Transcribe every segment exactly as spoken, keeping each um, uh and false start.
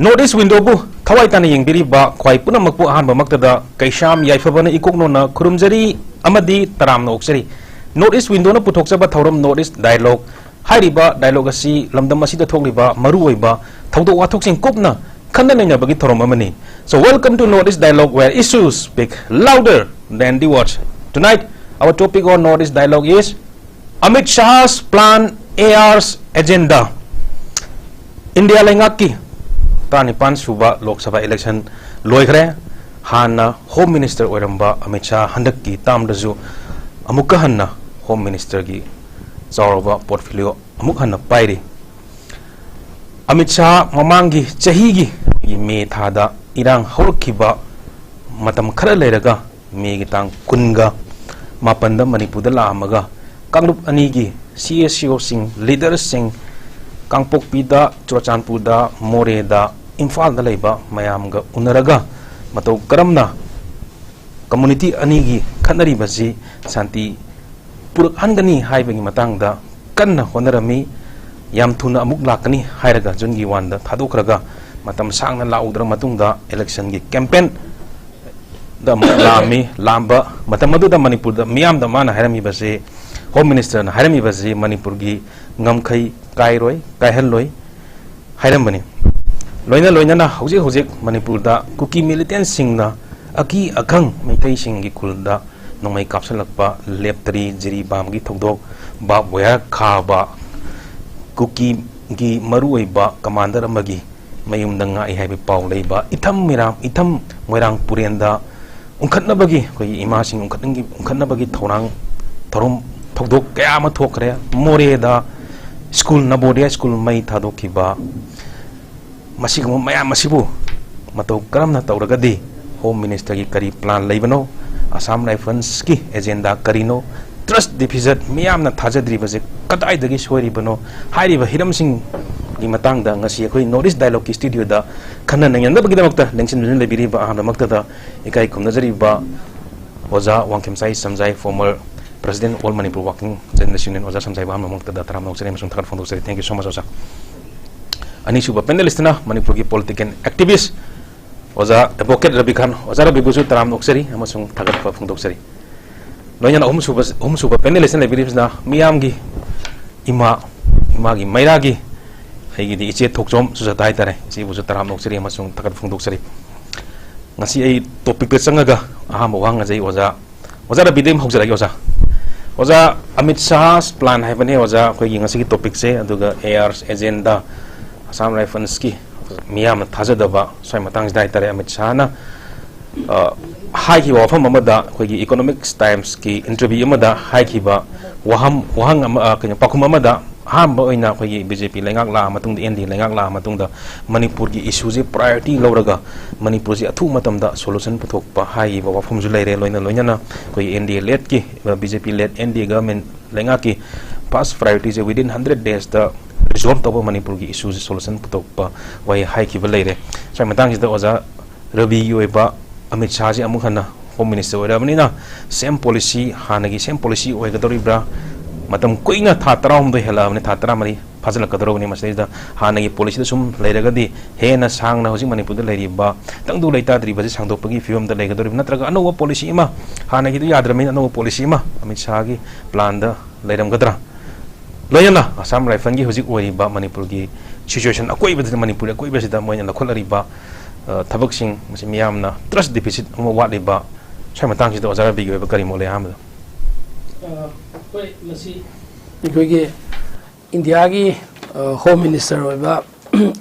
North East Windowꯕꯨ ꯊꯋꯥꯏ ꯇꯥꯅ ꯌꯦꯡꯕꯤꯔꯤꯕ ꯈ꯭ꯋꯥꯏ ꯄꯨꯝꯅꯃꯛꯄꯨ ꯑꯍꯥꯟꯕꯃꯛꯇꯗ ꯀꯩꯁꯥꯝ ꯌꯥꯏꯐꯕꯅ ꯏꯀꯣꯛꯅꯣꯅ ꯈꯨꯔꯨꯝꯖꯔꯤ ꯑꯃꯗꯤ ꯇꯔꯥꯝꯅ ꯑꯣꯛꯆꯔꯤ꯫ North East Windowꯅ ꯄꯨꯊꯣꯛꯆꯕ ꯊꯧꯔꯝ North East Dialogue ꯍꯥꯏꯔꯤꯕ dialogue ꯑꯁꯤ ꯂꯝꯗꯝ ꯑꯁꯤꯗ ꯊꯣꯛꯂꯤꯕ ꯃꯔꯨꯑꯣꯏꯕ ꯊꯧꯗꯣꯛ ꯋꯥꯊꯣꯛꯁꯤꯡ ꯀꯨꯞꯅ ꯈꯟꯅ ꯅꯩꯅꯕꯒꯤ ꯊꯧꯔꯝ ꯑꯃꯅꯤ꯫ So welcome to North East Dialogue, where issues speak louder than the words. Tonight, our topic on North East Dialogue is Amit Shah's plan, A R's agenda. India ꯂꯩꯉꯥꯛꯀꯤ ꯇꯔꯥꯅꯤꯄꯥꯟ ꯁꯨꯕ ꯂꯣꯛ ꯁꯚꯥ election ꯂꯣꯏꯈ꯭ꯔꯦ꯫ ꯍꯥꯟꯅ Home Minister ꯑꯣꯏꯔꯝꯕ ꯑꯃꯤꯠ ꯁꯥꯍ ꯍꯟꯗꯛꯀꯤ termꯗꯁꯨ ꯑꯃꯨꯛꯀ ꯍꯟꯅ Home Ministerꯒꯤ ꯆꯥꯎꯔꯕ portfolio ꯑꯃꯨꯛ ꯍꯟꯅ ꯄꯥꯏꯔꯤ꯫ ꯑꯃꯤꯠ ꯁꯥꯍ ꯃꯃꯥꯡꯒꯤ ꯆꯍꯤꯒꯤ ꯃꯦ ꯊꯥꯗ ꯏꯔꯥꯡ ꯍꯧꯔꯛꯈꯤꯕ ꯃꯇꯝ ꯈꯔ ꯂꯩꯔꯒ ꯃꯦꯒꯤ ꯇꯥꯡ ꯀꯨꯟꯒ ꯃꯥꯄꯟꯗ ꯃꯅꯤꯄꯨꯔꯗ ꯂꯥꯛꯑꯝꯃꯒ ꯀꯥꯡꯂꯨꯞ ꯑꯅꯤꯒꯤ CSOꯁꯤꯡ, leaderꯁꯤꯡ, ꯀꯥꯡꯄꯣꯛꯄꯤꯗ, ꯆꯨꯔꯆꯥꯟꯄꯨꯔꯗ, ꯃꯣꯔꯦꯗ, ꯏꯝꯐꯥꯜꯗ ꯂꯩꯕ ꯃꯌꯥꯝꯒ ꯎꯅꯔꯒ ꯃꯇꯧ ꯀꯔꯝꯅ community ꯑꯅꯤꯒꯤ ꯈꯠꯅꯔꯤꯕꯁꯤ ꯁꯥꯟꯇꯤ ꯄꯨꯔꯛꯍꯟꯒꯅꯤ ꯍꯥꯏꯕꯒꯤ ꯃꯇꯥꯡꯗ ꯀꯟꯅ ꯍꯣꯠꯅꯔꯝꯃꯤ꯫ ꯌꯥꯝ ꯊꯨꯅ ꯑꯃꯨꯛ ꯂꯥꯛꯀꯅꯤ ꯍꯥꯏꯔꯒ ꯖꯨꯟꯒꯤ ꯋꯥꯟꯗ ꯊꯥꯗꯣꯛꯈ꯭ꯔꯒ ꯃꯇꯝ ꯁꯥꯡꯅ ꯂꯥꯛꯎꯗ꯭ꯔ ꯃꯇꯨꯡꯗ election campaignꯗ ꯑꯃꯨꯛ ꯂꯥꯛꯑꯝꯃꯤ꯫ ꯂꯥꯛꯑꯝꯕ ꯃꯇꯝ ꯑꯗꯨꯗ ꯃꯅꯤꯄꯨꯔꯗ ꯃꯤꯌꯥꯝꯗ ꯃꯥꯅ ꯍꯥꯏꯔꯝꯃꯤꯕꯁꯤ, Home Ministerꯅ ꯍꯥꯏꯔꯝꯃꯤꯕꯁꯤ ꯃꯅꯤꯄꯨꯔꯒꯤ ꯉꯝꯈꯩ ꯀꯥꯏꯔꯣꯏ, ꯀꯥꯏꯍꯜꯂꯣꯏ ꯍꯥꯏꯔꯝꯕꯅꯤ꯫ ꯂꯣꯏꯅ ꯂꯣꯏꯅꯅ ꯍꯧꯖꯤꯛ ꯍꯧꯖꯤꯛ ꯃꯅꯤꯄꯨꯔꯗ ꯀꯨꯀꯤ militantꯁꯤꯡꯅ ꯑꯀꯤ ꯑꯈꯪ ꯃꯩꯇꯩꯁꯤꯡꯒꯤ ꯈꯨꯜꯗ ꯅꯣꯡꯃꯩ ꯀꯥꯞꯁꯤꯜꯂꯛꯄ ꯂꯦꯞꯇꯔꯤ꯫ ꯖꯤꯔꯤꯕꯥꯝꯒꯤ ꯊꯧꯗꯣꯛ, ꯕꯥꯕ ꯋꯥꯌꯥꯔ ꯈꯥꯕ, ꯀꯨꯀꯤꯒꯤ ꯃꯔꯨꯑꯣꯏꯕ commander ꯑꯃꯒꯤ ꯃꯌꯨꯝꯗ ꯉꯥꯛꯏ ꯍꯥꯏꯕ ꯄꯥꯎ ꯂꯩꯕ, ꯏꯊꯝ ꯃꯤꯔꯥꯡ, ꯏꯊꯝ ꯃꯣꯏꯔꯥꯡ ꯄꯨꯔꯦꯟꯗ ꯎꯪꯈꯠꯅꯕꯒꯤ, ꯑꯩꯈꯣꯏꯒꯤ ꯏꯃꯥꯁꯤꯡ ꯎꯪꯈꯠꯅꯤꯡꯒꯤ-, ꯎꯪꯈꯠꯅꯕꯒꯤ ꯊꯧꯔꯥꯡ, ꯊꯧꯔꯝ, ꯊꯧꯗꯣꯛ ꯀꯌꯥ ꯑꯃ ꯊꯣꯛꯈ꯭ꯔꯦ꯫ ꯃꯣꯔꯦꯗ school, ꯅꯕꯣꯗꯤꯌꯥ school ꯃꯩ ꯊꯥꯗꯣꯛꯈꯤꯕ, ꯃꯁꯤꯒꯨꯝꯕ ꯃꯌꯥꯝ ꯑꯁꯤꯕꯨ ꯃꯇꯧ ꯀꯔꯝꯅ ꯇꯧꯔꯒꯗꯤ Home Ministerꯒꯤ ꯀꯔꯤ plan ꯂꯩꯕꯅꯣ? Assam Riflesꯀꯤ agenda ꯀꯔꯤꯅꯣ? Trust deficit, ꯃꯤꯌꯥꯝꯅ ꯊꯥꯖꯗ꯭ꯔꯤꯕꯁꯦ ꯀꯗꯥꯏꯗꯒꯤ ꯁꯣꯏꯔꯤꯕꯅꯣ? ꯍꯥꯏꯔꯤꯕ ꯍꯤꯔꯝꯁꯤꯡꯒꯤ ꯃꯇꯥꯡꯗ ꯉꯁꯤ ꯑꯩꯈꯣꯏ North East Dialogueꯀꯤ studioꯗ ꯈꯟꯅ ꯅꯩꯅꯅꯕꯒꯤꯗꯃꯛꯇ ꯂꯦꯡꯁꯤꯟꯗꯨꯅ ꯂꯩꯕꯤꯔꯤꯕ ꯑꯍꯥꯟꯕꯃꯛꯇꯗ ꯏꯀꯥꯏ ꯈꯨꯝꯅꯖꯔꯤꯕ ꯑꯣꯖꯥ ꯋꯥꯡꯈꯦꯝꯆꯥꯏ ꯁꯝꯖꯥꯏ, former president All Manipur Working Journalist Union, ꯑꯣꯖꯥ ꯁꯝꯖꯥꯏꯕꯨ ꯑꯍꯥꯟꯕꯃꯛꯇꯗ ꯇꯔꯥꯝꯅ ꯑꯣꯛꯆꯔꯤ ꯑꯃꯁꯨꯡ ꯊꯥꯒꯠ ꯐꯣꯡꯗꯣꯛꯆꯔꯤ꯫ Thank you so much, ꯑꯣꯖꯥ꯫ ꯑꯅꯤꯁꯨꯕ ꯄꯦꯅꯦꯂꯤꯁꯇꯅ ꯃꯅꯤꯄꯨꯔꯒꯤ ꯄꯣꯂꯤꯇꯤꯀꯦꯜ ꯑꯦꯛꯇꯤꯚꯤꯁ ꯑꯣꯖꯥ ꯑꯦꯗꯚꯣꯀꯦꯠ ꯔꯕꯤ ꯈꯥꯟ꯫ ꯑꯣꯖꯥ ꯔꯕꯤꯕꯨꯁꯨ ꯇꯔꯥꯝꯅ ꯑꯣꯛꯆꯔꯤ ꯑꯃꯁꯨꯡ ꯊꯥꯒꯠꯄ ꯐꯣꯡꯗꯣꯛꯆꯔꯤ꯫ ꯂꯣꯏꯅꯅ ꯑꯍꯨꯝꯁꯨꯕ, ꯑꯍꯨꯝꯁꯨꯕ ꯄꯦꯅꯦꯂꯤꯁꯇ ꯂꯩꯕꯤꯔꯤꯕꯁꯤꯅ ꯃꯤꯌꯥꯝꯒꯤ ꯏꯃꯥ, ꯏꯃꯥꯒꯤ ꯃꯩꯔꯥꯒꯤ ꯑꯩꯒꯤꯗꯤ ꯏꯆꯦ ꯊꯣꯛꯆꯣꯝ ꯁꯨꯖꯥꯇꯥ ꯍꯥꯏꯇꯥꯔꯦ꯫ ꯏꯆꯦꯕꯨꯁꯨ ꯇꯔꯥꯝꯅ ꯑꯣꯛꯆꯔꯤ ꯑꯃꯁꯨꯡ ꯊꯥꯒꯠꯄ ꯐꯣꯡꯗꯣꯛꯆꯔꯤ꯫ ꯉꯁꯤ ꯑꯩ ꯇꯣꯄꯤꯛꯇ ꯆꯪꯉꯒ ꯑꯍꯥꯟꯕ ꯋꯥꯍꯪ ꯉꯁꯤ ꯑꯣꯖꯥ, ꯑꯣꯖꯥ ꯔꯕꯤꯗꯒꯤ ꯑꯃꯨꯛ ꯍꯧꯖꯔꯛꯑꯒꯦ ꯑꯣꯖꯥ꯫ ꯑꯣꯖꯥ, ꯑꯃꯤꯠ ꯁꯥꯍ ꯄ꯭ꯂꯥꯟ ꯍꯥꯏꯕꯅꯦ ꯑꯣꯖꯥ ꯑꯩꯈꯣꯏꯒꯤ ꯉꯁꯤꯒꯤ ꯇꯣꯄꯤꯛꯁꯦ, ꯑꯗꯨꯒ ꯑꯦ ꯑꯥꯔ ꯑꯦꯖꯦꯟꯗꯥ, ꯑꯁꯥꯝ ꯔꯥꯏꯐꯜꯁꯀꯤ ꯃꯤꯌꯥꯝꯅ ꯊꯥꯖꯗꯕ ꯁ꯭ꯋꯥꯏ ꯃꯇꯥꯡꯁꯤꯗ ꯍꯥꯏꯇꯥꯔꯦ, ꯑꯃꯤꯠ ꯁꯥꯍꯅ, ꯑ, ꯍꯥꯏꯈꯤꯕ ꯋꯥꯐꯝ ꯑꯃꯗ ꯑꯩꯈꯣꯏꯒꯤ ꯏꯀꯣꯅꯣꯃꯤꯛꯁ ꯇꯥꯏꯝꯁꯀꯤ ꯏꯟꯇꯔꯚ꯭ꯌꯨ ꯑꯃꯗ ꯍꯥꯏꯈꯤꯕ ꯋꯥꯍꯪ, ꯋꯥꯍꯪ ꯑꯃ, ꯑ, ꯀꯩꯅꯣ, ꯄꯥꯎꯈꯨꯝ ꯑꯃꯗ ꯑꯍꯥꯟꯕ ꯑꯣꯏꯅ ꯑꯩꯈꯣꯏꯒꯤ ꯕꯤ ꯖꯦ ꯄꯤ ꯂꯩꯉꯥꯛ ꯂꯥꯛꯑ ꯃꯇꯨꯡꯗ, ꯑꯦꯟ ꯗꯤ ꯑꯦ ꯂꯩꯉꯥꯛ ꯂꯥꯛꯑ ꯃꯇꯨꯡꯗ ꯃꯅꯤꯄꯨꯔꯒꯤ ꯏꯁꯨꯁꯦ ꯄ꯭ꯔꯥꯏꯌꯣꯔꯤꯇꯤ ꯂꯧꯔꯒ ꯃꯅꯤꯄꯨꯔꯁꯦ ꯑꯊꯨꯕ ꯃꯇꯝꯗ ꯁꯣꯂꯨꯁꯟ ꯄꯨꯊꯣꯛꯄ ꯍꯥꯏꯈꯤꯕ ꯋꯥꯐꯝꯁꯨ ꯂꯩꯔꯦ꯫ ꯂꯣꯏꯅ ꯂꯣꯏꯅꯅ ꯑꯩꯈꯣꯏꯒꯤ ꯑꯦꯟ ꯗꯤ ꯑꯦ ꯂꯦꯗꯀꯤ, ꯕꯤ ꯖꯦ ꯄꯤ ꯂꯦꯗ ꯑꯦꯟ ꯗꯤ ꯑꯦ ꯒꯚꯔꯟꯃꯦꯟ ꯂꯩꯉꯥꯛꯀꯤ ꯐꯥꯔꯁ ꯄ꯭ꯔꯥꯏꯌꯣꯔꯤꯇꯤꯁꯦ within hundred daysꯇ ꯔꯤꯖꯣꯜꯕ ꯇꯧꯕ, ꯃꯅꯤꯄꯨꯔꯒꯤ ꯏꯁꯨꯁꯦ ꯁꯣꯂꯨꯁꯟ ꯄꯨꯊꯣꯛꯄ ꯋꯥꯍꯩ ꯍꯥꯏꯈꯤꯕ ꯂꯩꯔꯦ꯫ ꯁ꯭ꯋꯥꯏ ꯃꯇꯥꯡꯁꯤꯗ ꯑꯣꯖꯥ ꯔꯕꯤꯒꯤ ꯑꯣꯏꯕ ꯑꯃꯤꯠ ꯁꯥꯍꯁꯤ ꯑꯃꯨꯛ ꯍꯟꯅ ꯍꯣꯝ ꯃꯤꯅꯤꯁꯇꯔ ꯑꯣꯏꯔꯕꯅꯤꯅ ꯁꯦꯝ ꯄꯣꯂꯤꯁꯤ, ꯍꯥꯟꯅꯒꯤ ꯁꯦꯝ ꯄꯣꯂꯤꯁꯤ ꯑꯣꯏꯒꯗꯧꯔꯤꯕ꯭ꯔꯥ? ꯃꯇꯝ ꯀꯨꯏꯅ, ꯊꯥ ꯇꯔꯥꯍꯨꯝꯗꯣꯏ ꯍꯦꯜꯂꯛꯑꯕꯅꯤ, ꯊꯥ ꯇꯔꯥꯃꯔꯤ ꯐꯥꯖꯤꯜꯂꯛꯀꯗꯧꯔꯕꯅꯤ꯫ ꯃꯁꯤꯗꯩꯗ ꯍꯥꯟꯅꯒꯤ ꯄꯣꯂꯤꯁꯤꯗ ꯁꯨꯝ ꯂꯩꯔꯒꯗꯤ ꯍꯦꯟꯅ ꯁꯥꯡꯅ ꯍꯧꯖꯤꯛ ꯃꯅꯤꯄꯨꯔꯗ ꯂꯩꯔꯤꯕ ꯇꯪꯗꯨ ꯂꯩꯇꯥꯗ꯭ꯔꯤꯕꯁꯤ ꯁꯥꯡꯗꯣꯛꯄꯒꯤ ꯐꯤꯕꯝꯗ ꯂꯩꯒꯗꯧꯔꯤꯕ꯭ꯔꯥ? ꯅꯠꯇ꯭ꯔꯒ ꯑꯅꯧꯕ ꯄꯣꯂꯤꯁꯤ ꯑꯃ, ꯍꯥꯟꯅꯒꯤꯗꯨ ꯌꯥꯗ꯭ꯔꯕꯅꯤꯅ ꯑꯅꯧꯕ ꯄꯣꯂꯤꯁꯤ ꯑꯃ ꯑꯃꯤꯠ ꯁꯥꯍꯒꯤ ꯄ꯭ꯂꯥꯟꯗ ꯂꯩꯔꯝꯒꯗ꯭ꯔꯥ? ꯂꯣꯏꯅꯅ ꯑꯁꯥꯝ ꯔꯥꯏꯐꯜꯒꯤ ꯍꯧꯖꯤꯛ ꯑꯣꯏꯔꯤꯕ ꯃꯅꯤꯄꯨꯔꯒꯤ ꯁꯤꯆꯨꯋꯦꯁꯟ, ꯑꯀꯣꯏꯕꯗ, ꯃꯅꯤꯄꯨꯔꯒꯤ ꯑꯀꯣꯏꯕꯁꯤꯗ ꯃꯣꯏꯅ ꯂꯧꯈꯠꯂꯛꯂꯤꯕ, ꯑ, ꯊꯕꯛꯁꯤꯡ, ꯃꯁꯤ ꯃꯤꯌꯥꯝꯅ ꯇ꯭ꯔꯁ ꯗꯤꯐꯤꯁꯤꯠ ꯑꯃ ꯋꯥꯠꯂꯤꯕ, ꯁ꯭ꯋꯥꯏ ꯃꯇꯥꯡꯁꯤꯗ ꯑꯣꯖꯥ ꯔꯕꯤꯒꯤ ꯑꯣꯏꯕ ꯀꯔꯤ ꯃꯣꯠ ꯂꯩ? ꯑꯍꯥꯟꯕꯗ꯫ ꯑ, ꯍꯣꯏ, ꯃꯁꯤ ꯑꯩꯈꯣꯏꯒꯤ ꯏꯟꯗꯤꯌꯥꯒꯤ, ꯑ, ꯍꯣꯝ ꯃꯤꯅꯤꯁꯇꯔ ꯑꯣꯏꯕ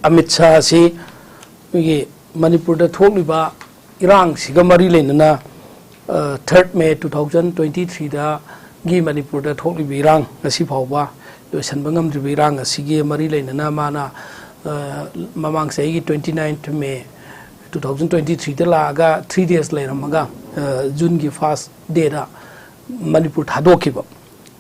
ꯑꯃꯤꯠ ꯁꯥꯍ ꯑꯁꯤ ꯑꯩꯈꯣꯏꯒꯤ ꯃꯅꯤꯄꯨꯔꯗ ꯊꯣꯛꯂꯤꯕ ꯏꯔꯥꯡꯁꯤꯒ ꯃꯔꯤ ꯂꯩꯅꯅ, ꯑ, third May two thousand twenty threeꯗꯒꯤ ꯃꯅꯤꯄꯨꯔꯗ ꯊꯣꯛꯂꯤꯕ ꯏꯔꯥꯡ, ꯉꯁꯤ ꯐꯥꯎꯕ ꯂꯣꯏꯁꯤꯟꯕ ꯉꯝꯗ꯭ꯔꯤꯕ ꯏꯔꯥꯡ ꯑꯁꯤꯒꯤ ꯃꯔꯤ ꯂꯩꯅꯅ ꯃꯥꯅ, ꯑ, ꯃꯃꯥꯡ ꯆꯍꯤꯒꯤ twenty ninth May two thousand twenty threeꯗ ꯂꯥꯛꯑꯒ three days ꯂꯩꯔꯝꯃꯒ, ꯑ, Juneꯒꯤ first dayꯗ ꯃꯅꯤꯄꯨꯔ ꯊꯥꯗꯣꯛꯈꯤꯕ꯫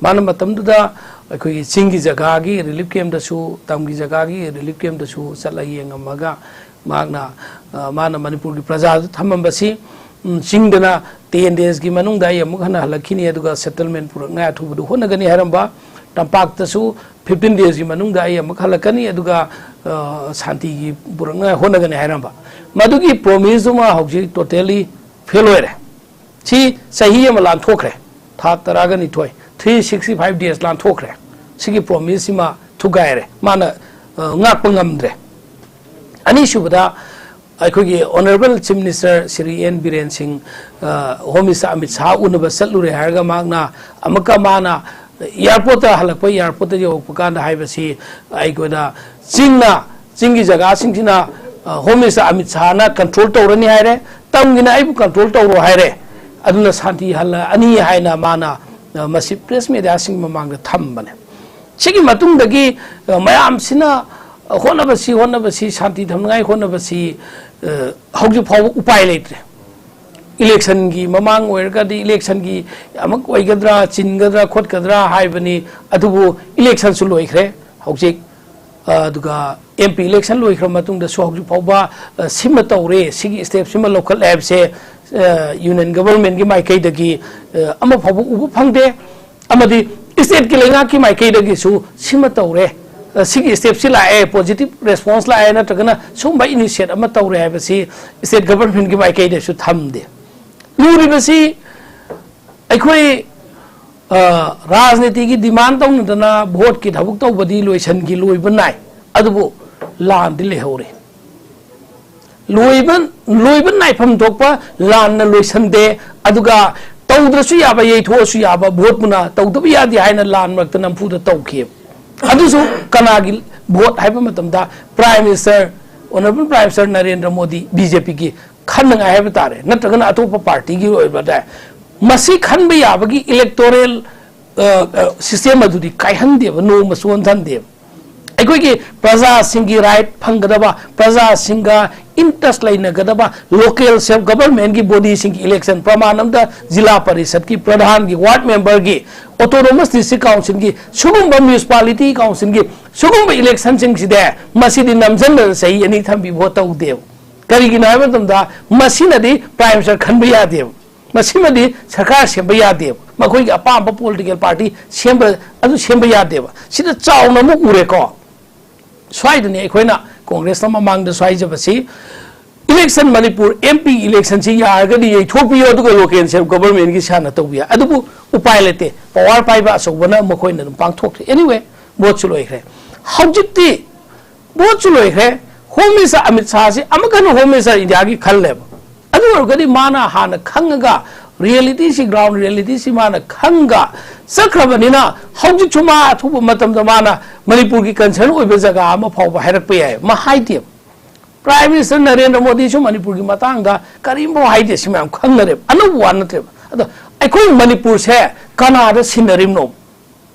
ꯃꯥꯅ ꯃꯇꯝꯗꯨꯗ ꯑꯩꯈꯣꯏꯒꯤ ꯆꯤꯡꯒꯤ ꯖꯒꯥꯒꯤ ꯔꯤꯂꯤꯐ ꯀꯦꯝꯞꯇꯁꯨ, ꯇꯝꯒꯤ ꯖꯒꯥꯒꯤ ꯔꯤꯂꯤꯐ ꯀꯦꯝꯞꯇꯁꯨ ꯆꯠꯂ ꯌꯦꯡꯉꯝꯃꯒ ꯃꯍꯥꯛꯅ, ꯑ, ꯃꯥꯅ ꯃꯅꯤꯄꯨꯔꯒꯤ ꯄ꯭ꯔꯖꯥꯗ ꯊꯝꯃꯝꯕꯁꯤ, ꯎꯝ, ꯆꯤꯡꯗꯅ ten daysꯀꯤ ꯃꯅꯨꯡꯗ ꯑꯩ ꯑꯃꯨꯛ ꯍꯟꯅ ꯍꯜꯂꯛꯈꯤꯅꯤ, ꯑꯗꯨꯒ settlement ꯄꯨꯔꯛꯅꯉꯥꯏ ꯑꯊꯨꯕꯗ ꯍꯣꯠꯅꯒꯅꯤ ꯍꯥꯏꯔꯝꯕ꯫ ꯇꯝꯄꯥꯛꯇꯁꯨ ꯐꯤꯐꯇꯤꯟ ꯗꯦꯖꯀꯤ ꯃꯅꯨꯡꯗ ꯑꯩ ꯑꯃꯨꯛ ꯍꯜꯂꯛꯀꯅꯤ, ꯑꯗꯨꯒ ꯁꯥꯟꯇꯤꯒꯤ ꯄꯨꯔꯛꯅꯉꯥꯏ ꯍꯣꯠꯅꯒꯅꯤ ꯍꯥꯏꯔꯝꯕ꯫ ꯃꯗꯨꯒꯤ ꯄ꯭ꯔꯣꯃꯤꯁꯇꯨꯃ ꯍꯧꯖꯤꯛ ꯇꯣꯇꯦꯂꯤ ꯐꯦꯜ ꯑꯣꯏꯔꯦ꯫ ꯁꯤ ꯆꯍꯤ ꯑꯃ ꯂꯥꯟꯊꯣꯛꯈ꯭ꯔꯦ, ꯊꯥ ꯇꯔꯥꯒ ꯅꯤꯊꯣꯏ, ꯊ꯭ꯔꯤ ꯁꯤꯛꯁꯇꯤ ꯐꯥꯏꯚ ꯗꯦꯖ ꯂꯥꯟꯊꯣꯛꯈ꯭ꯔꯦ꯫ ꯁꯤꯒꯤ ꯄ꯭ꯔꯣꯃꯤꯁꯁꯤꯃ ꯊꯨꯒꯥꯏꯔꯦ, ꯃꯥꯅ ꯉꯥꯛꯄ ꯉꯝꯗ꯭ꯔꯦ꯫ ꯑꯅꯤꯁꯨꯕꯗ, ꯑꯩꯈꯣꯏꯒꯤ honourable chief minister Shri N Biren Singh home minister Amit Shah ꯎꯅꯕ ꯆꯠꯂꯨꯔꯦ ꯍꯥꯏꯔꯒ ꯃꯍꯥꯛꯅ ꯑꯃꯨꯛꯀ ꯃꯥꯅ ꯑꯦꯌꯥꯔꯄꯣꯔꯠꯇ ꯍꯜꯂꯛꯄ, ꯑꯦꯌꯥꯔꯄꯣꯔꯠꯇ ꯌꯧꯔꯛꯄ ꯀꯥꯟꯗ ꯍꯥꯏꯕꯁꯤ ꯑꯩꯈꯣꯏꯗ ꯆꯤꯡꯅ, ꯆꯤꯡꯒꯤ ꯖꯒꯥꯁꯤꯡꯁꯤꯅ ꯍꯣꯝ ꯃꯤꯅꯤꯁꯇꯔ ꯑꯃꯤꯠ ꯁꯥꯍꯅ ꯀꯟꯇ꯭ꯔꯣꯜ ꯇꯧꯔꯅꯤ ꯍꯥꯏꯔꯦ, ꯇꯝꯒꯤꯅ ꯑꯩꯕꯨ ꯀꯟꯇ꯭ꯔꯣꯜ ꯇꯧꯔꯣ ꯍꯥꯏꯔꯦ, ꯑꯗꯨꯅ ꯁꯥꯟꯇꯤ ꯍꯜꯂꯛꯑꯅꯤ ꯍꯥꯏꯅ ꯃꯥꯅ ꯃꯁꯤ ꯄ꯭ꯔꯦꯁ ꯃꯦꯗꯤꯌꯥꯁꯤꯡꯒꯤ ꯃꯃꯥꯡꯗ ꯊꯝꯕꯅꯦ꯫ ꯁꯤꯒꯤ ꯃꯇꯨꯡꯗꯒꯤ ꯃꯌꯥꯝꯁꯤꯅ ꯍꯣꯠꯅꯕꯁꯤ, ꯍꯣꯠꯅꯕꯁꯤ, ꯁꯥꯟꯇꯤ ꯊꯝꯅꯉꯥꯏ ꯍꯣꯠꯅꯕꯁꯤ ꯍꯧꯖꯤꯛ ꯐꯥꯎꯕ ꯎꯄꯥꯏ ꯂꯩꯇ꯭ꯔꯦ꯫ ꯏꯂꯦꯛꯁꯟꯒꯤ ꯃꯃꯥꯡ ꯑꯣꯏꯔꯒꯗꯤ ꯏꯂꯦꯛꯁꯟꯒꯤ ꯑꯃꯨꯛ ꯑꯣꯏꯒꯗ꯭ꯔꯥ, ꯆꯤꯟꯒꯗ꯭ꯔꯥ, ꯈꯣꯠꯀꯗ꯭ꯔꯥ ꯍꯥꯏꯕꯅꯤ꯫ ꯑꯗꯨꯕꯨ ꯏꯂꯦꯛꯁꯟꯁꯨ ꯂꯣꯏꯈ꯭ꯔꯦ ꯍꯧꯖꯤꯛ꯫ ꯑꯗꯨꯒ ꯑꯦꯝ ꯄꯤ ꯏꯂꯦꯛꯁꯟ ꯂꯣꯏꯈ꯭ꯔ ꯃꯇꯨꯡꯗꯁꯨ ꯍꯧꯖꯤꯛ ꯐꯥꯎꯕ ꯁꯤꯃ ꯇꯧꯔꯦ, ꯁꯤꯒꯤ ꯁ꯭ꯇꯦꯞꯁꯤꯃ ꯂꯧꯈꯠꯂꯦ ꯍꯥꯏꯕꯁꯦ ꯌꯨꯅꯤꯌꯟ ꯒꯕꯔꯟꯃꯦꯟꯒꯤ ꯃꯥꯏꯀꯩꯗꯒꯤ ꯑꯃ ꯐꯥꯎꯕ ꯎꯕ ꯐꯪꯗꯦ꯫ ꯑꯃꯗꯤ ꯁ꯭ꯇꯦꯠꯀꯤ ꯂꯩꯉꯥꯛꯀꯤ ꯃꯥꯏꯀꯩꯗꯒꯤꯁꯨ ꯁꯤꯃ ꯇꯧꯔꯦ, ꯁꯤꯒꯤ ꯁ꯭ꯇꯦꯞꯁꯤ ꯂꯥꯛꯑꯦ, ꯄꯣꯖꯤꯇꯤꯚ ꯔꯦꯁꯄꯣꯟꯁ ꯂꯥꯛꯑꯦ, ꯅꯠꯇ꯭ꯔꯒꯅ ꯁꯨꯝꯕ ꯏꯅꯤꯁꯤꯌꯦꯠ ꯑꯃ ꯇꯧꯔꯦ ꯍꯥꯏꯕꯁꯤ ꯁ꯭ꯇꯦꯠ ꯒꯕꯔꯟꯃꯦꯟꯒꯤ ꯃꯥꯏꯀꯩꯗꯁꯨ ꯊꯝꯗꯦ꯫ ꯂꯨꯔꯤꯕꯁꯤ ꯑꯩꯈꯣꯏ ꯔꯥꯖꯅꯤꯇꯤꯒꯤ ꯗꯤꯃꯥꯟ ꯇꯧꯅꯗꯅ ꯚꯣꯠꯀꯤ ꯊꯕꯛ ꯇꯧꯕꯗꯤ ꯂꯣꯏꯁꯟꯈꯤ, ꯂꯣꯏꯕ ꯅꯥꯏ, ꯑꯗꯨꯕꯨ ꯂꯥꯟꯗꯤ ꯂꯩꯍꯧꯔꯤ꯫ ꯂꯣꯏꯕ, ꯂꯣꯏꯕ ꯅꯥꯏꯐꯝ ꯊꯣꯛꯄ ꯂꯥꯟꯅ ꯂꯣꯏꯁꯟꯗꯦ, ꯑꯗꯨꯒ ꯇꯧꯗ꯭ꯔꯁꯨ ꯌꯥꯕ, ꯌꯩꯊꯣꯛꯑꯁꯨ ꯌꯥꯕ ꯚꯣꯠꯄꯨꯅ ꯇꯧꯗꯕ ꯌꯥꯗꯦ ꯍꯥꯏꯅ ꯂꯥꯟ ꯃꯔꯛꯇ ꯅꯝꯐꯨꯗ ꯇꯧꯈꯤꯕ꯫ ꯑꯗꯨꯁꯨ ꯀꯅꯥꯒꯤ ꯚꯣꯠ ꯍꯥꯏꯕ ꯃꯇꯝꯗ prime minister, honourable prime minister Narendra Modi, B J ꯄꯤꯒꯤ ꯈꯟꯅꯉꯥꯏ ꯍꯥꯏꯕ ꯇꯥꯔꯦ, ꯅꯠꯇ꯭ꯔꯒꯅ ꯑꯇꯣꯞꯄ ꯄꯥꯔꯇꯤꯒꯤ ꯑꯣꯏꯕ ꯇꯥꯏ꯫ ꯃꯁꯤ ꯈꯟꯕ ꯌꯥꯕꯒꯤ ꯏꯂꯦꯛꯇꯣꯔꯦꯜ ꯁꯤꯁꯇꯦꯝ ꯑꯗꯨꯗꯤ ꯀꯥꯏꯍꯟꯗꯦꯕ, ꯅꯣꯡꯃ ꯆꯣꯟꯊꯟꯗꯦꯕ꯫ ꯑꯩꯈꯣꯏꯒꯤ ꯄ꯭ꯔꯖꯥꯁꯤꯡꯒꯤ ꯔꯥꯏꯠ ꯐꯪꯒꯗꯕ, ꯄ꯭ꯔꯖꯥꯁꯤꯡꯒ ꯏꯟꯇꯔꯦꯁ ꯂꯩꯅꯒꯗꯕ ꯂꯣꯀꯦꯜ ꯁꯦꯜꯐ ꯒꯕꯔꯟꯃꯦꯟꯒꯤ ꯕꯣꯗꯤꯁꯤꯡꯒꯤ ꯏꯂꯦꯛꯁꯟ, ꯄ꯭ꯔꯃꯥꯟ ꯑꯃꯗ ꯖꯤꯂꯥ ꯄꯔꯤꯁꯠꯀꯤ ꯄ꯭ꯔꯙꯥꯟꯒꯤ, ꯋꯥꯔꯗ ꯃꯦꯝꯕꯔꯒꯤ, ꯑꯣꯇꯣꯅꯣꯃꯁ ꯗꯤꯁꯇ꯭ꯔꯤꯛ ꯀꯥꯎꯟꯁꯤꯜꯒꯤ, ꯁꯤꯒꯨꯝꯕ ꯃ꯭ꯌꯨꯅꯤꯁꯤꯄꯥꯂꯤꯇꯤ ꯀꯥꯎꯟꯁꯤꯜꯒꯤ ꯁꯤꯒꯨꯝꯕ ꯏꯂꯦꯛꯁꯟꯁꯤꯡꯁꯤꯗ ꯃꯁꯤꯗꯤ ꯅꯝꯁꯤꯟꯗꯅ ꯆꯍꯤ ꯑꯅꯤ ꯊꯝꯕꯤ ꯚꯣꯠ ꯇꯧꯗꯦꯕ꯫ ꯀꯔꯤꯒꯤꯅꯣ ꯍꯥꯏꯕ ꯃꯇꯝꯗ ꯃꯁꯤꯅꯗꯤ ꯄ꯭ꯔꯥꯏꯝ ꯃꯤꯅꯤꯁꯇꯔ ꯈꯟꯕ ꯌꯥꯗꯦꯕ, ꯃꯁꯤꯃꯗꯤ ꯁꯔꯀꯥꯔ ꯁꯦꯝꯕ ꯌꯥꯗꯦꯕ꯫ ꯃꯈꯣꯏꯒꯤ ꯑꯄꯥꯝꯕ ꯄꯣꯂꯤꯇꯤꯀꯦꯜ ꯄꯥꯔꯇꯤ ꯁꯦꯝꯕ, ꯑꯗꯨ ꯁꯦꯝꯕ ꯌꯥꯗꯦꯕ꯫ ꯁꯤꯗ ꯆꯥꯎꯅ ꯑꯃꯨꯛ ꯎꯔꯦꯀꯣ꯫ ꯁ꯭ꯋꯥꯏꯗꯅꯤ ꯑꯩꯈꯣꯏꯅ ꯀꯣꯡꯒ꯭ꯔꯦꯁꯅ ꯃꯃꯥꯡꯗꯁꯨ ꯍꯥꯏꯖꯕꯁꯤ, ꯏꯂꯦꯛꯁꯟ, ꯃꯅꯤꯄꯨꯔ ꯑꯦꯝ ꯄꯤ ꯏꯂꯦꯛꯁꯟꯁꯤ ꯌꯥꯔꯒꯗꯤ ꯌꯩꯊꯣꯛꯄꯤꯌꯣ, ꯑꯗꯨꯒ ꯂꯣꯀꯦꯜ ꯁꯦꯜꯐ ꯒꯚꯔꯟꯃꯦꯟꯒꯤ ꯁꯥꯟꯅ ꯇꯧꯕ ꯌꯥꯏ꯫ ꯑꯗꯨꯕꯨ ꯎꯄꯥꯏ ꯂꯩꯇꯦ, ꯄꯋꯥꯔ ꯄꯥꯏꯕ ꯑꯆꯧꯕꯅ ꯃꯈꯣꯏꯅ ꯑꯗꯨꯝ ꯄꯥꯡꯊꯣꯛꯈ꯭ꯔꯦ꯫ ꯑꯦꯅꯤꯋꯦ, ꯚꯣꯠꯁꯨ ꯂꯣꯏꯈ꯭ꯔꯦ꯫ ꯍꯧꯖꯤꯛꯇꯤ ꯚꯣꯠꯁꯨ ꯂꯣꯏꯈ꯭ꯔꯦ꯫ ꯍꯣꯝ ꯃꯤꯅꯤꯁꯇꯔ ꯑꯃꯤꯠ ꯁꯥꯍꯁꯤ ꯑꯃꯨꯛ ꯍꯟꯅ ꯍꯣꯝ ꯃꯤꯅꯤꯁꯇꯔ ꯏꯟꯗꯤꯌꯥꯒꯤ ꯈꯜꯂꯦꯕ꯫ ꯑꯗꯨ ꯑꯣꯏꯔꯒꯗꯤ ꯃꯥꯅ ꯍꯥꯟꯅ ꯈꯪꯉꯒ, ꯔꯤꯌꯦꯂꯤꯇꯤꯁꯤ, ꯒ꯭ꯔꯥꯎꯟ ꯔꯤꯌꯦꯂꯤꯇꯤꯁꯤ ꯃꯥꯅ ꯈꯪꯉꯒ ꯆꯠꯈ꯭ꯔꯕꯅꯤꯅ, ꯍꯧꯖꯤꯛꯁꯨ ꯃꯥ ꯑꯊꯨꯕ ꯃꯇꯝꯗ ꯃꯥꯅ ꯃꯅꯤꯄꯨꯔꯒꯤ ꯀꯟꯁꯔꯟ ꯑꯣꯏꯕ ꯖꯒꯥ ꯑꯃ ꯐꯥꯎꯕ ꯍꯥꯏꯔꯛꯄ ꯌꯥꯏ꯫ ꯃꯥ ꯍꯥꯏꯗꯦꯕ꯫ ꯄ꯭ꯔꯥꯏꯝ ꯃꯤꯅꯤꯁꯇꯔ ꯅꯔꯦꯟꯗ꯭ꯔ ꯃꯣꯗꯤꯁꯨ ꯃꯅꯤꯄꯨꯔꯒꯤ ꯃꯇꯥꯡꯗ ꯀꯔꯤꯝꯐꯥꯎ ꯍꯥꯏꯗꯦ꯫ ꯁꯤ ꯃꯌꯥꯝ ꯈꯪꯅꯔꯦꯕ, ꯑꯅꯧꯕ ꯋꯥ ꯅꯠꯇ꯭ꯔꯦꯕ꯫ ꯑꯗꯣ ꯑꯩꯈꯣꯏ ꯃꯅꯤꯄꯨꯔꯁꯦ ꯀꯅꯥꯗ ꯁꯤꯟꯅꯔꯤꯕꯅꯣ?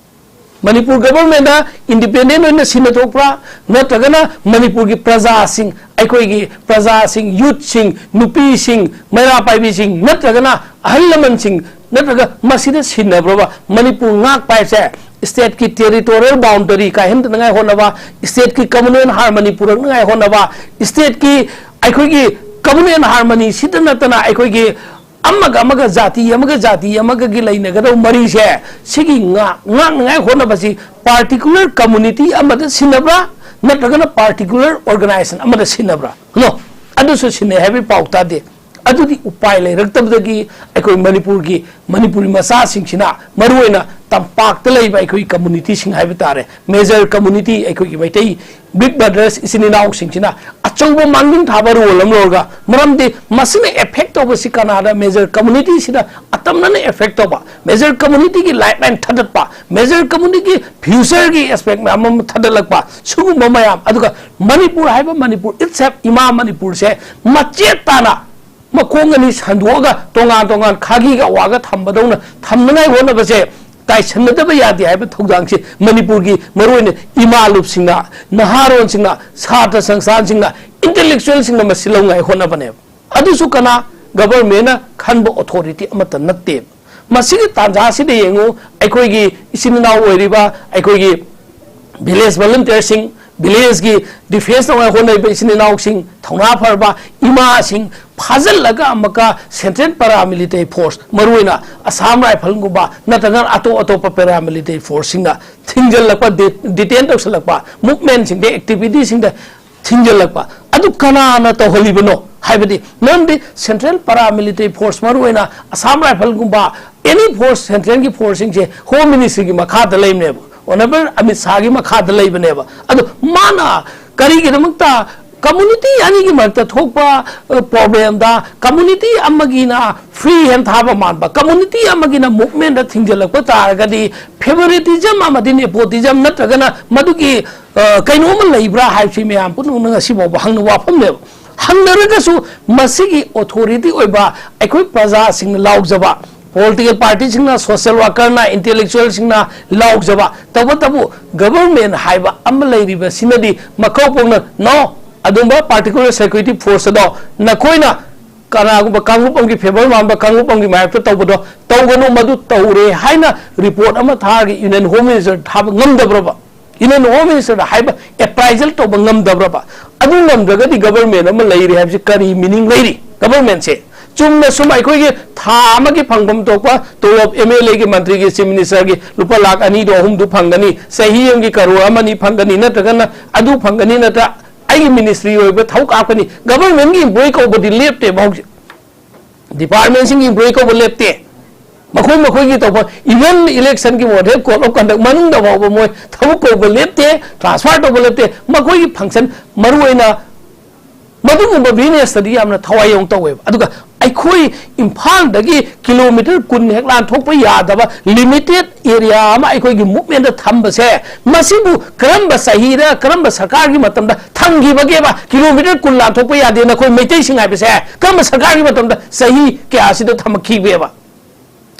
ꯃꯅꯤꯄꯨꯔ ꯒꯚꯔꯟꯃꯦꯟꯠꯅ ꯏꯟꯗꯤꯄꯦꯟꯗꯦꯟꯠ ꯑꯣꯏꯅ ꯁꯤꯟꯅꯊꯣꯛꯄ꯭ꯔꯥ, ꯅꯠꯇ꯭ꯔꯒꯅ ꯃꯅꯤꯄꯨꯔꯒꯤ ꯄ꯭ꯔꯖꯥꯁꯤꯡ, ꯑꯩꯈꯣꯏꯒꯤ ꯄ꯭ꯔꯖꯥꯁꯤꯡ, ꯌꯨꯠꯁꯤꯡ, ꯅꯨꯄꯤꯁꯤꯡ, ꯃꯩꯔꯥ ꯄꯥꯏꯕꯤꯁꯤꯡ, ꯅꯠꯇ꯭ꯔꯒꯅ ꯑꯍꯜ ꯂꯃꯟꯁꯤꯡ, ꯅꯠꯇ꯭ꯔꯒ ꯃꯁꯤꯗ ꯁꯤꯟꯅꯕ꯭ꯔꯕ? ꯃꯅꯤꯄꯨꯔ ꯉꯥꯛꯄ ꯍꯥꯏꯁꯦ ꯁ꯭ꯇꯦꯠꯀꯤ ꯇꯦꯔꯤꯇꯣꯔꯤꯌꯦꯜ ꯕꯥꯎꯟꯗꯔꯤ ꯀꯥꯏꯍꯟꯗꯅꯉꯥꯏ ꯍꯣꯠꯅꯕ, ꯁ꯭ꯇꯦꯠꯀꯤ ꯀꯃꯟ ꯍꯥꯔꯃꯅꯤ ꯄꯨꯔꯛꯅꯉꯥꯏ ꯍꯣꯠꯅꯕ, ꯁ꯭ꯇꯦꯠꯀꯤ, ꯑꯩꯈꯣꯏꯒꯤ ꯀꯃꯟ ꯍꯥꯔꯃꯅꯤ ꯁꯤꯗ ꯅꯠꯇꯅ ꯑꯩꯈꯣꯏꯒꯤ ꯑꯃꯒ ꯑꯃꯒ, ꯖꯥꯇꯤ ꯑꯃꯒ ꯖꯥꯇꯤ ꯑꯃꯒꯒꯤ ꯂꯩꯅꯒꯗꯧꯕ ꯃꯔꯤꯁꯦ, ꯁꯤꯒꯤ ꯉꯥꯛ-, ꯉꯥꯛꯅꯉꯥꯏ ꯍꯣꯠꯅꯕꯁꯤ ꯄꯥꯔꯇꯤꯀꯨꯂꯔ ꯀꯝꯃꯨꯅꯤꯇꯤ ꯑꯃꯗ ꯁꯤꯟꯅꯕ꯭ꯔꯥ, ꯅꯠꯇ꯭ꯔꯒꯅ ꯄꯥꯔꯇꯤꯀꯨꯂꯔ ꯑꯣꯔꯒꯅꯥꯏꯖꯦꯁꯟ ꯑꯃꯗ ꯁꯤꯟꯅꯕ꯭ꯔꯥ? ꯅꯣ, ꯑꯗꯨꯁꯨ ꯁꯤꯟꯅꯩ ꯍꯥꯏꯕꯒꯤ ꯄꯥꯎ ꯇꯥꯗꯦ꯫ ꯑꯗꯨꯗꯤ ꯎꯄꯥꯏ ꯂꯩꯔꯛꯇꯕꯗꯒꯤ ꯑꯩꯈꯣꯏ ꯃꯅꯤꯄꯨꯔꯒꯤ, ꯃꯅꯤꯄꯨꯔꯤ ꯃꯆꯥꯁꯤꯡꯁꯤꯅ, ꯃꯔꯨꯑꯣꯏꯅ ꯇꯝꯄꯥꯛꯇ ꯂꯩꯕ ꯑꯩꯈꯣꯏ ꯀꯝꯃꯨꯅꯤꯇꯤꯁꯤꯡ ꯍꯥꯏꯕ ꯇꯥꯔꯦ, ꯃꯦꯖꯔ ꯀꯝꯃꯨꯅꯤꯇꯤ, ꯑꯩꯈꯣꯏꯒꯤ ꯃꯩꯇꯩ ꯕꯤꯛ ꯕ꯭ꯔꯗꯔꯁ ꯏꯆꯤꯟ ꯏꯅꯥꯎꯁꯤꯡꯁꯤꯅ ꯑꯆꯧꯕ ꯃꯥꯡꯖꯤꯜ ꯊꯥꯕ ꯔꯣꯜ ꯑꯃ ꯂꯧꯔꯒ, ꯃꯔꯝꯗꯤ ꯃꯁꯤꯅ ꯑꯦꯐꯦꯛ ꯇꯧꯕꯁꯤ ꯀꯅꯥꯗ? ꯃꯦꯖꯔ ꯀꯝꯃꯨꯅꯤꯇꯤꯁꯤꯗ ꯑꯇꯝꯅꯅ ꯑꯦꯐꯦꯛ ꯇꯧꯕ, ꯃꯦꯖꯔ ꯀꯝꯃꯨꯅꯤꯇꯤꯒꯤ ꯂꯥꯏꯐ ꯂꯥꯏꯟ ꯊꯥꯗꯠꯄ, ꯃꯦꯖꯔ ꯀꯝꯃꯨꯅꯤꯇꯤꯒꯤ ꯐ꯭ꯌꯨꯆꯔꯒꯤ ꯑꯦꯁꯄꯦꯛ ꯃꯌꯥꯝ ꯑꯃ ꯊꯥꯗꯠꯂꯛꯄ, ꯁꯤꯒꯨꯝꯕ ꯃꯌꯥꯝ, ꯑꯗꯨꯒ ꯃꯅꯤꯄꯨꯔ ꯍꯥꯏꯕ ꯃꯅꯤꯄꯨꯔ itself, ꯏꯃꯥ ꯃꯅꯤꯄꯨꯔꯁꯦ ꯃꯆꯦꯠ ꯇꯥꯅ ꯃꯈꯣꯡ ꯑꯅꯤ ꯁꯟꯗꯣꯛꯑꯒ ꯇꯣꯉꯥꯟ ꯇꯣꯉꯥꯟ ꯈꯥꯒꯤꯒ ꯑꯋꯥꯒ ꯊꯝꯕꯗꯧꯅ ꯊꯝꯅꯉꯥꯏ ꯍꯣꯠꯅꯕꯁꯦ ꯇꯥꯏꯁꯟꯅꯗꯕ ꯌꯥꯗꯦ ꯍꯥꯏꯕ ꯊꯧꯗꯥꯡꯁꯤ ꯃꯅꯤꯄꯨꯔꯒꯤ ꯃꯔꯨꯑꯣꯏꯅ ꯏꯃꯥ ꯂꯨꯞꯁꯤꯡꯅ, ꯅꯍꯥꯔꯣꯟꯁꯤꯡꯅ, ꯁꯥꯇ꯭ꯔ ꯁꯪꯁꯊꯥꯟꯁꯤꯡꯅ, ꯏꯟꯇꯦꯂꯦꯛꯆꯨꯋꯦꯜꯁꯤꯡꯅ ꯃꯁꯤ ꯂꯧꯅꯉꯥꯏ ꯍꯣꯠꯅꯕꯅꯦꯕ꯫ ꯑꯗꯨꯁꯨ ꯀꯅꯥ? ꯒꯚꯔꯟꯃꯦꯟꯠꯅ ꯈꯟꯕ ꯑꯣꯊꯣꯔꯤꯇꯤ ꯑꯃꯠꯇ ꯅꯠꯇꯦꯕ꯫ ꯃꯁꯤꯒꯤ ꯇꯥꯟꯖꯥꯁꯤꯗ ꯌꯦꯡꯉꯨ, ꯑꯩꯈꯣꯏꯒꯤ ꯏꯆꯤꯟ ꯏꯅꯥꯎ ꯑꯣꯏꯔꯤꯕ ꯑꯩꯈꯣꯏꯒꯤ ꯚꯤꯂꯦꯖ ꯚꯣꯂꯨꯟꯇꯤꯌꯔꯁꯤꯡ, ꯚꯤꯂꯦꯖꯀꯤ ꯗꯤꯐꯦꯟꯁ ꯇꯧꯅꯉꯥꯏ ꯍꯣꯠꯅꯔꯤꯕ ꯏꯆꯤꯟ ꯏꯅꯥꯎꯁꯤꯡ, ꯊꯧꯅꯥ ꯐꯔꯕ ꯏꯃꯥꯁꯤꯡ ꯐꯥꯖꯤꯜꯂꯒ ꯑꯃꯨꯛꯀ ꯁꯦꯟꯇ꯭ꯔꯦꯜ ꯄꯔꯥꯃꯤꯂꯤꯇꯔꯤ ꯐꯣꯔꯁ, ꯃꯔꯨꯑꯣꯏꯅ ꯑꯁꯥꯝ ꯔꯥꯏꯐꯜꯒꯨꯝꯕ ꯅꯠꯇ꯭ꯔꯒꯅ ꯑꯇꯣꯞ ꯑꯇꯣꯞꯄ ꯄꯦꯔꯥꯃꯤꯂꯤꯇꯔꯤ ꯐꯣꯔꯁꯁꯤꯡꯅ ꯊꯤꯡꯖꯤꯜꯂꯛꯄ, ꯗꯤ-, ꯗꯤꯇꯦꯟ ꯇꯧꯁꯤꯜꯂꯛꯄ, ꯃꯨꯞꯃꯦꯟꯁꯤꯡꯗ, ꯑꯦꯛꯇꯤꯚꯤꯇꯤꯁꯤꯡꯗ ꯊꯤꯡꯖꯤꯜꯂꯛꯄ, ꯑꯗꯨ ꯀꯅꯥꯅ ꯇꯧꯍꯜꯂꯤꯕꯅꯣ? ꯍꯥꯏꯕꯗꯤ ꯃꯔꯝꯗꯤ ꯁꯦꯟꯇ꯭ꯔꯦꯜ ꯄꯔꯥꯃꯤꯂꯤꯇꯔꯤ ꯐꯣꯔꯁ, ꯃꯔꯨꯑꯣꯏꯅ ꯑꯁꯥꯝ ꯔꯥꯏꯐꯜꯒꯨꯝꯕ, ꯑꯦꯅꯤ ꯐꯣꯔꯁ, ꯁꯦꯟꯇ꯭ꯔꯦꯜꯒꯤ ꯐꯣꯔꯁꯁꯤꯡꯁꯦ ꯍꯣꯝ ꯃꯤꯅꯤꯁꯇ꯭ꯔꯤꯒꯤ ꯃꯈꯥꯗ ꯂꯩꯕꯅꯦꯕ, ꯑꯣꯅꯔꯦꯕꯜ ꯑꯃꯤꯠ ꯁꯥꯍꯒꯤ ꯃꯈꯥꯗ ꯂꯩꯕꯅꯦꯕ꯫ ꯑꯗꯣ ꯃꯥꯅ ꯀꯔꯤꯒꯤꯗꯃꯛꯇ ꯀꯝꯃꯨꯅꯤꯇꯤ ꯑꯅꯤꯒꯤ ꯃꯔꯛꯇ ꯊꯣꯛꯄ, ꯑ, ꯄ꯭ꯔꯣꯕ꯭ꯂꯦꯝꯗ ꯀꯝꯃꯨꯅꯤꯇꯤ ꯑꯃꯒꯤꯅ ꯐ꯭ꯔꯤ ꯍꯦꯟ ꯊꯥꯕ ꯃꯥꯟꯕ, ꯀꯝꯃꯨꯅꯤꯇꯤ ꯑꯃꯒꯤꯅ ꯃꯨꯞꯃꯦꯟꯗ ꯊꯤꯡꯖꯤꯜꯂꯛꯄ ꯇꯥꯔꯒꯗꯤ ꯐꯦꯚꯣꯔꯤꯇꯤꯖꯝ ꯑꯃꯗꯤ ꯅꯦꯄꯣꯇꯤꯖꯝ ꯅꯠꯇ꯭ꯔꯒꯅ ꯃꯗꯨꯒꯤ, ꯑ, ꯀꯩꯅꯣꯝꯃ ꯂꯩꯕ꯭ꯔꯥ ꯍꯥꯏꯕꯁꯤ ꯃꯌꯥꯝ ꯄꯨꯝꯅꯃꯛꯅ ꯉꯁꯤ ꯐꯥꯎꯕ ꯍꯪꯅ ꯋꯥꯐꯝꯅꯦꯕ꯫ ꯍꯪꯅꯔꯒꯁꯨ ꯃꯁꯤꯒꯤ ꯑꯣꯊꯣꯔꯤꯇꯤ ꯑꯣꯏꯕ ꯑꯩꯈꯣꯏ ꯄ꯭ꯔꯖꯥꯁꯤꯡꯅ ꯂꯥꯎꯖꯕ, ꯄꯣꯂꯤꯇꯤꯀꯦꯜ ꯄꯥꯔꯇꯤꯁꯤꯡꯅ, ꯁꯣꯁꯤꯌꯦꯜ ꯋꯥꯔꯀꯔꯅ, ꯏꯟꯇꯦꯂꯦꯛꯆꯨꯋꯦꯜꯁꯤꯡꯅ ꯂꯥꯎꯖꯕ, ꯇꯧꯕꯇꯕꯨ ꯒꯕꯔꯃꯦꯟ ꯍꯥꯏꯕ ꯑꯃ ꯂꯩꯔꯤꯕꯁꯤꯅꯗꯤ ꯃꯀꯧ ꯄꯣꯛꯅ "No, ꯑꯗꯨꯝꯕ ꯄꯥꯔꯇꯤꯀꯨꯂꯔ ꯁꯦꯀ꯭ꯌꯨꯔꯤꯇꯤ ꯐꯣꯔꯁ ꯑꯗꯣ ꯅꯈꯣꯏꯅ ꯀꯅꯥꯒꯨꯝꯕ ꯀꯥꯡꯂꯨꯞ ꯑꯃꯒꯤ ꯐꯦꯚꯔ ꯃꯥꯟꯕ ꯀꯥꯡꯂꯨꯞ ꯑꯃꯒꯤ ꯃꯥꯌꯣꯛꯇ ꯇꯧꯕꯗꯣ ꯇꯧꯒꯅꯨ, ꯃꯗꯨ ꯇꯧꯔꯦ" ꯍꯥꯏꯅ ꯔꯤꯄꯣꯔꯠ ꯑꯃ ꯊꯥꯔꯒ ꯌꯨꯅꯤꯌꯟ ꯍꯣꯝ ꯃꯤꯅꯤꯁꯇꯔ ꯊꯥꯕ ꯉꯝꯗꯕ꯭ꯔꯕ? ꯌꯨꯅꯤꯌꯟ ꯍꯣꯝ ꯃꯤꯅꯤꯁꯇꯔꯗ ꯍꯥꯏꯕ ꯑꯦꯄ꯭ꯔꯥꯏꯖꯦꯜ ꯇꯧꯕ ꯉꯝꯗꯕ꯭ꯔꯕ? ꯑꯗꯨ ꯉꯝꯗ꯭ꯔꯒꯗꯤ ꯒꯕꯔꯃꯦꯟ ꯑꯃ ꯂꯩꯔꯤ ꯍꯥꯏꯕꯁꯤ ꯀꯔꯤ ꯃꯤꯅꯤꯡ ꯂꯩꯔꯤ ꯒꯕꯔꯃꯦꯟꯁꯦ? ꯆꯨꯝꯅ ꯁꯨꯝ ꯑꯩꯈꯣꯏꯒꯤ ꯊꯥ ꯑꯃꯒꯤ ꯐꯪꯐꯝ ꯊꯣꯛꯄ ꯇꯣꯂꯣꯞ, ꯑꯦꯝ ꯑꯦꯜ ꯑꯦꯒꯤ, ꯃꯟꯇ꯭ꯔꯤꯒꯤ, ꯆꯤꯐ ꯃꯤꯅꯤꯁꯇꯔꯒꯤ ꯂꯨꯄꯥ ꯂꯥꯈ ꯑꯅꯤꯗꯣ ꯑꯍꯨꯝꯗꯨ ꯐꯪꯒꯅꯤ, ꯆꯍꯤ ꯑꯃꯒꯤ ꯀꯔꯣꯔ ꯑꯃꯅꯤ ꯐꯪꯒꯅꯤ, ꯅꯠꯇ꯭ꯔꯒꯅ ꯑꯗꯨ ꯐꯪꯒꯅꯤ, ꯅꯠꯇ꯭ꯔ ꯑꯩꯒꯤ ꯃꯤꯅꯤꯁꯇ꯭ꯔꯤ ꯑꯣꯏꯕ ꯊꯕꯛ ꯍꯥꯞꯀꯅꯤ꯫ ꯒꯕꯔꯃꯦꯟꯒꯤ ꯏꯝꯄ꯭ꯂꯣꯌꯤ ꯀꯧꯕꯗꯤ ꯂꯦꯞꯇꯦꯕ ꯍꯧꯖꯤꯛ꯫ ꯗꯤꯄꯥꯔꯠꯃꯦꯟꯁꯤꯡꯒꯤ ꯏꯝꯄ꯭ꯂꯣꯌꯤ ꯀꯧꯕ ꯂꯦꯞꯇꯦ꯫ ꯃꯈꯣꯏ ꯃꯈꯣꯏꯒꯤ ꯇꯧꯕ, even election ꯒꯤ ꯃꯣꯗꯦꯜ ꯀꯣꯗ ꯑꯣꯐ ꯀꯟꯗꯛ ꯃꯅꯨꯡꯗ ꯐꯥꯎꯕ ꯃꯣꯏ ꯊꯕꯛ ꯀꯧꯕ ꯂꯦꯞꯇꯦ, ꯇ꯭ꯔꯥꯟꯁꯐꯔ ꯇꯧꯕ ꯂꯦꯞꯇꯦ꯫ ꯃꯈꯣꯏꯒꯤ ꯐꯪꯁꯟ, ꯃꯔꯨꯑꯣꯏꯅ ꯃꯗꯨꯒꯨꯝꯕ ꯕꯤꯖꯤꯅꯦꯁꯇꯗꯤ ꯌꯥꯝꯅ ꯊꯋꯥꯏ ꯌꯥꯎꯅ ꯇꯧꯋꯦꯕ꯫ ꯑꯗꯨꯒ ꯑꯩꯈꯣꯏ ꯏꯝꯐꯥꯜꯗꯒꯤ ꯀꯤꯂꯣꯃꯤꯇꯔ ꯀꯨꯟ ꯍꯦꯛ ꯂꯥꯟꯊꯣꯛꯄ ꯌꯥꯗꯕ ꯂꯤꯃꯤꯇꯦꯠ ꯑꯦꯔꯤꯌꯥ ꯑꯃ ꯑꯩꯈꯣꯏꯒꯤ ꯃꯨꯞꯃꯦꯟꯗ ꯊꯝꯕꯁꯦ, ꯃꯁꯤꯕꯨ ꯀꯔꯝꯕ ꯆꯍꯤꯗ, ꯀꯔꯝꯕ ꯁꯔꯀꯥꯔꯒꯤ ꯃꯇꯝꯗ ꯊꯝꯈꯤꯕꯒꯦꯕ? ꯀꯤꯂꯣꯃꯤꯇꯔ ꯀꯨꯟ ꯂꯥꯟꯊꯣꯛꯄ ꯌꯥꯗꯦ ꯅꯈꯣꯏ ꯃꯩꯇꯩꯁꯤꯡ ꯍꯥꯏꯕꯁꯦ ꯀꯔꯝꯕ ꯁꯔꯀꯥꯔꯒꯤ ꯃꯇꯝꯗ, ꯆꯍꯤ ꯀꯌꯥꯁꯤꯗ ꯊꯝꯃꯛꯈꯤꯕꯒꯦꯕ?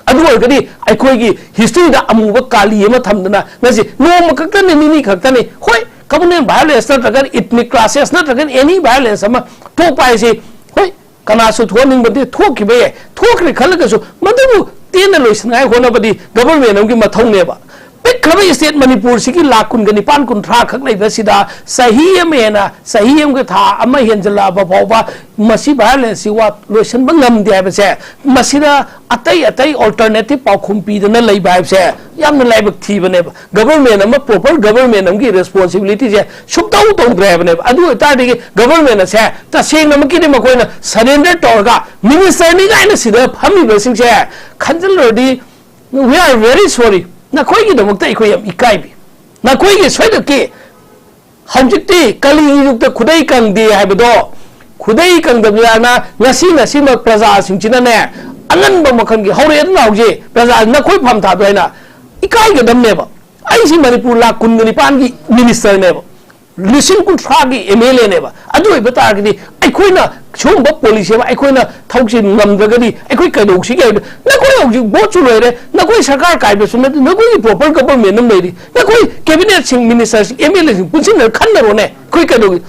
ꯑꯗꯨ ꯑꯣꯏꯔꯒꯗꯤ ꯑꯩꯈꯣꯏꯒꯤ ꯍꯤꯁꯇ꯭ꯔꯤꯗ ꯑꯃꯨꯕ ꯀꯥꯂꯤ ꯑꯃ ꯊꯝꯗꯅ ꯉꯁꯤ ꯅꯣꯡꯃ ꯈꯛꯇꯅꯤ, ꯅꯤꯅꯤ ꯈꯛꯇꯅꯤ, ꯍꯣꯏ, ꯀꯝꯃꯨꯅꯦꯜ ꯚꯥꯏꯑꯣꯂꯦꯟꯁ ꯅꯠꯇ꯭ꯔꯒ ꯏꯊꯅꯤꯛ ꯀ꯭ꯂꯥꯁꯦꯁ ꯅꯠꯇ꯭ꯔꯒ ꯑꯦꯅꯤ ꯚꯥꯏꯑꯣꯂꯦꯟꯁ ꯑꯃ ꯊꯣꯛꯄ ꯍꯥꯏꯁꯤ, ꯍꯣꯏ, ꯀꯅꯥꯁꯨ ꯊꯣꯛꯍꯟꯅꯤꯡꯕꯗꯤ ꯊꯣꯛꯈꯤꯕ ꯌꯥꯏ, ꯊꯣꯛꯈ꯭ꯔꯦ ꯈꯜꯂꯒꯁꯨ ꯃꯗꯨꯕꯨ ꯇꯦꯟꯅ ꯂꯣꯏꯁꯤꯟꯅꯉꯥꯏ ꯍꯣꯠꯅꯕꯗꯤ ꯒꯕꯔꯃꯦꯟ ꯑꯃꯒꯤ ꯃꯊꯧꯅꯦꯕ꯫ ꯄꯤꯛꯈ꯭ꯔꯕ ꯁ꯭ꯇꯦꯠ ꯃꯅꯤꯄꯨꯔꯁꯤꯒꯤ ꯂꯥꯈ ꯀꯨꯟꯒ ꯅꯤꯄꯥꯟ, ꯀꯨꯟꯊ꯭ꯔꯥ ꯈꯛ ꯂꯩꯕꯁꯤꯗ, ꯆꯍꯤ ꯑꯃ ꯍꯦꯟꯅ, ꯆꯍꯤ ꯑꯃꯒ ꯊꯥ ꯑꯃ ꯍꯦꯟꯖꯜꯂꯛꯑꯕ ꯐꯥꯎꯕ ꯃꯁꯤ ꯚꯥꯏꯑꯣꯂꯦꯟꯁꯁꯤ ꯋꯥ ꯂꯣꯏꯁꯤꯟꯕ ꯉꯝꯗꯦ ꯍꯥꯏꯕꯁꯦ, ꯃꯁꯤꯗ ꯑꯇꯩ ꯑꯇꯩ ꯑꯜꯇꯔꯅꯦꯇꯤꯚ ꯄꯥꯎꯈꯨꯝ ꯄꯤꯗꯅ ꯂꯩꯕ ꯍꯥꯏꯕꯁꯦ ꯌꯥꯝꯅ ꯂꯥꯏꯕꯛ ꯊꯤꯕꯅꯦꯕ꯫ ꯒꯕꯔꯃꯦꯟ ꯑꯃ, ꯄ꯭ꯔꯣꯄꯔ ꯒꯕꯔꯃꯦꯟ ꯑꯃꯒꯤ ꯔꯦꯁꯄꯣꯟꯁꯤꯕꯤꯂꯤꯇꯤꯁꯦ ꯁꯨꯛꯇꯧ ꯇꯧꯗ꯭ꯔꯦ ꯍꯥꯏꯕꯅꯦꯕ꯫ ꯑꯗꯨ ꯑꯣꯏꯇꯥꯔꯗꯤ ꯒꯕꯔꯃꯦꯟ ꯑꯁꯦ ꯇꯁꯦꯡꯅꯃꯛꯀꯤꯗꯤ ꯃꯈꯣꯏꯅ ꯁꯔꯦꯟꯗꯔ ꯇꯧꯔꯒ, ꯃꯤꯅꯤꯁꯇꯔꯅꯤ ꯀꯥꯏꯅ ꯁꯤꯗ ꯐꯝꯃꯤꯕꯁꯤꯡꯁꯦ ꯈꯟꯖꯤꯜꯂꯨꯔꯗꯤ, "We are very sorry, ꯅꯈꯣꯏꯒꯤꯗꯃꯛꯇ ꯑꯩꯈꯣꯏ ꯌꯥꯝ ꯏꯀꯥꯏꯕꯤ, ꯅꯈꯣꯏꯒꯤ ꯁꯣꯏꯗꯛꯀꯤ ꯍꯧꯖꯤꯛꯇꯤ ꯀꯂꯤꯒꯤ ꯌꯨꯒꯇ ꯈꯨꯗꯩ ꯀꯪꯗꯦ ꯍꯥꯏꯕꯗꯣ, ꯈꯨꯗꯩ ꯀꯪꯗꯕꯅ ꯉꯁꯤ ꯉꯁꯤꯃꯛ ꯄ꯭ꯔꯖꯥꯁꯤꯡꯁꯤꯅꯅꯦ ꯑꯉꯟꯕ ꯃꯈꯜꯒꯤ ꯍꯧꯔꯛꯑꯦ ꯑꯗꯨꯅ ꯍꯧꯖꯤꯛ ꯄ꯭ꯔꯖꯥ ꯅꯈꯣꯏ ꯐꯝ ꯊꯥꯗꯣꯏ ꯍꯥꯏꯅ ꯏꯀꯥꯏꯒꯗꯕꯅꯦꯕ꯫ ꯑꯩꯁꯤ ꯃꯅꯤꯄꯨꯔ ꯂꯥꯈ ꯀꯨꯟꯒ ꯅꯤꯄꯥꯟꯒꯤ ꯃꯤꯅꯤꯁꯇꯔꯅꯦꯕ, ꯂꯤꯁꯤꯡ ꯀꯨꯟꯊ꯭ꯔꯥꯒꯤ ꯑꯦꯝ ꯑꯦꯜ ꯑꯦꯅꯦꯕ꯫ ꯑꯗꯨ ꯑꯣꯏꯕ ꯇꯥꯔꯒꯗꯤ ꯑꯩꯈꯣꯏꯅ ꯁꯤꯒꯨꯝꯕ ꯄꯣꯂꯤꯁꯤ ꯑꯃ ꯑꯩꯈꯣꯏꯅ ꯊꯧꯁꯤꯟ ꯉꯝꯗ꯭ꯔꯒꯗꯤ ꯑꯩꯈꯣꯏ ꯀꯩꯗꯧꯁꯤꯒꯦ ꯍꯥꯏꯕꯗ, ꯅꯈꯣꯏ ꯍꯧꯖꯤꯛ ꯚꯣꯠꯁꯨ ꯂꯣꯏꯔꯦ, ꯅꯈꯣꯏ ꯁꯔꯀꯥꯔ ꯀꯥꯏꯕꯁꯨ ꯅꯠꯇꯦ, ꯅꯈꯣꯏꯒꯤ ꯄ꯭ꯔꯣꯄꯔ ꯒꯕꯔꯃꯦꯟ ꯑꯃ ꯂꯩꯔꯤ, ꯅꯈꯣꯏ ꯀꯦꯕꯤꯅꯦꯠꯁꯤꯡ, ꯃꯤꯅꯤꯁꯇꯔꯁꯤꯡ, ꯑꯦꯝ ꯑꯦꯜ ꯑꯦꯁꯤꯡ ꯄꯨꯟꯁꯤꯟꯅꯔ ꯈꯟꯅꯔꯣꯅꯦ꯫ ꯑꯩꯈꯣꯏ ꯀꯩꯗꯧꯒꯦ?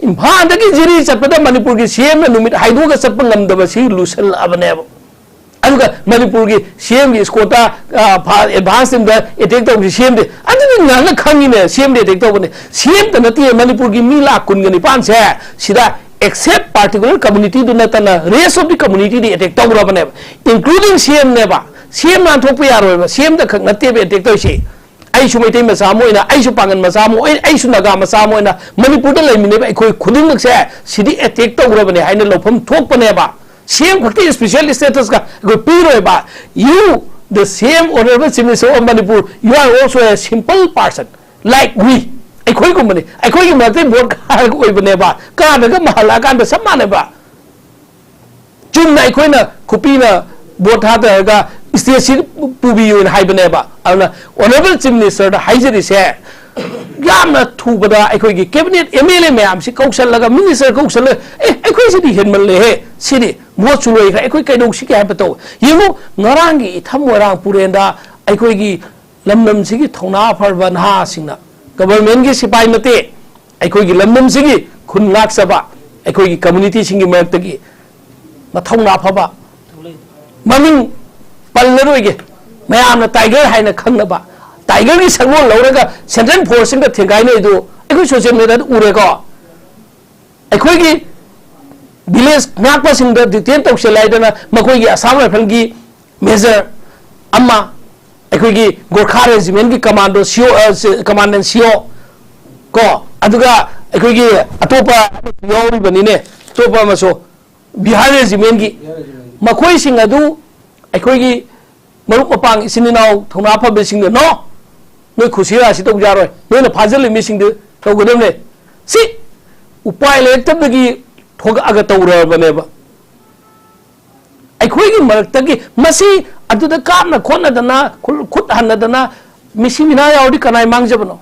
ꯏꯝꯐꯥꯜꯗꯒꯤ ꯖꯤꯔꯤ ꯆꯠꯄꯗ ꯃꯅꯤꯄꯨꯔꯒꯤ ꯁꯤ ꯑꯦꯝꯅ ꯅꯨꯃꯤꯠ ꯍꯥꯏꯗꯣꯛꯑꯒ ꯆꯠꯄ ꯉꯝꯗꯕ ꯁꯤ ꯂꯨꯁꯜꯂꯛꯑꯕꯅꯦꯕ꯫ ꯑꯗꯨꯒ ꯃꯅꯤꯄꯨꯔꯒꯤ ꯁꯤ ꯑꯦꯝꯒꯤ ꯏꯁꯀꯣꯠꯇ, ꯑ, ꯐꯥ-, ꯑꯦꯗꯚꯥꯟꯁ ꯇꯤꯝꯗ ꯑꯦꯇꯦꯛ ꯇꯧꯕꯁꯤ ꯁꯤ ꯑꯦꯝꯗꯤ, ꯑꯗꯨꯗꯤ ꯉꯥꯡꯅ ꯈꯪꯉꯤꯅꯦ, ꯁꯤ ꯑꯦꯝꯗꯤ ꯑꯦꯇꯦꯛ ꯇꯧꯕꯅꯦ꯫ ꯁꯤ ꯑꯦꯝꯇ ꯅꯠꯇꯦ, ꯃꯅꯤꯄꯨꯔꯒꯤ ꯃꯤ ꯂꯥꯈ ꯀꯨꯟꯒ ꯅꯤꯄꯥꯟꯁꯦ ꯁꯤꯗ ꯑꯦꯛꯁꯦꯞ ꯄꯥꯔꯇꯤꯀꯨꯂꯔ ꯀꯝꯃꯨꯅꯤꯇꯤꯗꯨ ꯅꯠꯇꯅ race of the ꯀꯝꯃꯨꯅꯤꯇꯤꯗꯤ attack ꯇꯧꯔꯕꯅꯦꯕ, including ꯁꯤ ꯑꯦꯝꯅꯦꯕ꯫ ꯁꯤ ꯑꯦꯝ ꯅꯥꯟꯊꯣꯛꯄ ꯌꯥꯔꯣꯏꯕ, ꯁꯤ ꯑꯦꯝꯗ ꯈꯛ ꯅꯠꯇꯦꯕ ꯑꯦꯇꯦꯛ ꯇꯧꯔꯤꯁꯤ꯫ ꯑꯩꯁꯨ ꯃꯩꯇꯩ ꯃꯆꯥ ꯑꯃ ꯑꯣꯏꯅ, ꯑꯩꯁꯨ ꯄꯥꯡꯒꯜ ꯃꯆꯥ ꯑꯃ ꯑꯣꯏꯅ, ꯑꯩꯁꯨ ꯅꯥꯒꯥ ꯃꯆꯥ ꯑꯃ ꯑꯣꯏꯅ ꯃꯅꯤꯄꯨꯔꯗ ꯂꯩꯃꯤꯟꯅꯕ ꯑꯩꯈꯣꯏ ꯈꯨꯗꯤꯡꯃꯛꯁꯦ ꯁꯤꯗꯤ ꯑꯦꯇꯦꯛ ꯇꯧꯈ꯭ꯔꯕꯅꯦ ꯍꯥꯏꯅ ꯂꯧꯐꯝ ꯊꯣꯛꯄꯅꯦꯕ꯫ ꯁꯤ ꯑꯦꯝ ꯈꯛꯇꯤ ꯏꯁꯄꯤꯁꯦꯜ ꯁ꯭ꯇꯦꯇꯁꯀ ꯑꯩꯈꯣꯏ ꯄꯤꯔꯣꯏꯕ꯫ You, the same honorable Chief Minister of Manipur, you are also a simple person like we. ꯑꯩꯈꯣꯏꯒꯨꯝꯕꯅꯤ, ꯑꯩꯈꯣꯏꯒꯤ ꯃꯔꯛꯇ ꯚꯣꯠ ꯀꯥꯔꯒ ꯑꯣꯏꯕꯅꯦꯕ, ꯀꯥꯗ꯭ꯔꯒ ꯃꯥ ꯍꯜꯂꯛꯑꯀꯥꯟꯗ ꯆꯞ ꯃꯥꯟꯅꯩꯕ꯫ ꯆꯨꯝꯅ ꯑꯩꯈꯣꯏꯅ ꯈꯨꯄꯤꯅ ꯚꯣꯠ ꯊꯥꯗꯔꯒ ꯁ꯭ꯇꯦꯠꯁꯤ ꯄꯨꯕꯤꯌꯨꯅ ꯍꯥꯏꯕꯅꯦꯕ꯫ ꯑꯗꯨꯅ ꯑꯣꯅꯔꯦꯕꯜ ꯆꯤꯐ ꯃꯤꯅꯤꯁꯇꯔꯗ ꯍꯥꯏꯖꯔꯤꯁꯦ, ꯌꯥꯝꯅ ꯊꯨꯕꯗ ꯑꯩꯈꯣꯏꯒꯤ ꯀꯦꯕꯤꯅꯦꯠ ꯑꯦꯝ ꯑꯦꯜ ꯑꯦ ꯃꯌꯥꯝꯁꯤ ꯀꯧꯁꯜꯂꯒ, ꯃꯤꯅꯤꯁꯇꯔ ꯀꯧꯁꯜꯂꯒ, "ꯑꯦ, ꯑꯩꯈꯣꯏꯁꯤꯗꯤ ꯍꯦꯟꯃꯜꯂꯦꯍꯦ, ꯁꯤꯗꯤ ꯚꯣꯠꯁꯨ ꯂꯣꯏꯈ꯭ꯔꯦ, ꯑꯩꯈꯣꯏ ꯀꯩꯗꯧꯁꯤꯒꯦ?" ꯍꯥꯏꯕ ꯇꯧ꯫ ꯌꯦꯡꯉꯨ, ꯉꯔꯥꯡꯒꯤ ꯏꯊꯝ ꯃꯣꯏꯔꯥꯡ ꯄꯨꯔꯦꯟꯗ ꯑꯩꯈꯣꯏꯒꯤ ꯂꯝꯗꯝꯁꯤꯒꯤ ꯊꯧꯅꯥ ꯐꯔꯕ ꯅꯍꯥꯁꯤꯡꯅ, ꯒꯕꯔꯃꯦꯟꯒꯤ ꯁꯤꯄꯥꯏ ꯅꯠꯇꯦ, ꯑꯩꯈꯣꯏꯒꯤ ꯂꯝꯗꯝꯁꯤꯒꯤ ꯈꯨꯟ ꯉꯥꯛꯆꯕ ꯑꯩꯈꯣꯏꯒꯤ ꯀꯝꯃꯨꯅꯤꯇꯤꯁꯤꯡꯒꯤ ꯃꯔꯛꯇꯒꯤ ꯃꯊꯧꯅꯥ ꯐꯕ, ꯃꯃꯤꯡ ꯄꯜꯂꯔꯣꯏꯒꯦ, ꯃꯌꯥꯝꯅ ꯇꯥꯏꯒꯔ ꯍꯥꯏꯅ ꯈꯪꯅꯕ, ꯇꯥꯏꯒꯔꯒꯤ ꯁꯛꯂꯣꯟ ꯂꯧꯔꯒ ꯁꯦꯟꯇ꯭ꯔꯦꯜ ꯐꯣꯔꯁꯁꯤꯡꯒ ꯊꯦꯡꯒꯥꯏꯅꯩꯗꯨ ꯑꯩꯈꯣꯏ ꯁꯣꯁꯤꯌꯦꯜ ꯃꯦꯗꯤꯌꯥꯗ ꯎꯔꯦꯀꯣ꯫ ꯑꯩꯈꯣꯏꯒꯤ ꯚꯤꯂꯦꯖ ꯉꯥꯛꯄꯁꯤꯡꯗ ꯗꯤꯇꯦꯟ ꯇꯧꯁꯤꯜꯂꯦ ꯍꯥꯏꯗꯅ ꯃꯈꯣꯏꯒꯤ ꯑꯁꯥꯝ ꯔꯥꯏꯐꯜꯒꯤ ꯃꯦꯖꯔ ꯑꯃ, ꯑꯩꯈꯣꯏꯒꯤ ꯒꯣꯔꯈꯥ ꯔꯦꯖꯤꯃꯦꯟꯒꯤ ꯀꯃꯥꯟꯗꯣ ꯁꯤ ꯑꯣ, ꯑ, ꯁꯤ-, ꯀꯃꯥꯟꯗꯦꯟ ꯁꯤ ꯑꯣ ꯀꯣ, ꯑꯗꯨꯒ ꯑꯩꯈꯣꯏꯒꯤ ꯑꯇꯣꯞꯄ ꯑꯃꯁꯨ ꯌꯥꯎꯔꯤꯕꯅꯤꯅꯦ, ꯑꯇꯣꯞꯄ ꯑꯃꯁꯨ, ꯕꯤꯍꯥꯔ ꯔꯦꯖꯤꯃꯦꯟꯒꯤ, ꯃꯈꯣꯏꯁꯤꯡ ꯑꯗꯨ ꯑꯩꯈꯣꯏꯒꯤ ꯃꯔꯨꯞ ꯃꯄꯥꯡ ꯏꯆꯤꯟ ꯏꯅꯥꯎ ꯊꯧꯅꯥ ꯐꯕꯁꯤꯡꯅ, "No, ꯅꯣꯏ ꯈꯨꯁꯤ ꯔꯥꯁꯤ ꯇꯧ ꯌꯥꯔꯣꯏ, ꯅꯣꯏꯅ ꯐꯥꯖꯤꯜꯂꯤ ꯃꯤꯁꯤꯡꯗꯨ ꯇꯧꯒꯗꯕꯅꯦ"꯫ ꯁꯤ ꯎꯄꯥꯏ ꯂꯩꯔꯛꯇꯕꯗꯒꯤ ꯊꯣꯛꯂꯛꯑꯒ ꯇꯧꯔꯕꯅꯦꯕ꯫ ꯑꯩꯈꯣꯏꯒꯤ ꯃꯔꯛꯇꯒꯤ ꯃꯁꯤ ꯑꯗꯨꯗ ꯀꯥꯞꯅ ꯈꯣꯠꯅꯗꯅ, ꯈꯨ-, ꯈꯨꯠ ꯍꯟꯅꯗꯅ ꯃꯤꯁꯤ ꯃꯤꯅꯥ ꯌꯥꯎꯔꯗꯤ ꯀꯅꯥꯏ ꯃꯥꯡꯖꯕꯅꯣ?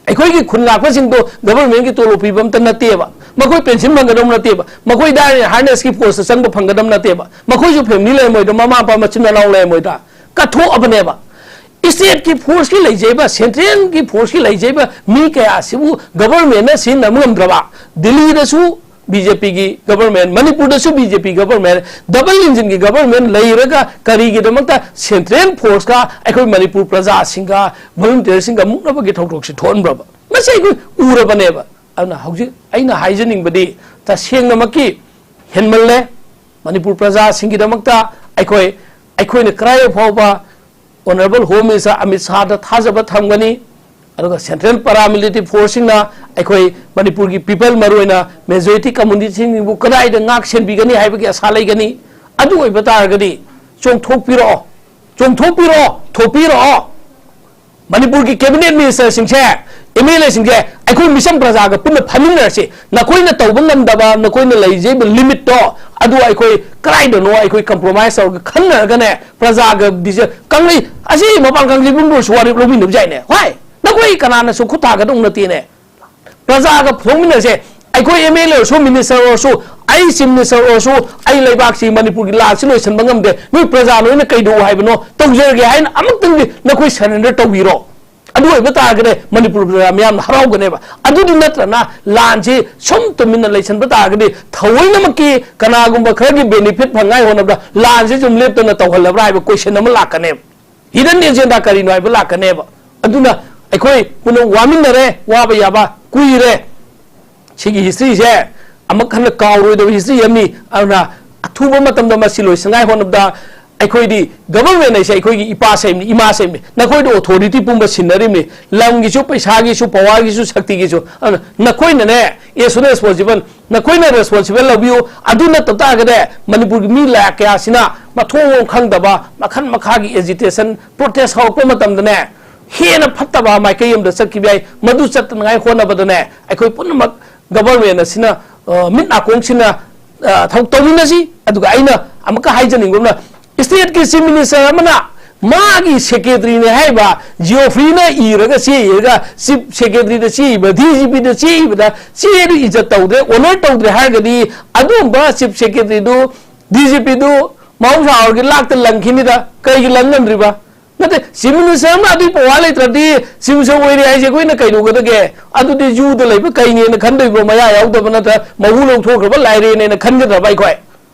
ꯑꯩꯈꯣꯏꯒꯤ ꯈꯨꯟ ꯉꯥꯛꯄꯁꯤꯡꯗꯣ ꯒꯚꯔꯟꯃꯦꯟꯒꯤ ꯇꯣꯂꯣꯞ ꯄꯤꯕ ꯑꯝꯇ ꯅꯠꯇꯦꯕ, ꯃꯈꯣꯏ ꯄꯦꯟꯁꯤꯟ ꯐꯪꯒꯗꯕ ꯅꯠꯇꯦꯕ, ꯃꯈꯣꯏ ꯗꯥꯏꯔꯦꯛ ꯍꯥꯔꯅꯦꯁꯀꯤ ꯄꯣꯁꯇ ꯆꯪꯕ ꯐꯪꯒꯗꯕ ꯅꯠꯇꯦꯕ, ꯃꯈꯣꯏꯁꯨ ꯐꯦꯃꯤꯂꯤ ꯂꯩꯔꯝꯃꯣꯏꯗ꯭ꯔꯥ, ꯃꯃꯥ ꯃꯄꯥ ꯃꯆꯤꯟ ꯃꯅꯥꯎ ꯂꯩꯔꯝꯃꯣꯏꯗ꯭ꯔꯥ? ꯀꯠꯊꯣꯛꯑꯕꯅꯦꯕ꯫ ꯏꯁꯇꯦꯠꯀꯤ ꯐꯣꯔꯁꯀꯤ ꯂꯩꯖꯩꯕ, ꯁꯦꯟꯇ꯭ꯔꯦꯜꯒꯤ ꯐꯣꯔꯁꯀꯤ ꯂꯩꯖꯩꯕ ꯃꯤ ꯀꯌꯥꯁꯤꯕꯨ ꯒꯚꯔꯟꯃꯦꯟꯅ ꯁꯤꯖꯤꯟꯅꯕ ꯉꯝꯗ꯭ꯔꯕ? ꯗꯤꯜꯂꯤꯗꯁꯨ ꯕꯤ ꯖꯦ ꯄꯤꯒꯤ ꯒꯚꯔꯟꯃꯦꯟ, ꯃꯅꯤꯄꯨꯔꯗꯁꯨ ꯕꯤ ꯖꯦ ꯄꯤ ꯒꯚꯔꯟꯃꯦꯟ, ꯗꯕꯜ ꯏꯟꯖꯤꯟꯒꯤ ꯒꯚꯔꯟꯃꯦꯟ ꯂꯩꯔꯒ ꯀꯔꯤꯒꯤꯗꯃꯛꯇ ꯁꯦꯟꯇ꯭ꯔꯦꯜ ꯐꯣꯔꯁꯀ ꯑꯩꯈꯣꯏ ꯃꯅꯤꯄꯨꯔ ꯄ꯭ꯔꯖꯥꯁꯤꯡꯒ ꯚꯣꯂꯨꯟꯇꯤꯌꯔꯁꯤꯡꯒ ꯃꯨꯛꯅꯕꯒꯤ ꯊꯧꯗꯣꯛꯁꯤ ꯊꯣꯛꯍꯟꯕ꯭ꯔꯕ? ꯃꯁꯤ ꯑꯩꯈꯣꯏ ꯎꯔꯕꯅꯦꯕ꯫ ꯑꯗꯨꯅ ꯍꯧꯖꯤꯛ ꯑꯩꯅ ꯍꯥꯏꯖꯅꯤꯡꯕꯗꯤ ꯇꯁꯦꯡꯅꯃꯛꯀꯤ ꯍꯦꯟꯃꯜꯂꯦ꯫ ꯃꯅꯤꯄꯨꯔ ꯄ꯭ꯔꯖꯥꯁꯤꯡꯒꯤꯗꯃꯛꯇ ꯑꯩꯈꯣꯏ, ꯑꯩꯈꯣꯏꯅ ꯀꯔꯥꯏ ꯐꯥꯎꯕ ꯑꯣꯅꯔꯦꯕꯜ ꯍꯣꯝ ꯃꯤꯅꯤꯁꯇꯔ ꯑꯃꯤꯠ ꯁꯥꯍꯗ ꯊꯥꯖꯕ ꯊꯝꯒꯅꯤ, ꯑꯗꯨꯒ ꯁꯦꯟꯇ꯭ꯔꯦꯜ ꯄꯔꯥꯃꯤꯂꯤꯇꯔꯤ ꯐꯣꯔꯁꯁꯤꯡꯅ ꯑꯩꯈꯣꯏ ꯃꯅꯤꯄꯨꯔꯒꯤ ꯄꯤꯄꯜ, ꯃꯔꯨꯑꯣꯏꯅ ꯃꯦꯖꯣꯔꯤꯇꯤ ꯀꯝꯃꯨꯅꯤꯇꯤꯁꯤꯡꯕꯨ ꯀꯗꯥꯏꯗ ꯉꯥꯛ ꯁꯦꯟꯕꯤꯒꯅꯤ ꯍꯥꯏꯕꯒꯤ ꯑꯁꯥ ꯂꯩꯒꯅꯤ꯫ ꯑꯗꯨ ꯑꯣꯏꯕ ꯇꯥꯔꯒꯗꯤ ꯆꯣꯡꯊꯣꯛꯄꯤꯔꯛꯑꯣ, ꯆꯣꯡꯊꯣꯛꯄꯤꯔꯛꯑꯣ, ꯊꯣꯛꯄꯤꯔꯛꯑꯣ꯫ ꯃꯅꯤꯄꯨꯔꯒꯤ ꯀꯦꯕꯤꯅꯦꯠ ꯃꯤꯅꯤꯁꯇꯔꯁꯤꯡꯁꯦ, ꯑꯦꯝ ꯑꯦꯜ ꯑꯦꯁꯤꯡꯁꯦ ꯑꯩꯈꯣꯏ ꯃꯤꯆꯝ ꯄ꯭ꯔꯖꯥꯒ ꯄꯨꯟꯅ ꯐꯝꯃꯤꯟꯅꯔꯁꯤ꯫ ꯅꯈꯣꯏꯅ ꯇꯧꯕ ꯉꯝꯗꯕ, ꯅꯈꯣꯏꯅ ꯂꯩꯖꯔꯤꯕ ꯂꯤꯃꯤꯠꯇꯣ, ꯑꯗꯨ ꯑꯩꯈꯣꯏ ꯀꯗꯥꯏꯗꯅꯣ ꯑꯩꯈꯣꯏ ꯀꯝꯄ꯭ꯔꯣꯃꯥꯏꯁ ꯇꯧꯔꯒ ꯈꯟꯅꯔꯒꯅꯦ, ꯄ꯭ꯔꯖꯥꯒ ꯗꯤꯖ-, ꯀꯪꯂꯩ-, ꯑꯁꯤ ꯃꯄꯥꯟ ꯀꯥꯡꯖꯩꯕꯨꯡꯗ ꯑꯣꯏꯔꯁꯨ ꯋꯥꯔꯦꯞ ꯂꯧꯃꯤꯟꯅꯕ ꯌꯥꯏꯅꯦ꯫ ꯍꯣꯏ, ꯅꯈꯣꯏ ꯀꯅꯥꯅꯁꯨ ꯈꯨꯠ ꯊꯥꯒꯗꯧ ꯅꯠꯇꯦꯅꯦ꯫ ꯄ꯭ꯔꯖꯥꯒ ꯐꯣꯡꯃꯤꯟꯅꯁꯦ꯫ ꯑꯩꯈꯣꯏ ꯑꯦꯝ ꯑꯦꯜ ꯑꯦ ꯑꯣꯏꯔꯁꯨ, ꯃꯤꯅꯤꯁꯇꯔ ꯑꯣꯏꯔꯁꯨ, ꯑꯩ ꯆꯤꯐ ꯃꯤꯅꯤꯁꯇꯔ ꯑꯣꯏꯔꯁꯨ, ꯑꯩ ꯂꯩꯕꯥꯛꯁꯤ ꯃꯅꯤꯄꯨꯔꯒꯤ ꯂꯥꯟꯁꯤ ꯂꯣꯏꯁꯤꯟꯕ ꯉꯝꯗꯦ, ꯅꯣꯏ ꯄ꯭ꯔꯖꯥ ꯂꯣꯏꯅ ꯀꯩꯗꯧ ꯍꯥꯏꯕꯅꯣ, ꯇꯧꯖꯔꯒꯦ ꯍꯥꯏꯅ ꯑꯃꯨꯛꯇꯪꯗꯤ ꯅꯈꯣꯏ ꯁꯔꯦꯟꯗꯔ ꯇꯧꯕꯤꯔꯣ꯫ ꯑꯗꯨ ꯑꯣꯏꯕ ꯇꯥꯔꯒꯗꯤ ꯃꯅꯤꯄꯨꯔ ꯄ꯭ꯔꯖꯥ ꯃꯤꯌꯥꯝꯅ ꯍꯔꯥꯎꯒꯅꯦꯕ꯫ ꯑꯗꯨꯗꯤ ꯅꯠꯇ꯭ꯔꯅ ꯂꯥꯟꯁꯤ ꯁꯨꯝ ꯇꯨꯃꯤꯟꯅ ꯂꯩꯁꯟꯕ ꯇꯥꯔꯒꯗꯤ ꯊꯑꯣꯏꯅꯃꯛꯀꯤ ꯀꯅꯥꯒꯨꯝꯕ ꯈꯔꯒꯤ ꯕꯦꯅꯤꯐꯤꯠ ꯐꯪꯉꯥꯏ ꯍꯣꯠꯅꯕꯗ ꯂꯥꯟꯁꯤ ꯁꯨꯝ ꯂꯦꯞꯇꯅ ꯇꯧꯍꯜꯂꯕ꯭ꯔꯥ ꯍꯥꯏꯕ ꯀꯣꯏꯁꯟ ꯑꯃ ꯂꯥꯛꯀꯅꯦꯕ꯫ Hidden agenda ꯀꯔꯤꯅꯣ ꯍꯥꯏꯕ ꯂꯥꯛꯀꯅꯦꯕ꯫ ꯑꯗꯨꯅ ꯑꯩꯈꯣꯏ ꯄꯨꯝꯅꯃꯛ ꯋꯥꯃꯤꯟꯅꯔꯦ, ꯋꯥꯕ ꯌꯥꯕ ꯀꯨꯏꯔꯦ꯫ ꯁꯤꯒꯤ historyꯁꯦ ꯑꯃꯨꯛ ꯍꯟꯅ ꯀꯥꯎꯔꯣꯏꯗꯕ history ꯑꯃꯅꯤ꯫ ꯑꯗꯨꯅ ꯑꯊꯨꯕ ꯃꯇꯝꯗ ꯃꯁꯤ ꯂꯣꯏꯁꯤꯟꯉꯥꯏ ꯍꯣꯠꯅꯕꯗ ꯑꯩꯈꯣꯏꯗꯤ government ꯍꯥꯏꯁꯦ ꯑꯩꯈꯣꯏꯒꯤ ꯏꯄꯥ ꯁꯦꯝꯅꯤ, ꯏꯃꯥ ꯁꯦꯝꯅꯤ꯫ ꯅꯈꯣꯏꯗ authority ꯄꯨꯝꯕ ꯁꯤꯟꯅꯔꯤꯕꯅꯤ꯫ ꯂꯝꯒꯤꯁꯨ, ꯄꯩꯁꯥꯒꯤꯁꯨ, powerꯒꯤꯁꯨ, ꯁꯛꯇꯤꯒꯤꯁꯨ꯫ ꯑꯗꯨꯅ ꯅꯈꯣꯏꯅꯅꯦ, as soon as possible ꯅꯈꯣꯏꯅ responsible ꯂꯧꯕꯤꯌꯨ꯫ ꯑꯗꯨ ꯅꯠꯇ ꯇꯥꯔꯒꯗꯤ ꯃꯅꯤꯄꯨꯔꯒꯤ ꯃꯤ ꯂꯥꯛ ꯀꯌꯥꯁꯤꯅ ꯃꯊꯣꯡ ꯃꯔꯝ ꯈꯪꯗꯕ ꯃꯈꯜ ꯃꯈꯥꯒꯤ agitation, protest ꯍꯧꯔꯛꯄ ꯃꯇꯝꯗꯅꯦ, ꯍꯦꯟꯅ ꯐꯠꯇꯕ ꯃꯥꯏꯀꯩ ꯑꯃꯗ ꯆꯠꯈꯤꯕ ꯌꯥꯏ꯫ ꯃꯗꯨ ꯆꯠꯇꯅꯉꯥꯏ ꯍꯣꯠꯅꯕꯗꯅꯦ, ꯑꯩꯈꯣꯏ ꯄꯨꯝꯅꯃꯛ government ꯑꯁꯤꯅ, ꯑ, ꯃꯤꯠ ꯅꯥꯀꯣꯡꯁꯤꯅ, ꯑ, ꯊꯕꯛ ꯇꯧꯃꯤꯟꯅꯁꯤ꯫ ꯑꯗꯨꯒ ꯑꯩꯅ ꯑꯃꯨꯛꯀ ꯍꯥꯏꯖꯅꯤꯡꯕ ꯑꯃꯅ, stateꯀꯤ chief minister ꯑꯃꯅ ꯃꯥꯒꯤ secretaryꯅꯦ ꯍꯥꯏꯕ Geoffreyꯅ ꯏꯔꯒ ꯆꯦ ꯏꯔꯒ chief secretaryꯗ ꯆꯦ ꯏꯕ, DGPꯗ ꯆꯦ ꯏꯕꯗ ꯆꯦꯗꯨ ꯏꯖꯠ ꯇꯧꯗ꯭ꯔꯦ, honour ꯇꯧꯗ꯭ꯔꯦ ꯍꯥꯏꯔꯒꯗꯤ ꯑꯗꯨꯒꯨꯝꯕ chief secretaryꯗꯨ, DGPꯗꯨ ꯃꯍꯧꯁꯥ ꯑꯣꯏꯔꯒꯗꯤ ꯂꯥꯛꯇ ꯂꯪꯈꯤꯅꯤꯗ꯫ ꯀꯩꯒꯤ ꯂꯪ ꯉꯝꯗ꯭ꯔꯤꯕ? ꯅꯠꯇꯦ, chief minister ꯑꯃ ꯑꯗꯨꯒꯤ power ꯂꯩꯇ꯭ꯔꯗꯤ chief minister ꯑꯣꯏꯔꯦ ꯍꯥꯏꯁꯦ ꯑꯩꯈꯣꯏꯅ ꯀꯩꯗꯧꯒꯗꯒꯦ? ꯑꯗꯨꯗꯤ zooꯗ ꯂꯩꯕ ꯀꯩꯅꯦꯅ ꯈꯟꯗꯣꯏꯕ꯭ꯔꯣ? ꯃꯌꯥ ꯌꯥꯎꯗꯕ ꯅꯠꯇ꯭ꯔ ꯃꯍꯨ ꯂꯧꯊꯣꯛꯈ꯭ꯔꯕ ꯂꯥꯏꯔꯦꯅꯦꯅ ꯈꯟꯒꯗ꯭ꯔꯕ ꯑꯩꯈꯣꯏ?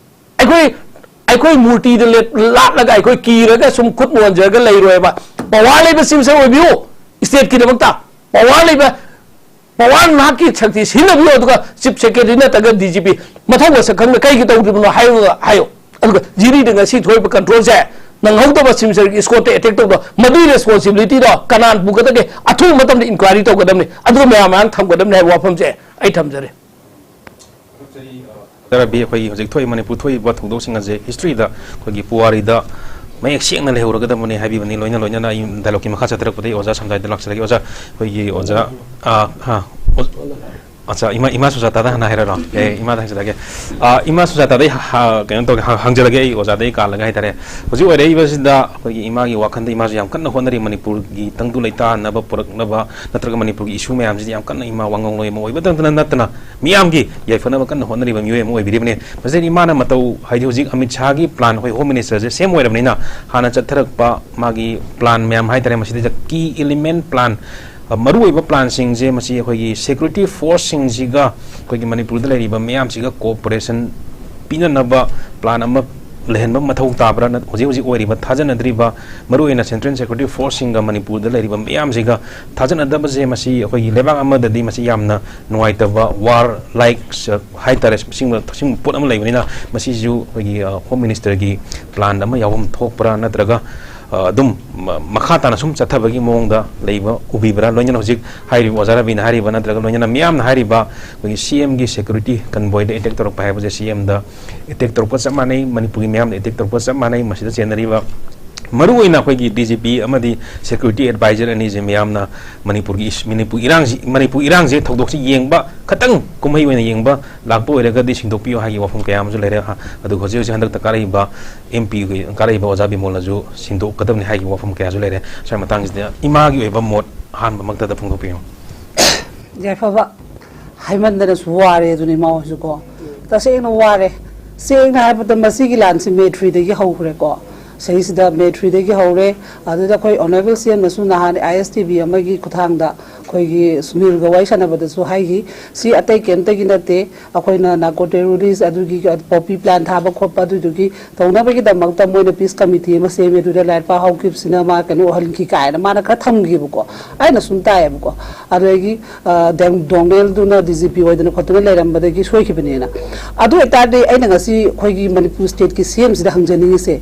ꯑꯩꯈꯣꯏ, ꯑꯩꯈꯣꯏ ꯃꯨꯔꯇꯤꯗ ꯂꯦꯞ-, ꯂꯥꯠꯂꯒ ꯑꯩꯈꯣꯏ ꯀꯤꯔꯒ ꯁꯨꯝ ꯈꯨꯠ ꯅꯣꯟꯖꯔꯒ ꯂꯩꯔꯣꯏꯕ꯫ Power ꯂꯩꯕ chief minister ꯑꯣꯏꯕꯤꯌꯨ꯫ Stateꯀꯤꯗꯃꯛꯇ power ꯂꯩꯕ, power ꯅꯍꯥꯛꯀꯤ ꯁꯛꯇꯤ ꯁꯤꯖꯤꯟꯅꯕꯤꯌꯨ꯫ ꯑꯗꯨꯒ chief secretary ꯅꯠꯇ꯭ꯔꯒ DGP ꯃꯊꯧ ꯃꯁꯛ ꯈꯪꯅ ꯀꯩꯒꯤ ꯇꯧꯗ꯭ꯔꯤꯕꯅꯣ ꯍꯥꯏꯌꯨ, ꯍꯥꯏꯌꯨ꯫ ꯑꯗꯨꯒ ꯖꯤꯔꯤꯗ ꯉꯁꯤ ꯊꯣꯛꯏꯕ controlꯁꯦ ꯅꯪꯍꯧꯗꯕ chief ministerꯒꯤ escortꯇ attack ꯇꯧꯕ, ꯃꯗꯨꯒꯤ responsibilityꯗꯣ ꯀꯅꯥꯅ ꯄꯨꯒꯗꯒꯦ? ꯑꯊꯨꯕ ꯃꯇꯝꯗ inquiry ꯇꯧꯒꯗꯕꯅꯤ, ꯑꯗꯨꯒ ꯃꯌꯥꯝ ꯃꯌꯥꯝ ꯊꯝꯒꯗꯕꯅꯤ ꯍꯥꯏꯕ ꯋꯥꯐꯝꯁꯦ ꯑꯩ ꯊꯝꯖꯔꯤ꯫ ꯗꯥ ꯔꯕꯤ, ꯑꯩꯈꯣꯏꯒꯤ ꯍꯧꯖꯤꯛ ꯊꯣꯛꯏ, ꯃꯅꯤꯄꯨꯔ ꯊꯣꯛꯏꯕ ꯊꯧꯗꯣꯛꯁꯤꯡ ꯑꯁꯦ historyꯗ, ꯑꯩꯈꯣꯏꯒꯤ ꯄꯨꯋꯥꯔꯤꯗ ꯃꯌꯦꯛ ꯁꯦꯡꯅ ꯂꯩꯍꯧꯔꯒꯗꯕꯅꯤ ꯍꯥꯏꯕꯤꯕꯅꯤ꯫ ꯂꯣꯏꯅ ꯂꯣꯏꯅꯅ ꯑꯩ dialogueꯀꯤ ꯃꯈꯥ ꯆꯠꯊꯔꯛꯄꯗ ꯑꯩ ꯑꯣꯖꯥ ꯁꯝꯖꯥꯏꯗ ꯂꯥꯛꯆꯔꯒꯦ꯫ ꯑꯣꯖꯥ, ꯑꯩꯈꯣꯏꯒꯤ ꯑꯣꯖꯥ, ꯑꯥ, ꯍꯥ, ꯑꯣ-, ꯑꯠꯆꯥ, ꯏꯃꯥ, ꯏꯃꯥ ꯁꯨꯖꯥꯇꯥꯗ ꯍꯥꯟꯅ ꯍꯥꯏꯔꯔꯣ? ꯑꯦ, ꯏꯃꯥꯗ ꯍꯪꯖꯔꯒꯦ꯫ ꯑꯥ, ꯏꯃꯥ ꯁꯨꯖꯥꯇꯥꯗ ꯑꯩ ꯍ-, ꯀꯩꯅꯣ ꯇꯧꯒꯦ, ꯍ-, ꯍꯪꯖꯔꯒꯦ, ꯑꯩ ꯑꯣꯖꯥꯗ ꯑꯩ ꯀꯥꯜꯂꯒ ꯍꯥꯏꯇꯥꯔꯦ꯫ ꯍꯧꯖꯤꯛ ꯑꯣꯏꯔꯛꯏꯕꯁꯤꯗ ꯑꯩꯈꯣꯏꯒꯤ ꯏꯃꯥꯒꯤ ꯋꯥꯈꯜꯗ ꯏꯃꯥꯁꯨ ꯌꯥꯝ ꯀꯟꯅ ꯍꯣꯠꯅꯔꯤ, ꯃꯅꯤꯄꯨꯔꯒꯤ ꯇꯪꯗꯨ ꯂꯩꯇꯥꯅꯕ ꯄꯨꯔꯛꯅꯕ ꯅꯠꯇ꯭ꯔꯒ ꯃꯅꯤꯄꯨꯔꯒꯤ issue ꯃꯌꯥꯝꯁꯤꯗ ꯌꯥꯝ ꯀꯟꯅ ꯏꯃꯥ ꯋꯥꯉꯧꯂꯣꯏ ꯑꯃ ꯑꯣꯏꯕꯇ ꯅꯠꯇꯅ ꯃꯤꯌꯥꯝꯒꯤ ꯌꯥꯏꯐꯅꯕ ꯀꯟꯅ ꯍꯣꯠꯅꯔꯤꯕ ꯃꯤꯑꯣꯏ ꯑꯃ ꯑꯣꯏꯕꯤꯔꯤꯕꯅꯤ꯫ ꯃꯁꯤꯗ ꯏꯃꯥꯅ ꯃꯇꯧ ꯍꯥꯏꯗꯤ ꯍꯧꯖꯤꯛ ꯑꯃꯤꯠ ꯁꯥꯍꯒꯤ plan, ꯑꯩꯈꯣꯏ home ministerꯁꯦ same ꯑꯣꯏꯔꯕꯅꯤꯅ ꯍꯥꯟꯅ ꯆꯠꯊꯔꯛꯄ ꯃꯥꯒꯤ plan ꯃꯌꯥꯝ ꯍꯥꯏꯇꯥꯔꯦ, ꯃꯁꯤꯗꯩꯗ key element plan, ꯑ, ꯃꯔꯨꯑꯣꯏꯕ planꯁꯤꯡꯁꯦ ꯃꯁꯤ ꯑꯩꯈꯣꯏꯒꯤ security forceꯁꯤꯡꯁꯤꯒ ꯑꯩꯈꯣꯏꯒꯤ ꯃꯅꯤꯄꯨꯔꯗ ꯂꯩꯔꯤꯕ ꯃꯤꯌꯥꯝꯁꯤꯒ cooperation ꯄꯤꯅꯅꯕ plan ꯑꯃ ꯂꯩꯍꯟꯕ ꯃꯊꯧ ꯇꯥꯕ꯭ꯔꯥ? ꯅꯠ-, ꯍꯧꯖꯤꯛ ꯍꯧꯖꯤꯛ ꯑꯣꯏꯔꯤꯕ ꯊꯥꯖꯅꯗ꯭ꯔꯤꯕ, ꯃꯔꯨꯑꯣꯏꯅ Central Security Forceꯁꯤꯡꯒ ꯃꯅꯤꯄꯨꯔꯗ ꯂꯩꯔꯤꯕ ꯃꯤꯌꯥꯝꯁꯤꯒ ꯊꯥꯖꯅꯗꯕꯁꯦ, ꯃꯁꯤ ꯑꯩꯈꯣꯏꯒꯤ ꯂꯩꯕꯥꯛ ꯑꯃꯗꯗꯤ ꯃꯁꯤ ꯌꯥꯝꯅ ꯅꯨꯡꯉꯥꯏꯇꯕ, war like ꯍꯥꯏꯇꯥꯔꯦ, ꯁꯤꯒꯨꯝꯕ, ꯁꯤꯒꯨꯝꯕ ꯄꯣꯠ ꯑꯃ ꯂꯩꯕꯅꯤꯅ, ꯃꯁꯤꯁꯨ ꯑꯩꯈꯣꯏꯒꯤ, ꯑ, Home Ministerꯒꯤ plan ꯑꯃ ꯌꯥꯎꯐꯝ ꯊꯣꯛꯄ꯭ꯔꯥ, ꯅꯠꯇ꯭ꯔꯒ, ꯑ, ꯑꯗꯨꯝ ꯃ-, ꯃꯈꯥ ꯇꯥꯅ ꯁꯨꯝ ꯆꯠꯊꯕꯒꯤ ꯃꯑꯣꯡꯗ ꯂꯩꯕ ꯎꯕꯤꯕ꯭ꯔꯥ? ꯂꯣꯏꯅꯅ ꯍꯧꯖꯤꯛ ꯍꯥꯏꯔꯤꯕ ꯑꯣꯖꯥ ꯔꯕꯤꯅ ꯍꯥꯏꯔꯤꯕ, ꯅꯠꯇ꯭ꯔꯒ ꯂꯣꯏꯅꯅ ꯃꯤꯌꯥꯝꯅ ꯍꯥꯏꯔꯤꯕ ꯑꯩꯈꯣꯏꯒꯤ CMꯒꯤ security convoyꯗ attack ꯇꯧꯔꯛꯄ ꯍꯥꯏꯕꯁꯦ, CMꯗ attack ꯇꯧꯔꯛꯄ ꯆꯞ ꯃꯥꯟꯅꯩ, ꯃꯅꯤꯄꯨꯔꯒꯤ ꯃꯤꯌꯥꯝꯗ attack ꯇꯧꯔꯛꯄ ꯆꯞ ꯃꯥꯟꯅꯩ꯫ ꯃꯁꯤꯗ ꯆꯦꯟꯅꯔꯤꯕ ꯃꯔꯨꯑꯣꯏꯅ ꯑꯩꯈꯣꯏꯒꯤ DGP ꯑꯃꯗꯤ security advisor ꯑꯅꯤꯁꯦ ꯃꯤꯌꯥꯝꯅ ꯃꯅꯤꯄꯨꯔꯒꯤ ꯏꯁ-, ꯃꯅꯤꯄꯨꯔ ꯏꯔꯥꯡꯁꯤ, ꯃꯅꯤꯄꯨꯔ ꯏꯔꯥꯡꯁꯦ, ꯊꯧꯗꯣꯛꯁꯤ ꯌꯦꯡꯕ ꯈꯇꯪ, ꯀꯨꯝꯍꯩ ꯑꯣꯏꯅ ꯌꯦꯡꯕ ꯂꯥꯛꯄ ꯑꯣꯏꯔꯒꯗꯤ ꯁꯤꯟꯗꯣꯛꯄꯤꯌꯨ ꯍꯥꯏꯒꯤ ꯋꯥꯐꯝ ꯀꯌꯥ ꯑꯃꯁꯨ ꯂꯩꯔꯦ꯫ ꯑꯗꯨꯒ ꯍꯧꯖꯤꯛ ꯍꯧꯖꯤꯛ ꯍꯟꯗꯛꯇ ꯀꯥꯔꯛꯏꯕ MP ꯑꯣꯏ-, ꯀꯥꯔꯛꯏꯕ ꯑꯣꯖꯥ ꯕꯤꯃꯣꯜꯅꯁꯨ ꯁꯤꯟꯗꯣꯛꯀꯗꯕꯅꯤ ꯍꯥꯏꯒꯤ ꯋꯥꯐꯝ ꯀꯌꯥꯁꯨ ꯂꯩꯔꯦ꯫ ꯁ꯭ꯋꯥꯏ ꯃꯇꯥꯡꯁꯤꯗ ꯏꯃꯥꯒꯤ ꯑꯣꯏꯕ ꯃꯣꯠ ꯑꯍꯥꯟꯕꯃꯛꯇꯗ ꯐꯣꯡꯗꯣꯛꯄꯤꯌꯨ꯫ ꯌꯥꯏꯐꯕ, ꯍꯥꯏꯃꯟꯗꯅꯁꯨ ꯋꯥꯔꯦ ꯑꯗꯨꯅꯤ ꯏꯃꯥ ꯍꯣꯏꯁꯨ ꯀꯣ꯫ ꯇꯁꯦꯡꯅ ꯋꯥꯔꯦ꯫ ꯁꯦꯡꯅ ꯍꯥꯏꯕꯗ ꯃꯁꯤꯒꯤ ꯂꯥꯟꯁꯤ May threeꯗꯒꯤ ꯍꯧꯈ꯭ꯔꯦꯀꯣ꯫ ꯁꯤꯁꯤꯗ May threeꯗꯒꯤ ꯍꯧꯔꯦ꯫ ꯑꯗꯨꯗ ꯑꯩꯈꯣꯏ Honourable CMꯅꯁꯨ ꯅꯍꯥꯟ ISTV ꯑꯃꯒꯤ ꯈꯨꯠꯊꯥꯡꯗ ꯑꯩꯈꯣꯏꯒꯤ ꯁꯨꯅꯤꯜꯒ ꯋꯥꯔꯤ ꯁꯥꯟꯅꯕꯗꯁꯨ ꯍꯥꯏꯈꯤ, ꯁꯤ ꯑꯇꯩ ꯀꯩꯝꯇꯒꯤ ꯅꯠꯇꯦ, ꯑꯩꯈꯣꯏꯅ narco terrorist ꯑꯗꯨꯒꯤ poppy plant ꯊꯥꯕ ꯈꯣꯠꯄ ꯑꯗꯨꯗꯨꯒꯤ ꯇꯧꯅꯕꯒꯤꯗꯃꯛꯇ ꯃꯣꯏꯅ peace committee ꯑꯃ ꯁꯦꯝꯃꯦ, ꯑꯗꯨꯗ ꯂꯥꯏꯔꯤꯛ ꯄꯥꯍꯧꯈꯤꯕꯁꯤꯅ ꯃꯥ ꯀꯩꯅꯣ ꯑꯣꯏꯍꯟꯈꯤ ꯀꯥꯏꯅ ꯃꯥꯅ ꯈꯔ ꯊꯝꯈꯤꯕꯀꯣ꯫ ꯑꯩꯅ ꯁꯨꯝ ꯇꯥꯏꯌꯦꯕꯀꯣ꯫ ꯑꯗꯨꯗꯒꯤ, ꯑ, ꯗꯦꯡ-, ꯗꯣꯡꯅꯦꯜꯗꯨꯅ DGP ꯑꯣꯏꯗꯅ ꯈꯣꯠꯇꯅ ꯂꯩꯔꯝꯕꯗꯒꯤ ꯁꯣꯏꯈꯤꯕꯅꯦꯅ꯫ ꯑꯗꯨ ꯑꯣꯏꯇꯥꯔꯗꯤ ꯑꯩꯅ ꯉꯁꯤ ꯑꯩꯈꯣꯏꯒꯤ ꯃꯅꯤꯄꯨꯔ stateꯀꯤ CMꯁꯤꯗ ꯍꯪꯖꯅꯤꯡꯉꯤꯁꯦ,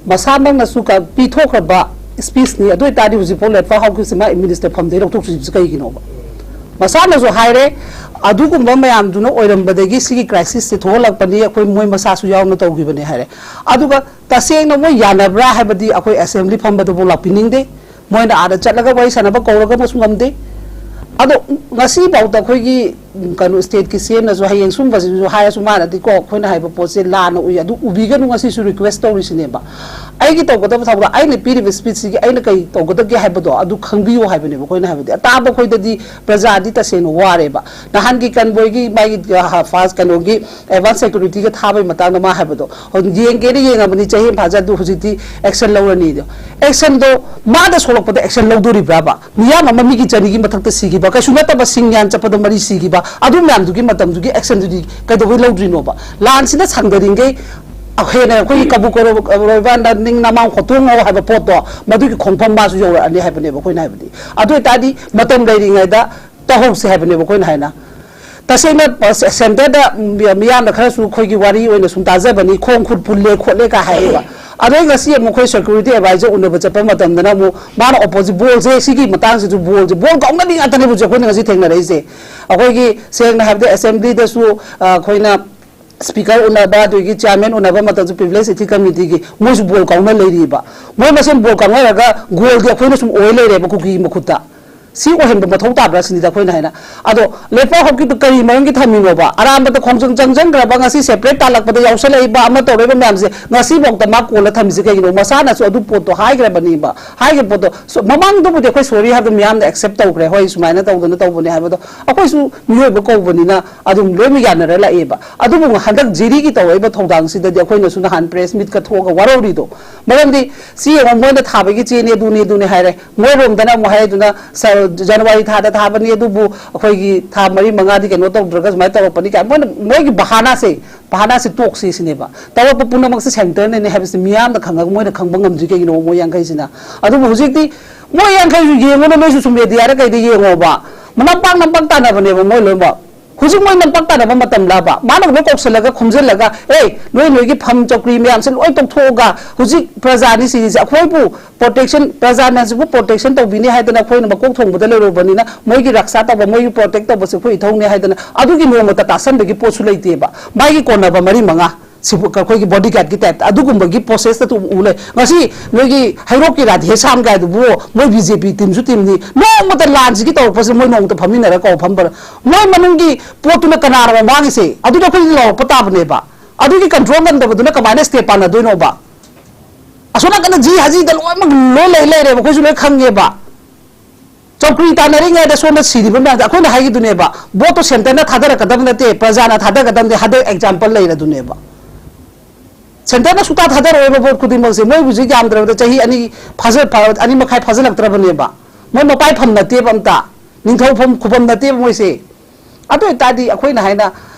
ꯃꯁꯥꯃꯛꯅꯁꯨ ꯀ-, ꯄꯤꯊꯣꯛꯈ꯭ꯔꯕ speechꯅꯤ, ꯑꯗꯨ ꯑꯣꯏꯇꯥꯔꯗꯤ ꯍꯧꯖꯤꯛꯐꯥꯎ ꯂꯥꯏꯔꯤꯛ ꯄꯥꯍꯧꯈꯤꯕꯁꯤ ꯃꯥ minister ꯐꯝꯗꯒꯤ ꯂꯧꯊꯣꯛꯇ꯭ꯔꯤꯕꯁꯤ ꯀꯩꯒꯤꯅꯣꯕ? ꯃꯁꯥꯅꯁꯨ ꯍꯥꯏꯔꯦ, ꯑꯗꯨꯒꯨꯝꯕ ꯃꯌꯥꯝꯗꯨꯅ ꯑꯣꯏꯔꯝꯕꯗꯒꯤ ꯁꯤꯒꯤ crisisꯁꯦ ꯊꯣꯛꯍꯜꯂꯛꯄꯅꯤ, ꯑꯩꯈꯣꯏ ꯃꯣꯏ ꯃꯁꯥꯁꯨ ꯌꯥꯎꯅ ꯇꯧꯈꯤꯕꯅꯦ ꯍꯥꯏꯔꯦ꯫ ꯑꯗꯨꯒ ꯇꯁꯦꯡꯅ ꯃꯣꯏ ꯌꯥꯅꯕ꯭ꯔꯥ ꯍꯥꯏꯕꯗꯤ ꯑꯩꯈꯣꯏ assembly ꯐꯝꯕꯗꯕꯨ ꯂꯥꯛꯄꯤꯅꯤꯡꯗꯦ꯫ ꯃꯣꯏꯅ ꯑꯥꯗ ꯆꯠꯂꯒ ꯋꯥꯔꯤ ꯁꯥꯟꯅꯕ ꯀꯧꯔꯒ ꯑꯃꯁꯨ ꯉꯝꯗꯦ꯫ ꯑꯗꯣ ꯉꯁꯤꯐꯥꯎꯗ ꯑꯩꯈꯣꯏꯒꯤ, ꯎꯝ, ꯀꯩꯅꯣ, stateꯀꯤ CMꯅꯁꯨ ꯍꯌꯦꯡ ꯁꯨꯝꯕꯁꯤꯁꯨ ꯍꯥꯏꯔꯁꯨ ꯃꯥꯅꯗꯤ ꯀꯣ, ꯑꯩꯈꯣꯏꯅ ꯍꯥꯏꯕ ꯄꯣꯠꯁꯦ ꯂꯥꯟꯅ ꯎꯏ, ꯑꯗꯨ ꯎꯕꯤꯒꯅꯨ, ꯉꯁꯤꯁꯨ request ꯇꯧꯔꯤꯁꯤꯅꯦꯕ꯫ ꯑꯩꯒꯤ ꯇꯧꯒꯗꯕ ꯊꯧꯔꯥꯡ, ꯑꯩꯅ ꯄꯤꯔꯤꯕ speechꯁꯤꯒꯤ ꯑꯩꯅ ꯀꯩ ꯇꯧꯒꯗꯒꯦ ꯍꯥꯏꯕꯗꯣ ꯑꯗꯨ ꯈꯪꯕꯤꯌꯨ ꯍꯥꯏꯕꯅꯦꯕ ꯑꯩꯈꯣꯏꯅ ꯍꯥꯏꯕꯗꯤ꯫ ꯑꯇꯥꯕ ꯑꯩꯈꯣꯏꯗꯗꯤ ꯄ꯭ꯔꯖꯥꯗꯤ ꯇꯁꯦꯡꯅ ꯋꯥꯔꯦꯕ꯫ ꯅꯍꯥꯟꯒꯤ convoyꯒꯤ ꯃꯥꯒꯤ, ꯑ, first ꯀꯩꯅꯣꯒꯤ advance securityꯒ ꯊꯥꯕꯒꯤ ꯃꯇꯥꯡꯗ ꯃꯥ ꯍꯥꯏꯕꯗꯣ, ꯍꯧꯖꯤꯛ ꯌꯦꯡꯒꯦꯅ ꯌꯦꯡꯉꯕꯅꯤ, ꯆꯍꯤ ꯑꯃ ꯐꯥꯖ, ꯑꯗꯨ ꯍꯧꯖꯤꯛꯇꯤ action ꯂꯧꯔꯅꯤꯗꯣ꯫ Actionꯗꯣ ꯃꯥꯗ ꯁꯣꯛꯂꯛꯄꯗ action ꯂꯧꯗꯣꯔꯤꯕ꯭ꯔꯥꯕ? ꯃꯤꯌꯥꯝ ꯑꯃ ꯃꯤꯒꯤ ꯆꯅꯤꯒꯤ ꯃꯊꯛꯇ ꯁꯤꯈꯤꯕ, ꯀꯩꯁꯨ ꯅꯠꯇꯕ ꯁꯤꯡ ꯌꯥꯟ ꯆꯠꯄꯗ ꯃꯔꯤ ꯁꯤꯈꯤꯕ, ꯑꯗꯨ ꯃꯌꯥꯝꯗꯨꯒꯤ ꯃꯇꯝꯗꯨꯒꯤ actionꯗꯨꯗꯤ ꯀꯩꯗꯧꯕꯩ ꯂꯧꯗ꯭ꯔꯤꯅꯣꯕ? ꯂꯥꯟꯁꯤꯅ ꯁꯥꯡꯗꯔꯤꯉꯩ ꯍꯦꯟꯅ ꯑꯩꯈꯣꯏꯒꯤ ꯀꯕꯨ ꯀꯔꯣꯏꯕ ꯅꯤꯡ ꯅꯃꯥꯡ ꯈꯣꯠꯇꯣꯛꯉꯣ ꯍꯥꯏꯕ ꯄꯣꯠꯇꯣ, ꯃꯗꯨꯒꯤ ꯈꯣꯡꯐꯝ ꯃꯥꯁꯨ ꯌꯧꯔꯛꯑꯅꯤ ꯍꯥꯏꯕꯅꯦꯕ ꯑꯩꯈꯣꯏꯅ ꯍꯥꯏꯕꯗꯤ꯫ ꯑꯗꯨ ꯑꯣꯏꯇꯥꯔꯗꯤ ꯃꯇꯝ ꯂꯩꯔꯤꯉꯩꯗ ꯇꯧꯍꯧꯁꯦ ꯍꯥꯏꯕꯅꯦꯕ ꯑꯩꯈꯣꯏꯅ ꯍꯥꯏꯅ꯫ ꯇꯁꯦꯡꯅ ꯁꯦꯟꯇꯔꯗ ꯃꯤꯌꯥꯝꯅ ꯈꯔꯁꯨ ꯑꯩꯈꯣꯏꯒꯤ ꯋꯥꯔꯤ ꯑꯣꯏꯅ ꯁꯨꯝ ꯇꯥꯖꯕꯅꯤ, ꯈꯣꯡ ꯈꯨꯠ ꯄꯨꯜꯂꯦ ꯈꯣꯠꯂꯦ ꯀꯥꯏ ꯍꯥꯏꯌꯦꯕ꯫ ꯑꯗꯣ ꯑꯩ ꯉꯁꯤ ꯑꯃꯨꯛ ꯑꯩꯈꯣꯏ ꯁꯦꯀ꯭ꯌꯨꯔꯤꯇꯤ ꯑꯦꯗꯚꯥꯏꯖꯔ ꯎꯅꯕ ꯆꯠꯄ ꯃꯇꯝꯗꯅ ꯑꯃꯨꯛ ꯃꯥꯅ ꯑꯣꯄꯣꯖꯤꯠ ꯕꯣꯜꯁꯦ, ꯁꯤꯒꯤ ꯃꯇꯥꯡꯁꯤꯁꯨ ꯕꯣꯜꯁꯦ, ꯕꯣꯜ ꯀꯥꯎꯅꯕꯤ ꯉꯥꯛꯇꯅꯦ ꯍꯧꯖꯤꯛ ꯑꯩꯈꯣꯏꯅ ꯉꯁꯤ ꯊꯦꯡꯅꯔꯛꯏꯁꯦ꯫ ꯑꯩꯈꯣꯏꯒꯤ ꯁꯦꯡꯅ ꯍꯥꯏꯕꯗ ꯑꯦꯁꯦꯝꯕ꯭ꯂꯤꯗꯁꯨ ꯑꯩꯈꯣꯏꯅ ꯁ꯭ꯄꯤꯀꯔ ꯎꯅꯕ, ꯑꯗꯨꯗꯒꯤ ꯆꯤꯌꯥꯔꯃꯦꯟ ꯎꯅꯕ ꯃꯇꯝꯁꯨ ꯄ꯭ꯔꯤꯚꯤꯂꯦꯖ ꯏꯊꯤꯛ ꯀꯃꯤꯇꯤꯒꯤ ꯃꯣꯏꯁꯨ ꯕꯣꯜ ꯀꯥꯎꯅ ꯂꯩꯔꯤꯕ꯫ ꯃꯣꯏ ꯃꯁꯦꯟ ꯕꯣꯜ ꯀꯥꯎꯅꯔꯒ ꯒꯣꯜꯗꯤ ꯑꯩꯈꯣꯏꯅ ꯁꯨꯝ ꯑꯣꯏ ꯂꯩꯔꯦꯕ ꯀꯨꯀꯤꯒꯤ ꯃꯈꯨꯠꯇ꯫ ꯁꯤ ꯑꯣꯏꯍꯟꯕ ꯃꯊꯧ ꯇꯥꯕ꯭ꯔꯥ ꯁꯤꯅꯤꯗ ꯑꯩꯈꯣꯏꯅ ꯍꯥꯏꯅ꯫ ꯑꯗꯣ ꯂꯦꯄꯔ ꯍꯣꯞꯀꯤꯗꯨ ꯀꯔꯤ ꯃꯔꯝꯒꯤ ꯊꯝꯃꯤꯅꯣꯕ? ꯑꯔꯥꯝꯕꯗ ꯈꯣꯡꯖꯪ ꯆꯪꯁꯤꯟꯈ꯭ꯔꯕ, ꯉꯁꯤ ꯁꯦꯄꯔꯦꯠ ꯇꯥꯜꯂꯛꯄꯗ ꯌꯥꯎꯁꯜꯂꯛꯏꯕ ꯑꯃ ꯇꯧꯔꯛꯏꯕ ꯃꯌꯥꯝꯁꯦ ꯉꯁꯤꯐꯥꯎꯗ ꯃꯥ ꯀꯣꯜꯂ ꯊꯝꯃꯤꯁꯦ ꯀꯩꯒꯤꯅꯣ? ꯃꯁꯥꯅꯁꯨ ꯑꯗꯨ ꯄꯣꯠꯇꯣ ꯍꯥꯏꯈ꯭ꯔꯕꯅꯦꯕ꯫ ꯍꯥꯏꯈꯤꯕ ꯄꯣꯠꯇꯣ ꯁ-, ꯃꯃꯥꯡꯗꯨꯕꯨꯗꯤ ꯑꯩꯈꯣꯏ ꯁꯣꯔꯤ ꯍꯥꯏꯕꯗꯣ ꯃꯤꯌꯥꯝꯅ ꯑꯦꯛꯁꯦꯞ ꯇꯧꯈ꯭ꯔꯦ, ꯍꯣꯏ ꯁꯨꯃꯥꯏꯅ ꯇꯧꯗꯅ ꯇꯧꯕꯅꯦ ꯍꯥꯏꯕꯗꯣ꯫ ꯑꯩꯈꯣꯏꯁꯨ ꯃꯤꯑꯣꯏꯕ ꯀꯧꯕꯅꯤꯅ ꯑꯗꯨꯝ ꯂꯣꯏꯅ ꯌꯥꯅꯔ ꯂꯥꯛꯑꯦꯕ꯫ ꯑꯗꯨꯕꯨ ꯍꯟꯗꯛ ꯖꯦꯔꯤꯒꯤ ꯇꯧꯔꯛꯏꯕ ꯊꯧꯗꯥꯡꯁꯤꯗꯗꯤ ꯑꯩꯈꯣꯏꯅꯁꯨ ꯅꯍꯥꯟ ꯄ꯭ꯔꯦꯁ ꯃꯤꯠꯀ ꯊꯣꯛꯑꯒ ꯋꯥꯔꯧꯔꯤꯗꯣ꯫ ꯃꯔꯝꯗꯤ ꯁꯤ ꯌꯦꯡꯉꯣ, ꯃꯣꯏꯅ ꯊꯥꯕꯒꯤ ꯆꯦꯅꯤ, ꯑꯗꯨꯅꯤ ꯑꯗꯨꯅꯤ ꯍꯥꯏꯔꯦ꯫ ꯃꯣꯏꯔꯣꯝꯗꯅ ꯑꯃꯨꯛ ꯍꯥꯏꯗꯨꯅ ꯁ-, ꯖꯅꯋꯥꯔꯤ ꯊꯥꯗ ꯊꯥꯕꯅꯤ, ꯑꯗꯨꯕꯨ ꯑꯩꯈꯣꯏꯒꯤ ꯊꯥ ꯃꯔꯤ ꯃꯉꯥꯗꯤ ꯀꯩꯅꯣ ꯇꯧꯗ꯭ꯔꯒ ꯁꯨꯃꯥꯏꯅ ꯇꯧꯔꯛꯄꯅꯤ ꯀꯥꯏ ꯃꯣꯏꯅ, ꯃꯣꯏꯒꯤ ꯕꯍꯥꯅꯥꯁꯦ, ꯕꯍꯥꯅꯥꯁꯦ ꯇꯣꯛꯁꯤ ꯁꯤꯅꯦꯕ꯫ ꯇꯧꯔꯛꯄ ꯄꯨꯝꯅꯃꯛꯁꯦ ꯁꯦꯟꯇꯔꯅꯅꯦ ꯍꯥꯏꯕꯁꯤ ꯃꯤꯌꯥꯝꯅ ꯈꯪꯉꯒ ꯃꯣꯏꯅ ꯈꯪꯕ ꯉꯝꯗ꯭ꯔꯤ ꯀꯩꯒꯤꯅꯣ ꯃꯣꯏ ꯌꯥꯡꯈꯩꯁꯤꯅ? ꯑꯗꯨꯕꯨ ꯍꯧꯖꯤꯛꯇꯤ ꯃꯣꯏ ꯌꯥꯡꯈꯩꯁꯨ ꯌꯦꯡꯉꯨꯅ ꯅꯣꯏꯁꯨ ꯁꯨꯝ ꯃꯦꯗꯤꯌꯥꯗ ꯀꯩꯗ ꯌꯦꯡꯉꯣꯕ, ꯅꯝꯄꯥꯛ ꯅꯝꯄꯥꯛ ꯇꯥꯟꯅꯕꯅꯦꯕ ꯃꯣꯏ ꯂꯣꯏꯅꯃꯛ꯫ ꯍꯧꯖꯤꯛ ꯃꯣꯏ ꯅꯝꯄꯥꯛ ꯇꯥꯟꯅꯕ ꯃꯇꯝꯂꯕ? ꯃꯥꯅ ꯂꯣꯏ ꯀꯧꯁꯜꯂꯒ ꯈꯣꯝꯖꯤꯜꯂꯒ, "ꯑꯦ, ꯅꯣꯏ ꯅꯣꯏꯒꯤ ꯐꯝ ꯆꯧꯀ꯭ꯔꯤ ꯃꯌꯥꯝꯁꯦ ꯂꯣꯏ ꯇꯧꯊꯣꯛꯑꯒ ꯍꯧꯖꯤꯛ ꯄ꯭ꯔꯖꯥꯅꯤ ꯁꯤꯔꯤꯁꯦ, ꯑꯩꯈꯣꯏꯕꯨ ꯄ꯭ꯔꯣꯇꯦꯛꯁꯟ, ꯄ꯭ꯔꯖꯥꯅ ꯍꯧꯖꯤꯛꯄꯨ ꯄ꯭ꯔꯣꯇꯦꯛꯁꯟ ꯇꯧꯕꯤꯅꯤ ꯍꯥꯏꯗꯅ ꯑꯩꯈꯣꯏꯅ ꯃꯀꯣꯛ ꯊꯣꯡꯕꯗ ꯂꯩꯔꯨꯕꯅꯤꯅ ꯃꯣꯏꯒꯤ ꯔꯛꯁꯥ ꯇꯧꯕ, ꯃꯣꯏꯒꯤ ꯄ꯭ꯔꯣꯇꯦꯛ ꯇꯧꯕꯁꯦ ꯑꯩꯈꯣꯏ ꯏꯊꯧꯅꯦ" ꯍꯥꯏꯗꯅ ꯑꯗꯨꯒꯤ ꯅꯣꯡꯃꯇ ꯇꯥꯁꯟꯕꯒꯤ ꯄꯣꯠꯁꯨ ꯂꯩꯇꯦꯕ꯫ ꯃꯥꯒꯤ ꯀꯣꯟꯅꯕ ꯃꯔꯤ ꯃꯉꯥ ꯁꯤꯕꯨ ꯑꯩꯈꯣꯏꯒꯤ ꯕꯣꯗꯤꯒꯥꯔꯗꯀꯤ ꯇꯥꯏꯞꯇ ꯑꯗꯨꯒꯨꯝꯕꯒꯤ ꯄ꯭ꯔꯣꯁꯦꯁꯇ ꯎ ꯂꯩ꯫ ꯉꯁꯤ ꯅꯣꯏꯒꯤ ꯍꯩꯔꯣꯛꯀꯤ ꯔꯥꯙꯦꯁ꯭ꯌꯥꯝ ꯀꯥꯏꯗꯨꯕꯨ ꯃꯣꯏ ꯕꯤ ꯖꯦ ꯄꯤ ꯇꯤꯝꯁꯨ ꯇꯤꯝꯅꯤ, ꯅꯣꯡꯃꯇ ꯂꯥꯟꯁꯤꯒꯤ ꯇꯧꯔꯛꯄꯁꯤꯗ ꯃꯣꯏ ꯅꯣꯡꯃꯇ ꯐꯝꯃꯤꯟꯅꯔꯒ ꯀꯧ ꯐꯝꯕ꯭ꯔꯥ? ꯃꯣꯏ ꯃꯅꯨꯡꯒꯤ ꯄꯣꯠꯇꯨꯅ ꯀꯅꯥꯅꯣ ꯃꯥꯡꯉꯤꯁꯦ? ꯑꯗꯨꯗꯤ ꯑꯩꯈꯣꯏꯗꯤ ꯂꯥꯎꯔꯛꯄ ꯇꯥꯕꯅꯦꯕ꯫ ꯑꯗꯨꯒꯤ ꯀꯟꯇ꯭ꯔꯣꯜ ꯉꯝꯗꯕꯗꯨꯅ ꯀꯃꯥꯏꯅ ꯁ꯭ꯇꯦꯠ ꯄꯥꯟꯅꯗꯣꯏꯅꯣꯕ? ꯑꯁꯣꯝ ꯅꯥꯀꯟꯗ ꯖꯤ ꯍꯖꯤꯗ ꯂꯣꯏꯅꯃꯛ ꯂꯣꯏ ꯂꯩ ꯂꯩꯔꯦꯕ, ꯑꯩꯈꯣꯏꯁꯨ ꯂꯣꯏ ꯈꯪꯉꯦꯕ꯫ ꯆꯧꯀ꯭ꯔꯤ ꯇꯥꯟꯅꯔꯤꯉꯩꯗ ꯁꯣꯝꯗ ꯁꯤꯔꯤꯕ ꯃꯌꯥꯝꯁꯦ ꯑꯩꯈꯣꯏꯅ ꯍꯥꯏꯈꯤꯗꯨꯅꯦꯕ, ꯚꯣꯠꯇꯣ ꯁꯦꯟꯇꯔꯅ ꯊꯥꯗꯔꯛꯀꯗꯕ ꯅꯠꯇꯦ, ꯄ꯭ꯔꯖꯥꯅ ꯊꯥꯗꯔꯛꯀꯗꯕꯅꯤ꯫ ꯍꯟꯗꯛ ꯑꯦꯛꯖꯥꯝꯄꯜ ꯂꯩꯔꯗꯨꯅꯦꯕ꯫ ꯁꯦꯟꯇꯔꯅ ꯁꯨꯛꯊꯥ ꯊꯥꯗꯔꯛꯑꯣꯏꯕ ꯚꯣꯠ ꯈꯨꯗꯤꯡꯃꯛꯁꯦ꯫ ꯃꯣꯏ ꯍꯧꯖꯤꯛ ꯌꯥꯝꯗ꯭ꯔꯕꯗ ꯆꯍꯤ ꯑꯅꯤ ꯐꯥꯖ-, ꯐꯥ-, ꯑꯅꯤ ꯃꯈꯥꯏ ꯐꯥꯖꯤꯜꯂꯛꯇ꯭ꯔꯕꯅꯦꯕ꯫ ꯃꯣꯏ ꯃꯄꯥꯏ ꯐꯝ ꯅꯠꯇꯦꯕ ꯑꯝꯇ, ꯅꯤꯡꯊꯧ ꯐꯝ ꯈꯨꯕꯝ ꯅꯠꯇꯦꯕ ꯃꯣꯏꯁꯦ꯫ ꯑꯗꯨ ꯑꯣꯏꯇꯥꯔꯗꯤ ꯑꯩꯈꯣꯏꯅ ꯍꯥꯏꯅ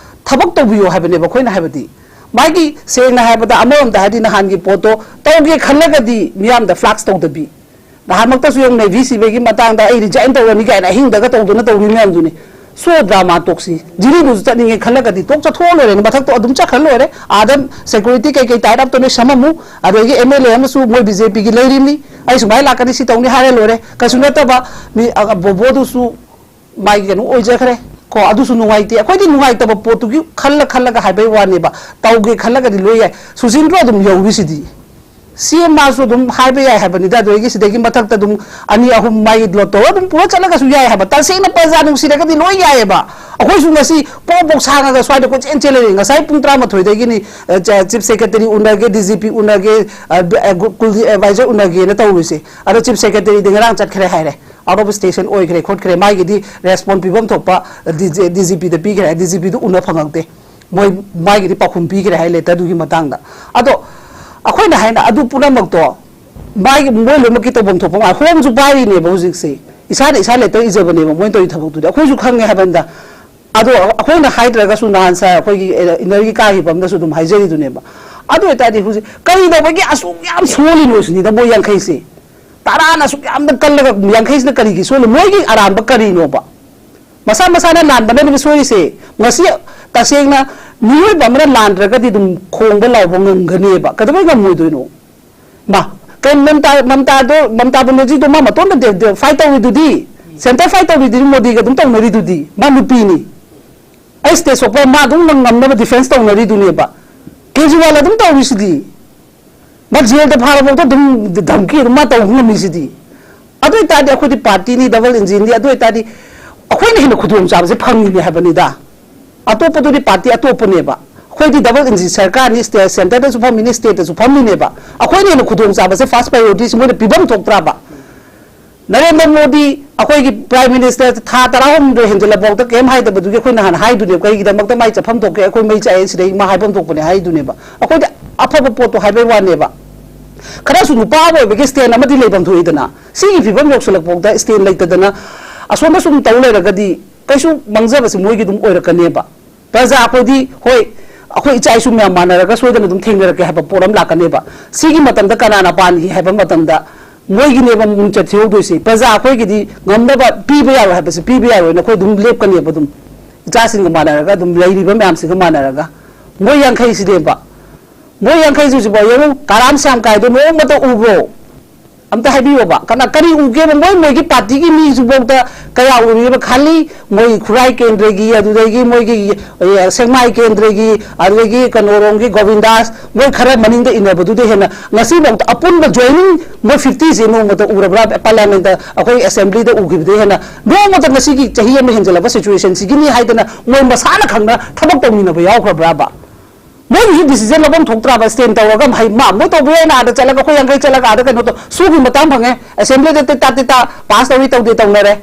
ꯊꯕꯛ ꯇꯧꯕꯤꯌꯣ ꯍꯥꯏꯕꯅꯦꯕ ꯑꯩꯈꯣꯏꯅ ꯍꯥꯏꯕꯗꯤ꯫ ꯃꯥꯒꯤ ꯁꯦꯡꯅ ꯍꯥꯏꯕꯗ ꯑꯃꯔꯣꯝꯗ ꯍꯥꯏꯗꯤ ꯅꯍꯥꯟꯒꯤ ꯄꯣꯠꯇꯣ ꯇꯧꯒꯦ ꯈꯜꯂꯒꯗꯤ ꯃꯤꯌꯥꯝꯗ ꯐ꯭ꯂꯥꯛꯁ ꯇꯧꯗꯕꯤ, ꯅꯍꯥꯟꯃꯛꯇꯁꯨ ꯌꯦꯡꯉꯨ ꯅꯦꯚꯤ ꯁꯤꯕꯒꯤ ꯃꯇꯥꯡꯗ ꯑꯩ ꯔꯤꯖꯥꯏꯟ ꯇꯧꯔꯅꯤ ꯀꯥꯏꯅ ꯑꯍꯤꯡꯗꯒ ꯇꯧꯗꯅ ꯇꯧꯔꯤ ꯃꯌꯥꯝꯗꯨꯅꯤ꯫ ꯁꯣ ꯗ꯭ꯔꯥꯃꯥ ꯇꯣꯛꯁꯤ꯫ ꯖꯤꯔꯤꯗꯨꯁꯨ ꯆꯠꯅꯤꯡꯉꯦ ꯈꯜꯂꯒꯗꯤ ꯇꯣꯛ ꯆꯠꯊꯣꯛꯑ ꯂꯣꯏꯔꯦ, ꯃꯊꯛꯇꯣ ꯑꯗꯨꯝ ꯆꯠꯈ꯭ꯔ ꯂꯣꯏꯔꯦ꯫ ꯑꯥꯗ ꯁꯦꯀ꯭ꯌꯨꯔꯤꯇꯤ ꯀꯩꯀꯩ ꯇꯥꯏꯠ ꯑꯞ ꯇꯧꯅ ꯁꯝꯃꯝꯃꯨ꯫ ꯑꯗꯒꯤ ꯑꯦꯝ ꯑꯦꯜ ꯑꯦ ꯑꯃꯁꯨ ꯃꯣꯏ ꯕꯤ ꯖꯦ ꯄꯤꯒꯤ ꯂꯩꯔꯤꯕꯅꯤ, ꯑꯩ ꯁꯨꯃꯥꯏꯅ ꯂꯥꯛꯀꯅꯤ, ꯁꯤ ꯇꯧꯅꯤ ꯍꯥꯏꯔ ꯂꯣꯏꯔꯦ꯫ ꯀꯩꯁꯨ ꯅꯠꯇꯕ ꯃꯤ ꯑ, ꯕꯣꯕꯣꯗꯨꯁꯨ ꯃꯥꯒꯤ ꯀꯩꯅꯣ ꯑꯣꯏꯖꯈ꯭ꯔꯦ ꯀꯣ꯫ ꯑꯗꯨꯁꯨ ꯅꯨꯡꯉꯥꯏꯇꯦ꯫ ꯑꯩꯈꯣꯏꯗꯤ ꯅꯨꯡꯉꯥꯏꯇꯕ ꯄꯣꯠꯇꯨꯒꯤ ꯈꯜꯂ ꯈꯜꯂꯒ ꯍꯥꯏꯕꯩ ꯋꯥꯅꯦꯕ꯫ ꯇꯧꯒꯦ ꯈꯜꯂꯒꯗꯤ ꯂꯣꯏ ꯌꯥꯏ꯫ ꯁꯨꯁꯤꯟꯗ꯭ꯔꯣ ꯑꯗꯨꯝ ꯌꯧꯔꯤꯁꯤꯗꯤ꯫ ꯁꯤ ꯑꯦꯝ ꯃꯥꯁꯨ ꯑꯗꯨꯝ ꯍꯥꯏꯕ ꯌꯥꯏ ꯍꯥꯏꯕꯅꯤꯗ꯫ ꯑꯗꯨꯗꯒꯤ ꯁꯤꯗꯒꯤ ꯃꯊꯛꯇ ꯑꯗꯨꯝ ꯑꯅꯤ ꯑꯍꯨꯝ ꯃꯥꯒꯤ ꯂꯣꯠ ꯇꯧꯔ ꯑꯗꯨꯝ ꯄꯨꯔ ꯆꯠꯂꯒꯁꯨ ꯌꯥꯏ ꯍꯥꯏꯕ꯫ ꯇꯁꯦꯡꯅ ꯄ꯭ꯔꯖꯥ ꯅꯨꯡꯁꯤꯔꯒꯗꯤ ꯂꯣꯏ ꯌꯥꯏꯑꯕ꯫ ꯑꯩꯈꯣꯏꯁꯨ ꯉꯁꯤ ꯄꯣꯛ ꯄꯣꯛ ꯁꯥꯡꯉꯒ ꯁ꯭ꯋꯥꯏꯗ ꯀꯣꯏꯆꯦꯟ ꯆꯦꯜ ꯂꯩꯔꯦ꯫ ꯉꯁꯥꯏ ꯄꯨꯡ ꯇꯔꯥꯃꯥꯊꯣꯏꯗꯒꯤꯅꯤ, ꯑ, ꯆ-, chief secretary ꯎꯅꯒꯦ, D G P ꯎꯅꯒꯦ, ꯑ, ꯕ-, ꯑ, ꯒꯨ-, ꯀꯨꯜꯗꯤ ꯑꯦꯗꯚꯥꯏꯖꯔ ꯎꯅꯒꯦꯅ ꯇꯧꯔꯤꯁꯦ꯫ ꯑꯗꯣ ꯆꯤꯐ ꯁꯦꯀ꯭ꯔꯦꯇꯔꯤꯗꯤ ꯉꯔꯥꯡ ꯆꯠꯈ꯭ꯔꯦ ꯍꯥꯏꯔꯦ꯫ ꯑꯥꯎꯠ ꯑꯣꯐ ꯁ꯭ꯇꯦꯁꯟ ꯑꯣꯏꯈ꯭ꯔꯦ ꯈꯣꯠꯈ꯭ꯔꯦ, ꯃꯥꯒꯤꯗꯤ ꯔꯦꯁꯄꯣꯟ ꯄꯤꯐꯝ ꯊꯣꯛꯄ ꯗꯤ ꯖꯤ ꯄꯤꯗ ꯄꯤꯈ꯭ꯔꯦ, ꯗꯤ ꯖꯤ ꯄꯤꯗꯨ ꯎꯅ ꯐꯪꯉꯛꯇꯦ꯫ ꯃꯣꯏ ꯃꯥꯒꯤꯗꯤ ꯄꯥꯎꯈꯨꯝ ꯄꯤꯈ꯭ꯔꯦ ꯍꯥꯏ ꯂꯦꯇꯔꯗꯨꯒꯤ ꯃꯇꯥꯡꯗ꯫ ꯑꯗꯣ ꯑꯩꯈꯣꯏꯅ ꯍꯥꯏꯅ ꯑꯗꯨ ꯄꯨꯝꯅꯃꯛꯇꯣ ꯃꯥꯒꯤ, ꯃꯣꯏ ꯂꯣꯏꯅꯃꯛꯀꯤ ꯇꯧꯐꯝ ꯊꯣꯛꯄ ꯉꯥꯏ꯫ ꯍꯣꯝꯁꯨ ꯄꯥꯏꯔꯤꯅꯦꯕ ꯍꯧꯖꯤꯛꯁꯦ, ꯏꯁꯥꯅ ꯏꯁꯥ ꯂꯦꯇꯔ ꯏꯖꯕꯅꯦꯕ ꯃꯣꯏꯅ ꯇꯧꯔꯤ ꯊꯕꯛꯇꯨꯗꯤ ꯑꯩꯈꯣꯏꯁꯨ ꯈꯪꯉꯦ ꯍꯥꯏꯕꯅꯤꯗ꯫ ꯑꯗꯣ ꯑꯩꯈꯣꯏꯅ ꯍꯥꯏꯗ꯭ꯔꯒꯁꯨ ꯅꯍꯥꯟ ꯁꯥꯔ ꯑꯩꯈꯣꯏꯒꯤ ꯏꯅꯔꯒꯤ ꯀꯥꯈꯤꯕ ꯑꯃꯗꯁꯨ ꯑꯗꯨꯝ ꯍꯥꯏꯖꯔꯤꯗꯨꯅꯦꯕ꯫ ꯑꯗꯨ ꯑꯣꯏꯇꯥꯔꯗꯤ ꯍꯧꯖꯤꯛ ꯀꯔꯤ ꯇꯧꯕꯒꯤ ꯑꯁꯨꯛ ꯌꯥꯝ ꯁꯣꯜꯂꯤꯅꯣ ꯁꯤꯅꯤꯗ ꯃꯣꯏ ꯌꯥꯡꯈꯩꯁꯦ꯫ ꯇꯔꯥꯅ ꯑꯁꯨꯛ ꯌꯥꯝꯅ ꯀꯜꯂꯒ ꯌꯥꯡꯈꯩꯁꯤꯅ ꯀꯔꯤꯒꯤ ꯁꯣꯜꯂꯤ? ꯃꯣꯏꯒꯤ ꯑꯔꯥꯟꯕ ꯀꯔꯤꯅꯣꯕ? ꯃꯁꯥ ꯃꯁꯥꯅ ꯂꯥꯟꯕꯅ ꯁꯣꯏꯔꯤꯁꯦ꯫ ꯉꯁꯤ ꯇꯁꯦꯡꯅ ꯃꯤꯑꯣꯏꯕ ꯑꯃꯅ ꯂꯥꯟꯗ꯭ꯔꯒꯗꯤ ꯑꯗꯨꯝ ꯈꯣꯡꯕ ꯂꯥꯎꯕ ꯉꯝꯒꯅꯦꯕ꯫ ꯀꯩꯗꯧꯕꯩ ꯉꯝꯃꯣꯏꯗꯣꯏꯅꯣ? ꯃꯥ, ꯀꯩ ꯃꯃꯇꯥ, ꯃꯃꯇꯥꯗꯣ, ꯃꯃꯇꯥ ꯕꯦꯅꯔꯖꯤꯗꯣ ꯃꯥ ꯃꯇꯣꯟꯗ ꯗꯦ-, ꯗꯦ-, ꯐꯥꯏꯠ ꯇꯧꯔꯤꯗꯨꯗꯤ, ꯁꯦꯟꯇꯔ ꯐꯥꯏꯠ ꯇꯧꯔꯤꯗꯨꯗꯤ ꯃꯣꯗꯤꯒ ꯑꯗꯨꯝ ꯇꯧꯅꯔꯤꯗꯨꯗꯤ꯫ ꯃꯥ ꯅꯨꯄꯤꯅꯤ꯫ ꯑꯩ ꯁ꯭ꯇꯦꯖ ꯁꯣꯛꯄ ꯃꯥ ꯑꯗꯨꯝ ꯉꯝꯅꯕ ꯗꯤꯐꯦꯟꯁ ꯇꯧꯅꯔꯤꯗꯨꯅꯦꯕ꯫ ꯀꯦꯖ꯭ꯔꯤꯋꯥꯜ ꯑꯗꯨꯝ ꯇꯧꯔꯤꯁꯤꯗꯤ꯫ ꯃꯥ ꯖꯦꯜꯗ ꯐꯥꯔꯕꯧꯗ ꯑꯗꯨꯝ ꯙꯝꯀꯤ ꯑꯗꯨꯝ ꯃꯥ ꯇꯧꯕ ꯉꯝꯃꯤꯁꯤꯗꯤ꯫ ꯑꯗꯨ ꯑꯣꯏꯇꯥꯔꯗꯤ ꯑꯩꯈꯣꯏꯗꯤ ꯄꯥꯔꯇꯤꯅꯤ, ꯗꯕꯜ ꯏꯟꯖꯤꯟꯅꯤ, ꯑꯗꯨ ꯑꯣꯏꯇꯥꯔꯗꯤ ꯑꯩꯈꯣꯏꯅ ꯍꯦꯟꯅ ꯈꯨꯗꯣꯡꯆꯥꯕꯁꯦ ꯐꯪꯉꯤꯅꯦ ꯍꯥꯏꯕꯅꯤꯗ꯫ ꯑꯇꯣꯞꯄꯗꯨꯗꯤ ꯄꯥꯔꯇꯤ ꯑꯇꯣꯞꯄꯅꯦꯕ꯫ ꯑꯩꯈꯣꯏꯗꯤ ꯗꯕꯜ ꯏꯟꯖꯤꯟ ꯁꯔꯀꯥꯔꯅꯤ, ꯁ꯭ꯇꯦ-, ꯁꯦꯟꯇꯔꯗꯁꯨ ꯐꯝꯃꯤꯅꯤ, ꯁ꯭ꯇꯦꯠꯇꯁꯨ ꯐꯝꯃꯤꯅꯦꯕ꯫ ꯑꯩꯈꯣꯏꯅ ꯍꯦꯟꯅ ꯈꯨꯗꯣꯡꯆꯥꯕꯁꯦ ꯐꯥꯔꯁ ꯄ꯭ꯔꯥꯏꯌꯣꯔꯤꯇꯤꯁꯤ ꯃꯣꯏꯅ ꯄꯤꯐꯝ ꯊꯣꯛꯇ꯭ꯔꯕ? ꯅꯔꯦꯟꯗ꯭ꯔ ꯃꯣꯗꯤ ꯑꯩꯈꯣꯏꯒꯤ ꯄ꯭ꯔꯥꯏꯝ ꯃꯤꯅꯤꯁꯇꯔ ꯊꯥ ꯇꯔꯥꯍꯨꯝꯗꯣꯏ ꯍꯦꯟꯖꯜꯂꯐꯥꯎꯗ ꯀꯩꯝ ꯍꯥꯏꯗꯕꯗꯨꯒꯤ ꯑꯩꯈꯣꯏ ꯅꯍꯥꯟ ꯍꯥꯏꯗꯨꯅꯦꯕ, ꯀꯩꯒꯤꯗꯃꯛꯇ ꯃꯥꯏ ꯆꯠꯐꯝ ꯊꯣꯛꯀꯦ, ꯑꯩꯈꯣꯏ ꯃꯩ ꯆꯥꯛꯑꯦ ꯁꯤꯗꯩ ꯃꯥ ꯍꯥꯏꯐꯝ ꯊꯣꯛꯄꯅꯦ ꯍꯥꯏꯗꯨꯅꯦꯕ꯫ ꯑꯩꯈꯣꯏꯗꯤ ꯑꯐꯕ ꯄꯣꯠꯇꯣ ꯍꯥꯏꯕꯩ ꯋꯥꯅꯦꯕ꯫ ꯈꯔꯁꯨ ꯅꯨꯄꯥ ꯑꯃ ꯑꯣꯏꯕꯒꯤ ꯁ꯭ꯇꯦꯟ ꯑꯃꯗꯤ ꯂꯩꯐꯝ ꯊꯣꯛꯏꯗꯅ, ꯁꯤꯒꯤ ꯐꯤꯕꯝ ꯌꯧꯁꯜꯂꯛꯄꯗ ꯁ꯭ꯇꯦꯟ ꯂꯩꯇꯗꯅ ꯑꯁꯣꯝꯗ ꯁꯨꯝ ꯇꯧ ꯂꯩꯔꯒꯗꯤ ꯀꯩꯁꯨ ꯃꯥꯡꯖꯕꯁꯤ ꯃꯣꯏꯒꯤ ꯑꯗꯨꯝ ꯑꯣꯏꯔꯛꯀꯅꯦꯕ꯫ ꯄ꯭ꯔꯖꯥ ꯑꯩꯈꯣꯏꯗꯤ ꯍꯣꯏ, ꯑꯩꯈꯣꯏ ꯏꯆꯥ ꯏꯁꯨ ꯃꯌꯥꯝ ꯃꯥꯟꯅꯔꯒ ꯁꯣꯏꯗꯅ ꯑꯗꯨꯝ ꯊꯦꯡꯅꯔꯛꯀꯦ ꯍꯥꯏꯕ ꯄꯣꯠ ꯑꯃ ꯂꯥꯛꯀꯅꯦꯕ꯫ ꯁꯤꯒꯤ ꯃꯇꯝꯗ ꯀꯅꯥꯅ ꯄꯥꯟꯒꯦ ꯍꯥꯏꯕ ꯃꯇꯝꯗ ꯃꯣꯏꯒꯤꯅꯦꯕ ꯃꯤꯡꯆꯠ ꯊꯤꯍꯧꯗꯣꯏꯁꯦ꯫ ꯄ꯭ꯔꯖꯥ ꯑꯩꯈꯣꯏꯒꯤꯗꯤ ꯉꯝꯅꯕ ꯄꯤꯕ ꯌꯥꯔꯣꯏ ꯍꯥꯏꯕꯁꯦ ꯄꯤꯕ ꯌꯥꯔꯣꯏꯅ ꯑꯩꯈꯣꯏ ꯑꯗꯨꯝ ꯂꯦꯞꯀꯅꯦꯕ꯫ ꯑꯗꯨꯝ ꯏꯆꯥꯁꯤꯡꯒ ꯃꯥꯟꯅꯔꯒ, ꯑꯗꯨꯝ ꯂꯩꯔꯤꯕ ꯃꯌꯥꯝꯁꯤꯒ ꯃꯥꯟꯅꯔꯒ꯫ ꯃꯣꯏ ꯌꯥꯡꯈꯩꯁꯤꯅꯦꯕ, ꯃꯣꯏ ꯌꯥꯡꯈꯩꯁꯤꯁꯨ ꯌꯦꯡꯉꯨ, ꯀꯔꯥꯝ ꯁ꯭ꯌꯥꯝ ꯀꯥꯏꯗꯣ ꯅꯣꯡꯃꯇ ꯎꯕ꯭ꯔꯣ? ꯑꯝꯇ ꯍꯥꯏꯕꯤꯌꯣꯕ, ꯀꯅꯥ ꯀꯔꯤ ꯎꯒꯦꯕ? ꯃꯣꯏ ꯃꯣꯏꯒꯤ ꯄꯥꯔꯇꯤꯒꯤ ꯃꯤꯁꯨꯐꯥꯎꯗ ꯀꯌꯥ ꯎꯔꯤꯕ? ꯈꯥꯂꯤ ꯃꯣꯏ ꯈꯨꯔꯥꯏ ꯀꯦꯟꯗ꯭ꯔꯒꯤ, ꯑꯗꯨꯗꯒꯤ ꯃꯣꯏꯒꯤ, ꯑꯦ, ꯁꯦꯛꯃꯥꯏ ꯀꯦꯟꯗ꯭ꯔꯒꯤ, ꯑꯗꯨꯗꯒꯤ ꯀꯩꯅꯣꯔꯣꯝꯒꯤ ꯒꯣꯕꯤꯟꯗꯥꯁ, ꯃꯣꯏ ꯈꯔ ꯃꯅꯤꯡꯗ ꯏꯟꯅꯕꯗꯨꯗꯩ ꯍꯦꯟꯅ ꯉꯁꯤꯐꯥꯎꯗ ꯑꯄꯨꯟꯕ ꯖꯣꯏꯅꯤꯡ ꯃꯣꯏ ꯐꯤꯐꯇꯤꯁꯦ ꯅꯣꯡꯃꯇ ꯎꯔꯕ꯭ꯔꯥ? ꯄꯥꯔꯂꯤꯌꯥꯃꯦꯟꯗ, ꯑꯩꯈꯣꯏ ꯑꯦꯁꯦꯝꯕ꯭ꯂꯤꯗ ꯎꯈꯤꯕꯗꯩ ꯍꯦꯟꯅ ꯅꯣꯡꯃꯇ ꯉꯁꯤꯒꯤ ꯆꯍꯤ ꯑꯃ ꯍꯦꯟꯖꯜꯂꯛꯄ ꯁꯤꯆꯨꯋꯦꯁꯟꯁꯤꯒꯤꯅꯤ ꯍꯥꯏꯗꯅ ꯃꯣꯏ ꯃꯁꯥꯅ ꯈꯪꯅ ꯊꯕꯛ ꯇꯧꯃꯤꯟꯅꯕ ꯌꯥꯎꯈ꯭ꯔꯕ꯭ꯔꯥꯕ? ꯃꯣꯏꯒꯤꯁꯨ ꯗꯤꯁꯤꯖꯟ ꯂꯧꯐꯝ ꯊꯣꯛꯇ꯭ꯔꯕ? ꯁ꯭ꯇꯦꯟ ꯇꯧꯔꯒ ꯍꯩ ꯃꯥ ꯃꯣꯏ ꯇꯧꯕ ꯌꯥꯏꯅ ꯑꯥꯗ ꯆꯠꯂꯒ ꯑꯩꯈꯣꯏ ꯌꯥꯡꯈꯩ ꯆꯠꯂꯒ ꯑꯥꯗ ꯀꯩꯅꯣ ꯇꯧ, ꯁꯨꯒꯤ ꯃꯇꯥꯡ ꯐꯪꯉꯦ, ꯑꯦꯁꯦꯝꯕ꯭ꯂꯤꯗ ꯇꯤꯇꯥ ꯇꯤꯇꯥ ꯄꯥꯁ ꯇꯧꯏ ꯇꯧꯗꯦ ꯇꯧꯅꯔꯦ꯫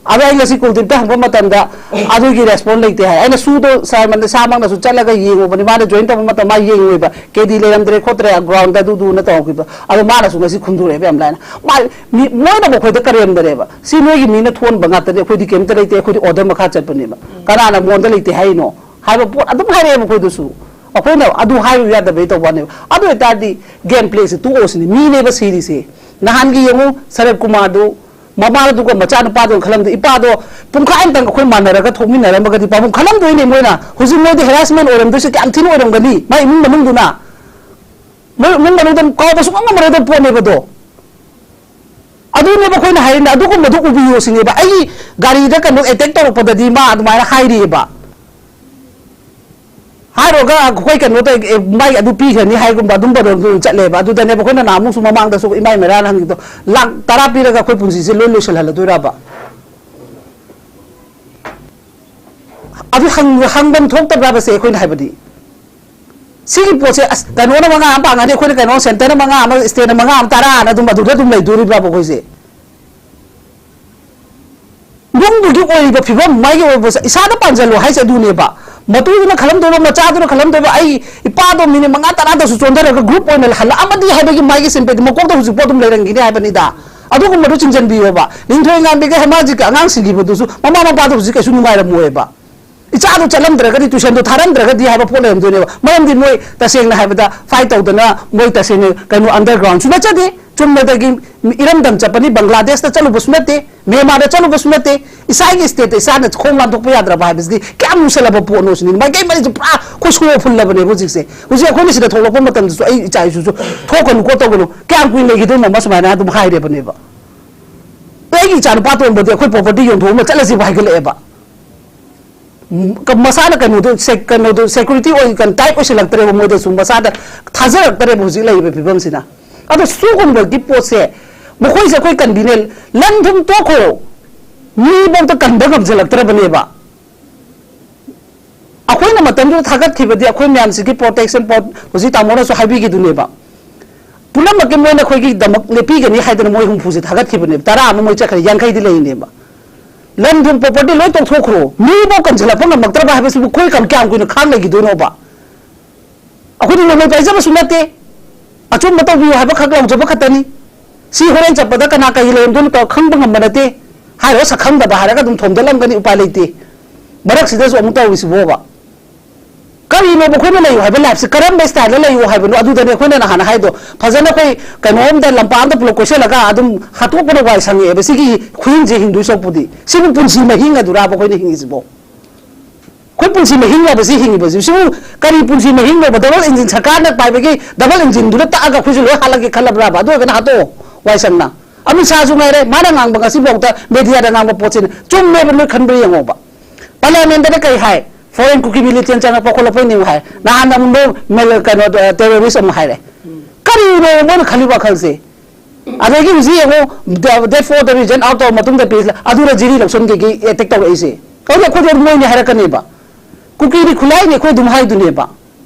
ꯑꯗꯣ ꯑꯩ ꯉꯁꯤ ꯀꯨꯜꯗꯤꯞꯇ ꯍꯪꯕ ꯃꯇꯝꯗ ꯑꯗꯨꯒꯤ ꯔꯦꯁꯄꯣꯟ ꯂꯩꯇꯦ ꯍꯥꯏ꯫ ꯑꯩꯅ ꯁꯨꯗꯣ ꯁꯥꯔ ꯃꯟꯗ ꯏꯁꯥꯃꯛꯅꯁꯨ ꯆꯠꯂꯒ ꯌꯦꯡꯉꯨꯕꯅꯤ, ꯃꯥꯅ ꯖꯣꯏꯟ ꯇꯧꯕ ꯃꯇꯝꯗ ꯃꯥ ꯌꯦꯡꯉꯨꯏꯕ, ꯀꯦꯗꯤ ꯂꯩꯔꯝꯗ꯭ꯔꯦ ꯈꯣꯠꯇ꯭ꯔꯦ ꯒ꯭ꯔꯥꯎꯟꯗ ꯑꯗꯨꯗꯨꯅ ꯇꯧꯍꯧꯈꯤꯕ꯫ ꯑꯗꯣ ꯃꯥꯅꯁꯨ ꯉꯁꯤ ꯈꯨꯝꯗꯣꯔꯛꯑꯦꯕ ꯌꯥꯝ ꯂꯥꯏꯅ꯫ ꯃꯥ ꯃꯤ ꯃꯣꯏꯅꯕꯨ ꯑꯩꯈꯣꯏꯗ ꯀꯔꯦꯝꯅꯔꯦꯕ, "ꯁꯤ ꯅꯣꯏꯒꯤ ꯃꯤꯅ ꯊꯣꯟꯕ ꯉꯥꯛꯇꯅꯦ, ꯑꯩꯈꯣꯏꯗꯤ ꯀꯩꯝꯇ ꯂꯩꯇꯦ, ꯑꯩꯈꯣꯏꯗꯤ ꯑꯣꯔꯗꯔ ꯃꯈꯥ ꯆꯠꯄꯅꯦꯕ, ꯀꯅꯥꯅ ꯃꯣꯟꯗ ꯂꯩꯇꯦ ꯍꯥꯏꯔꯤꯅꯣ?" ꯍꯥꯏꯕ ꯄꯣꯠ ꯑꯗꯨꯝ ꯍꯥꯏꯔꯛꯑꯦꯕ ꯑꯩꯈꯣꯏꯗꯁꯨ꯫ ꯑꯩꯈꯣꯏꯅ ꯑꯗꯨ ꯍꯥꯏꯔꯨ ꯌꯥꯗꯕꯩ ꯇꯧꯕ ꯋꯥꯅꯦꯕ꯫ ꯑꯗꯨ ꯑꯣꯏꯇꯥꯔꯗꯤ ꯒꯦꯝ ꯄ꯭ꯂꯦꯁꯦ ꯇꯣꯛꯑꯣ ꯁꯤꯅꯤ꯫ ꯃꯤꯅꯦꯕ ꯁꯤꯔꯤꯁꯦ꯫ ꯅꯍꯥꯟꯒꯤ ꯌꯦꯡꯉꯨ, ꯁꯔꯠ ꯀꯨꯃꯥꯔꯗꯨ ꯃꯃꯥꯗꯨꯒ ꯃꯆꯥꯅꯨꯄꯥꯗꯨꯒ ꯈꯜꯂꯝꯗꯦ꯫ ꯏꯄꯥꯗꯣ ꯄꯨꯡꯈꯥꯏ ꯑꯝꯇꯪ ꯑꯩꯈꯣꯏ ꯃꯥꯟꯅꯔꯒ ꯊꯣꯛꯃꯤꯟꯅꯔꯝꯃꯒꯗꯤ ꯄꯥꯕꯨꯡ ꯈꯜꯂꯝꯗꯣꯏꯅꯦ ꯃꯣꯏꯅ꯫ ꯍꯧꯖꯤꯛ ꯃꯣꯏꯗꯤ ꯍꯦꯔꯥꯁꯃꯦꯟ ꯑꯣꯏꯔꯝꯗꯣꯏꯁꯦ ꯀꯌꯥꯝ ꯊꯤꯅ ꯑꯣꯏꯔꯝꯒꯅꯤ ꯃꯥꯏ ꯏꯃꯨꯡ ꯃꯅꯨꯡꯗꯨꯅ꯫ ꯃꯣꯏ ꯏꯃꯨꯡ ꯃꯅꯨꯡꯗ ꯀꯥꯎꯕ ꯁꯨꯡꯉꯝ ꯉꯝꯃꯔꯣꯏꯗꯕ ꯄꯣꯠꯅꯦꯕ ꯑꯗꯣ꯫ ꯑꯗꯨꯅꯦꯕ ꯑꯩꯈꯣꯏꯅ ꯍꯥꯏꯔꯤꯅ, ꯑꯗꯨꯒꯨꯝꯕꯗꯨ ꯎꯕꯤꯌꯣ ꯁꯤꯅꯦꯕ꯫ ꯑꯩꯒꯤ ꯒꯥꯔꯤꯗ ꯀꯩꯅꯣ ꯑꯦꯇꯦꯛ ꯇꯧꯔꯛꯄꯗꯗꯤ ꯃꯥ ꯑꯗꯨꯃꯥꯏꯅ ꯍꯥꯏꯔꯤꯑꯕ꯫ ꯍꯥꯏꯔꯨꯔꯒ ꯑꯩꯈꯣꯏ ꯀꯩꯅꯣ ꯇꯧ-, ꯑꯦ, ꯃꯥꯏ ꯑꯗꯨ ꯄꯤꯈ꯭ꯔꯅꯤ ꯍꯥꯏꯒꯨꯝꯕ ꯑꯗꯨꯝꯕꯗꯣ ꯑꯗꯨꯝ ꯆꯠꯂꯦꯕ꯫ ꯑꯗꯨꯗꯅꯦꯕ ꯑꯩꯈꯣꯏꯅ ꯅꯍꯥꯟꯃꯨꯛꯁꯨ ꯃꯃꯥꯡꯗꯁꯨ ꯏꯃꯥꯏ ꯃꯩꯔꯥꯅ ꯍꯪꯉꯤꯗꯣ, "ꯂꯥꯛ ꯇꯔꯥ ꯄꯤꯔꯒ ꯑꯩꯈꯣꯏ ꯄꯨꯟꯁꯤꯁꯦ ꯂꯣꯏ ꯂꯣꯏꯁꯤꯜꯍꯜꯂꯗꯣꯏꯔꯕ?" ꯑꯗꯨ ꯍꯪ-, ꯍꯪꯐꯝ ꯊꯣꯛꯇꯕ꯭ꯔꯕꯁꯦ ꯑꯩꯈꯣꯏꯅ ꯍꯥꯏꯕꯗꯤ? ꯁꯤꯒꯤ ꯄꯣꯠꯁꯦ, ꯑꯁ, ꯀꯩꯅꯣꯅ ꯃꯉꯥ ꯑꯃ ꯄꯥꯡꯉꯗꯤ ꯑꯩꯈꯣꯏꯅ ꯀꯩꯅꯣ, ꯁꯦꯟꯇꯔꯅ ꯃꯉꯥ ꯑꯃ, ꯁ꯭ꯇꯦꯠꯅ ꯃꯉꯥ ꯑꯃ, ꯇꯔꯥ ꯑꯅ ꯑꯗꯨꯝ ꯑꯗꯨꯗ ꯑꯗꯨꯝ ꯂꯩꯗꯣꯔꯤꯕ꯭ꯔꯕ ꯑꯩꯈꯣꯏꯁꯦ? ꯌꯨꯝꯗꯨꯒꯤ ꯑꯣꯏꯔꯤꯕ ꯐꯤꯕꯝ, ꯃꯥꯒꯤ ꯑꯣꯏꯕ ꯏꯁꯥꯗ ꯄꯥꯟꯖꯜꯂꯣ ꯍꯥꯏꯁꯦ ꯑꯗꯨꯅꯦꯕ꯫ ꯃꯇꯨꯗꯨꯅ ꯈꯜꯂꯝꯗꯣꯏꯕ, ꯃꯆꯥꯗꯨꯅ ꯈꯜꯂꯝꯗꯣꯏꯕ, "ꯑꯩ ꯏꯄꯥꯗꯣ ꯃꯤꯅꯤꯠ ꯃꯉꯥ ꯇꯔꯥꯗꯁꯨ ꯆꯣꯟꯊꯔꯒ ꯒ꯭ꯔꯨꯞ ꯑꯣꯏꯅ ꯍꯜꯂꯛꯑꯝꯃꯗꯤ" ꯍꯥꯏꯕꯒꯤ ꯃꯥꯒꯤ ꯁꯤꯝꯄꯦꯇꯤ ꯃꯀꯣꯛꯇ ꯍꯧꯖꯤꯛꯐꯥꯎ ꯑꯗꯨꯝ ꯂꯩꯔꯝꯈꯤꯅꯤ ꯍꯥꯏꯕꯅꯤꯗ꯫ ꯑꯗꯨꯒꯨꯝꯕꯗꯣ ꯆꯤꯡꯁꯤꯟꯕꯤꯌꯣꯕ꯫ ꯅꯤꯡꯊꯣꯏ ꯉꯥꯟꯕꯤꯒ ꯍꯦꯃꯥꯖꯤꯠꯀ ꯑꯉꯥꯡ ꯁꯤꯈꯤꯕꯗꯨꯁꯨ ꯃꯃꯥ ꯃꯄꯥꯗꯣ ꯍꯧꯖꯤꯛ ꯀꯩꯁꯨ ꯅꯨꯡꯉꯥꯏꯔꯝꯃꯣꯏꯕ꯫ ꯏꯆꯥꯗꯣ ꯆꯠꯂꯝꯗ꯭ꯔꯒꯗꯤ, ꯇ꯭ꯌꯨꯁꯟꯗꯣ ꯊꯥꯔꯝꯗ꯭ꯔꯒꯗꯤ ꯍꯥꯏꯕ ꯄꯣꯠ ꯂꯩꯔꯝꯗꯣꯏꯅꯦꯕ꯫ ꯃꯔꯝꯗꯤ ꯃꯣꯏ ꯇꯁꯦꯡꯅ ꯍꯥꯏꯕꯗ ꯐꯥꯏꯠ ꯇꯧꯗꯅ ꯃꯣꯏ ꯇꯁꯦꯡꯅ ꯀꯩꯅꯣ ꯑꯟꯗꯔꯒ꯭ꯔꯥꯎꯟꯁꯨ ꯅꯠꯆꯗꯦ, ꯆꯨꯝꯅꯗꯒꯤ ꯏꯔꯝꯗꯝ ꯆꯠꯄꯅꯤ, ꯕꯪꯒ꯭ꯂꯥꯗꯦꯁꯇ ꯆꯠꯂꯨꯕꯁꯨ ꯅꯠꯇꯦ, ꯃ꯭ꯌꯥꯟꯃꯥꯔꯗ ꯆꯠꯂꯨꯕꯁꯨ ꯅꯠꯇꯦ꯫ ꯏꯁꯥꯒꯤ ꯁ꯭ꯇꯦꯠꯇ ꯏꯁꯥꯅ ꯈꯣꯡ ꯂꯥꯟꯊꯣꯛꯄ ꯌꯥꯗ꯭ꯔꯕ ꯍꯥꯏꯕꯁꯤꯗꯤ ꯀꯌꯥꯝ ꯂꯨꯁꯜꯂꯕ ꯄꯣꯠꯅꯣ ꯁꯤꯅꯤ꯫ ꯃꯥꯏꯀꯩ ꯃꯔꯤꯁꯦ ꯄꯨꯔꯥ ꯑꯩꯈꯣꯏ ꯁꯣꯔ ꯐꯨꯜꯂꯕꯅꯦꯕ ꯍꯧꯖꯤꯛꯁꯦ꯫ ꯍꯧꯖꯤꯛ ꯑꯩꯈꯣꯏꯅ ꯁꯤꯗ ꯊꯣꯛꯂꯛꯄ ꯃꯇꯝꯗꯁꯨ ꯑꯩ ꯏꯆꯥ ꯏꯁꯨꯁꯨ "ꯊꯣꯛꯀꯅꯨꯀꯣ, ꯇꯧꯒꯅꯨ, ꯀꯌꯥꯝ ꯀꯨꯏꯅ ꯂꯩꯈꯤꯗꯣꯏꯅꯣ?" ꯃꯃꯥ ꯁꯨꯃꯥꯏꯅ ꯑꯗꯨꯝ ꯍꯥꯏꯔꯦꯕꯅꯦꯕ꯫ ꯑꯩꯒꯤ ꯏꯆꯥ ꯅꯨꯄꯥ ꯑꯇꯣꯝꯕꯗꯤ "ꯑꯩꯈꯣꯏ ꯄ꯭ꯔꯣꯄꯔꯇꯤ ꯌꯣꯟꯊꯣꯛꯑꯝꯃ ꯆꯠꯂꯁꯤꯕꯨ" ꯍꯥꯏꯒꯠꯂꯛꯑꯦꯕ꯫ ꯎꯝ, ꯀ-, ꯃꯁꯥꯅ ꯀꯩꯅꯣꯗꯣ, ꯁꯦ-, ꯀꯩꯅꯣꯗꯣ, ꯁꯦꯀ꯭ꯌꯨꯔꯤꯇꯤ ꯑꯣꯏ, ꯀꯩꯅꯣ, ꯇꯥꯏꯠ ꯑꯣꯏꯁꯤꯜꯂꯛꯇ꯭ꯔꯦꯕ, ꯃꯣꯏꯗꯁꯨ ꯃꯁꯥꯗ ꯊꯥꯖꯔꯛꯇ꯭ꯔꯦꯕ ꯍꯧꯖꯤꯛ ꯂꯩꯔꯤꯕ ꯐꯤꯕꯝꯁꯤꯅ꯫ ꯑꯗꯣ ꯁꯤꯒꯨꯝꯕꯒꯤ ꯄꯣꯠꯁꯦ ꯃꯈꯣꯏꯁꯦ ꯑꯩꯈꯣꯏ ꯀꯟꯚꯤꯅꯦꯟ, ꯂꯟ ꯊꯨꯝ ꯇꯣꯛꯈꯣ, ꯃꯤꯐꯧꯗ ꯀꯟꯕ ꯉꯝꯁꯤꯜꯂꯛꯇ꯭ꯔꯕꯅꯦꯕ꯫ ꯑꯩꯈꯣꯏꯅ ꯃꯇꯝꯗꯨꯗ ꯊꯥꯒꯠꯈꯤꯕꯗꯤ ꯑꯩꯈꯣꯏ ꯃꯌꯥꯝꯁꯤꯒꯤ ꯄ꯭ꯔꯣꯇꯦꯛꯁꯟ ꯄꯣꯠ, ꯍꯧꯖꯤꯛ ꯇꯥꯃꯣꯅꯁꯨ ꯍꯥꯏꯕꯤꯈꯤꯗꯨꯅꯦꯕ꯫ ꯄꯨꯝꯅꯃꯛꯀꯤ ꯃꯣꯏꯅ ꯑꯩꯈꯣꯏꯒꯤꯗꯃꯛ ꯂꯦꯞꯄꯤꯒꯅꯤ ꯍꯥꯏꯗꯅ ꯃꯣꯏ ꯍꯨꯝꯐꯨꯁꯦ ꯊꯥꯒꯠꯈꯤꯕꯅꯦꯕ꯫ ꯇꯔꯥ ꯑꯃ ꯃꯣꯏ ꯆꯠꯈ꯭ꯔꯦ, ꯌꯥꯡꯈꯩꯗꯤ ꯂꯩꯔꯤꯅꯦꯕ꯫ ꯂꯟ ꯊꯨꯝ ꯄ꯭ꯔꯣꯄꯔꯇꯤ ꯂꯣꯏ ꯇꯣꯛꯊꯣꯛꯈ꯭ꯔꯣ, ꯃꯤꯐꯥꯎ ꯀꯟꯁꯤꯜꯂꯛꯄ ꯉꯝꯃꯛꯇ꯭ꯔꯕ ꯍꯥꯏꯕꯁꯤꯕꯨ ꯑꯩꯈꯣꯏ ꯀꯌꯥꯝ ꯀꯨꯏꯅ ꯈꯥꯡ ꯂꯩꯈꯤꯗꯣꯏꯅꯣꯕ? ꯑꯩꯈꯣꯏꯗꯤ ꯅꯣꯡꯃꯩ ꯄꯥꯏꯖꯕꯁꯨ ꯅꯠꯇꯦ, ꯑꯆꯨꯝꯕ ꯇꯧꯕꯤꯌꯨ ꯍꯥꯏꯕꯈꯛ ꯂꯥꯎꯖꯕ ꯈꯛꯇꯅꯤ꯫ ꯁꯤ ꯍꯣꯔꯦꯟ ꯆꯠꯄꯗ ꯀꯅꯥ ꯀꯔꯤ ꯂꯩꯔꯝꯗꯣꯏꯅꯣ ꯇꯧꯔ ꯈꯪꯕ ꯉꯝꯕ ꯅꯠꯇꯦ꯫ ꯍꯥꯏꯔꯣ, ꯁꯛꯈꯪꯗꯕ ꯍꯥꯏꯔꯒ ꯑꯗꯨꯝ ꯊꯣꯝꯖꯤꯜꯂꯝꯒꯅꯤ, ꯎꯄꯥꯏ ꯂꯩꯇꯦ꯫ ꯃꯔꯛꯁꯤꯗꯁꯨ ꯑꯃꯨꯛ ꯇꯧꯔꯤꯁꯤꯕꯣꯕ꯫ ꯀꯔꯤꯅꯣꯕ ꯑꯩꯈꯣꯏꯅ ꯂꯩꯌꯨ ꯍꯥꯏꯕ ꯂꯥꯏꯐꯁꯦ? ꯀꯔꯝꯕ ꯁ꯭ꯇꯥꯏꯜꯗ ꯂꯩꯌꯨ ꯍꯥꯏꯕꯅꯣ? ꯑꯗꯨꯗꯅꯦ ꯑꯩꯈꯣꯏꯅ ꯅꯍꯥꯟ ꯍꯥꯏꯗꯣ, ꯐꯖꯅ ꯑꯩꯈꯣꯏ ꯀꯩꯅꯣ ꯑꯝꯗ, ꯂꯝꯄꯥꯛ ꯑꯝꯗ ꯄꯨꯂꯞ ꯀꯣꯏꯁꯜꯂꯒ ꯑꯗꯨꯝ ꯍꯥꯠꯇꯣꯛꯄꯅ ꯋꯥꯏ ꯁꯪꯉꯦꯕ꯫ ꯁꯤꯒꯤ ꯈꯨꯍꯤꯡꯁꯦ ꯍꯤꯡꯗꯣꯏ ꯁꯔꯨꯛꯄꯨꯗꯤ꯫ ꯁꯤꯕꯨ ꯄꯨꯟꯁꯤ ꯃꯍꯤꯡ ꯑꯗꯨꯔꯥꯕ ꯑꯩꯈꯣꯏꯅ ꯍꯤꯡꯉꯤꯁꯤꯕꯣ? ꯑꯩꯈꯣꯏ ꯄꯨꯟꯁꯤ ꯃꯍꯤꯡ ꯍꯥꯏꯕꯁꯤ ꯍꯤꯡꯉꯤꯕꯁꯤ, ꯁꯤꯕꯨ ꯀꯔꯤ ꯄꯨꯟꯁꯤ ꯃꯍꯤꯡꯅꯣꯕ? ꯗꯕꯜ ꯏꯟꯖꯤꯟ ꯁꯔꯀꯥꯔꯅ ꯄꯥꯏꯕꯒꯤ ꯗꯕꯜ ꯏꯟꯖꯤꯟꯗꯨꯗ ꯇꯛꯑꯒ ꯑꯩꯈꯣꯏꯁꯨ ꯂꯣꯏ ꯍꯥꯠꯂꯒꯦ ꯈꯜꯂꯕ꯭ꯔꯥꯕ? ꯑꯗꯨ ꯑꯣꯏꯔꯒꯅ ꯍꯥꯠꯇꯣꯛꯑꯣ, ꯋꯥꯏ ꯁꯪꯅ꯫ ꯑꯃꯤꯠ ꯁꯥꯍꯁꯨ ꯉꯥꯏꯔꯦ, ꯃꯥꯅ ꯉꯥꯡꯕ ꯉꯁꯤꯐꯥꯎꯗ ꯃꯦꯗꯤꯌꯥꯗ ꯉꯥꯡꯕ ꯄꯣꯠꯁꯤꯅ ꯆꯨꯝꯃꯦꯕ, ꯅꯣꯏ ꯈꯟꯕ꯭ꯔꯥ ꯌꯦꯡꯉꯣꯕ꯫ ꯄꯥꯔꯂꯤꯌꯥꯃꯦꯟꯗꯗ ꯀꯩ ꯍꯥꯏ? ꯐꯣꯔꯦꯟ ꯀꯨꯀꯤ ꯃꯤꯂꯤꯇꯦꯟ ꯆꯪꯉꯛꯄ ꯈꯣꯠꯂꯛꯄꯩꯅꯦ ꯍꯥꯏ꯫ ꯅꯍꯥꯟ ꯑꯃꯨꯛ ꯅꯣ ꯃꯦꯜ-, ꯀꯩꯅꯣ, ꯇꯦꯔꯣꯔꯤꯁ ꯑꯃꯨꯛ ꯍꯥꯏꯔꯦ꯫ ꯀꯔꯤꯅꯣ ꯃꯣꯏꯅ ꯈꯜꯂꯤ ꯋꯥꯈꯜꯁꯦ? ꯑꯗꯒꯤ ꯍꯧꯖꯤꯛ ꯌꯦꯡꯉꯣ, the, that for the region out ꯇꯧꯔ ꯃꯇꯨꯡꯗ ꯄꯤꯔꯤꯁꯦ, ꯑꯗꯨꯅ ꯖꯤꯔꯤ ꯂꯧꯁꯟꯒꯦꯒꯤ ꯑꯦꯇꯦꯛ ꯇꯧꯔꯛꯏꯁꯦ꯫ ꯑꯗꯨꯗꯤ ꯑꯩꯈꯣꯏꯗꯤ ꯑꯗꯨꯝ ꯃꯣꯏꯅꯤ ꯍꯥꯏꯔꯛꯀꯅꯦꯕ꯫ ꯀꯨꯀꯤꯗꯤ ꯈꯨꯠꯂꯥꯏꯅꯤ, ꯑꯩꯈꯣꯏ ꯑꯗꯨꯝ ꯍꯥꯏꯗꯨꯅꯦꯕ꯫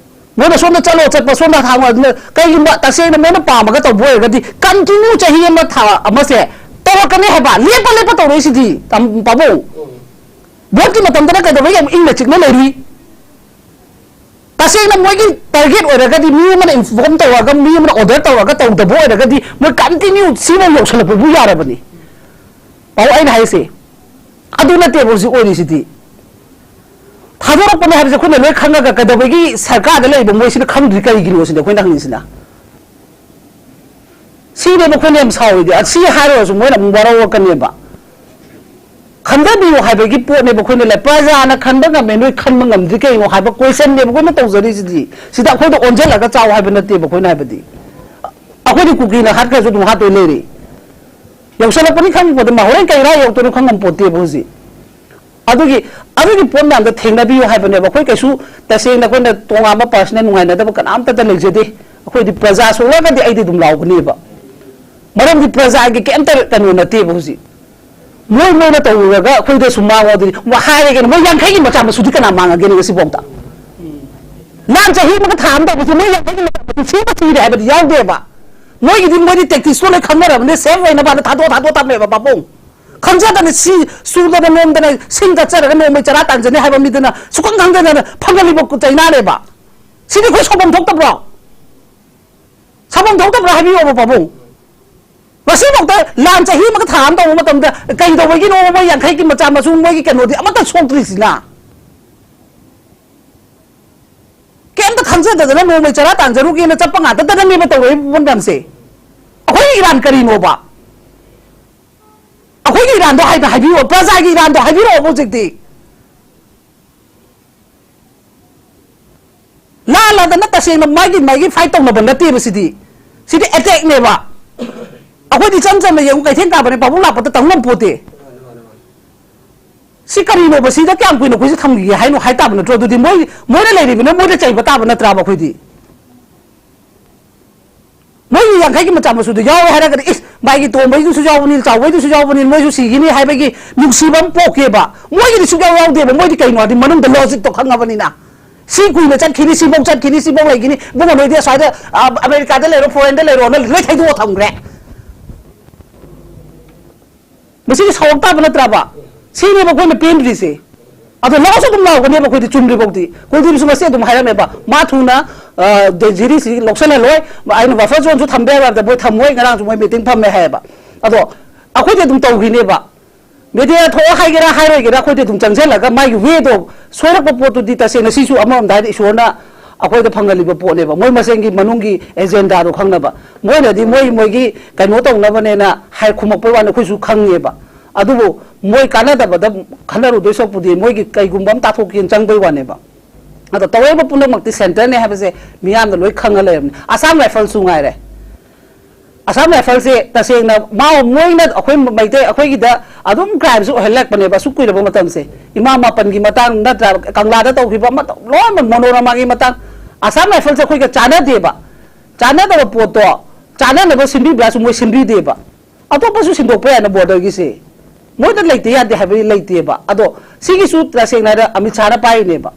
ꯃꯣꯏꯅ ꯁꯣꯝꯗ ꯆꯠꯂꯣ, ꯆꯠꯄ ꯁꯣꯝꯗ ꯊꯥꯡꯉꯣ꯫ ꯑꯗꯨꯅ ꯀꯩꯒꯨꯝꯕ ꯇꯁꯦꯡꯅ ꯃꯣꯏꯅ ꯄꯥꯝꯃꯒ ꯇꯧꯕ ꯑꯣꯏꯔꯒꯗꯤ, ꯀꯟꯇꯤꯅ꯭ꯌꯨ ꯆꯍꯤ ꯑꯃ ꯊꯥ ꯑꯃꯁꯦ ꯇꯧꯔꯛꯀꯅꯤ ꯍꯥꯏꯕ꯫ ꯂꯦꯞꯄ ꯂꯦꯞꯄ ꯇꯧꯔꯛꯏꯁꯤꯗꯤ, ꯇꯥꯝ-, ꯄꯥꯕꯨꯡ꯫ ꯚꯣꯠꯀꯤ ꯃꯇꯝꯗꯅ ꯀꯩꯗꯧꯕ ꯌꯥꯝ ꯏꯪꯅ ꯆꯤꯛꯅ ꯂꯩꯔꯨꯏ? ꯇꯁꯦꯡꯅ ꯃꯣꯏꯒꯤ ꯇꯥꯔꯒꯦꯠ ꯑꯣꯏꯔꯒꯗꯤ, ꯃꯤ ꯑꯃꯅ ꯏꯟꯐꯣꯔꯝ ꯇꯧꯔꯒ, ꯃꯤ ꯑꯃꯅ ꯑꯣꯔꯗꯔ ꯇꯧꯔꯒ ꯇꯧꯗꯕ ꯑꯣꯏꯔꯒꯗꯤ, ꯃꯣꯏ ꯀꯟꯇꯤꯅ꯭ꯌꯨ ꯁꯤꯐꯥꯎ ꯌꯧꯁꯜꯂꯛꯄꯕꯨ ꯌꯥꯔꯕꯅꯤ꯫ ꯄꯥꯎ ꯑꯩꯅ ꯍꯥꯏꯁꯦ ꯑꯗꯨ ꯅꯠꯇꯦꯕ ꯍꯧꯖꯤꯛ ꯑꯣꯏꯔꯤꯁꯤꯗꯤ꯫ ꯊꯥꯗꯣꯔꯛꯄꯅꯦ ꯍꯥꯏꯕꯁꯦ ꯑꯩꯈꯣꯏꯅ ꯂꯣꯏ ꯈꯪꯉꯒ ꯀꯩꯗꯧꯕꯒꯤ ꯁꯔꯀꯥꯔꯗ ꯂꯩꯕ ꯃꯣꯏꯁꯤꯅ ꯈꯪꯗ꯭ꯔꯤ ꯀꯔꯤꯒꯤꯅꯣ ꯁꯤꯅꯤ ꯑꯩꯈꯣꯏꯅ ꯍꯪꯅꯤꯡꯉꯤꯁꯤꯅ꯫ ꯁꯤꯅꯦꯕ ꯑꯩꯈꯣꯏꯅ ꯌꯥꯝ ꯁꯥꯎꯔꯤꯗꯤ꯫ ꯑ, ꯁꯤ ꯍꯥꯏꯔꯨꯔꯁꯨ ꯃꯣꯏꯅ ꯑꯃꯨꯛ ꯋꯥꯔꯧꯔꯛꯀꯅꯦꯕ꯫ ꯈꯟꯊꯕꯤꯌꯨ ꯍꯥꯏꯕꯒꯤ ꯄꯣꯠꯅꯦꯕ ꯑꯩꯈꯣꯏꯅ ꯂꯩ꯫ ꯄ꯭ꯔꯖꯥꯅ ꯈꯟꯕ ꯉꯝꯃꯦ, ꯅꯣꯏ ꯈꯟꯕ ꯉꯝꯗ꯭ꯔꯤ ꯀꯩꯅꯣ ꯍꯥꯏꯕ ꯀꯣꯏꯁꯟꯅꯦꯕ ꯑꯩꯈꯣꯏꯅ ꯇꯧꯖꯔꯤꯁꯤꯗꯤ꯫ ꯁꯤꯗ ꯑꯩꯈꯣꯏꯗ ꯑꯣꯟꯁꯤꯜꯂꯒ ꯆꯥꯎ ꯍꯥꯏꯕ ꯅꯠꯇꯦꯕ ꯑꯩꯈꯣꯏꯅ ꯍꯥꯏꯕꯗꯤ꯫ ꯑꯩꯈꯣꯏꯗꯤ ꯀꯨꯀꯤꯅ ꯍꯥꯠꯈ꯭ꯔꯁꯨ ꯑꯗꯨꯝ ꯍꯥꯠꯇꯣꯏ ꯂꯩꯔꯤ꯫ ꯌꯧꯁꯜꯂꯛꯄꯅꯤ ꯈꯪꯄꯣꯠꯇꯦ, ꯃꯍꯣꯔꯦꯟ ꯀꯩ ꯏꯔꯥ ꯌꯧꯔꯛꯇꯣꯏꯅꯣ ꯈꯪꯉꯝꯄꯣꯠꯇꯦꯕ ꯍꯧꯖꯤꯛ꯫ ꯑꯗꯨꯒꯤ, ꯑꯗꯨꯒꯤ ꯄꯣꯠ ꯃꯌꯥꯝꯗꯣ ꯊꯦꯡꯅꯕꯤꯌꯨ ꯍꯥꯏꯕꯅꯦꯕ꯫ ꯑꯩꯈꯣꯏ ꯀꯩꯁꯨ ꯇꯁꯦꯡꯅ ꯑꯩꯈꯣꯏꯅ ꯇꯣꯉꯥꯟꯕ personal ꯅꯨꯡꯉꯥꯏꯅꯗꯕ ꯀꯅꯥꯝꯇꯇ ꯂꯩꯖꯗꯦ꯫ ꯑꯩꯈꯣꯏꯗꯤ ꯄ꯭ꯔꯖꯥ ꯁꯣꯛꯂꯒꯗꯤ ꯑꯩꯗꯤ ꯑꯗꯨꯝ ꯂꯥꯎꯒꯅꯦꯕ꯫ ꯃꯔꯝꯗꯤ ꯄ꯭ꯔꯖꯥꯒꯤ ꯀꯩꯝꯇ ꯀꯩꯅꯣ ꯅꯠꯇꯦꯕ ꯍꯧꯖꯤꯛ꯫ ꯃꯣꯏ ꯃꯣꯏꯅ ꯇꯧꯔꯨꯔꯒ ꯑꯩꯈꯣꯏꯗ ꯁꯨꯝ ꯃꯥꯡꯉꯣ ꯑꯗꯨꯗꯤ ꯍꯥꯏꯔꯒꯦꯅꯦ꯫ ꯃꯣꯏ ꯌꯥꯡꯈꯩꯒꯤ ꯃꯆꯥ ꯃꯁꯨꯗꯤ ꯀꯅꯥ ꯃꯥꯡꯉꯒꯦꯅꯦ ꯉꯁꯤꯐꯥꯎꯗ? ꯂꯥꯟ ꯆꯍꯤ ꯑꯃꯒ ꯊꯥ ꯑꯃ ꯇꯧꯕꯁꯦ ꯃꯣꯏ ꯌꯥꯡꯈꯩꯒꯤ ꯃꯆꯥ ꯃꯁꯨ ꯁꯤꯕ ꯁꯤꯔꯦ ꯍꯥꯏꯕꯗꯤ ꯌꯥꯎꯗꯦꯕ꯫ ꯃꯣꯏꯒꯤꯗꯤ ꯃꯣꯏꯗꯤ tactics ꯇꯣ ꯂꯣꯏ ꯈꯪꯅꯔꯕꯅꯦ, safe ꯑꯣꯏꯅꯕꯅ ꯊꯥꯗꯣꯛ ꯊꯥꯗꯣꯛ ꯊꯝꯃꯦꯕ ꯄꯥꯕꯨꯡ꯫ ꯈꯪꯖꯗꯅ ꯁꯤ ꯁꯨꯗꯅ ꯅꯣꯝꯗꯅ ꯁꯤꯡ ꯀꯠꯆꯔꯒ ꯅꯣꯡꯃꯩ ꯆꯔꯥ ꯇꯥꯟꯖꯅꯤ ꯍꯥꯏꯕ ꯃꯤꯗꯨꯅ ꯁꯨꯈꯪ ꯈꯪꯗꯅ ꯐꯪꯍꯜꯂꯤꯕ ꯆꯩꯅꯥꯅꯦꯕ꯫ ꯁꯤꯗꯤ ꯑꯩꯈꯣꯏ ꯁꯥꯎꯐꯝ ꯊꯣꯛꯇꯕ꯭ꯔꯣ? ꯁꯥꯎꯐꯝ ꯊꯣꯛꯇꯕ꯭ꯔꯣ ꯍꯥꯏꯕꯤꯌꯣꯕ ꯄꯥꯕꯨꯡ꯫ ꯉꯁꯤꯐꯥꯎꯗ ꯂꯥꯟ ꯆꯍꯤ ꯑꯃꯒ ꯊꯥ ꯑꯃ ꯇꯧꯕ ꯃꯇꯝꯗ ꯀꯩꯗꯧꯕꯒꯤꯅꯣ ꯃꯣꯏ ꯌꯥꯡꯈꯩꯒꯤ ꯃꯆꯥ ꯃꯁꯨ ꯃꯣꯏꯒꯤ ꯀꯩꯅꯣꯗꯤ ꯑꯃꯠꯇ ꯁꯣꯛꯇ꯭ꯔꯤꯁꯤꯅ? ꯀꯩꯝꯇ ꯈꯪꯖꯗꯗꯅ ꯅꯣꯡꯃꯩ ꯆꯔꯥ ꯇꯥꯟꯖꯔꯨꯒꯦꯅ ꯆꯠꯄ ꯉꯥꯛꯇꯗꯅꯦꯕ ꯇꯧꯔꯛꯏꯕ ꯄꯣꯠ ꯃꯌꯥꯝꯁꯦ꯫ ꯑꯩꯈꯣꯏꯒꯤ ꯏꯔꯥꯟ ꯀꯔꯤꯅꯣꯕ? ꯑꯩꯈꯣꯏꯒꯤ ꯏꯔꯥꯟꯗꯣ ꯍꯥꯏꯅ ꯍꯥꯏꯕꯤꯔꯛꯑꯣ, ꯄ꯭ꯔꯖꯥꯒꯤ ꯏꯔꯥꯟꯗꯣ ꯍꯥꯏꯕꯤꯔꯛꯑꯣꯕ ꯍꯧꯖꯤꯛꯇꯤ꯫ ꯂꯥꯜꯂꯗꯅ ꯇꯁꯦꯡꯅ ꯃꯥꯒꯤ ꯃꯥꯒꯤ fight ꯇꯧꯅꯕ ꯅꯠꯇꯦꯕ ꯁꯤꯗꯤ꯫ ꯁꯤꯗꯤ attack ꯅꯦꯕ꯫ ꯑꯩꯈꯣꯏꯗꯤ ꯏꯆꯝ ꯆꯝꯅ ꯌꯦꯡꯉꯨ, ꯀꯩꯊꯦꯜ ꯀꯥꯕꯅꯦ, ꯄꯥꯕꯨꯡ ꯂꯥꯛꯄꯗ ꯇꯝ ꯉꯝꯄꯣꯠꯇꯦ꯫ ꯁꯤ ꯀꯔꯤꯅꯣꯕ? ꯁꯤꯗ ꯀꯌꯥꯝ ꯀꯨꯏꯅ ꯑꯩꯈꯣꯏꯁꯦ ꯊꯝꯈꯤꯒꯦ ꯍꯥꯏꯅꯣ ꯍꯥꯏ ꯇꯥꯕ ꯅꯠꯇ꯭ꯔꯣ? ꯑꯗꯨꯗꯤ ꯃꯣꯏ, ꯃꯣꯏꯅ ꯂꯩꯔꯤꯕꯅ ꯃꯣꯏꯗ ꯆꯩꯕ ꯇꯥꯕ ꯅꯠꯇ꯭ꯔꯥꯕ ꯑꯩꯈꯣꯏꯗꯤ? ꯃꯣꯏꯒꯤ ꯌꯥꯡꯈꯩꯒꯤ ꯃꯆꯥ ꯃꯁꯨꯗꯣ ꯌꯥꯎꯋꯦ ꯍꯥꯏꯔꯒꯗꯤ, ꯏꯁ, ꯃꯥꯒꯤ ꯇꯣꯝꯕꯩꯗꯨꯁꯨ ꯌꯥꯎꯕꯅꯤ, ꯆꯥꯎꯕꯩꯗꯨꯁꯨ ꯌꯥꯎꯕꯅꯤ, ꯃꯣꯏꯁꯨ ꯁꯤꯈꯤꯅꯤ ꯍꯥꯏꯕꯒꯤ ꯅꯨꯡꯁꯤꯕ ꯑꯃ ꯄꯣꯛꯀꯦꯕ꯫ ꯃꯣꯏꯒꯤꯗꯤ ꯁꯨꯡꯌꯥꯎ ꯌꯥꯎꯗꯦꯕ꯫ ꯃꯣꯏꯗꯤ ꯀꯩꯅꯣ ꯍꯥꯏꯗꯤ ꯃꯅꯨꯡꯗ logic ꯇꯣ ꯈꯪꯉꯕꯅꯤꯅ꯫ ꯁꯤ ꯀꯨꯏꯅ ꯆꯠꯈꯤꯅꯤ, ꯁꯤꯐꯧ ꯆꯠꯈꯤꯅꯤ, ꯁꯤꯐꯧ ꯂꯩꯈꯤꯅꯤ꯫ ꯏꯕꯨꯡꯉꯣ, ꯅꯣꯏꯗꯤ ꯑꯁ꯭ꯋꯥꯏꯗ, ꯑ, ꯑꯃꯦꯔꯤꯀꯥꯗ ꯂꯩꯔꯣ, foreign ꯗ ꯂꯩꯔꯣꯅ ꯂꯣꯏ ꯊꯩꯗꯣꯛꯑ ꯊꯝꯈ꯭ꯔꯦ꯫ ꯃꯁꯤꯗꯤ ꯁꯥꯎꯔꯛ ꯇꯥꯕ ꯅꯠꯇ꯭ꯔꯕ? ꯁꯤꯅꯦꯕ ꯑꯩꯈꯣꯏꯅ ꯄꯦꯟꯗ꯭ꯔꯤꯁꯦ꯫ ꯑꯗꯣ ꯂꯥꯎꯁꯨ ꯑꯗꯨꯝ ꯂꯥꯎꯒꯅꯦꯕ ꯑꯩꯈꯣꯏꯗꯤ ꯆꯨꯝꯗ꯭ꯔꯤꯐꯥꯎꯗꯤ꯫ ꯀꯨꯜꯗꯤꯞꯁꯨ ꯉꯁꯤ ꯑꯗꯨꯝ ꯍꯥꯏꯔꯝꯃꯦꯕ, ꯃꯥ ꯊꯨꯅ, ꯑ, ꯖꯤꯔꯤꯁꯤ ꯂꯧꯁꯜꯍꯜꯂꯣꯏ, ꯑꯩꯅ buffer zone ꯁꯨ ꯊꯝꯕ ꯌꯥꯏ ꯍꯥꯏꯕꯗ ꯃꯣꯏ ꯊꯝꯃꯣꯏ, ꯉꯔꯥꯡꯁꯨ ꯃꯣꯏ meeting ꯐꯝꯃꯦ ꯍꯥꯏꯌꯦꯕ꯫ ꯑꯗꯣ ꯑꯩꯈꯣꯏꯗꯤ ꯑꯗꯨꯝ ꯇꯧꯈꯤꯅꯦꯕ꯫ Media ꯊꯣꯛꯑ ꯍꯥꯏꯒꯦꯔꯥ ꯍꯥꯏꯔꯣꯏꯒꯦꯔꯥ ꯑꯩꯈꯣꯏꯗꯤ ꯑꯗꯨꯝ ꯆꯪꯁꯤꯜꯂꯒ ꯃꯥꯒꯤ way ꯗꯣ ꯁꯣꯏꯔꯛꯄ ꯄꯣꯠꯇꯨꯗꯤ ꯇꯁꯦꯡꯅ ꯁꯤꯁꯨ ꯑꯃꯔꯣꯝꯗ ꯍꯥꯏꯗꯤ ꯏꯁꯣꯔꯅ ꯑꯩꯈꯣꯏꯗ ꯐꯪꯍꯜꯂꯤꯕ ꯄꯣꯠꯅꯦꯕ, ꯃꯣꯏ ꯃꯁꯦꯟꯒꯤ ꯃꯅꯨꯡꯒꯤ ꯑꯦꯖꯦꯟꯗꯥꯗꯣ ꯈꯪꯅꯕ꯫ ꯃꯣꯏꯅꯗꯤ ꯃꯣꯏ ꯃꯣꯏꯒꯤ ꯀꯩꯅꯣ ꯇꯧꯅꯕꯅꯦꯅ ꯍꯥꯏ ꯈꯨꯝꯃꯛꯄꯩ ꯋꯥꯅꯤ, ꯑꯩꯈꯣꯏꯁꯨ ꯈꯪꯉꯦꯕ꯫ ꯑꯗꯨꯕꯨ ꯃꯣꯏ ꯀꯥꯟꯅꯗꯕꯗ ꯈꯟꯅꯔꯨꯗꯣꯏ ꯁꯔꯨꯛꯄꯨꯗꯤ ꯃꯣꯏꯒꯤ ꯀꯩꯒꯨꯝꯕ ꯑꯃ ꯇꯥꯊꯣꯛꯀꯦꯅ ꯆꯪꯕꯩ ꯋꯥꯅꯦꯕ꯫ ꯑꯗꯣ ꯇꯧꯔꯛꯏꯕ ꯄꯨꯝꯅꯃꯛꯇꯤ ꯁꯦꯟꯇꯔꯅꯦ ꯍꯥꯏꯕꯁꯦ ꯃꯤꯌꯥꯝꯅ ꯂꯣꯏ ꯈꯪꯉ ꯂꯩꯔꯕꯅꯤ꯫ ꯑꯁꯥꯝ ꯔꯥꯏꯐꯜꯁꯨ ꯉꯥꯏꯔꯦ꯫ ꯑꯁꯥꯝ ꯔꯥꯏꯐꯜꯁꯦ ꯇꯁꯦꯡꯅ ꯃꯥ ꯃꯣꯏꯅ ꯑꯩꯈꯣꯏ ꯃꯩꯇꯩ ꯑꯩꯈꯣꯏꯒꯤꯗ ꯑꯗꯨꯝ ꯀ꯭ꯔꯥꯏꯝꯁꯨ ꯑꯣꯏꯍꯜꯂꯛꯄꯅꯦꯕ ꯑꯁꯨꯛ ꯀꯨꯏꯔꯕ ꯃꯇꯝꯁꯦ꯫ ꯏꯃꯥ ꯃꯥꯄꯟꯒꯤ ꯃꯇꯥꯡ ꯅꯠꯇ꯭ꯔꯥ, ꯀꯪꯂꯥꯗ ꯇꯧꯈꯤꯕ ꯑꯃ ꯇꯧ-, ꯂꯣꯏꯅꯃꯛ ꯃꯣꯅꯣꯔꯃꯥꯒꯤ ꯃꯇꯥꯡ꯫ ꯑꯁꯥꯝ ꯔꯥꯏꯐꯜꯁꯦ ꯑꯩꯈꯣꯏꯒ ꯆꯥꯟꯅꯗꯦꯕ꯫ ꯆꯥꯟꯅꯗꯕ ꯄꯣꯠꯇꯣ ꯆꯥꯟꯅꯅꯕ ꯁꯤꯟꯕꯤꯕ꯭ꯔꯥꯁꯨ ꯃꯣꯏ ꯁꯤꯟꯕꯤꯗꯦꯕ꯫ ꯑꯇꯣꯞꯄꯁꯨ ꯁꯤꯟꯗꯣꯛꯄ ꯌꯥꯏꯅ ꯕꯣꯔꯗꯔꯒꯤꯁꯦ꯫ ꯃꯣꯏꯗ ꯂꯩꯇ ꯌꯥꯗꯦ ꯍꯥꯏꯕꯗꯤ ꯂꯩꯇꯦꯕ꯫ ꯑꯗꯣ ꯁꯤꯒꯤꯁꯨ ꯇꯁꯦꯡꯅ ꯍꯥꯏꯔ ꯑꯃꯤꯠ ꯁꯥꯍꯅ ꯄꯥꯏꯔꯤꯅꯦꯕ꯫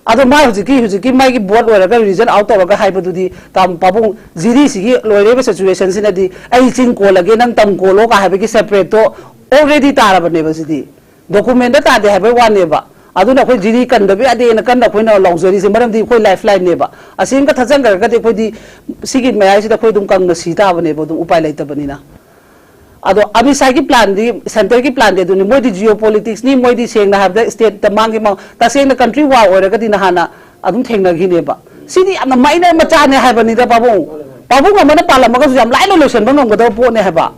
ꯑꯗꯣ ꯃꯥ ꯍꯧꯖꯤꯛꯀꯤ, ꯍꯧꯖꯤꯛꯀꯤ ꯃꯥꯒꯤ ꯕꯣꯔꯗ ꯂꯣꯏꯔꯒ ꯔꯤꯖꯜ ꯑꯥꯎꯠ ꯇꯧꯔꯒ ꯍꯥꯏꯕꯗꯨꯗꯤ, ꯇꯥꯝ-, ꯄꯥꯕꯨꯡ, ꯖꯤꯔꯤꯁꯤꯒꯤ ꯂꯣꯏꯔꯤꯕ ꯁꯤꯆꯨꯋꯦꯁꯟꯁꯤꯅꯗꯤ ꯑꯩ ꯆꯤꯡ ꯀꯣꯜꯂꯒꯦ, ꯅꯪ ꯇꯝ ꯀꯣꯜꯂꯣ ꯀ ꯍꯥꯏꯕꯒꯤ ꯁꯦꯄꯔꯦꯠꯇꯣ ꯑꯣꯜꯔꯦꯗꯤ ꯇꯥꯔꯕꯅꯦꯕ꯫ ꯁꯤꯗꯤ ꯗꯣꯀꯨꯃꯦꯟꯗ ꯇꯥꯗꯦ ꯍꯥꯏꯕꯩ ꯋꯥꯅꯦꯕ꯫ ꯑꯗꯨꯅ ꯑꯩꯈꯣꯏ ꯖꯤꯔꯤ ꯀꯟꯗꯕ ꯌꯥꯗꯦꯅ ꯀꯟꯅ ꯑꯩꯈꯣꯏꯅ ꯂꯥꯎꯖꯔꯤꯁꯦ, ꯃꯔꯝꯗꯤ ꯑꯩꯈꯣꯏ ꯂꯥꯏꯐ ꯂꯥꯏꯟꯅꯦꯕ꯫ ꯑꯁꯤ ꯑꯃꯒ ꯊꯠꯆꯟꯈ꯭ꯔꯒꯗꯤ ꯑꯩꯈꯣꯏꯗꯤ ꯁꯤꯒꯤ ꯃꯌꯥꯏꯁꯤꯗ ꯑꯩꯈꯣꯏ ꯑꯗꯨꯝ ꯀꯪꯅ ꯁꯤ ꯇꯥꯕꯅꯦꯕ, ꯑꯗꯨꯝ ꯎꯄꯥꯏ ꯂꯩꯇꯕꯅꯤꯅ꯫ ꯑꯗꯣ ꯑꯃꯤꯠ ꯁꯥꯍꯒꯤ ꯄ꯭ꯂꯥꯟꯗꯤ, ꯁꯦꯟꯇꯔꯒꯤ ꯄ꯭ꯂꯥꯟꯗꯤ ꯑꯗꯨꯅꯤ꯫ ꯃꯣꯏꯗꯤ ꯖꯤꯑꯣ ꯄꯣꯂꯤꯇꯤꯛꯁꯅꯤ, ꯃꯣꯏꯗꯤ ꯁꯦꯡꯅ ꯍꯥꯏꯕꯗ ꯁ꯭ꯇꯦꯠꯇ ꯃꯥꯡꯒꯤ ꯃꯥꯡ-, ꯇꯁꯦꯡꯅ ꯀꯟꯇ꯭ꯔꯤ ꯋꯥꯔ ꯑꯣꯏꯔꯒꯗꯤ ꯅꯍꯥꯟꯅ ꯑꯗꯨꯝ ꯊꯦꯡꯅꯈꯤꯅꯦꯕ꯫ ꯁꯤꯗꯤ ꯌꯥꯝꯅ ꯃꯥꯏꯅꯔ ꯃꯆꯥꯅꯦ ꯍꯥꯏꯕꯅꯤꯗ, ꯄꯥꯕꯨꯡ꯫ ꯄꯥꯕꯨꯡ ꯑꯃꯅ ꯄꯥꯜꯂꯝꯃꯒꯁꯨ ꯌꯥꯝ ꯂꯥꯏꯅ ꯂꯣꯏꯁꯤꯟꯕ ꯉꯝꯒꯗꯕ ꯄꯣꯠꯅꯦ ꯍꯥꯏꯕ꯫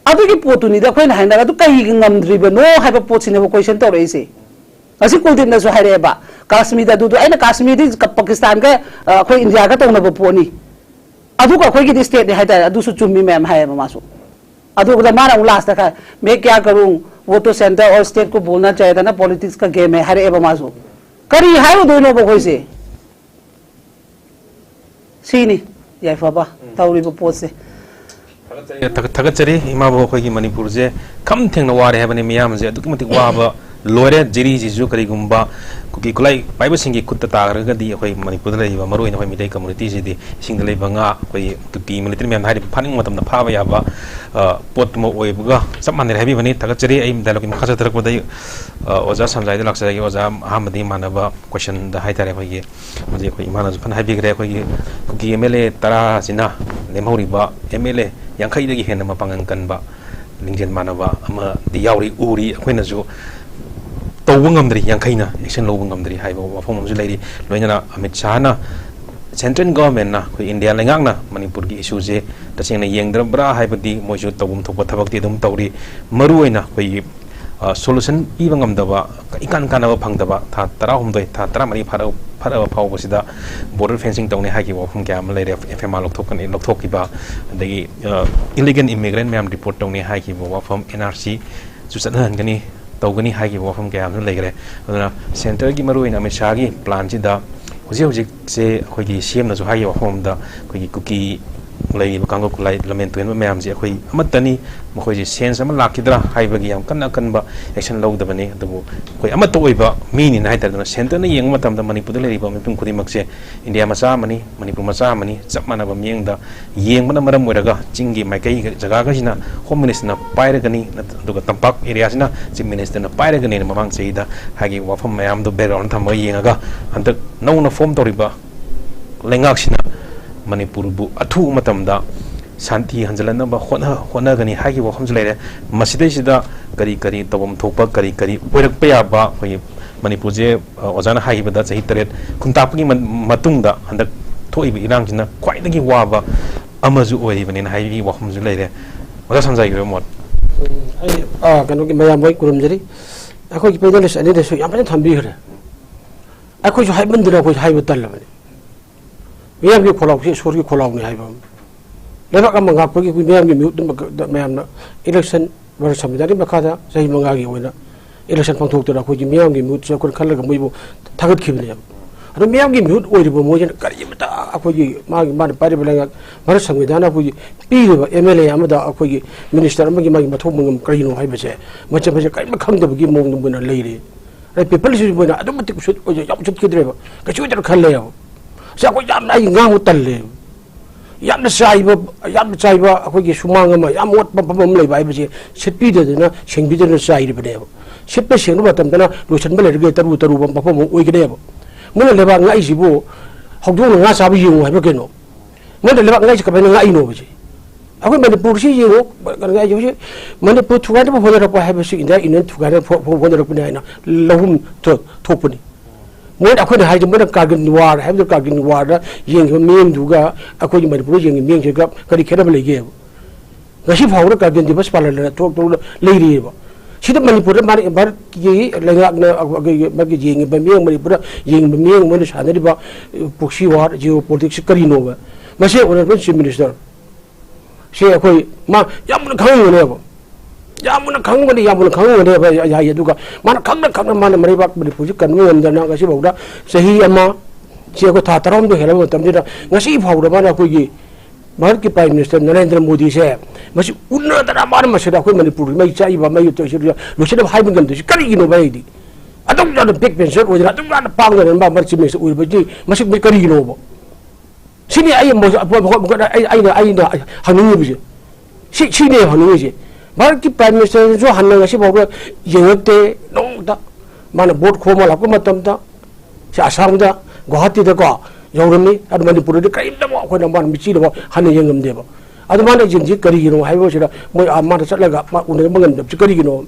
ꯑꯗꯨꯒꯤ ꯄꯣꯠꯇꯨꯅꯤꯗ ꯑꯩꯈꯣꯏꯅ ꯍꯥꯏꯅꯔꯒ, ꯑꯗꯨ ꯀꯩꯒꯤ ꯉꯝꯗ꯭ꯔꯤꯕꯅꯣ ꯍꯥꯏꯕ ꯄꯣꯠꯁꯤꯅꯦꯕ ꯀꯣꯏꯁꯟ ꯇꯧꯔꯛꯏꯁꯦ꯫ ꯉꯁꯤ ꯀꯨꯜꯗꯤꯞꯅꯁꯨ ꯍꯥꯏꯔꯛꯑꯦꯕ, ꯀꯥꯁꯃꯤꯔꯗ ꯑꯗꯨꯗꯣ, ꯑꯩꯅ ꯀꯥꯁꯃꯤꯔꯗꯤ ꯀ-, ꯄꯥꯀꯤꯁꯇꯥꯟꯒ, ꯑ, ꯑꯩꯈꯣꯏ ꯏꯟꯗꯤꯌꯥꯒ ꯇꯧꯅꯕ ꯄꯣꯠꯅꯤ, ꯑꯗꯨꯒ ꯑꯩꯈꯣꯏꯒꯤꯗꯤ ꯁ꯭ꯇꯦꯠꯅꯤ ꯍꯥꯏꯇꯥꯔꯦ, ꯑꯗꯨꯁꯨ ꯆꯨꯝꯃꯤ ꯃꯌꯥꯝ ꯍꯥꯏꯌꯦꯕ ꯃꯥꯁꯨ꯫ ꯑꯗꯨꯒ ꯃꯥꯅ ꯑꯃꯨꯛ ꯂꯥꯁꯇ ꯈ-, "मैं क्या करूं, वो तो सेंटर और स्टेट को बोलना चाहिए था ना, पॉलिटिक्स का गेम है" ꯍꯥꯏꯔꯛꯑꯦꯕ ꯃꯥꯁꯨ꯫ ꯀꯔꯤ ꯍꯥꯏꯔꯨꯗꯣꯏꯅꯣꯕ ꯑꯩꯈꯣꯏꯁꯦ? ꯁꯤꯅꯤ ꯌꯥꯏꯐꯕ ꯇꯧꯔꯤꯕ ꯄꯣꯠꯁꯦ꯫ ꯊꯥꯒꯠꯆꯔꯤ, ꯊꯥꯒꯠ-, ꯊꯥꯒꯠꯆꯔꯤ ꯏꯃꯥꯕꯣꯛ꯫ ꯑꯩꯈꯣꯏꯒꯤ ꯃꯅꯤꯄꯨꯔꯁꯦ ꯈꯝ ꯊꯦꯡꯅ ꯋꯥꯔꯦ ꯍꯥꯏꯕꯅꯤ, ꯃꯤꯌꯥꯝꯁꯦ ꯑꯗꯨꯛꯀꯤ ꯃꯇꯤꯛ ꯋꯥꯕ ꯂꯣꯏꯔꯦ꯫ ꯖꯤꯔꯤꯁꯤꯁꯨ ꯀꯔꯤꯒꯨꯝꯕ ꯀꯨꯀꯤ ꯈꯨꯠꯂꯥꯏ ꯄꯥꯏꯕꯁꯤꯡꯒꯤ ꯈꯨꯠꯇ ꯇꯥꯈ꯭ꯔꯒꯗꯤ ꯑꯩꯈꯣꯏ ꯃꯅꯤꯄꯨꯔꯗ ꯂꯩꯔꯤꯕ ꯃꯔꯨꯑꯣꯏꯅ ꯑꯩꯈꯣꯏ ꯃꯤꯇꯩ ꯀꯝꯃꯨꯅꯤꯇꯤꯁꯤꯗꯤ ꯏꯁꯤꯡꯗ ꯂꯩꯕ ꯉꯥ, ꯑꯩꯈꯣꯏꯒꯤ ꯀꯨꯀꯤ ꯃꯤꯂꯤꯇꯔꯤ ꯃꯌꯥꯝꯅ ꯍꯥꯏꯔꯤꯕ ꯐꯥꯅꯤꯡꯕ ꯃꯇꯝꯗ ꯐꯥꯕ ꯌꯥꯕ, ꯑ, ꯄꯣꯠꯇꯨꯃ ꯑꯣꯏꯕꯒ ꯆꯞ ꯃꯥꯟꯅꯔꯦ ꯍꯥꯏꯕꯤꯕꯅꯤ꯫ ꯊꯥꯒꯠꯆꯔꯤ꯫ ꯑꯩ ꯗꯥꯏꯂꯣꯛꯀꯤ ꯃꯈꯥ ꯆꯠꯊꯔꯛꯄꯗ ꯑꯩ, ꯑ, ꯑꯣꯖꯥ ꯁꯝꯖꯥꯏꯗ ꯂꯥꯛꯆꯔꯒꯦ꯫ ꯑꯣꯖꯥ, ꯑꯍꯥꯟꯕꯗꯒꯤ ꯃꯥꯟꯅꯕ ꯀꯣꯏꯁꯟꯗ ꯍꯥꯏꯇꯥꯔꯦ, ꯑꯩꯈꯣꯏꯒꯤ ꯍꯧꯖꯤꯛ ꯑꯩꯈꯣꯏ ꯏꯃꯥꯅꯁꯨ ꯐꯅ ꯍꯥꯏꯕꯤꯈ꯭ꯔꯦ, ꯑꯩꯈꯣꯏꯒꯤ ꯀꯨꯀꯤ ꯑꯦꯝ ꯑꯦꯜ ꯑꯦ ꯇꯔꯥꯁꯤꯅ ꯂꯦꯝꯍꯧꯔꯤꯕ ꯑꯦꯝ ꯑꯦꯜ ꯑꯦ ꯌꯥꯡꯈꯩꯗꯒꯤ ꯍꯦꯟꯅ ꯃꯄꯥꯡꯒꯜ ꯀꯟꯕ, ꯂꯤꯡꯖꯦꯜ ꯃꯥꯟꯅꯕ ꯑꯃꯗꯤ ꯌꯥꯎꯔꯤ, ꯎꯔꯤ꯫ ꯑꯩꯈꯣꯏꯅꯁꯨ ꯇꯧꯕ ꯉꯝꯗ꯭ꯔꯤ, ꯌꯥꯡꯈꯩꯅ action ꯂꯧꯕ ꯉꯝꯗ꯭ꯔꯤ ꯍꯥꯏꯕ ꯋꯥꯐꯝ ꯑꯃꯁꯨ ꯂꯩꯔꯤ꯫ ꯂꯣꯏꯅꯅ ꯑꯃꯤꯠ ꯁꯥꯍꯅ, central government ꯅ ꯑꯩꯈꯣꯏ ꯏꯟꯗꯤꯌꯥ ꯂꯩꯉꯥꯛꯅ ꯃꯅꯤꯄꯨꯔꯒꯤ issue ꯁꯦ ꯇꯁꯦꯡꯅ ꯌꯦꯡꯗ꯭ꯔꯕ꯭ꯔꯥ ꯍꯥꯏꯕꯗꯤ ꯃꯣꯏꯁꯨ ꯇꯧꯐꯝ ꯊꯣꯛꯄ ꯊꯕꯛꯇꯤ ꯑꯗꯨꯝ ꯇꯧꯔꯤ꯫ ꯃꯔꯨꯑꯣꯏꯅ ꯑꯩꯈꯣꯏꯒꯤ, ꯑ, solution ꯄꯤꯕ ꯉꯝꯗꯕ, ꯏꯀꯥꯟ ꯀꯥꯟꯅꯕ ꯐꯪꯗꯕ, ꯊꯥ ꯇꯔꯥꯍꯨꯝꯗꯣꯏ, ꯊꯥ ꯇꯔꯥꯃꯔꯤ ꯐꯥꯔꯛ-, ꯐꯥꯔꯛꯑꯕ ꯐꯥꯎꯕꯁꯤꯗ border fencing ꯇꯧꯅꯤ ꯍꯥꯏꯈꯤꯕ ꯋꯥꯐꯝ ꯀꯌꯥ ꯑꯃ ꯂꯩꯔꯦ, F M R ꯂꯧꯊꯣꯛꯀꯅꯤ, ꯂꯧꯊꯣꯛꯈꯤꯕ, ꯑꯗꯒꯤ, ꯑ, illegal immigrant ꯃꯌꯥꯝ deport ꯇꯧꯅꯤ ꯍꯥꯏꯈꯤꯕ ꯋꯥꯐꯝ, N R C ꯁꯨ ꯆꯠꯅꯍꯟꯒꯅꯤ, ꯇꯧꯒꯅꯤ ꯍꯥꯏꯈꯤꯕ ꯋꯥꯐꯝ ꯀꯌꯥ ꯑꯃꯁꯨ ꯂꯩꯈ꯭ꯔꯦ꯫ ꯑꯗꯨꯅ centre ꯒꯤ ꯃꯔꯨꯑꯣꯏꯅ ꯑꯃꯤꯠ ꯁꯥꯍꯒꯤ plan ꯁꯤꯗ ꯍꯧꯖꯤꯛ ꯍꯧꯖꯤꯛꯁꯦ ꯑꯩꯈꯣꯏꯒꯤ C M ꯅꯁꯨ ꯍꯥꯏꯈꯤꯕ ꯋꯥꯐꯝ ꯑꯃꯗ, ꯑꯩꯈꯣꯏꯒꯤ ꯀꯨꯀꯤ ꯂꯩꯔꯤꯕ ꯀꯥꯡꯂꯨꯞ ꯈꯨꯂꯥꯏ ꯂꯝꯖꯦꯟ ꯇꯨꯍꯟꯕ ꯃꯌꯥꯝꯁꯦ ꯑꯩꯈꯣꯏ ꯑꯃꯠꯇꯅꯤ, ꯃꯈꯣꯏꯁꯦ sense ꯑꯃ ꯂꯥꯛꯈꯤꯗ꯭ꯔꯥ ꯍꯥꯏꯕꯒꯤ ꯌꯥꯝ ꯀꯟꯅ ꯑꯀꯟꯕ action ꯂꯧꯗꯕꯅꯤ꯫ ꯑꯗꯨꯕꯨ ꯑꯩꯈꯣꯏ ꯑꯃꯠꯇ ꯑꯣꯏꯕ ꯃꯤꯅꯤꯅ ꯍꯥꯏꯇꯥꯔꯦ꯫ ꯑꯗꯨꯅ centre ꯅ ꯌꯦꯡꯕ ꯃꯇꯝꯗ ꯃꯅꯤꯄꯨꯔꯗ ꯂꯩꯔꯤꯕ ꯃꯤꯄꯨꯝ ꯈꯨꯗꯤꯡꯃꯛꯁꯦ ꯏꯟꯗꯤꯌꯥ ꯃꯆꯥ ꯑꯃꯅꯤ, ꯃꯅꯤꯄꯨꯔ ꯃꯆꯥ ꯑꯃꯅꯤ, ꯆꯞ ꯃꯥꯟꯅꯕ ꯃꯤꯠꯌꯦꯡꯗ ꯌꯦꯡꯕꯅ ꯃꯔꯝ ꯑꯣꯏꯔꯒ ꯆꯤꯡꯒꯤ ꯃꯥꯏꯀꯩ ꯖꯒꯥꯈꯩꯁꯤꯅ Home Minister ꯅ ꯄꯥꯏꯔꯒꯅꯤ, ꯅꯠ-, ꯑꯗꯨꯒ ꯇꯝꯄꯥꯛ area ꯁꯤꯅ Chief Minister ꯅ ꯄꯥꯏꯔꯒꯅꯤꯅ ꯃꯃꯥꯡ ꯆꯍꯤꯗ ꯍꯥꯏꯈꯤꯕ ꯋꯥꯐꯝ ꯃꯌꯥꯝꯗꯣ background ꯊꯝꯃꯒ ꯌꯦꯡꯉꯒ, ꯍꯟꯗꯛ ꯅꯧꯅ form ꯇꯧꯔꯤꯕ ꯂꯩꯉꯥꯛꯁꯤꯅ ꯃꯅꯤꯄꯨꯔꯕꯨ ꯑꯊꯨꯕ ꯃꯇꯝꯗ ꯁꯥꯟꯇꯤ ꯍꯟꯖꯤꯜꯍꯟꯅꯕ ꯍꯣꯠꯅ-, ꯍꯣꯠꯅꯒꯅꯤ ꯍꯥꯏꯈꯤꯕ ꯋꯥꯐꯝꯁꯨ ꯂꯩꯔꯦ꯫ ꯃꯁꯤꯗꯩꯁꯤꯗ ꯀꯔꯤ ꯀꯔꯤ ꯇꯧꯐꯝ ꯊꯣꯛꯄ, ꯀꯔꯤ ꯀꯔꯤ ꯑꯣꯏꯔꯛꯄ ꯌꯥꯕ, ꯑꯩꯈꯣꯏꯒꯤ ꯃꯅꯤꯄꯨꯔꯁꯦ, ꯑ, ꯑꯣꯖꯥꯅ ꯍꯥꯏꯈꯤꯕꯗ ꯆꯍꯤ ꯇꯔꯦꯠ ꯈꯨꯟꯇꯥꯛꯄꯒꯤ ꯃ-, ꯃꯇꯨꯡꯗ ꯍꯟꯗꯛ ꯊꯣꯛꯏꯕ ꯏꯔꯥꯡꯁꯤꯅ ꯈ꯭ꯋꯥꯏꯗꯒꯤ ꯋꯥꯕ ꯑꯃꯁꯨ ꯑꯣꯏꯔꯤꯕꯅꯤꯅ ꯍꯥꯏꯕꯒꯤ ꯋꯥꯐꯝꯁꯨ ꯂꯩꯔꯦ꯫ ꯑꯣꯖꯥ ꯁꯟꯖꯥꯏꯒꯤ ꯑꯣꯏꯕ ꯃꯣꯠ꯫ ꯑꯩ, ꯑ, ꯀꯩꯅꯣꯒꯤ ꯃꯌꯥꯝ ꯂꯣꯏ ꯈꯨꯔꯨꯝꯖꯔꯤ꯫ ꯑꯩꯈꯣꯏꯒꯤ panelist ꯑꯅꯤꯗꯁꯨ ꯌꯥꯝ ꯐꯖꯅ ꯊꯝꯕꯤꯈ꯭ꯔꯦ꯫ ꯑꯩꯈꯣꯏꯁꯨ ꯍꯥꯏꯃꯟꯗꯅ ꯑꯩꯈꯣꯏꯁꯨ ꯍꯥꯏꯕ ꯇꯜꯂꯕꯅꯤ꯫ ꯃꯤꯌꯥꯝꯒꯤ ꯈꯣꯜꯂꯥꯎꯁꯤ ꯏꯁꯣꯔꯒꯤ ꯈꯣꯜꯂꯥꯎꯅꯤ ꯍꯥꯏꯕ ꯑꯃ꯫ ꯂꯩꯕꯥꯛ ꯑꯃ ꯉꯥꯛꯄꯒꯤ ꯑꯩꯈꯣꯏ ꯃꯤꯌꯥꯝꯒꯤ ꯃꯤꯍꯨꯠ ꯑꯃꯈꯛꯇ ꯃꯌꯥꯝꯅ election, ꯚꯥꯔꯠ ꯁꯪꯕꯤꯙꯥꯟꯒꯤ ꯃꯈꯥꯗ ꯆꯍꯤ ꯃꯉꯥꯒꯤ ꯑꯣꯏꯅ election ꯄꯥꯡꯊꯣꯛꯇꯨꯅ ꯑꯩꯈꯣꯏꯒꯤ ꯃꯤꯌꯥꯝꯒꯤ ꯃꯤꯍꯨꯠꯁꯦ ꯑꯩꯈꯣꯏꯅ ꯈꯜꯂꯒ ꯃꯣꯏꯕꯨ ꯊꯥꯒꯠꯈꯤꯕꯅꯦꯕ꯫ ꯑꯗꯣ ꯃꯤꯌꯥꯝꯒꯤ ꯃꯤꯍꯨꯠ ꯑꯣꯏꯔꯤꯕ ꯃꯣꯏꯁꯤꯅ ꯀꯔꯤꯃꯇ ꯑꯩꯈꯣꯏꯒꯤ ꯃꯥꯒꯤ, ꯃꯥꯅ ꯄꯥꯏꯔꯤꯕ ꯂꯩꯉꯥꯛ, ꯚꯥꯔꯠ ꯁꯪꯕꯤꯙꯥꯟꯅ ꯑꯩꯈꯣꯏꯒꯤ ꯄꯤꯔꯤꯕ M L A ꯑꯃꯗ ꯑꯩꯈꯣꯏꯒꯤ minister ꯑꯃꯒꯤ ꯃꯥꯒꯤ ꯃꯊꯧ ꯃꯉꯝ ꯀꯔꯤꯅꯣ ꯍꯥꯏꯕꯁꯦ ꯃꯆꯦꯠ ꯃꯆꯦꯠ ꯀꯔꯤꯝꯇ ꯈꯪꯗꯕꯒꯤ ꯃꯑꯣꯡꯗ ꯃꯣꯏꯅ ꯂꯩꯔꯦ꯫ ꯑꯗꯩ people ꯁꯤꯁꯨ ꯃꯣꯏꯅ ꯑꯗꯨꯛ ꯃꯇꯤꯛ ꯎꯁꯤꯠ-, ꯑꯣꯏ-, ꯌꯥꯝ ꯎꯁꯤꯠꯈꯤꯗ꯭ꯔꯦꯕ꯫ ꯀꯩꯁꯨ ꯑꯣꯏꯗꯅ ꯈꯜꯂꯦꯕ꯫ ꯁꯤ ꯑꯩꯈꯣꯏ ꯌꯥꯝꯅ ꯑꯩ ꯉꯥꯡꯕ ꯇꯜꯂꯦꯕ꯫ ꯌꯥꯝꯅ ꯆꯥꯏꯕ, ꯌꯥꯝꯅ ꯆꯥꯏꯕ ꯑꯩꯈꯣꯏꯒꯤ ꯁꯨꯃꯥꯡ ꯑꯃ, ꯌꯥꯝ ꯃꯣꯠꯄ ꯃꯐꯝ ꯑꯃ ꯂꯩꯕ ꯍꯥꯏꯕꯁꯦ ꯁꯤꯠꯄꯤꯗꯗꯅ, ꯁꯦꯡꯕꯤꯗꯅ ꯆꯥꯏꯔꯤꯕꯅꯦꯕ꯫ ꯁꯤꯠꯄ ꯁꯦꯡꯕ ꯃꯇꯝꯗꯅ ꯂꯣꯏꯁꯤꯟꯕ ꯂꯩꯔꯒ ꯇꯔꯨ ꯇꯔꯨꯕ ꯃꯐꯝ ꯑꯃ ꯑꯣꯏꯒꯅꯦꯕ꯫ ꯃꯣꯏꯅ ꯂꯩꯕꯥꯛ ꯉꯥꯛꯏꯁꯤꯕꯨ ꯍꯧꯗꯣꯡꯅ ꯉꯥ ꯆꯥꯕ ꯌꯦꯡꯉꯨ ꯍꯥꯏꯕ ꯀꯩꯅꯣ? ꯃꯣꯏꯅ ꯂꯩꯕꯥꯛ ꯉꯥꯛꯏꯁꯤ ꯀꯃꯥꯏꯅ ꯉꯥꯛꯏꯅꯣꯕ ꯁꯤ? ꯑꯩꯈꯣꯏ ꯃꯅꯤꯄꯨꯔꯁꯤ ꯌꯦꯡꯉꯨ, ꯀꯩꯅꯣ ꯍꯥꯏꯁꯦ, ꯍꯧꯖꯤꯛ ꯃꯅꯤꯄꯨꯔ ꯊꯨꯒꯥꯏꯅꯕ ꯍꯣꯠꯅꯔꯛꯄ ꯍꯥꯏꯕꯁꯤ ꯏꯟꯗꯤꯌꯥ ꯌꯨꯅꯤꯌꯟ ꯊꯨꯒꯥꯏꯅꯕ ꯍꯣꯠꯅꯔꯛꯄꯅꯤ ꯍꯥꯏꯅ ꯂꯧꯍꯨꯝ ꯊꯣꯛꯄꯅꯤ꯫ ꯃꯣꯏꯅ, ꯑꯩꯈꯣꯏꯅ ꯍꯥꯏꯁꯦ, ꯃꯣꯏꯅ ꯀꯥꯔꯒꯤꯜ ꯋꯥꯔ ꯍꯥꯏꯕꯗꯨ, ꯀꯥꯔꯒꯤꯜ ꯋꯥꯔꯗ ꯌꯦꯡꯈꯤꯕ ꯃꯤꯠꯌꯦꯡꯗꯨꯒ ꯑꯩꯈꯣꯏꯒꯤ ꯃꯅꯤꯄꯨꯔꯗ ꯌꯦꯡꯉꯤꯕ ꯃꯤꯠꯌꯦꯡꯁꯤꯒ ꯀꯔꯤ ꯈꯦꯠꯅꯕ ꯂꯩꯒꯦꯕ? ꯉꯁꯤ ꯐꯥꯎꯕꯗ ꯀꯥꯔꯒꯤꯜ ꯗꯤꯕꯁ ꯄꯥꯂꯟ ꯊꯣꯛꯇꯧꯅ ꯂꯩꯔꯤꯑꯕ꯫ ꯁꯤꯗ ꯃꯅꯤꯄꯨꯔꯗ ꯃꯥꯅ ꯚꯥꯔꯠꯀꯤ ꯂꯩꯉꯥꯛꯅ ꯑꯩꯈꯣꯏꯒꯤ ꯃꯥꯒꯤ ꯌꯦꯡꯉꯤꯕ ꯃꯤꯠꯌꯦꯡ, ꯃꯅꯤꯄꯨꯔꯗ ꯌꯦꯡꯉꯤꯕ ꯃꯤꯠꯌꯦꯡ, ꯃꯣꯏꯅ ꯁꯥꯟꯅꯔꯤꯕ proxy war, geopolitics ꯀꯔꯤꯅꯣꯕ? ꯃꯁꯤ Honourable Chief Minister, ꯁꯤ ꯑꯩꯈꯣꯏ ꯃꯥ ꯌꯥꯝꯅ ꯈꯪꯉꯝꯒꯅꯦꯕ, ꯌꯥꯝꯅ ꯈꯪꯉꯝꯒꯅꯤ, ꯌꯥꯝꯅ ꯈꯪꯉꯝꯒꯅꯦꯕ꯫ ꯑꯩ, ꯑꯩ ꯍꯥꯏ, ꯑꯗꯨꯒ ꯃꯥꯅ ꯈꯪꯅ ꯈꯪꯅ ꯃꯥꯅ ꯃꯔꯩꯕꯥꯛ ꯃꯅꯤꯄꯨꯔꯁꯤ ꯀꯟꯕ ꯉꯝꯗꯅ ꯉꯁꯤꯐꯥꯎꯗ ꯆꯍꯤ ꯑꯃ ꯁꯤ ꯑꯩꯈꯣꯏ ꯊꯥ ꯇꯔꯥꯍꯨꯝꯗꯣꯏ ꯍꯦꯜꯂꯕ ꯃꯇꯝꯁꯤꯗ ꯉꯁꯤ ꯐꯥꯎꯗ ꯃꯥꯅ ꯑꯩꯈꯣꯏꯒꯤ ꯚꯥꯔꯠꯀꯤ Prime Minister ꯅꯔꯦꯟꯗ꯭ꯔ ꯃꯣꯗꯤꯁꯦ ꯃꯁꯤ ꯎꯅꯗꯅ ꯃꯥꯅ ꯃꯁꯤꯗ ꯑꯩꯈꯣꯏ ꯃꯅꯤꯄꯨꯔꯒꯤ ꯃꯩ ꯆꯥꯛꯏꯕ, ꯃꯩ ꯇꯧꯔꯤꯁꯤ ꯂꯣꯏꯁꯤꯟꯅꯕ ꯍꯥꯏꯕ ꯉꯝꯗꯣꯏꯁꯤ ꯀꯔꯤꯒꯤꯅꯣꯕ? ꯑꯩꯗꯤ ꯑꯗꯨꯛ ꯌꯥꯝꯅ back bencher ꯑꯣꯏꯗꯅ, ꯑꯗꯨꯛ ꯌꯥꯝꯅ ꯄꯥꯡꯗꯅ ꯃꯥ ꯃꯔꯛ Chief Minister ꯑꯣꯏꯔꯤꯕꯁꯤ ꯃꯁꯤ ꯀꯔꯤꯒꯤꯅꯣꯕ? ꯁꯤꯅꯤ ꯑꯩ ꯑꯃꯨꯛ ꯑꯃꯨꯛ ꯑꯩ-, ꯑꯩꯅ, ꯑꯩꯅ ꯍꯪꯅꯤꯡꯉꯤꯕꯁꯦ꯫ ꯁꯤ, ꯁꯤꯅꯦ ꯍꯪꯅꯤꯡꯉꯤꯁꯦ꯫ ꯚꯥꯔꯠꯀꯤ Prime Ministerꯁꯨ ꯍꯟꯅ ꯉꯁꯤ ꯐꯥꯎꯕ ꯌꯦꯡꯉꯛꯇꯦ, ꯅꯣꯡꯃꯇ꯫ ꯃꯥꯅ vote ꯈꯣꯝꯕ ꯂꯥꯛꯄ ꯃꯇꯝꯗ, ꯁꯤ ꯑꯁꯥꯝꯗ, ꯒꯨꯋꯥꯍꯥꯇꯤꯗꯀꯣ, ꯌꯧꯔꯝꯃꯤ꯫ ꯑꯗꯨ ꯃꯅꯤꯄꯨꯔꯗꯗꯤ ꯀꯔꯤꯝꯇ ꯑꯃꯨꯛ ꯑꯩꯈꯣꯏꯅ ꯃꯥꯅ ꯃꯤꯠꯆꯤꯗꯐꯥꯎ ꯍꯟꯅ ꯌꯦꯡꯉꯝꯗꯦꯕ꯫ ꯑꯗꯨ ꯃꯥꯅ ꯌꯦꯡꯁꯤ ꯀꯔꯤꯒꯤꯅꯣ ꯍꯥꯏꯕꯁꯤꯗ, ꯃꯣꯏ, ꯑꯥ, ꯃꯥꯅ ꯆꯠꯂꯒ ꯃꯥ ꯎꯅꯕ ꯉꯝꯗꯕꯁꯤ ꯀꯔꯤꯒꯤꯅꯣ?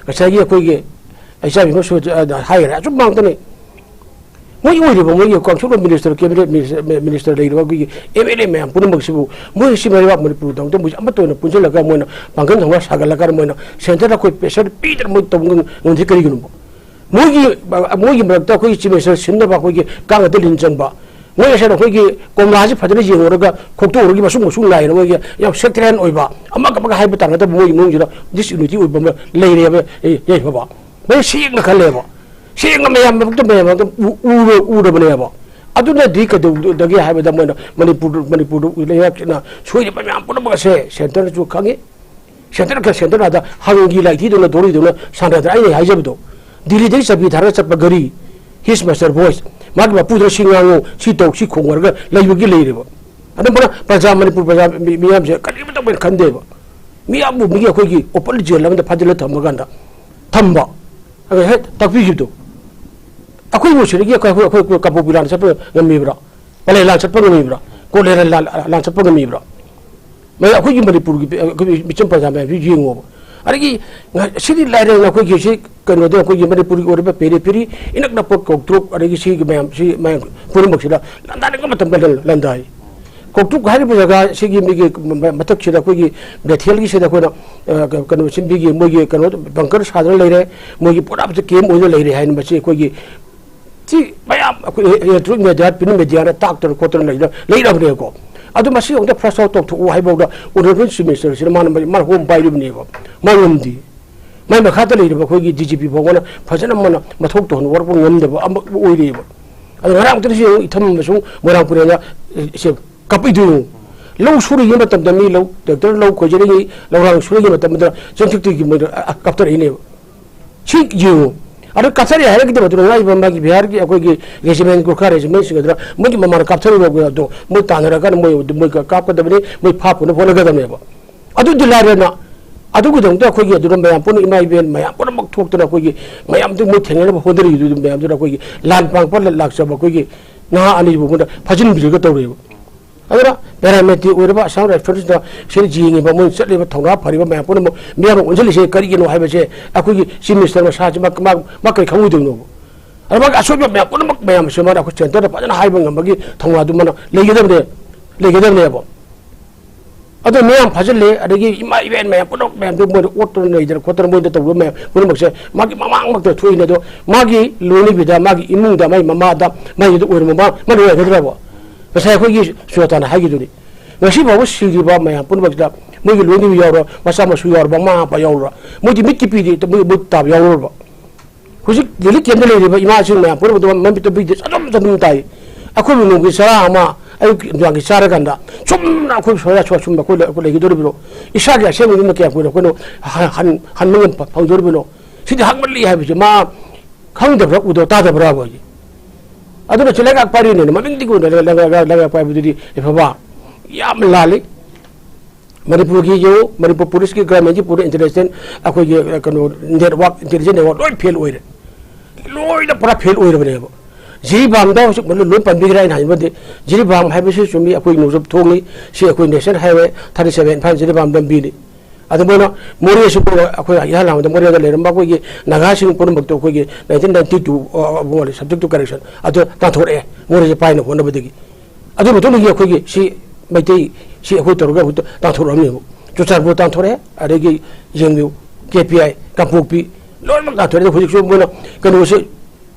ꯉꯁꯥꯏꯒꯤ ꯑꯩꯈꯣꯏꯒꯤ ꯏꯆꯥ ꯏꯃꯨꯡꯁꯨ, ꯑ, ꯍꯥꯏꯈ꯭ꯔꯦ, ꯑꯆꯨꯝꯕ ꯉꯥꯛꯇꯅꯤ꯫ ꯃꯣꯏ ꯑꯣꯏꯔꯤꯕ, ꯃꯣꯏꯒꯤ council of minister, cabinet minister, minister ꯂꯩꯔꯤꯕ ꯑꯩꯈꯣꯏꯒꯤ M L A ꯃꯌꯥꯝ ꯄꯨꯝꯅꯃꯛꯁꯤꯕꯨ, ꯃꯣꯏ ꯁꯤ ꯃꯩꯕꯥꯛ ꯃꯅꯤꯄꯨꯔꯗꯃꯛꯇ ꯃꯣꯏꯁꯦ ꯑꯃꯠꯇ ꯑꯣꯏꯅ ꯄꯨꯟꯁꯤꯜꯂꯒ ꯃꯣꯏꯅ ꯄꯥꯡꯒꯜ ꯊꯧꯅꯥ ꯁꯥꯒꯠꯂꯀꯥꯟꯗ ꯃꯣꯏꯅ centreꯗ ꯑꯩꯈꯣꯏ pressure ꯄꯤꯗꯅ ꯃꯣꯏ ꯇꯧꯕ ꯉꯝ-, ꯉꯝꯗꯦ ꯀꯔꯤꯒꯤꯅꯣꯕ? ꯃꯣꯏꯒꯤ, ꯃꯣꯏꯒꯤ ꯃꯔꯛꯇ ꯑꯩꯈꯣꯏꯒꯤ Chief Minister ꯁꯤꯟꯅꯕ ꯑꯩꯈꯣꯏꯒꯤ ꯀꯥꯡꯒꯗ ꯂꯤꯟ ꯆꯪꯕ, ꯃꯣꯏ ꯉꯁꯥꯏ ꯑꯩꯈꯣꯏꯒꯤ ꯀꯣꯝꯂꯥꯁꯤ ꯐꯖꯅ ꯌꯦꯡꯉꯨꯔꯒ ꯈꯣꯛꯇꯣꯛꯎꯔꯒ ꯃꯁꯨꯡ ꯃꯁꯨꯡ ꯅꯥꯏꯅ ꯃꯣꯏꯒꯤ ꯌꯥꯝ sectarian ꯑꯣꯏꯕ, ꯑꯃꯒ ꯑꯃꯒ ꯍꯥꯏꯕ ꯇꯥꯟꯅꯗꯕ ꯃꯣꯏꯒꯤ ꯃꯅꯨꯡꯁꯤꯗ disunity ꯑꯣꯏꯕ ꯑꯃ ꯂꯩꯔꯦꯕ, ꯑꯦ, ꯌꯥꯏꯐꯕ꯫ ꯃꯣꯏ ꯁꯦꯡꯅ ꯈꯜꯂꯦꯕ꯫ ꯁꯦꯡꯅ ꯃꯌꯥꯝ ꯃꯔꯛꯇ, ꯃꯌꯥꯝ ꯃꯔꯛꯇ ꯎ-, ꯎꯔ-, ꯎꯔꯕꯅꯦꯕ꯫ ꯑꯗꯨꯅꯗꯤ ꯀꯩꯗꯧꯗꯒꯦ ꯍꯥꯏꯕꯗ ꯃꯣꯏꯅ ꯃꯅꯤꯄꯨꯔ, ꯃꯅꯤꯄꯨꯔꯗ ꯂꯩꯉꯥꯛꯁꯤꯅ ꯁꯣꯏꯔꯤꯕ ꯃꯌꯥꯝ ꯄꯨꯝꯅꯃꯛ ꯑꯁꯦ centreꯅꯁꯨ ꯈꯪꯉꯤ꯫ Centre ꯈꯔ centreꯅ ꯑꯗ ꯍꯪꯒꯤ ꯂꯥꯏꯊꯤꯗꯧꯅ ꯗꯣꯔꯤꯗꯧꯅ ꯁꯥꯟꯅꯗꯅ ꯑꯩꯅ ꯍꯥꯏꯖꯕꯗꯣ, ꯗꯤꯜꯂꯤꯗꯒꯤ ꯆꯥꯕꯤ ꯊꯥꯔꯒ ꯆꯠꯄ ꯒꯥꯔꯤ, his master voice, ꯃꯥꯒꯤ ꯃꯄꯨꯗꯨꯅ ꯁꯤ ꯉꯥꯡꯉꯨ, ꯁꯤ ꯇꯧ, ꯁꯤ ꯈꯣꯡꯉꯨ ꯍꯥꯏꯔꯒ ꯂꯩꯕꯒꯤ ꯂꯩꯔꯦꯕ꯫ ꯑꯗꯨꯝꯕꯅ ꯄ꯭ꯔꯖꯥ, ꯃꯅꯤꯄꯨꯔ ꯄ꯭ꯔꯖꯥ ꯃꯤ-, ꯃꯤꯌꯥꯝꯁꯦ ꯀꯔꯤꯃꯇ ꯃꯣꯏꯅ ꯈꯟꯗꯦꯕ꯫ ꯃꯤꯌꯥꯝꯕꯨ ꯃꯤ ꯑꯩꯈꯣꯏꯒꯤ open jail ꯑꯃꯗ ꯐꯥꯖꯤꯜꯂ ꯊꯝꯃꯀꯥꯟꯗ ꯊꯝꯕ, ꯑꯗ ꯍꯦꯛ ꯇꯥꯛꯄꯤꯈꯤꯕꯗꯣ꯫ ꯑꯩꯈꯣꯏꯕꯨ ꯁꯤꯗꯒꯤ ꯑꯩꯈꯣꯏ, ꯑꯩꯈꯣꯏ, ꯑꯩꯈꯣꯏ ꯀꯥꯡꯄꯣꯛꯄꯤ ꯂꯥꯟ ꯆꯠꯄ ꯉꯝꯃꯤꯕ꯭ꯔꯥ? ꯄꯂꯦꯜ ꯂꯥꯟ ꯆꯠꯄ ꯉꯝꯃꯤꯕ꯭ꯔꯥ? ꯀꯣꯂꯦꯔꯥ ꯂꯥꯟ, ꯂꯥꯟ ꯆꯠꯄ ꯉꯝꯃꯤꯕ꯭ꯔꯥ? ꯃꯌꯥꯝ ꯑꯩꯈꯣꯏꯒꯤ ꯃꯅꯤꯄꯨꯔꯒꯤ, ꯑꯩꯈꯣꯏꯒꯤ ꯃꯤꯆꯝ ꯄ꯭ꯔꯖꯥ ꯃꯌꯥꯝꯁꯤ ꯌꯦꯡꯉꯣꯕ꯫ ꯑꯗꯒꯤ ꯉ-, ꯁꯤꯗꯤ ꯂꯥꯏꯔꯦꯅ ꯑꯩꯈꯣꯏꯒꯤ ꯁꯤ ꯀꯩꯅꯣꯗ ꯑꯩꯈꯣꯏꯒꯤ ꯃꯅꯤꯄꯨꯔꯒꯤ ꯑꯣꯏꯔꯤꯕ ꯄꯦꯔꯤ ꯄꯦꯔꯤ ꯏꯅꯛ ꯅꯛꯄ ꯀꯧꯇ꯭ꯔꯨꯛ, ꯑꯗꯒꯤ ꯁꯤꯒꯤ ꯃꯌꯥꯝ, ꯁꯤ ꯃꯌꯥꯝ ꯄꯨꯝꯅꯃꯛꯁꯤꯗ ꯂꯥꯟꯗꯥꯅꯤꯡꯕ ꯃꯇꯝꯗ ꯂꯥꯟ-, ꯂꯥꯟꯗꯥꯏ꯫ ꯀꯧꯇ꯭ꯔꯨꯛ ꯍꯥꯏꯔꯤꯕ ꯖꯒꯥ ꯁꯤꯒꯤ ꯃꯤꯒꯤ ꯃ-, ꯃꯊꯛꯁꯤꯗ ꯑꯩꯈꯣꯏꯒꯤ ꯕꯦꯊꯦꯜꯒꯤ ꯁꯤꯗ ꯑꯩꯈꯣꯏꯅ, ꯑ, ꯀ-, ꯀꯩꯅꯣ ꯁꯤꯟꯕꯤꯒꯤ ꯃꯣꯏꯒꯤ ꯀꯩꯅꯣ ꯕꯪꯀꯔ ꯁꯥꯗꯅ ꯂꯩꯔꯦ, ꯃꯣꯏꯒꯤ ꯄꯨꯔꯥ ꯀꯦꯝ ꯑꯣꯏꯅ ꯂꯩꯔꯦ ꯍꯥꯏꯅ ꯃꯁꯤ ꯑꯩꯈꯣꯏꯒꯤ ꯁꯤ ꯃꯌꯥꯝ ꯑꯩꯈꯣꯏ ꯏꯂꯦꯛꯇ꯭ꯔꯣꯅꯤꯛ ꯃꯦꯗꯤꯌꯥ, ꯄ꯭ꯔꯤꯟꯠ ꯃꯦꯗꯤꯌꯥꯅ ꯇꯥꯛꯇꯅ ꯈꯣꯠꯇꯅ ꯂꯩꯅ-, ꯂꯩꯅꯕꯅꯦꯀꯣ꯫ ꯑꯗꯨ ꯃꯁꯤ ꯑꯃꯨꯛꯇ ꯐ꯭ꯂꯁ ꯑꯥꯎꯠ ꯇꯧꯊꯣꯛꯎ ꯍꯥꯏꯐꯥꯎꯗ ꯑꯣꯅꯔꯦꯕꯜ ꯆꯤꯐ ꯃꯤꯅꯤꯁꯇꯔꯁꯤꯅ ꯃꯥꯅ, ꯃꯥꯅ ꯍꯣꯝ ꯄꯥꯏꯔꯤꯕꯅꯦꯕ꯫ ꯃꯔꯝꯗꯤ ꯃꯥꯏ ꯃꯈꯥꯗ ꯂꯩꯔꯤꯕ ꯑꯩꯈꯣꯏꯒꯤ ꯗꯤ ꯖꯤ ꯄꯤ ꯐꯥꯎꯕꯅ ꯐꯖꯅ ꯃꯥꯅ ꯃꯊꯧ ꯇꯧꯍꯟꯕ ꯋꯥꯔꯛꯄ ꯉꯝꯗꯕ ꯑꯃ ꯑꯣꯏꯔꯤꯑꯕ꯫ ꯑꯗꯣ ꯉꯔꯥꯡꯇꯁꯨ ꯌꯦꯡꯉꯨ, ꯏꯊꯝ ꯑꯃꯁꯨꯡ ꯃꯣꯏꯔꯥꯡ ꯄꯨꯔꯦꯜꯗ, ꯑꯦ, ꯁꯦ ꯀꯞꯄꯤꯗꯨ ꯌꯦꯡꯉꯨ꯫ ꯂꯧ ꯁꯨꯔꯤꯉꯩ ꯃꯇꯝꯗ ꯃꯤ ꯂꯧ, ꯇ꯭ꯔꯦꯛꯇꯔ ꯂꯧ ꯈꯣꯏꯖꯔꯤꯉꯩ, ꯂꯧꯔꯥꯡ ꯁꯨꯔꯤꯉꯩ ꯃꯇꯝꯗ ꯆꯤꯡꯊꯛꯇꯒꯤ ꯃꯣꯏꯗ, ꯑ, ꯑ, ꯀꯞꯊꯔꯛꯏꯅꯦꯕ꯫ ꯁꯤ ꯌꯦꯡꯉꯨ꯫ ꯑꯗꯣ ꯀꯥꯞꯊꯔꯛꯑꯦ ꯍꯥꯏꯔꯒꯗꯤ ꯃꯗꯨꯅ ꯉꯥꯏꯕ ꯃꯥꯒꯤ ꯕꯤꯍꯥꯔꯒꯤ ꯑꯩꯈꯣꯏꯒꯤ ꯔꯦꯖꯤꯃꯦꯟ, ꯒꯨꯔꯈꯥ ꯔꯦꯖꯤꯃꯦꯟꯁꯤꯡ ꯑꯗꯨꯅ ꯃꯣꯏꯒꯤ ꯃꯃꯥꯅ ꯀꯥꯞꯊꯔꯤꯕ ꯑꯗꯣ ꯃꯣꯏ ꯇꯥꯟꯅꯔꯀꯥꯟꯗ ꯃꯣꯏ, ꯃꯣꯏ ꯀꯥꯞꯀꯗꯕꯅꯤ, ꯃꯣꯏ ꯐꯥꯞ ꯄꯨꯅꯕ ꯍꯣꯠꯅꯒꯗꯕꯅꯦꯕ꯫ ꯑꯗꯨꯗꯤ ꯂꯥꯏꯔꯅ ꯑꯗꯨꯒꯤꯗꯃꯛꯇ ꯑꯩꯈꯣꯏꯒꯤ ꯑꯗꯨꯅ ꯃꯌꯥꯝ ꯄꯨꯟꯅ ꯏꯃꯥ ꯏꯕꯦꯟ ꯃꯌꯥꯝ ꯄꯨꯝꯅꯃꯛ ꯊꯣꯛꯇꯅ ꯑꯩꯈꯣꯏꯒꯤ ꯃꯌꯥꯝꯗꯨ ꯃꯣꯏ ꯊꯦꯡꯅꯅꯕ ꯍꯣꯠꯅꯔꯤꯗꯨ ꯃꯌꯥꯝꯗꯨꯅ ꯑꯩꯈꯣꯏꯒꯤ ꯂꯥꯟ ꯄꯥꯡꯕ ꯂꯥꯛꯆꯕ ꯑꯩꯈꯣꯏꯒꯤ ꯅꯍꯥ ꯑꯅꯤꯕꯨ ꯃꯣꯏꯅ ꯐꯥꯖꯤꯟꯕꯤꯔꯒ ꯇꯧꯔꯦꯕ꯫ ꯑꯗꯨꯅ ꯄꯦꯔꯥꯃꯤꯂꯤꯇꯔꯤ ꯑꯣꯏꯔꯕ ꯑꯁꯥꯝ ꯔꯥꯏꯐꯜꯁꯤꯅ ꯁꯤꯗ ꯌꯦꯡꯉꯤꯕ ꯃꯣꯏ ꯆꯠꯂꯤꯕ ꯊꯧꯅꯥ ꯐꯔꯤꯕ ꯃꯌꯥꯝ ꯄꯨꯝꯅꯃꯛ ꯃꯤꯌꯥꯝꯅ ꯑꯣꯟꯁꯤꯜꯂꯤꯁꯦ ꯀꯔꯤꯒꯤꯅꯣ ꯍꯥꯏꯕꯁꯦ ꯑꯩꯈꯣꯏꯒꯤ ꯆꯤꯐ ꯃꯤꯅꯤꯁꯇꯔ ꯃꯁꯥꯁꯤ ꯃꯥ, ꯃꯥ, ꯃꯥ ꯀꯔꯤ ꯈꯪꯉꯣꯏꯗꯣꯏꯅꯣꯕ? ꯑꯗ ꯃꯥꯒꯤ ꯑꯁꯣꯏꯕ ꯃꯌꯥꯝ ꯄꯨꯝꯅꯃꯛ ꯃꯌꯥꯝꯁꯦ ꯃꯥꯅ ꯑꯩꯈꯣꯏ ꯁꯦꯟꯇꯔꯗ ꯐꯖꯅ ꯍꯥꯏꯕ ꯉꯝꯕꯒꯤ ꯊꯧꯅꯥꯗꯨ ꯃꯥꯅ ꯂꯩꯒꯗꯕꯅꯦ, ꯂꯩꯒꯗꯕꯅꯦꯕ꯫ ꯑꯗꯣ ꯃꯌꯥꯝ ꯐꯥꯖꯤꯜꯂꯦ, ꯑꯗꯒꯤ ꯏꯃꯥ ꯏꯕꯦꯟ ꯃꯌꯥꯝ ꯄꯨꯝꯅꯃꯛ ꯃꯌꯥꯝꯗꯨ ꯃꯣꯏꯅ ꯑꯣꯠꯇꯅ ꯅꯩꯗꯅ ꯈꯣꯠꯇꯅ ꯃꯣꯏꯗ ꯇꯧꯕ ꯃꯌꯥꯝ ꯄꯨꯝꯅꯃꯛꯁꯦ ꯃꯥꯒꯤ ꯃꯃꯥꯡꯃꯛꯇ ꯊꯣꯛꯏꯅꯦ꯫ ꯑꯗꯣ ꯃꯥꯒꯤ ꯂꯣꯏꯅꯕꯤꯗ, ꯃꯥꯒꯤ ꯏꯃꯨꯡꯗ, ꯃꯥꯒꯤ ꯃꯃꯥꯗ, ꯃꯥꯒꯤꯗ ꯑꯣꯏꯔꯕ ꯃꯃꯥ ꯃꯥꯅ ꯑꯣꯏꯒꯗ꯭ꯔꯕ? ꯉꯁꯥꯏ ꯑꯩꯈꯣꯏꯒꯤ ꯁꯨꯖꯥꯇꯥꯅ ꯍꯥꯏꯈꯤꯗꯨꯅꯤ, ꯉꯁꯤ ꯐꯥꯎꯕ ꯁꯤꯗ꯭ꯔꯤꯕ ꯃꯌꯥꯝ ꯄꯨꯝꯅꯃꯛꯁꯤꯗ ꯃꯣꯏꯒꯤ ꯂꯣꯏꯅꯕꯤ ꯌꯥꯎꯔꯣ, ꯃꯆꯥ ꯃꯁꯨ ꯌꯥꯎꯔꯣ, ꯃꯃꯥ ꯃꯄꯥ ꯌꯥꯎꯔꯣ, ꯃꯣꯏꯗꯤ ꯃꯤꯠꯀꯤ ꯄꯤꯗꯤ ꯃꯣꯏ, ꯃꯣꯏ ꯇꯥꯕ ꯌꯥꯎꯔꯣꯏꯕ꯫ ꯍꯧꯖꯤꯛ ꯔꯤꯂꯤꯐ ꯀꯦꯝꯞꯇ ꯂꯩꯔꯤꯕ ꯏꯃꯥꯁꯤꯡ ꯃꯌꯥꯝ ꯄꯨꯝꯅꯃꯛꯇ ꯃꯃꯤꯠꯇ ꯄꯤꯗꯦ, ꯆꯗꯨꯝ ꯆꯗꯨꯝ ꯇꯥꯏ꯫ ꯑꯩꯈꯣꯏꯕꯨ ꯅꯣꯡꯃꯒꯤ ꯆꯔꯥ ꯑꯃ ꯑꯌꯨꯛꯀꯤ ꯅꯨꯡꯗꯥꯡꯒꯤ ꯆꯥꯔꯀꯥꯟꯗ ꯆꯨꯝꯅ ꯑꯩꯈꯣꯏ ꯁꯣꯌꯥ ꯁꯣꯌꯥ ꯁꯨꯝꯕ ꯑꯩꯈꯣꯏ ꯂꯩ-, ꯑꯩꯈꯣꯏ ꯂꯩꯒꯗꯧꯔꯤꯕꯅꯣ? ꯏꯁꯥꯒꯤ ꯑꯁꯦꯡꯕꯗꯨꯅ ꯀꯌꯥꯝ ꯀꯨꯏꯅ ꯑꯩꯈꯣꯏꯅ ꯍ-, ꯍꯟ-, ꯍꯟꯕ ꯉꯝ-, ꯐꯪꯗꯧꯔꯤꯕꯅꯣ? ꯁꯤꯗꯤ ꯍꯪꯃꯜꯂꯤ ꯍꯥꯏꯕꯁꯦ ꯃꯥ ꯈꯪꯗꯕ꯭ꯔꯥ, ꯎꯗꯕ ꯇꯥꯗꯕ꯭ꯔꯥ ꯍꯥꯏꯁꯦ꯫ ꯑꯗꯨꯅ ꯁꯤ ꯂꯩꯉꯥꯛ ꯄꯥꯏꯔꯤꯅꯦꯅ ꯃꯃꯤꯡꯗꯤ ꯎꯗꯅ ꯂꯩꯉꯥꯛ, ꯂꯩꯉꯥꯛ, ꯂꯩꯉꯥꯛ ꯄꯥꯏꯕꯗꯨꯗꯤ ꯑꯐꯕ ꯌꯥꯝ ꯂꯥꯜꯂꯤ꯫ ꯃꯅꯤꯄꯨꯔꯒꯤ ꯌꯦꯡꯉꯨ, ꯃꯅꯤꯄꯨꯔ ꯄꯨꯂꯤꯁꯀꯤ, ꯒꯔꯃꯦꯟꯒꯤ ꯄꯨꯔꯥ ꯏꯟꯇꯦꯂꯤꯖꯦꯟꯁ, ꯑꯩꯈꯣꯏꯒꯤ, ꯑ, ꯀꯩꯅꯣ, ꯅꯦꯠꯋꯥꯛ, ꯏꯟꯇꯦꯂꯤꯖꯦꯟꯁ ꯅꯦꯠꯋꯥꯛ ꯂꯣꯏ ꯐꯦꯜ ꯑꯣꯏꯔꯦ꯫ ꯂꯣꯏꯅ ꯄꯨꯔꯥ ꯐꯦꯜ ꯑꯣꯏꯔꯕꯅꯦꯕ꯫ ꯖꯤꯔꯤꯕꯥꯝꯗ ꯍꯧꯖꯤꯛ ꯂꯣꯏ ꯄꯟꯕꯤꯈ꯭ꯔꯦ꯫ ꯑꯩꯅ ꯍꯥꯏꯅꯤꯡꯕꯗꯤ, ꯖꯤꯔꯤꯕꯥꯝ ꯍꯥꯏꯕꯁꯤ ꯆꯨꯝꯃꯤ, ꯑꯩꯈꯣꯏ ꯅꯣꯡꯆꯨꯞ ꯊꯣꯡꯅꯤ, ꯁꯤ ꯑꯩꯈꯣꯏ National Highway thirty seven, Imphal Jiribam ꯂꯝꯕꯤꯅꯤ꯫ ꯑꯗꯨ ꯃꯣꯏꯅ ꯃꯣꯔꯦꯁꯨ ꯑꯩꯈꯣꯏ ꯏꯍꯥꯟ ꯍꯥꯟꯕꯗ ꯃꯣꯔꯦꯗ ꯂꯩꯔꯝꯕ ꯑꯩꯈꯣꯏꯒꯤ ꯅꯥꯒꯥꯁꯤꯡ ꯄꯨꯝꯅꯃꯛꯇꯨ ꯑꯩꯈꯣꯏꯒꯤ nineteen ninety two, ꯑ, ꯑ, subject to correction ꯑꯗꯨ ꯇꯥꯟꯊꯣꯔꯛꯑꯦ, ꯃꯣꯔꯦꯁꯦ ꯄꯥꯏꯅꯕ ꯍꯣꯠꯅꯕꯗꯒꯤ꯫ ꯑꯗꯨ ꯃꯇꯨꯡꯗꯒꯤ ꯑꯩꯈꯣꯏꯒꯤ ꯁꯤ ꯃꯩꯇꯩ, ꯁꯤ ꯑꯩꯈꯣꯏ ꯇꯧꯔꯒ ꯑꯩꯈꯣꯏ ꯇꯥꯟꯊꯣꯔꯛꯑꯝꯃꯦꯕ꯫ ꯆꯨꯔꯆꯥꯟꯄꯨꯔ ꯇꯥꯟꯊꯣꯔꯛꯑꯦ, ꯑꯗꯒꯤ ꯌꯦꯡꯕꯤꯌꯨ, ꯀꯦ ꯄꯤ ꯑꯥꯏ, ꯀꯥꯡꯄꯣꯛꯄꯤ, ꯂꯣꯏꯅꯃꯛ ꯇꯥꯟꯊꯣꯔꯛꯑꯦ꯫ ꯍꯧꯖꯤꯛꯁꯨ ꯃꯣꯏꯅ ꯀꯩꯅꯣꯁꯦ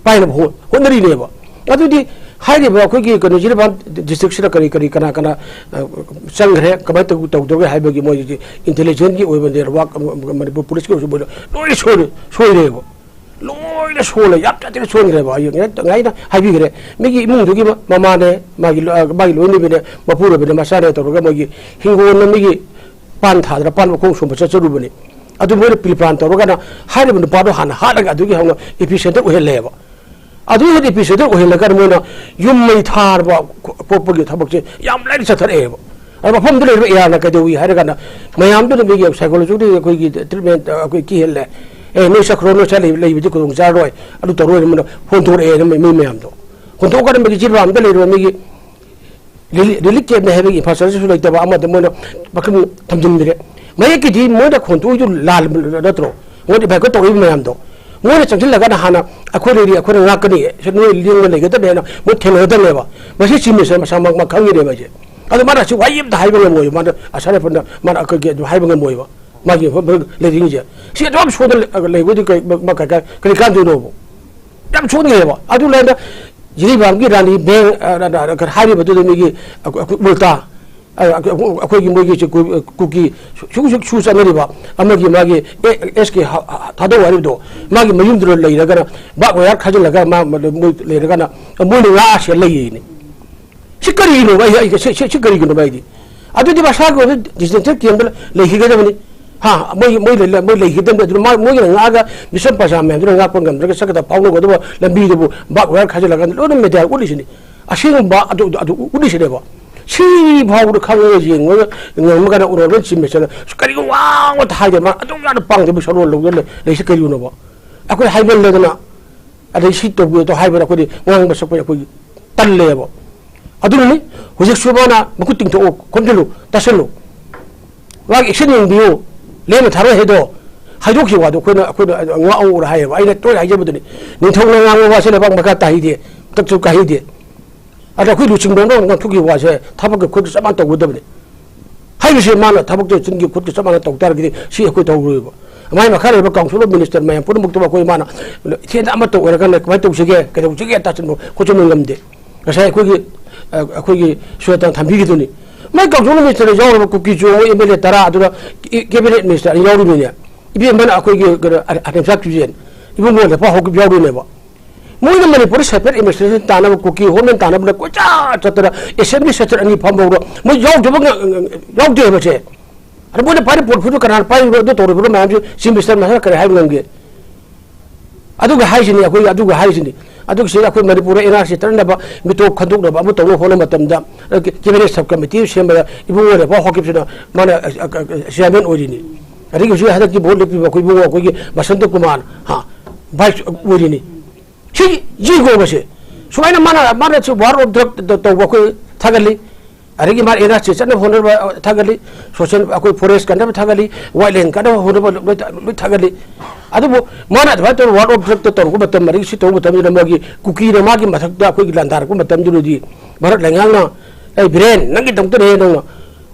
ꯄꯥꯏꯅꯕ ꯍꯣ-, ꯍꯣꯠꯅꯔꯤꯅꯦꯕ꯫ ꯑꯗꯨꯗꯤ ꯍꯥꯏꯔꯤꯕ ꯑꯩꯈꯣꯏꯒꯤ ꯀꯩꯅꯣ, ꯖꯤꯔꯤꯕꯥꯝ district ꯁꯤꯗ ꯀꯔꯤ ꯀꯔꯤ, ꯀꯅꯥ ꯀꯅꯥ, ꯑ, ꯆꯪꯈ꯭ꯔꯦ, ꯀꯃꯥꯏꯅ ꯇꯧ-, ꯇꯧꯗꯧꯒꯦ ꯍꯥꯏꯕꯒꯤ ꯃꯣꯏꯒꯤ intelligence ꯀꯤ ꯑꯣꯏꯕ network, ꯑ, ꯃꯅꯤꯄꯨꯔ police ꯀꯤ ꯑꯣꯏꯔꯁꯨ ꯃꯣꯏꯅ ꯂꯣꯏꯅ ꯁꯣꯏꯔꯦ, ꯁꯣꯏꯔꯦꯕ꯫ ꯂꯣꯏꯅ ꯁꯣꯜꯂꯦ, ꯌꯥꯝ ꯇꯥꯊꯤꯅ ꯁꯣꯟꯈ꯭ꯔꯦꯕ꯫ ꯑꯩ ꯉꯥꯏ-, ꯉꯥꯏꯅ ꯍꯥꯏꯕꯤꯈ꯭ꯔꯦ, ꯃꯤꯒꯤ ꯏꯃꯨꯡꯗꯨꯒꯤ ꯃ-, ꯃꯃꯥꯅꯦ, ꯃꯥꯒꯤ ꯂꯣ-, ꯑ, ꯃꯥꯒꯤ ꯂꯣꯏꯅꯕꯤꯅꯦ, ꯃꯄꯨꯔꯣꯏꯕꯅꯦ, ꯃꯆꯥꯅꯦ ꯇꯧꯔꯒ ꯃꯣꯏꯒꯤ ꯍꯤꯡꯒꯣꯜ ꯑꯃꯒꯤ ꯄꯥꯟ ꯊꯥꯗꯅ ꯄꯥꯟ ꯃꯈꯣꯡ ꯁꯣꯝꯕ ꯆꯠꯆꯔꯨꯕꯅꯤ꯫ ꯑꯗꯨ ꯃꯣꯏꯅ pre-plan ꯇꯧꯔꯒꯅ ꯍꯥꯏꯔꯤꯕ ꯅꯨꯄꯥꯗꯣ ꯍꯥꯟꯅ ꯍꯥꯠꯂꯒ ꯑꯗꯨꯒꯤ ꯍꯧꯅ epicenter ꯑꯣꯏꯍꯜꯂꯦꯕ꯫ ꯑꯗꯨ ꯍꯦꯛ epicenter ꯑꯣꯏꯍꯜꯂꯒ ꯃꯣꯏꯅ ꯌꯨꯝ ꯃꯩ ꯊꯥꯔꯕ ꯈꯣ-, ꯈꯣꯠꯄꯒꯤ ꯊꯕꯛꯁꯦ ꯌꯥꯝ ꯂꯥꯏꯅ ꯆꯠꯊꯔꯛꯑꯦꯕ꯫ ꯑꯗ ꯃꯐꯝꯗꯨ ꯂꯩꯔꯤꯕ ꯑꯦꯔꯤꯌꯥꯅ ꯀꯩꯗꯧꯏ ꯍꯥꯏꯔ ꯀꯥꯟꯗ, ꯃꯌꯥꯝꯗꯨꯅ ꯃꯤꯒꯤ psychological ꯑꯩꯈꯣꯏꯒꯤ treatment, ꯑ, ꯑꯩꯈꯣꯏ ꯀꯤꯍꯜꯂꯦ꯫ "ꯑꯦ, ꯅꯣꯏ ꯆꯠꯈ꯭ꯔꯣ, ꯅꯣꯏ ꯆꯠ ꯂꯩ-, ꯂꯩꯕꯗꯤ ꯈꯨꯗꯣꯡ ꯆꯥꯔꯔꯣꯏ", ꯑꯗꯨ ꯇꯧꯔꯣꯏ ꯍꯥꯏꯅ ꯃꯣꯏꯅ ꯍꯣꯟꯗꯣꯔꯛꯑꯦꯅ ꯃꯤ, ꯃꯤ ꯃꯌꯥꯝꯗꯣ꯫ ꯍꯣꯟꯗꯣꯛꯑꯀꯥꯟꯗ ꯃꯤꯒꯤ ꯖꯤꯔꯤꯕꯥꯝꯗ ꯂꯩꯔꯤꯕ ꯃꯤꯒꯤ ꯔꯤꯂꯤ-, relief camp ꯅꯦ ꯍꯥꯏꯕꯒꯤ infrastructure ꯁꯨ ꯂꯩꯇꯕ ꯑꯃꯗ ꯃꯣꯏꯅ ꯃꯈꯜ ꯊꯝꯖꯤꯟꯕꯤꯔꯦ꯫ ꯃꯌꯦꯛꯀꯤꯗꯤ ꯃꯣꯏꯅ ꯈꯣꯟꯇꯣꯛꯏꯗꯨ ꯂꯥꯜꯂꯕ ꯅꯠꯇ꯭ꯔꯣ? ꯃꯣꯏꯗꯤ boycott ꯇꯧꯔꯛꯏꯕ ꯃꯌꯥꯝꯗꯣ꯫ ꯃꯣꯏꯅ ꯆꯪꯁꯤꯜꯂꯒꯅ ꯍꯥꯟꯅ "ꯑꯩꯈꯣꯏ ꯂꯩꯔꯤ, ꯑꯩꯈꯣꯏꯅ ꯉꯥꯛꯀꯅꯤ, ꯁꯤ ꯅꯣꯏ ꯂꯦꯡꯗꯅ ꯂꯩꯒꯗꯕꯅꯦꯅ" ꯃꯣꯏ ꯊꯦꯡꯅꯒꯗꯕꯅꯦꯕ꯫ ꯃꯁꯤ ꯆꯤꯃꯤꯁꯦ ꯃꯁꯥꯃꯛ ꯃꯥ ꯈꯪꯉꯤꯅꯦꯕ ꯑꯩꯁꯦ꯫ ꯑꯗꯣ ꯃꯥꯅ ꯁꯤ ꯋꯥꯍꯩ ꯑꯝꯇ ꯍꯥꯏꯕ ꯉꯝꯃꯣꯏ꯫ ꯃꯥꯅ ꯑꯁꯥꯔ ꯐꯅ ꯃꯥꯅ ꯑꯩꯈꯣꯏꯒꯤ ꯑꯗꯨ ꯍꯥꯏꯕ ꯉꯝꯃꯣꯏꯕ꯫ ꯃꯥꯒꯤ ꯂꯩꯔꯤꯁꯦ ꯁꯤ ꯑꯗꯨꯝ ꯁꯣꯏꯗꯅ ꯂꯩꯕꯗꯤ ꯀꯔꯤ, ꯃ-, ꯃ-, ꯀꯔꯤ ꯀꯥꯟꯗꯣꯏꯅꯣꯕ? ꯌꯥꯝ ꯁꯣꯟꯈ꯭ꯔꯦꯕ꯫ ꯑꯗꯨ ꯂꯩꯔꯒ ꯖꯤꯔꯤꯕꯥꯝꯒꯤ ꯔꯥꯅꯤ ꯕꯦꯡ, ꯑ, ꯔ-, ꯔ-, ꯔ-, ꯍꯥꯏꯔꯤꯕꯗꯨꯗ ꯃꯤꯒꯤ ꯑꯩꯈꯣꯏ, ꯑꯩꯈꯣꯏ ꯎꯜꯇꯥ, ꯑ, ꯑꯩꯈꯣꯏ, ꯑꯩꯈꯣꯏꯒꯤ ꯃꯣꯏꯒꯤ ꯁꯤ ꯀꯨ-, ꯀꯨꯀꯤ ꯁꯨ-, ꯁꯨ-, ꯁꯨ-, ꯁꯨ ꯆꯠꯅꯔꯤꯕ ꯑꯃꯒꯤ ꯃꯥꯒꯤ ꯑꯦ-, ꯑꯦꯁ ꯀꯦ ꯍ-, ꯍ-, ꯊꯥꯗꯧ ꯍꯥꯏꯔꯤꯕꯗꯣ, ꯃꯥꯒꯤ ꯃꯌꯨꯝꯗꯨꯗ ꯂꯩꯔꯒꯅ ꯕꯥꯛ ꯋꯥꯌꯥꯔ ꯈꯥꯖꯤꯜꯂꯒ ꯃꯥ, ꯃ-, ꯃꯣꯏ ꯂꯩꯔꯒꯅ ꯃꯣꯏꯅ ꯉꯥꯛꯑ ꯁꯦ ꯂꯩꯌꯦꯅꯦ꯫ ꯁꯤ ꯀꯔꯤꯒꯤꯅꯣꯕ? ꯑꯩ, ꯑꯩ, ꯁꯤ, ꯁꯤ, ꯁꯤ ꯀꯔꯤꯒꯤꯅꯣꯕ ꯑꯩꯗꯤ? ꯑꯗꯨꯗꯤ ꯃꯁꯥꯒꯤ ꯑꯣꯏꯕ residential camp ꯗ ꯂꯩꯈꯤꯒꯗꯕꯅꯤ꯫ ꯍꯥ, ꯃꯣꯏ, ꯃꯣꯏ ꯂꯩ-, ꯃꯣꯏ ꯂꯩꯈꯤꯗꯕꯅꯤ꯫ ꯑꯗꯨꯅ ꯃꯥ-, ꯃꯣꯏꯒꯤꯅ ꯉꯥꯛꯑꯒ ꯃꯤꯆꯝ ꯄ꯭ꯔꯖꯥ ꯃꯌꯥꯝꯗꯨꯅ ꯉꯥꯛꯄ ꯉꯝꯗ꯭ꯔꯒ ꯆꯠꯀꯗꯕ ꯐꯥꯎꯅꯒꯗꯕ ꯂꯝꯕꯤꯗꯨꯕꯨ ꯕꯥꯛ ꯋꯥꯌꯔ ꯈꯥꯖꯤꯜꯂꯒ ꯂꯣꯏꯅ ꯃꯦꯗꯤꯌꯥ ꯎꯠꯂꯤꯁꯤꯅꯤ꯫ ꯑꯁꯦꯡꯕ ꯑꯗꯨ, ꯑꯗꯨ ꯎꯠꯂꯤꯁꯤꯅꯦꯕ꯫ ꯁꯤ ꯐꯥꯎꯕꯗ ꯈꯪꯉꯒ ꯌꯦꯡꯉꯒ ꯉꯝꯃꯒꯅ ꯎꯔꯣꯏꯕ ꯆꯤꯝꯃꯦ ꯆꯠꯂ ꯀꯔꯤꯒꯨꯝꯕ ꯋꯥ ꯑꯃꯇ ꯍꯥꯏꯗꯦ꯫ ꯃꯥ ꯑꯗꯨꯛ ꯌꯥꯝꯅ ꯄꯥꯡꯗꯕ ꯁꯔꯣꯟ ꯂꯧꯗꯅ ꯂꯩ-, ꯂꯩꯁꯤ ꯀꯔꯤꯒꯤꯅꯣꯕ? ꯑꯩꯈꯣꯏ ꯍꯥꯏꯃꯜꯂꯗꯅ ꯑꯗꯩ ꯁꯤ ꯇꯧꯕꯤꯌꯨ ꯍꯥꯏꯕꯗ ꯑꯩꯈꯣꯏꯗꯤ ꯉꯥꯡꯕ ꯁꯛꯄ ꯑꯩꯈꯣꯏ ꯇꯜꯂꯦꯕ꯫ ꯑꯗꯨꯅꯅꯤ ꯍꯧꯖꯤꯛꯁꯨ ꯃꯥꯅ ꯃꯈꯨꯠ ꯇꯤꯡꯊꯣꯛꯑꯣ, ꯈꯣꯝꯖꯤꯜꯂꯨ, ꯇꯥꯁꯤꯜꯂꯨ, ꯃꯥꯒꯤ action ꯌꯦꯡꯕꯤꯌꯨ, ꯂꯦꯝꯅ ꯊꯥꯔꯣꯏ ꯍꯥꯏꯗꯣ ꯍꯥꯏꯗꯣꯛꯈꯤꯕ ꯋꯥꯗꯣ ꯑꯩꯈꯣꯏꯅ, ꯑꯩꯈꯣꯏꯅ ꯉꯥꯛꯍꯧꯔ ꯍꯥꯏꯌꯦꯕ꯫ ꯑꯩꯅ ꯇꯣꯏꯅ ꯍꯥꯏꯖꯕꯗꯨꯅꯤ, ꯅꯤꯡꯊꯧꯅ ꯉꯥꯡꯕ ꯋꯥꯁꯦ ꯂꯩꯕꯥꯛ ꯃꯈꯥ ꯇꯥꯍꯩꯗꯦ, ꯃꯊꯛꯁꯨ ꯀꯥꯍꯩꯗꯦ꯫ ꯑꯗ ꯑꯩꯈꯣꯏ ꯂꯨꯆꯤꯡꯕ ꯑꯃꯅ ꯉꯥꯡꯊꯣꯛꯈꯤꯕ ꯋꯥꯁꯦ ꯊꯕꯛꯀꯤ ꯈꯨꯠꯇ ꯆꯞ ꯃꯥꯟꯅ ꯇꯧꯒꯗꯕꯅꯤ꯫ ꯍꯥꯏꯔꯤꯁꯦ ꯃꯥꯅ ꯊꯕꯛꯇꯣ ꯆꯤꯟꯒꯤ ꯈꯨꯠꯀꯤ ꯆꯞ ꯃꯥꯟꯅ ꯇꯧ ꯇꯥꯔꯒꯗꯤ ꯁꯤ ꯑꯩꯈꯣꯏ ꯇꯧꯔꯣꯏꯕ꯫ ꯃꯥꯏ ꯃꯈꯥ ꯂꯩꯕ council of minister ꯃꯌꯥꯝ ꯄꯨꯝꯅꯃꯛꯇꯕꯨ ꯑꯩꯈꯣꯏ ꯃꯥꯅ ꯏꯊꯦꯟꯗ ꯑꯃ ꯇꯧ ꯑꯣꯏꯔꯒꯅ ꯀꯃꯥꯏꯅ ꯇꯧꯁꯤꯒꯦ, ꯀꯩꯗꯧꯁꯤꯒꯦ ꯇꯥꯁꯤꯟꯕ ꯈꯣꯠꯆꯤꯟꯕ ꯉꯝꯗꯦ꯫ ꯉꯁꯥꯏ ꯑꯩꯈꯣꯏꯒꯤ, ꯑ, ꯑꯩꯈꯣꯏꯒꯤ ꯁꯨꯔꯇꯥꯟ ꯊꯝꯕꯤꯈꯤꯗꯨꯅꯤ꯫ ꯃꯥꯏ council of minister ꯗ ꯌꯥꯎꯔꯕ ꯀꯨꯀꯤ ꯆꯣꯡꯕ M L A ꯇꯔꯥ ꯑꯗꯨꯅ cabinet minister ꯑꯅꯤ ꯌꯥꯎꯔꯤꯕꯅꯤꯅꯦ꯫ ꯏꯕꯦꯝꯃꯅ ꯑꯩꯈꯣꯏꯒꯤ ꯀꯩꯅꯣ, ꯑ-, ꯑꯅꯤꯝꯆꯥ ꯀꯤꯖꯦꯟ, ꯏꯕꯨꯡꯉꯣ ꯂꯦꯄꯥ ꯍꯧꯈꯤꯕ ꯌꯥꯎꯔꯤꯅꯦꯕ꯫ ꯃꯣꯏꯅ ꯃꯅꯤꯄꯨꯔꯗ separate administration ꯇꯥꯅꯕ, ꯀꯨꯀꯤ homeland ꯇꯥꯅꯕꯗ ꯀꯣꯏꯆꯠ ꯆꯠꯇꯅ assembly session ꯑꯅꯤ ꯐꯝꯍꯧꯔꯣ, ꯃꯣꯏ ꯌꯥꯎꯗꯕ ꯉ-, ꯉ-, ꯌꯥꯎꯗꯦ ꯍꯥꯏꯕꯁꯦ꯫ ꯑꯗ ꯃꯣꯏꯅ ꯄꯥꯏꯔꯤ portfolio ꯀꯅꯥꯅ ꯄꯥꯏꯔꯤꯕꯅꯣ, ꯑꯗꯨ ꯇꯧꯔꯤꯕꯅꯣ ꯃꯌꯥꯝꯁꯦ chief minister ꯃꯁꯥꯅ ꯀꯔꯤ ꯍꯥꯏꯕ ꯉꯝꯒꯦ? ꯑꯗꯨꯒ ꯍꯥꯏꯁꯤꯅꯤ ꯑꯩꯈꯣꯏ, ꯑꯗꯨꯒ ꯍꯥꯏꯁꯤꯅꯤ꯫ ꯑꯗꯨꯒ ꯁꯤꯗ ꯑꯩꯈꯣꯏ ꯃꯅꯤꯄꯨꯔꯗ N R C ꯆꯠꯅꯕ ꯃꯤꯇꯣꯞ ꯈꯟꯗꯣꯛꯅꯕ ꯑꯃ ꯇꯧꯅꯕ ꯍꯣꯠꯅꯕ ꯃꯇꯝꯗ, ꯑ, cabinet sub committee ꯁꯦꯝꯕꯗ ꯏꯕꯨꯡꯉꯣ ꯂꯦꯄꯥ ꯍꯧꯈꯤꯕꯁꯤꯅ ꯃꯥꯅ, ꯑ, ꯑ, ꯑ, chairman ꯑꯣꯏꯔꯤꯅꯤ꯫ ꯑꯗꯒꯤ ꯍꯧꯖꯤꯛ ꯍꯟꯗꯛꯀꯤ vote ꯂꯦꯞꯄꯤꯕ ꯑꯩꯈꯣꯏ ꯏꯕꯨꯡꯉꯣ ꯑꯩꯈꯣꯏꯒꯤ ꯕꯁꯟꯇ ꯀꯨꯃꯥꯔ, ꯍꯥ, vice ꯑꯣꯏꯔꯤꯅꯤ꯫ ꯁꯤ ꯖꯤꯒꯣꯕꯁꯦ ꯁꯨꯃꯥꯏꯅ ꯃꯥꯅ, ꯃꯥꯅ ꯁꯤ war of drug ꯇ-, ꯇꯧꯕ ꯑꯩꯈꯣꯏ ꯊꯥꯒꯠꯂꯤ꯫ ꯑꯗꯒꯤ ꯃꯥꯅ N R C ꯆꯠꯅꯕ ꯍꯣꯠꯅꯕ ꯊꯥꯒꯠꯂꯤ, social ꯑꯩꯈꯣꯏ forest ꯀꯟꯅꯕ ꯊꯥꯒꯠꯂꯤ, wildland ꯀꯟꯅꯕ ꯍꯣꯠꯅꯕ ꯂꯣꯏ ꯊꯥ-, ꯂꯣꯏ ꯊꯥꯒꯠꯂꯤ꯫ ꯑꯗꯨꯕꯨ ꯃꯥꯅ ꯑꯗꯨꯃꯥꯏꯅ ꯇꯧꯔꯒ war of drug ꯇ ꯇꯧꯔꯛꯄ ꯃꯇꯝ, ꯑꯗꯒꯤ ꯁꯤ ꯇꯧꯕ ꯃꯇꯝꯗꯨꯗ ꯃꯥꯒꯤ ꯀꯨꯀꯤꯅ ꯃꯥꯒꯤ ꯃꯊꯛꯇ ꯑꯩꯈꯣꯏꯒꯤ ꯂꯥꯟꯗꯥꯔꯛꯄ ꯃꯇꯝꯗꯨꯗꯗꯤ ꯚꯥꯔꯠ ꯂꯩꯉꯥꯛꯅ, "ꯑꯩ ꯕꯤꯔꯦꯟ, ꯅꯪꯒꯤꯗꯃꯛꯇꯅꯦ ꯅꯪꯅ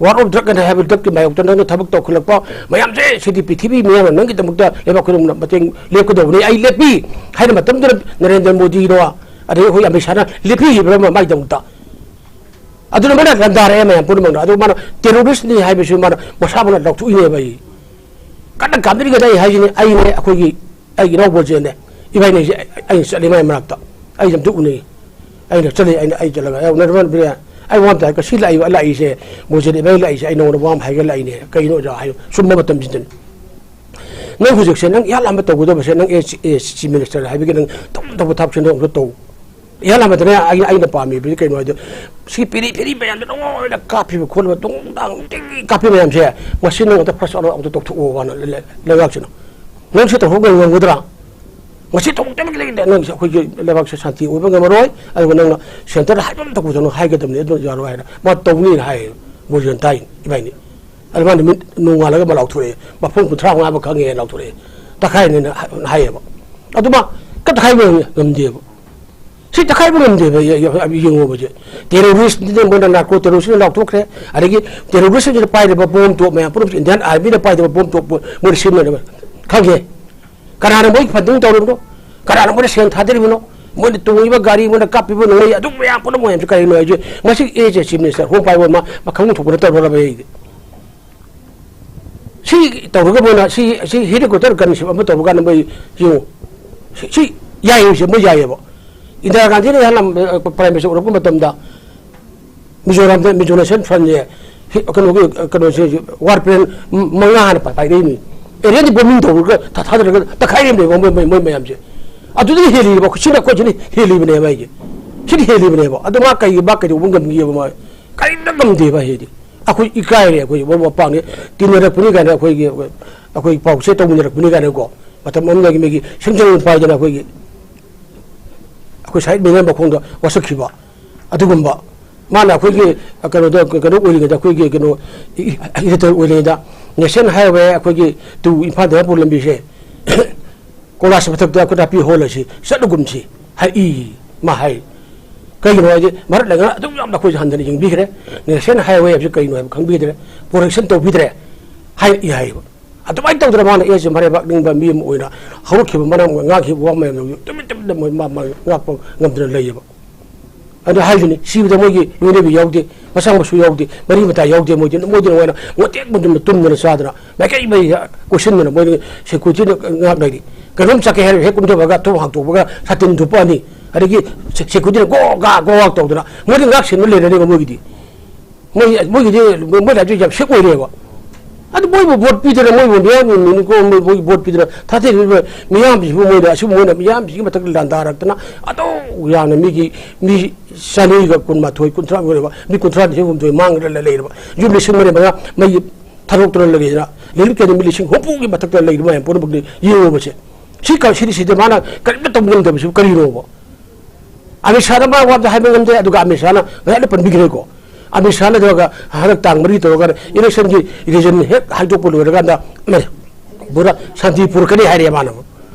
war of drug ꯍꯥꯏꯕ drug ꯀꯤ ꯃꯥꯌꯣꯛꯇ ꯅꯪꯅ ꯊꯕꯛ ꯇꯧꯈꯠꯂꯛꯄ ꯃꯌꯥꯝꯁꯦ, ꯁꯤꯗꯤ ꯄ꯭ꯔꯤꯊꯤꯕꯤ ꯃꯤꯌꯥꯝꯅ ꯅꯪꯒꯤꯗꯃꯛꯇ ꯂꯩꯕꯥꯛ ꯈꯨꯗꯤꯡꯃꯛꯅ ꯃꯇꯦꯡ ꯂꯦꯞꯀꯗꯧꯕꯅꯤ, ꯑꯩ ꯂꯦꯞꯄꯤ" ꯍꯥꯏꯅ ꯃꯇꯝꯗꯨꯗ ꯅꯔꯦꯟꯗ꯭ꯔ ꯃꯣꯗꯤꯅꯣ ꯑꯗꯒꯤ ꯑꯩꯈꯣꯏ ꯑꯃꯤꯠ ꯁꯥꯍꯅ ꯂꯦꯞꯄꯤꯈꯤꯕ꯭ꯔꯥ ꯃꯥꯒꯤꯗꯃꯛꯇ? ꯑꯗꯨꯅ ꯃꯥꯅ ꯂꯥꯟꯗꯥꯔꯛꯑꯦ ꯃꯌꯥꯝ ꯄꯨꯝꯅꯃꯛꯅ꯫ ꯑꯗꯨ ꯃꯥꯅ terrorist ꯅꯤ ꯍꯥꯏꯕꯁꯨ ꯃꯥꯅ ꯃꯁꯥꯃꯛꯅ ꯂꯥꯎꯊꯣꯛꯏꯅꯦꯕ꯫ ꯑꯩ ꯀꯟꯅ ꯀꯥꯞꯅꯔꯤꯉꯩꯗ ꯑꯩ ꯍꯥꯏꯁꯤꯅꯤ, ꯑꯩꯅꯦ, ꯑꯩꯈꯣꯏꯒꯤ, ꯑꯩꯒꯤ ꯏꯅꯥꯎ ꯕꯣꯖꯦꯅꯦ, ꯏꯕꯥꯏꯅꯤꯁꯦ ꯑꯩ, ꯑꯩꯅ ꯆꯠꯂꯤ ꯃꯥꯏ ꯃꯅꯥꯛꯇ꯫ ꯑꯩꯁꯦ ꯑꯝꯇ ꯎꯅꯩ꯫ ꯑꯩꯅ ꯆꯠꯂꯤ, ꯑꯩꯅ, ꯑꯩ ꯆꯠꯂꯒ, "ꯑꯦ, ꯎꯅꯔꯕ ꯕꯤꯔꯦꯟ? ꯑꯩ ꯋꯥ ꯑꯝꯇ ꯍꯥꯏ, ꯀꯁꯤ ꯂꯥꯛꯏꯕ, ꯂꯥꯛꯏꯁꯦ, ꯕꯣꯖꯦꯅ ꯏꯕꯥꯏꯅꯤ ꯂꯥꯛꯏꯁꯦ, ꯑꯩ ꯅꯉꯣꯟꯗ ꯋꯥ ꯑꯃ ꯍꯥꯏꯒꯦ ꯂꯥꯛꯏꯅꯦ꯫ ꯀꯩꯅꯣ ꯑꯣꯖꯥ?" ꯍꯥꯏ, ꯁꯨꯝꯕ ꯃꯇꯝꯁꯤꯗꯅꯤ꯫ ꯅꯪ ꯍꯧꯖꯤꯛꯁꯦ ꯅꯪ ꯏꯍꯥꯟ ꯍꯥꯟꯕ ꯇꯧꯒꯗꯕꯁꯦ ꯅꯪ ꯑꯦ ꯆꯤ-, ꯑꯦ ꯆꯤꯐ ꯃꯤꯅꯤꯁꯇꯔ ꯍꯥꯏꯕꯒꯤ ꯅꯪ ꯇꯧ-, ꯇꯧꯕ ꯊꯕꯛꯁꯦ ꯅꯪ ꯑꯝꯇ ꯇꯧ꯫ ꯏꯍꯥꯟ ꯍꯥꯟꯕꯗꯅꯦ ꯑꯩ, ꯑꯩꯅ ꯄꯥꯝꯃꯤꯕꯗꯤ ꯀꯩꯅꯣ ꯍꯥꯏꯗꯤ ꯁꯤ ꯄꯤꯔꯤ ꯄꯤꯔꯤ ꯃꯌꯥꯝꯁꯦ ꯂꯣꯏꯅ ꯀꯥꯞꯄꯤꯕ ꯈꯣꯠꯂꯤꯕ ꯇꯨꯡꯗꯥꯡ ꯅꯨꯡꯇꯤꯒꯤ ꯀꯥꯞꯄꯤ ꯃꯌꯥꯝꯁꯦ ꯉꯁꯤ ꯅꯪ ꯑꯝꯇ ꯐ꯭ꯔꯁ ꯑꯥꯎꯠ ꯑꯝꯇ ꯇꯧꯊꯣꯛꯑꯣꯕ ꯅ-, ꯂꯩ-, ꯂꯩꯕꯥꯛꯁꯤꯅ꯫ ꯅꯪ ꯁꯤ ꯇꯧꯊꯣꯛꯄ ꯉꯝꯒꯗ꯭ꯔꯥ? ꯃꯁꯤ ꯊꯣꯛꯇꯕꯒꯤ ꯂꯩꯗ ꯅꯪ ꯑꯩꯈꯣꯏꯒꯤ ꯂꯩꯕꯥꯛꯁꯦ ꯁꯥꯟꯇꯤ ꯑꯣꯏꯕ ꯉꯝꯃꯔꯣꯏ꯫ ꯑꯗꯨꯒ ꯅꯪꯅ ꯁꯦꯟꯇꯔꯗ ꯍꯥꯏꯕ ꯑꯃ ꯇꯧꯕꯗꯅ ꯍꯥꯏꯒꯗꯕꯅꯤ, ꯑꯗꯨ ꯌꯥꯔꯣꯏ ꯍꯥꯏꯅ ꯃꯥ ꯇꯧꯅꯤꯅ ꯍꯥꯏꯌꯦ꯫ ꯕꯣꯖꯟ ꯇꯥꯏ ꯏꯕꯥꯏꯅꯤ꯫ ꯑꯗꯨ ꯃꯥꯅ ꯅꯨꯃꯤꯠ ꯅꯣꯡꯉꯥꯜꯂꯒ ꯑꯃ ꯂꯥꯎꯊꯣꯔꯛꯑꯦ, ꯃꯐꯝ ꯀꯨꯟꯊ꯭ꯔꯥ ꯃꯉꯥ ꯑꯃ ꯈꯪꯉꯦ ꯂꯥꯎꯊꯣꯔꯛꯑꯦ꯫ ꯇꯛꯈꯥꯏꯅꯦꯅ ꯍꯥꯏ-, ꯍꯥꯏꯌꯦꯕ꯫ ꯑꯗꯨ ꯃꯥ ꯀ ꯇꯛꯈꯥꯏꯕ ꯉꯝꯗꯦꯕ꯫ ꯁꯤ ꯇꯛꯈꯥꯏꯕ ꯉꯝꯗꯦꯕ꯫ ꯌꯦꯡꯉꯣꯕ ꯁꯦ꯫ ꯇꯦꯔꯣꯔꯤꯁꯅꯤꯅ ꯃꯣꯏꯅ ꯅꯥꯔꯀꯣ ꯇꯦꯔꯣꯔꯤꯁꯅ ꯂꯥꯎꯊꯣꯛꯈ꯭ꯔꯦ꯫ ꯑꯗꯒꯤ ꯇꯦꯔꯣꯔꯤꯁꯁꯤꯡꯁꯤꯅ ꯄꯥꯏꯔꯤꯕ ꯕꯣꯝ ꯇꯣꯞ ꯃꯌꯥꯝ ꯄꯨꯝꯅꯃꯛꯁꯦ ꯏꯟꯗꯤꯌꯥꯟ ꯑꯥꯔꯃꯤꯅ ꯄꯥꯏꯔꯤꯕ ꯕꯣꯝ ꯇꯣꯞ ꯃꯣꯏꯅ ꯁꯤꯖꯤꯟꯅꯔꯦꯕ꯫ ꯈꯪꯉꯦ꯫ ꯀꯅꯥꯅ ꯃꯣꯏ ꯐꯟꯗꯤꯡ ꯇꯧꯔꯤꯕꯅꯣ? ꯀꯅꯥꯅ ꯃꯣꯏꯅ ꯁꯦꯟ ꯊꯥꯗꯔꯤꯕꯅꯣ? ꯃꯣꯏꯅ ꯇꯣꯡꯉꯤꯕ ꯒꯥꯔꯤ, ꯃꯣꯏꯅ ꯀꯥꯞꯄꯤꯕ ꯅꯣꯡꯃꯩ, ꯑꯗꯨ ꯃꯌꯥꯝ ꯄꯨꯝꯅꯃꯛ ꯃꯌꯥꯝꯁꯦ ꯀꯔꯤꯅꯣ ꯍꯥꯏꯁꯦ? ꯃꯁꯤ ꯑꯦ ꯖꯦ ꯆꯤꯐ ꯃꯤꯅꯤꯁꯇꯔ ꯍꯣꯝ ꯄꯥꯏꯕ ꯑꯃ ꯃꯈꯪ ꯊꯣꯛꯄꯅ ꯇꯧꯔꯔꯕ ꯑꯩꯗꯤ꯫ ꯁꯤ ꯇꯧꯔꯒ ꯃꯣꯏꯅ ꯁꯤ, ꯁꯤ ꯍꯦꯗꯤꯀ꯭ꯋꯥꯇꯔ ꯀꯟꯁꯦꯞ ꯑꯃ ꯇꯧꯕ ꯀꯥꯟꯗ ꯃꯣꯏ ꯌꯦꯡꯉꯨ꯫ ꯁꯤ, ꯁꯤ ꯌꯥꯏꯌꯦ, ꯁꯤ ꯃꯣꯏ ꯌꯥꯏꯌꯦꯕ꯫ ꯏꯟꯗꯤꯔꯥ ꯒꯥꯟꯙꯤꯅ ꯏꯍꯥꯟ ꯍꯥꯟꯕ, ꯑ, ꯄ꯭ꯔꯥꯏꯝ ꯃꯤꯅꯤꯁꯇꯔ ꯑꯣꯏꯔꯛꯄ ꯃꯇꯝꯗ ꯃꯤꯖꯣꯔꯥꯝꯗ ꯃꯤꯖꯣ ꯅꯦꯁꯅꯦꯜ ꯐ꯭ꯔꯟꯁꯦ ꯍꯤ-, ꯀꯩꯅꯣꯒꯤ, ꯀꯩꯅꯣꯁꯦ ꯋꯥꯔ ꯄ꯭ꯂꯦꯟ ꯃ-, ꯃꯉꯥ ꯍꯥꯟꯅ ꯄꯥꯏ-, ꯄꯥꯏꯔꯛꯏꯅꯤ꯫ ꯑꯦꯔꯤꯌꯥꯗꯤ ꯕꯣꯝꯕꯤꯡ ꯇꯧꯔꯒ ꯊꯥ-, ꯊꯥꯗꯔꯒ ꯇꯛꯈꯥꯏꯔꯤꯕꯅꯦꯕ ꯃꯣꯏ, ꯃꯣꯏ, ꯃꯣꯏ ꯃꯌꯥꯝꯁꯦ꯫ ꯑꯗꯨꯗꯒꯤ ꯍꯦꯜꯂꯤꯕ, ꯁꯤꯅ ꯑꯩꯈꯣꯏ ꯁꯤꯅ ꯍꯦꯜꯂꯤꯕꯅꯦꯕ ꯑꯩꯒꯤ꯫ ꯁꯤꯅ ꯍꯦꯜꯂꯤꯕꯅꯦꯕ꯫ ꯑꯗꯨ ꯃꯥ ꯀꯩ, ꯃꯥ ꯀꯩꯗꯧꯕ ꯉꯝꯒꯦꯕ ꯃꯥ? ꯀꯔꯤꯝꯇ ꯉꯝꯗꯦꯕ ꯑꯩꯗꯤ꯫ ꯑꯩꯈꯣꯏ ꯏꯀꯥꯏꯔꯦ, ꯑꯩꯈꯣꯏ ꯃꯔꯨꯞ ꯃꯄꯥꯡꯅꯤ꯫ ꯇꯤꯟꯅꯔꯛꯄꯅꯤ ꯀꯥꯏꯅ ꯑꯩꯈꯣꯏꯒꯤ, ꯑꯩꯈꯣꯏ ꯄꯥꯎꯁꯦ ꯇꯧꯃꯤꯟꯅꯔꯛꯄꯅꯤ ꯀꯥꯏꯅꯀꯣ꯫ ꯃꯇꯝ ꯑꯃꯗꯒꯤ ꯃꯤꯒꯤ ꯁꯤꯡꯖꯪ ꯄꯥꯏꯗꯅ ꯑꯩꯈꯣꯏꯒꯤ, ꯑꯩꯈꯣꯏ ꯁꯥꯍꯤꯠ ꯃꯤꯅꯔ ꯃꯈꯣꯡꯗ ꯋꯥꯁꯛꯈꯤꯕ꯫ ꯑꯗꯨꯒꯨꯝꯕ ꯃꯥꯅ ꯑꯩꯈꯣꯏꯒꯤ ꯀꯩꯅꯣꯗ, ꯀꯩꯅꯣ ꯑꯣꯏꯔꯤꯉꯩꯗ, ꯑꯩꯈꯣꯏꯒꯤ ꯀꯩꯅꯣ ꯏ-, ꯏ-, ꯏꯗꯤꯇꯔ ꯑꯣꯏꯔꯤꯉꯩꯗ ꯅꯦꯁꯅꯦꯜ ꯍꯥꯏꯋꯦ ꯑꯩꯈꯣꯏꯒꯤ ꯇꯨ ꯏꯝꯐꯥꯜ ꯗꯌꯥꯄꯨꯔ ꯂꯝꯕꯤꯁꯦ ꯀꯣꯂꯥꯁ ꯃꯊꯛꯇ ꯑꯩꯈꯣꯏ ꯅꯥꯄꯤ ꯍꯧꯍꯜꯂꯁꯤ, ꯆꯠꯂꯒꯨꯝꯁꯤ ꯍꯥꯏ ꯏ ꯃꯥ ꯍꯥꯏ꯫ ꯀꯩꯒꯤꯅꯣ ꯍꯥꯏꯗꯤ ꯃꯔꯛ ꯂꯩꯉꯥꯛ ꯑꯗꯨꯝ ꯌꯥꯝꯅ ꯑꯩꯈꯣꯏꯁꯦ ꯍꯟꯊꯅ ꯌꯦꯡꯕꯤꯈ꯭ꯔꯦ꯫ ꯅꯦꯁꯅꯦꯜ ꯍꯥꯏꯋꯦ ꯍꯥꯏꯕꯁꯤ ꯀꯩꯅꯣ ꯍꯥꯏꯕ ꯈꯪꯕꯤꯗ꯭ꯔꯦ, ꯄ꯭ꯔꯣꯇꯦꯛꯁꯟ ꯇꯧꯕꯤꯗ꯭ꯔꯦ ꯍꯥꯏ ꯏ ꯍꯥꯏꯌꯦꯕ꯫ ꯑꯗꯨꯃꯥꯏꯅ ꯇꯧꯗꯅ ꯃꯥꯅ ꯑꯦꯁꯦ ꯃꯔꯩꯕꯥꯛ ꯅꯤꯡꯕ ꯃꯤ ꯑꯃ ꯑꯣꯏꯅ ꯍꯧꯔꯛꯈꯤꯕ ꯃꯔꯝ ꯉꯥꯡꯈꯤꯕ ꯋꯥ ꯃꯌꯥꯝꯗꯨ ꯇꯨꯃꯤꯟ ꯇꯨꯃꯤꯟꯅ ꯃꯣꯏ ꯃꯥ, ꯃꯥ ꯉꯥꯛꯄ ꯉꯝꯗꯅ ꯂꯩꯌꯦꯕ꯫ ꯑꯗꯨ ꯍꯥꯏꯗꯨꯅꯤ, ꯁꯤꯕꯗ ꯃꯣꯏꯒꯤ ꯂꯣꯏꯅꯕꯤ ꯌꯥꯎꯗꯦ, ꯃꯆꯥ ꯃꯁꯨ ꯌꯥꯎꯗꯦ, ꯃꯔꯤ ꯃꯇꯥ ꯌꯥꯎꯗꯦ, ꯃꯣꯏꯗꯤ ꯃꯣꯏꯗꯤ ꯅꯨꯡꯉꯥꯏꯅ ꯉꯣꯇꯦꯛ ꯃꯇꯨꯡꯗ ꯇꯨꯝꯗꯅ ꯆꯥꯗꯅ ꯃꯥꯏꯀꯩ ꯃꯩ ꯀꯣꯏꯁꯤꯟꯗꯅ ꯃꯣꯏꯗꯤ ꯁꯦꯀ꯭ꯌꯨꯔꯤꯇꯤꯅ ꯉꯥꯛ ꯂꯩꯔꯤ꯫ ꯀꯩꯅꯣꯝ ꯆꯠꯀꯦ ꯍꯥꯏꯔꯒ ꯍꯦꯛ ꯀꯨꯝꯊꯕꯒ ꯊꯣꯡ ꯍꯥꯡꯇꯣꯛꯄꯒ ꯁꯥꯇꯤꯟ ꯊꯨꯞꯄꯛꯑꯅꯤ, ꯑꯗꯒꯤ ꯁꯦ-, ꯁꯦꯀ꯭ꯌꯨꯔꯤꯇꯤꯅ ꯒꯣ ꯒꯥ ꯒꯣ ꯒꯥ ꯇꯧꯗꯅ ꯃꯣꯏꯗꯤ ꯉꯥꯛ ꯁꯦꯟꯕ ꯂꯩꯔꯅꯦꯕ ꯃꯣꯏꯒꯤꯗꯤ꯫ ꯃꯣꯏ, ꯃꯣꯏꯒꯤꯗꯤ, ꯃꯣꯏ ꯂꯥꯏꯔꯤꯛꯇꯨ ꯌꯥꯝ ꯁꯤꯛ ꯑꯣꯏꯔꯦꯕ꯫ ꯑꯗꯨ ꯃꯣꯏꯕꯨ ꯚꯣꯠ ꯄꯤꯗꯅ, ꯃꯣꯏꯕꯨ ꯃꯤꯌꯥꯝꯒꯤ ꯃꯤꯅꯤꯀꯣ, ꯃꯣꯏ, ꯃꯣꯏꯒꯤ ꯚꯣꯠ ꯄꯤꯗꯅ ꯊꯥꯗꯔꯤꯕ ꯃꯤꯌꯥꯝꯁꯤꯕꯨ ꯃꯣꯏꯅ, ꯑꯁꯤꯕꯨ ꯃꯣꯏꯅ ꯃꯤꯌꯥꯝꯁꯤꯒꯤ ꯃꯊꯛꯇ ꯂꯥꯟꯗꯥꯔꯛꯇꯅ ꯑꯗꯨ ꯌꯥꯝꯅ ꯃꯤꯒꯤ, ꯃꯤ ꯆꯅꯤꯒ ꯀꯨꯟꯃꯥꯊꯣꯏ, ꯀꯨꯟꯊ꯭ꯔꯥ ꯑꯣꯏꯔꯕ, ꯃꯤ ꯀꯨꯟꯊ꯭ꯔꯥ ꯅꯤꯊꯣꯏ ꯍꯨꯝꯗꯣꯏ ꯃꯥꯡꯗꯅ ꯂꯩꯔꯕ, ꯌꯨꯝ ꯂꯤꯁꯤꯡ ꯃꯔꯤ ꯃꯉꯥ ꯃꯩ ꯊꯥꯗꯣꯛꯇꯅ ꯂꯩꯔꯤꯗꯅ, ꯔꯤꯂꯤꯐ ꯀꯦꯝꯞ ꯃꯤ ꯂꯤꯁꯤꯡ ꯍꯨꯝꯐꯨꯒꯤ ꯃꯊꯛꯇ ꯂꯩꯔꯤꯕ ꯃꯌꯥꯝ ꯄꯨꯝꯅꯃꯛꯇꯤ ꯌꯦꯡꯉꯨꯕꯁꯦ꯫ ꯁꯤ ꯀ-, ꯁꯤꯗꯤ, ꯁꯤꯗ ꯃꯥꯅ ꯀꯔꯤꯝꯇ ꯇꯧꯕ ꯉꯝꯗꯕꯁꯤꯕꯨ ꯀꯔꯤꯅꯣꯕ? ꯑꯃꯤꯠ ꯁꯥꯍꯅ ꯃꯥ ꯋꯥꯗ ꯍꯥꯏꯕ ꯉꯝꯗꯦ, ꯑꯗꯨꯒ ꯑꯃꯤꯠ ꯁꯥꯍꯅ ꯉꯁꯥꯏꯅ ꯄꯟꯕꯤꯈ꯭ꯔꯦꯀꯣ꯫ ꯑꯃꯤꯠ ꯁꯥꯍꯅ ꯇꯧꯔꯒ ꯍꯟꯗꯛ ꯇꯥꯡ ꯃꯔꯤ ꯇꯧꯔꯒ ꯏꯂꯦꯛꯁꯟꯒꯤ ꯔꯤꯖꯟ ꯍꯦꯛ ꯍꯥꯏꯗꯣꯛꯄ ꯂꯣꯏꯔꯀꯥꯟꯗ, ꯄꯨꯔꯥ ꯁꯥꯟꯇꯤ ꯄꯨꯔꯛꯀꯅꯤ ꯍꯥꯏꯔꯦ ꯃꯥꯅ꯫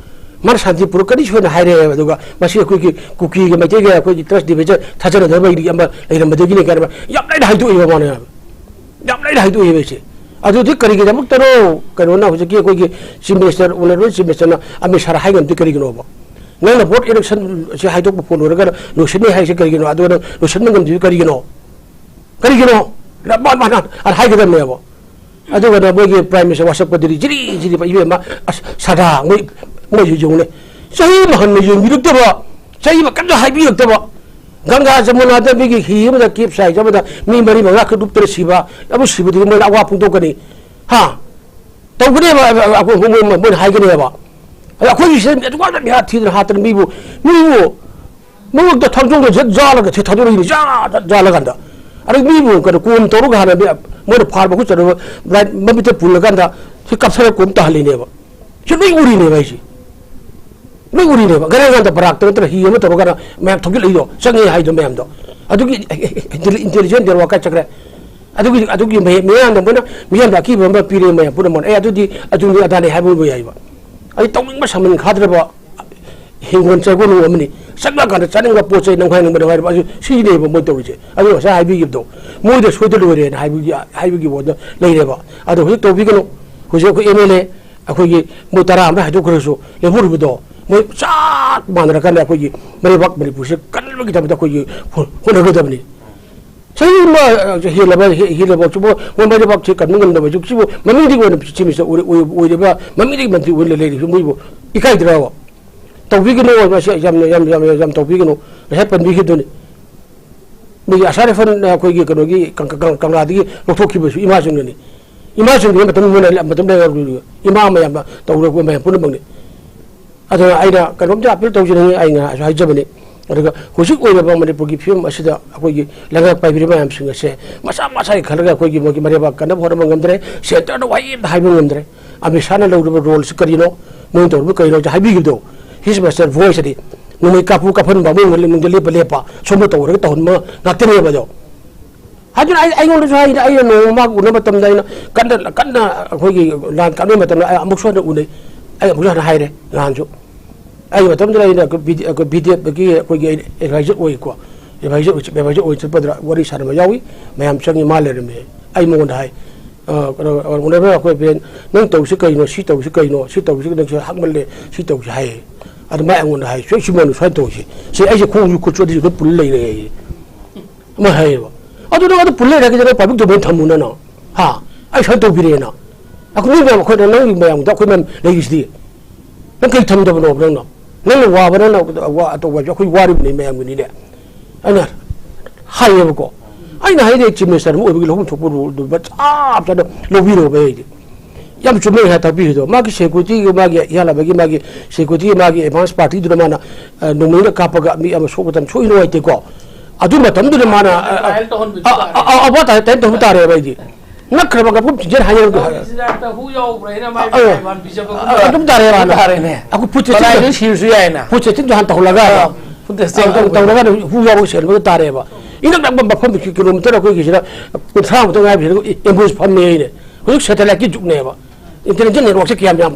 ꯃꯥꯅ ꯁꯥꯟꯇꯤ ꯄꯨꯔꯛꯀꯅꯤ ꯁꯣꯏꯅ ꯍꯥꯏꯔꯛꯑꯦꯕ꯫ ꯑꯗꯨꯒ ꯃꯁꯤ ꯑꯩꯈꯣꯏꯒꯤ ꯀꯨꯀꯤꯒ ꯃꯩꯇꯩꯒ ꯑꯩꯈꯣꯏꯒꯤ ꯇ꯭ꯔꯁ ꯗꯤꯚꯤꯖꯟ ꯊꯥꯖꯅꯗꯕꯒꯤ ꯑꯃ ꯂꯩꯔꯝꯕꯗꯒꯤꯅꯤ ꯀꯥꯏꯅ ꯌꯥꯝ ꯂꯥꯏꯅ ꯍꯥꯏꯗꯣꯛꯑꯦꯕ ꯃꯥꯅ꯫ ꯌꯥꯝ ꯂꯥꯏꯅ ꯍꯥꯏꯗꯣꯛꯑꯦꯕ ꯑꯩꯁꯦ꯫ ꯑꯗꯨꯗꯤ ꯀꯔꯤꯒꯤꯗꯃꯛꯇꯅꯣ ꯀꯩꯅꯣꯅ ꯍꯧꯖꯤꯛꯀꯤ ꯑꯩꯈꯣꯏꯒꯤ Chief Minister, Honorable Chief Ministerꯅ Amit ꯁꯥꯍꯗ ꯍꯥꯏ ꯉꯝꯗꯦ ꯀꯔꯤꯒꯤꯅꯣꯕ? ꯅꯪꯅ ꯚꯣꯠ ꯏꯂꯦꯛꯁꯟꯁꯦ ꯍꯥꯏꯗꯣꯛꯄ ꯐꯣꯟ ꯂꯣꯏꯔꯒ ꯂꯣꯏꯁꯤꯟꯅꯤ ꯍꯥꯏꯁꯦ ꯀꯔꯤꯒꯤꯅꯣ? ꯑꯗꯨꯒ ꯅꯪ ꯂꯣꯏꯁꯤꯟꯕ ꯉꯝꯗ꯭ꯔꯤꯗꯨ ꯀꯔꯤꯒꯤꯅꯣ? ꯀꯔꯤꯒꯤꯅꯣ? ꯃꯥ-, ꯃꯥꯅ ꯑꯗ ꯍꯥꯏꯒꯗꯕꯅꯦꯕ꯫ ꯑꯗꯨꯒꯅ ꯃꯣꯏꯒꯤ Prime Minister ꯋꯥꯁꯛꯄꯗꯗꯤ ꯖꯤꯔꯤ ꯖꯤꯔꯤ ꯏꯕꯦꯝꯃ, ꯑꯁ, ꯁꯥꯗꯥ, ꯃꯣꯏ, ꯃꯣꯏꯁꯨ ꯌꯦꯡꯉꯨꯅꯦ꯫ ꯆꯍꯤ ꯑꯃ ꯍꯟꯅ ꯌꯦꯡꯕꯤꯔꯛꯇꯕ, ꯆꯍꯤ ꯑꯃ ꯀꯔꯤꯝꯇ ꯍꯥꯏꯕꯤꯔꯛꯇꯕ꯫ ꯒꯪꯒꯥ ꯖꯃꯨꯅꯥꯗ ꯃꯤꯒꯤ ꯍꯤ ꯑꯃꯗ capsize ꯑꯃꯗ ꯃꯤ ꯃꯔꯤ ꯃꯉꯥ ꯈꯛ ꯂꯨꯞꯇꯅ ꯁꯤꯕ, ꯑꯃꯨꯛ ꯁꯤꯕꯗꯨꯗꯤ ꯃꯣꯏꯅ ꯑꯋꯥ ꯐꯣꯡꯗꯣꯛꯀꯅꯤ꯫ ꯍꯥ? ꯇꯧꯒꯅꯦꯕ, ꯑ, ꯑ, ꯑ, ꯃꯣꯏ, ꯃꯣꯏ, ꯃꯣꯏꯅ ꯍꯥꯏꯒꯅꯦꯕ꯫ ꯑꯗ ꯑꯩꯈꯣꯏꯒꯤ ꯁꯤꯗ ꯑꯗꯨꯛ ꯌꯥꯝꯅ ꯃꯤꯍꯥꯠ ꯊꯤꯗꯅ ꯍꯥꯠꯇꯅ ꯃꯤꯕꯨ, ꯃꯤꯕꯨ ꯃꯉꯛꯇ ꯊꯥꯡꯖꯣꯡꯗ ꯖꯠ ꯖꯥꯜꯂꯒ ꯊꯥꯗꯣꯔꯛꯏꯅꯤ, ꯖꯥ-, ꯖꯥꯠ ꯖꯥꯜꯂꯀꯥꯟꯗ꯫ ꯑꯗꯩ ꯃꯤꯕꯨ ꯀꯩꯅꯣ ꯀꯣꯝ ꯇꯧꯔꯒ ꯍꯥꯟꯅ ꯃꯤ-, ꯃꯣꯏꯅ ꯐꯥꯔꯕ ꯈꯨꯠ ꯆꯠꯂꯕ ꯂꯥꯏꯠ ꯃꯃꯤꯠꯇ ꯄꯨꯜꯂꯀꯥꯟꯗ ꯁꯤ ꯀꯥꯞꯊꯔ ꯀꯣꯝ ꯇꯥꯍꯜꯂꯤꯅꯦꯕ꯫ ꯁꯤ ꯂꯣꯏ ꯎꯔꯤꯅꯦꯕ ꯑꯩꯁꯦ꯫ ꯂꯣꯏ ꯎꯔꯤꯅꯦꯕ꯫ ꯒꯥꯔꯤ ꯉꯥꯟꯗ ꯕꯔꯥꯛꯇ ꯅꯠꯇ꯭ꯔ ꯍꯤ ꯑꯃ ꯇꯧꯔꯀꯥꯟꯗ ꯃꯌꯥꯝ ꯊꯧꯒꯠꯂꯛꯏꯗꯣ, ꯆꯪꯉꯦ ꯍꯥꯏꯗꯣ ꯃꯌꯥꯝꯗꯣ꯫ ꯑꯗꯨꯒꯤ intelligence network ꯀꯥꯏ ꯆꯠꯈ꯭ꯔꯦ? ꯑꯗꯨꯒꯤ, ꯑꯗꯨꯒꯤ ꯃꯌꯥꯝ, ꯃꯌꯥꯝꯗ ꯃꯣꯏꯅ ꯃꯤꯌꯥꯝꯗ ꯑꯀꯤꯕ ꯑꯃ ꯄꯤꯔꯦ ꯃꯌꯥꯝ ꯄꯨꯝꯅꯃꯛ꯫ ꯑꯦ, ꯑꯗꯨꯗꯤ ꯑꯗꯨꯅꯤ ꯑꯗꯥꯅꯤ ꯍꯥꯏꯕ ꯑꯣꯏꯕ ꯌꯥꯏꯕ꯫ ꯑꯩ ꯇꯧꯅꯤꯡꯕ ꯁꯃꯟ ꯈꯥꯗ꯭ꯔꯕ ꯍꯤꯡꯒꯣꯜ ꯆꯪꯕ ꯅꯨꯡ ꯑꯃꯅꯤ꯫ ꯆꯪꯂꯀꯥꯟꯗ ꯆꯥꯅꯤꯡꯕ ꯄꯣꯠ ꯆꯩ ꯅꯝꯈꯥꯏꯅꯤꯡꯕ ꯅꯝꯈꯥꯏꯅꯤꯡꯕ ꯑꯗꯨ ꯁꯤꯅꯦꯕ ꯃꯣꯏ ꯇꯧꯔꯤꯁꯦ꯫ ꯑꯗꯨ ꯉꯁꯥꯏ ꯍꯥꯏꯕꯤꯈꯤꯕꯗꯣ, ꯃꯣꯏꯗ ꯁꯣꯏꯗ ꯂꯣꯏꯔꯦꯅ ꯍꯥꯏꯕꯒꯤ, ꯍꯥꯏꯕꯒꯤ ꯋꯥꯗꯣ ꯂꯩꯔꯦꯕ꯫ ꯑꯗꯣ ꯍꯧꯖꯤꯛ ꯇꯧꯕꯤꯒꯅꯨ꯫ ꯍꯧꯖꯤꯛ ꯑꯩꯈꯣꯏ M L A ꯑꯩꯈꯣꯏꯒꯤ ꯃꯣꯏ ꯇꯔꯥ ꯑꯃ ꯍꯥꯏꯗꯣꯛꯈ꯭ꯔꯁꯨ ꯂꯦꯝꯍꯧꯔꯤꯕꯗꯣ ꯃꯣꯏ ꯆꯞ ꯃꯥꯟꯅꯔꯀꯥꯟꯗ ꯑꯩꯈꯣꯏꯒꯤ ꯃꯔꯩꯕꯥꯛ ꯃꯅꯤꯄꯨꯔꯁꯦ ꯀꯟꯅꯕꯒꯤꯗꯃꯛꯇ ꯑꯩꯈꯣꯏꯒꯤ ꯍꯣ-, ꯍꯣꯠꯅꯒꯗꯕꯅꯤ꯫ ꯆꯍꯤ ꯑꯃ, ꯑ, ꯍꯦꯜꯂꯕ, ꯍꯦ-, ꯍꯦꯜꯂꯕ ꯁꯤꯕꯨ ꯃꯣꯏ ꯃꯔꯩꯕꯥꯛꯁꯦ ꯀꯟꯕ ꯉꯝꯗꯕ ꯍꯧꯖꯤꯛꯁꯤꯕꯨ ꯃꯃꯤꯡꯗꯒꯤ ꯑꯣꯏꯅ Chief Minister ꯑꯣꯏꯔ-, ꯑꯣꯏ-, ꯑꯣꯏꯔꯤꯕ, ꯃꯃꯤꯡꯗꯒꯤ ꯃꯟꯇ꯭ꯔꯤ ꯑꯣꯏꯅ ꯂꯩꯔꯤꯕ ꯃꯣꯏꯕꯨ ꯏꯀꯥꯏꯗ꯭ꯔꯕ? ꯇꯧꯕꯤꯒꯅꯨ, ꯃꯁꯤ ꯌꯥꯝ, ꯌꯥꯝ, ꯌꯥꯝ, ꯌꯥꯝ ꯇꯧꯕꯤꯒꯅꯨ꯫ ꯉꯁꯥꯏ ꯄꯟꯕꯤꯈꯤꯗꯨꯅꯤ꯫ ꯃꯤꯒꯤ ꯑꯁꯥ ꯔꯦꯐꯟ ꯑꯩꯈꯣꯏꯒꯤ ꯀꯩꯅꯣꯒꯤ ꯀꯪ-, ꯀꯪ-, ꯀꯪꯂꯥꯗꯒꯤ ꯂꯧꯊꯣꯛꯈꯤꯕꯁꯨ ꯏꯃꯥꯁꯤꯡꯅꯅꯤ꯫ ꯏꯃꯥꯁꯤꯡꯗꯨꯅ ꯃꯇꯝ ꯃꯣꯏꯅ ꯃꯇꯝ ꯂꯩꯔꯒ ꯏꯃꯥ ꯃꯌꯥꯝ ꯇꯧꯔꯒ ꯃꯌꯥꯝ ꯄꯨꯝꯅꯃꯛꯅꯤ꯫ ꯑꯗꯨꯅ ꯑꯩꯅ ꯀꯩꯅꯣꯝꯇ ꯑꯥꯄꯤꯜ ꯇꯧꯖꯅꯤꯡꯉꯤ, ꯑꯩ ꯉꯥꯏꯍꯥꯛꯁꯨ ꯍꯥꯏꯖꯕꯅꯤ꯫ ꯑꯗꯨꯒ ꯍꯧꯖꯤꯛ ꯑꯣꯏꯔꯤꯕ ꯃꯅꯤꯄꯨꯔꯒꯤ ꯐꯤꯕꯝ ꯑꯁꯤꯗ ꯑꯩꯈꯣꯏꯒꯤ ꯂꯩꯉꯥꯛ ꯄꯥꯏꯕꯤꯔꯤꯕ ꯃꯌꯥꯝꯁꯤꯡ ꯑꯁꯦ ꯃꯁꯥ ꯃꯁꯥꯒꯤ ꯈꯜꯂꯒ ꯑꯩꯈꯣꯏꯒꯤ ꯃꯣꯏꯒꯤ ꯃꯔꯩꯕꯥꯛ ꯀꯟꯅꯕ ꯍꯣꯠꯅꯕ ꯉꯝꯗ꯭ꯔꯦ, ꯁꯦꯟꯇꯔꯗ ꯋꯥꯍꯩ ꯑꯃꯇ ꯍꯥꯏꯕ ꯉꯝꯗ꯭ꯔꯦ꯫ ꯑꯃꯤꯠ ꯁꯥꯍꯅ ꯂꯧꯔꯤꯕ ꯔꯣꯜꯁꯤ ꯀꯔꯤꯅꯣ? ꯃꯣꯏꯅ ꯇꯧꯔꯤꯕ ꯀꯩꯅꯣ ꯍꯥꯏꯕꯤꯈꯤꯕꯗꯣ, his master voice ꯍꯥꯏꯗꯤ ꯅꯣꯡꯃꯩ ꯀꯥꯞꯄꯨ ꯀꯥꯞꯍꯟꯕ, ꯃꯣꯏ ꯃꯅꯨꯡꯗ ꯂꯦꯞꯄ ꯂꯦꯞꯄ, ꯁꯣꯝꯗ ꯇꯧꯔꯒ ꯇꯧꯍꯟꯕ ꯉꯥꯛꯇꯅꯦꯕ ꯑꯗꯣ꯫ ꯑꯗꯨꯅ ꯑꯩ, ꯑꯩꯉꯣꯟꯗꯁꯨ ꯍꯥꯏꯅ, ꯑꯩꯅ ꯅꯣꯡꯃ ꯃꯥꯒ ꯎꯅꯕ ꯃꯇꯝꯗ ꯑꯩꯅ ꯀꯟꯅ, ꯀꯟꯅ ꯑꯩꯈꯣꯏꯒꯤ ꯂꯥꯟ ꯀꯥꯞꯅꯕ ꯃꯇꯝꯗ ꯑꯩ ꯑꯃꯨꯛꯁꯨ ꯍꯟꯅ ꯎꯅꯩ, ꯑꯩ ꯑꯃꯨꯛꯁꯨ ꯍꯟꯅ ꯍꯥꯏꯔꯦ ꯅꯍꯥꯟꯁꯨ꯫ ꯑꯩ ꯃꯇꯝꯗꯨꯗ ꯑꯩꯅ ꯑꯩꯈꯣꯏ ꯕꯤ ꯗꯤ ꯑꯦꯐꯀꯤ ꯑꯩꯈꯣꯏꯒꯤ ꯑꯩꯅ advisor ꯑꯣꯏꯀꯣ, advisor ꯑꯣꯏ-, advisor ꯑꯣꯏ ꯆꯠꯄꯗ ꯋꯥꯔꯤ ꯁꯥꯟꯅꯕ ꯌꯥꯎꯏ, ꯃꯌꯥꯝ ꯆꯪꯉꯤ, ꯃꯥ ꯂꯩꯔꯝꯃꯦ꯫ ꯑꯩ ꯃꯉꯣꯟꯗ ꯍꯥꯏ, ꯑ, ꯀꯩꯅꯣ, ꯎꯅꯕ ꯑꯩꯈꯣꯏ ꯕꯦꯟ, "ꯅꯪ ꯇꯧꯔꯤꯁꯤ ꯀꯩꯅꯣ? ꯁꯤ ꯇꯧꯔꯤꯁꯤ ꯀꯩꯅꯣ? ꯁꯤ ꯇꯧꯔꯤꯁꯤ ꯅꯪꯁꯨ ꯍꯥꯛꯃꯜꯂꯦ, ꯁꯤ ꯇꯧꯔꯤꯁꯤ" ꯍꯥꯏꯌꯦ꯫ ꯑꯗꯨ ꯃꯥꯏ ꯑꯩꯉꯣꯟꯗ ꯍꯥꯏ, "ꯁꯤ, ꯁꯤ ꯃꯣꯏꯅ ꯁꯨꯃꯥꯏꯅ ꯇꯧꯔꯤꯁꯤ, ꯁꯤ ꯑꯩꯁꯦ ꯈꯣꯡꯁꯨ ꯈꯨꯠꯁꯨ ꯑꯗꯨꯁꯨ ꯂꯣꯏ ꯄꯨꯜ ꯂꯩꯔꯦ" ꯑꯩ꯫ ꯑꯃ ꯍꯥꯏꯌꯦꯕ꯫ "ꯑꯗꯨ ꯅꯪ ꯑꯗꯨ ꯄꯨꯜ ꯂꯩꯔꯒꯗꯤ ꯅꯪ public domain ꯊꯝꯃꯨꯅ ꯅꯪ꯫ ꯍꯥ? ꯑꯩ ꯁꯨꯃꯥꯏꯅ ꯇꯧꯕꯤꯔꯦꯅ꯫ ꯑꯩꯈꯣꯏ ꯃꯤ ꯃꯌꯥꯝ, ꯑꯩꯈꯣꯏꯅ ꯅꯪꯒꯤ ꯃꯌꯥꯝꯗ ꯑꯩꯈꯣꯏ ꯃꯌꯥꯝ ꯂꯩꯔꯤꯁꯤꯗꯤ꯫ ꯅꯪ ꯀꯩ ꯊꯝꯗꯕꯅꯣꯕ ꯅꯪꯅ? ꯅꯪꯅ ꯋꯥꯕ, ꯅꯪꯅ ꯋꯥ ꯑꯇꯧꯕ ꯍꯥꯏꯕꯁꯦ ꯑꯩꯈꯣꯏ ꯋꯥꯔꯤꯕꯅꯤ ꯃꯌꯥꯝꯒꯤꯅꯤꯅꯦ" ꯑꯩꯅ ꯍꯥꯏꯌꯦꯕꯀꯣ꯫ ꯑꯩꯅ ꯍꯥꯏꯗꯤ chief minister ꯑꯃ ꯑꯣꯏꯕꯒꯤ ꯂꯧꯐꯝ ꯊꯣꯛꯄ role ꯗꯨ ꯆꯞ ꯆꯥꯅ ꯂꯧꯕꯤꯔꯣꯕ ꯑꯩꯗꯤ꯫ ꯌꯥꯝ ꯆꯨꯝꯃꯦ ꯉꯁꯥꯏ ꯇꯥꯛꯄꯤꯔꯤꯗꯣ꯫ ꯃꯥꯒꯤ security ꯒꯤ ꯃꯥꯒꯤ ꯏꯌꯥꯝꯕꯒꯤ ꯃꯥꯒꯤ security ꯒꯤ ꯃꯥꯒꯤ advance party ꯗꯨꯅ ꯃꯥꯅ, ꯑ, ꯅꯣꯡꯃꯩꯅ ꯀꯥꯞꯄꯒ ꯃꯤ ꯑꯃ ꯁꯣꯛꯄ ꯃꯇꯝ ꯁꯣꯏ ꯅꯨꯡꯉꯥꯏꯇꯦꯀꯣ꯫ ꯑꯗꯨ ꯃꯇꯝꯗꯨꯗ ꯃꯥꯅ, ꯑ, ꯑ, trial ꯇꯧꯍꯟꯕꯁꯨ ꯑ, ꯇꯥꯔꯦ꯫ ꯑ, ꯑ, ꯑ, ꯇꯥꯔꯦ, ꯇꯥꯔꯦ, ꯇꯧꯕ ꯇꯥꯔꯦꯕ ꯑꯩꯗꯤ꯫ ꯅꯛꯈ꯭ꯔꯕ ꯉꯥꯄ꯭ꯔꯨꯝ ꯆꯤꯟꯖꯦꯜ ꯍꯥꯏꯅꯕꯗꯣ꯫ ꯍꯣꯏ, ꯆꯤꯟꯖꯥꯛꯇ ꯍꯨ ꯌꯥꯎꯕ꯭ꯔꯥ ꯍꯥꯏꯅ ꯃꯥꯏ ꯑ, ꯃꯥꯏ ꯃꯥꯟ ꯄꯤꯖꯕꯒꯨꯝꯕ꯫ ꯑ, ꯑꯗꯨꯝ ꯇꯥꯔꯦꯕ ꯍꯥꯟꯅ꯫ ꯇꯥꯔꯦꯅꯦ꯫ ꯑꯩꯈꯣꯏ food ꯆꯦꯛꯁꯤꯟ ꯃꯅꯥꯏꯗꯨ ꯁꯤꯔꯁꯨ ꯌꯥꯏꯅ꯫ Food ꯆꯦꯛꯁꯤꯟꯁꯨ ꯍꯥꯟꯅ ꯇꯧꯍꯜꯂꯒ꯫ ꯑ, food testing ꯑ, ꯇꯧ-, ꯇꯧꯔꯒ꯫ ꯇꯧꯔꯒ ꯍꯨ ꯌꯥꯎꯕ ꯁꯦꯡꯕꯗ ꯇꯥꯔꯦꯕ꯫ ꯏꯅꯛ ꯅꯛꯄ ꯃꯐꯝ kilometer ꯑꯩꯈꯣꯏꯒꯤꯁꯤꯗ ꯀꯨꯟꯊ꯭ꯔꯥ ꯃꯨꯛꯇ ꯉꯥꯏꯕꯁꯤꯗ ambush ꯐꯝꯃꯦ ꯑꯩꯅ꯫ ꯍꯧꯖꯤꯛ satellite ꯀꯤ ꯖꯨꯒꯅꯦꯕ꯫ Intelligence network ꯁꯦ ꯀꯌꯥꯝ ꯌꯥꯝ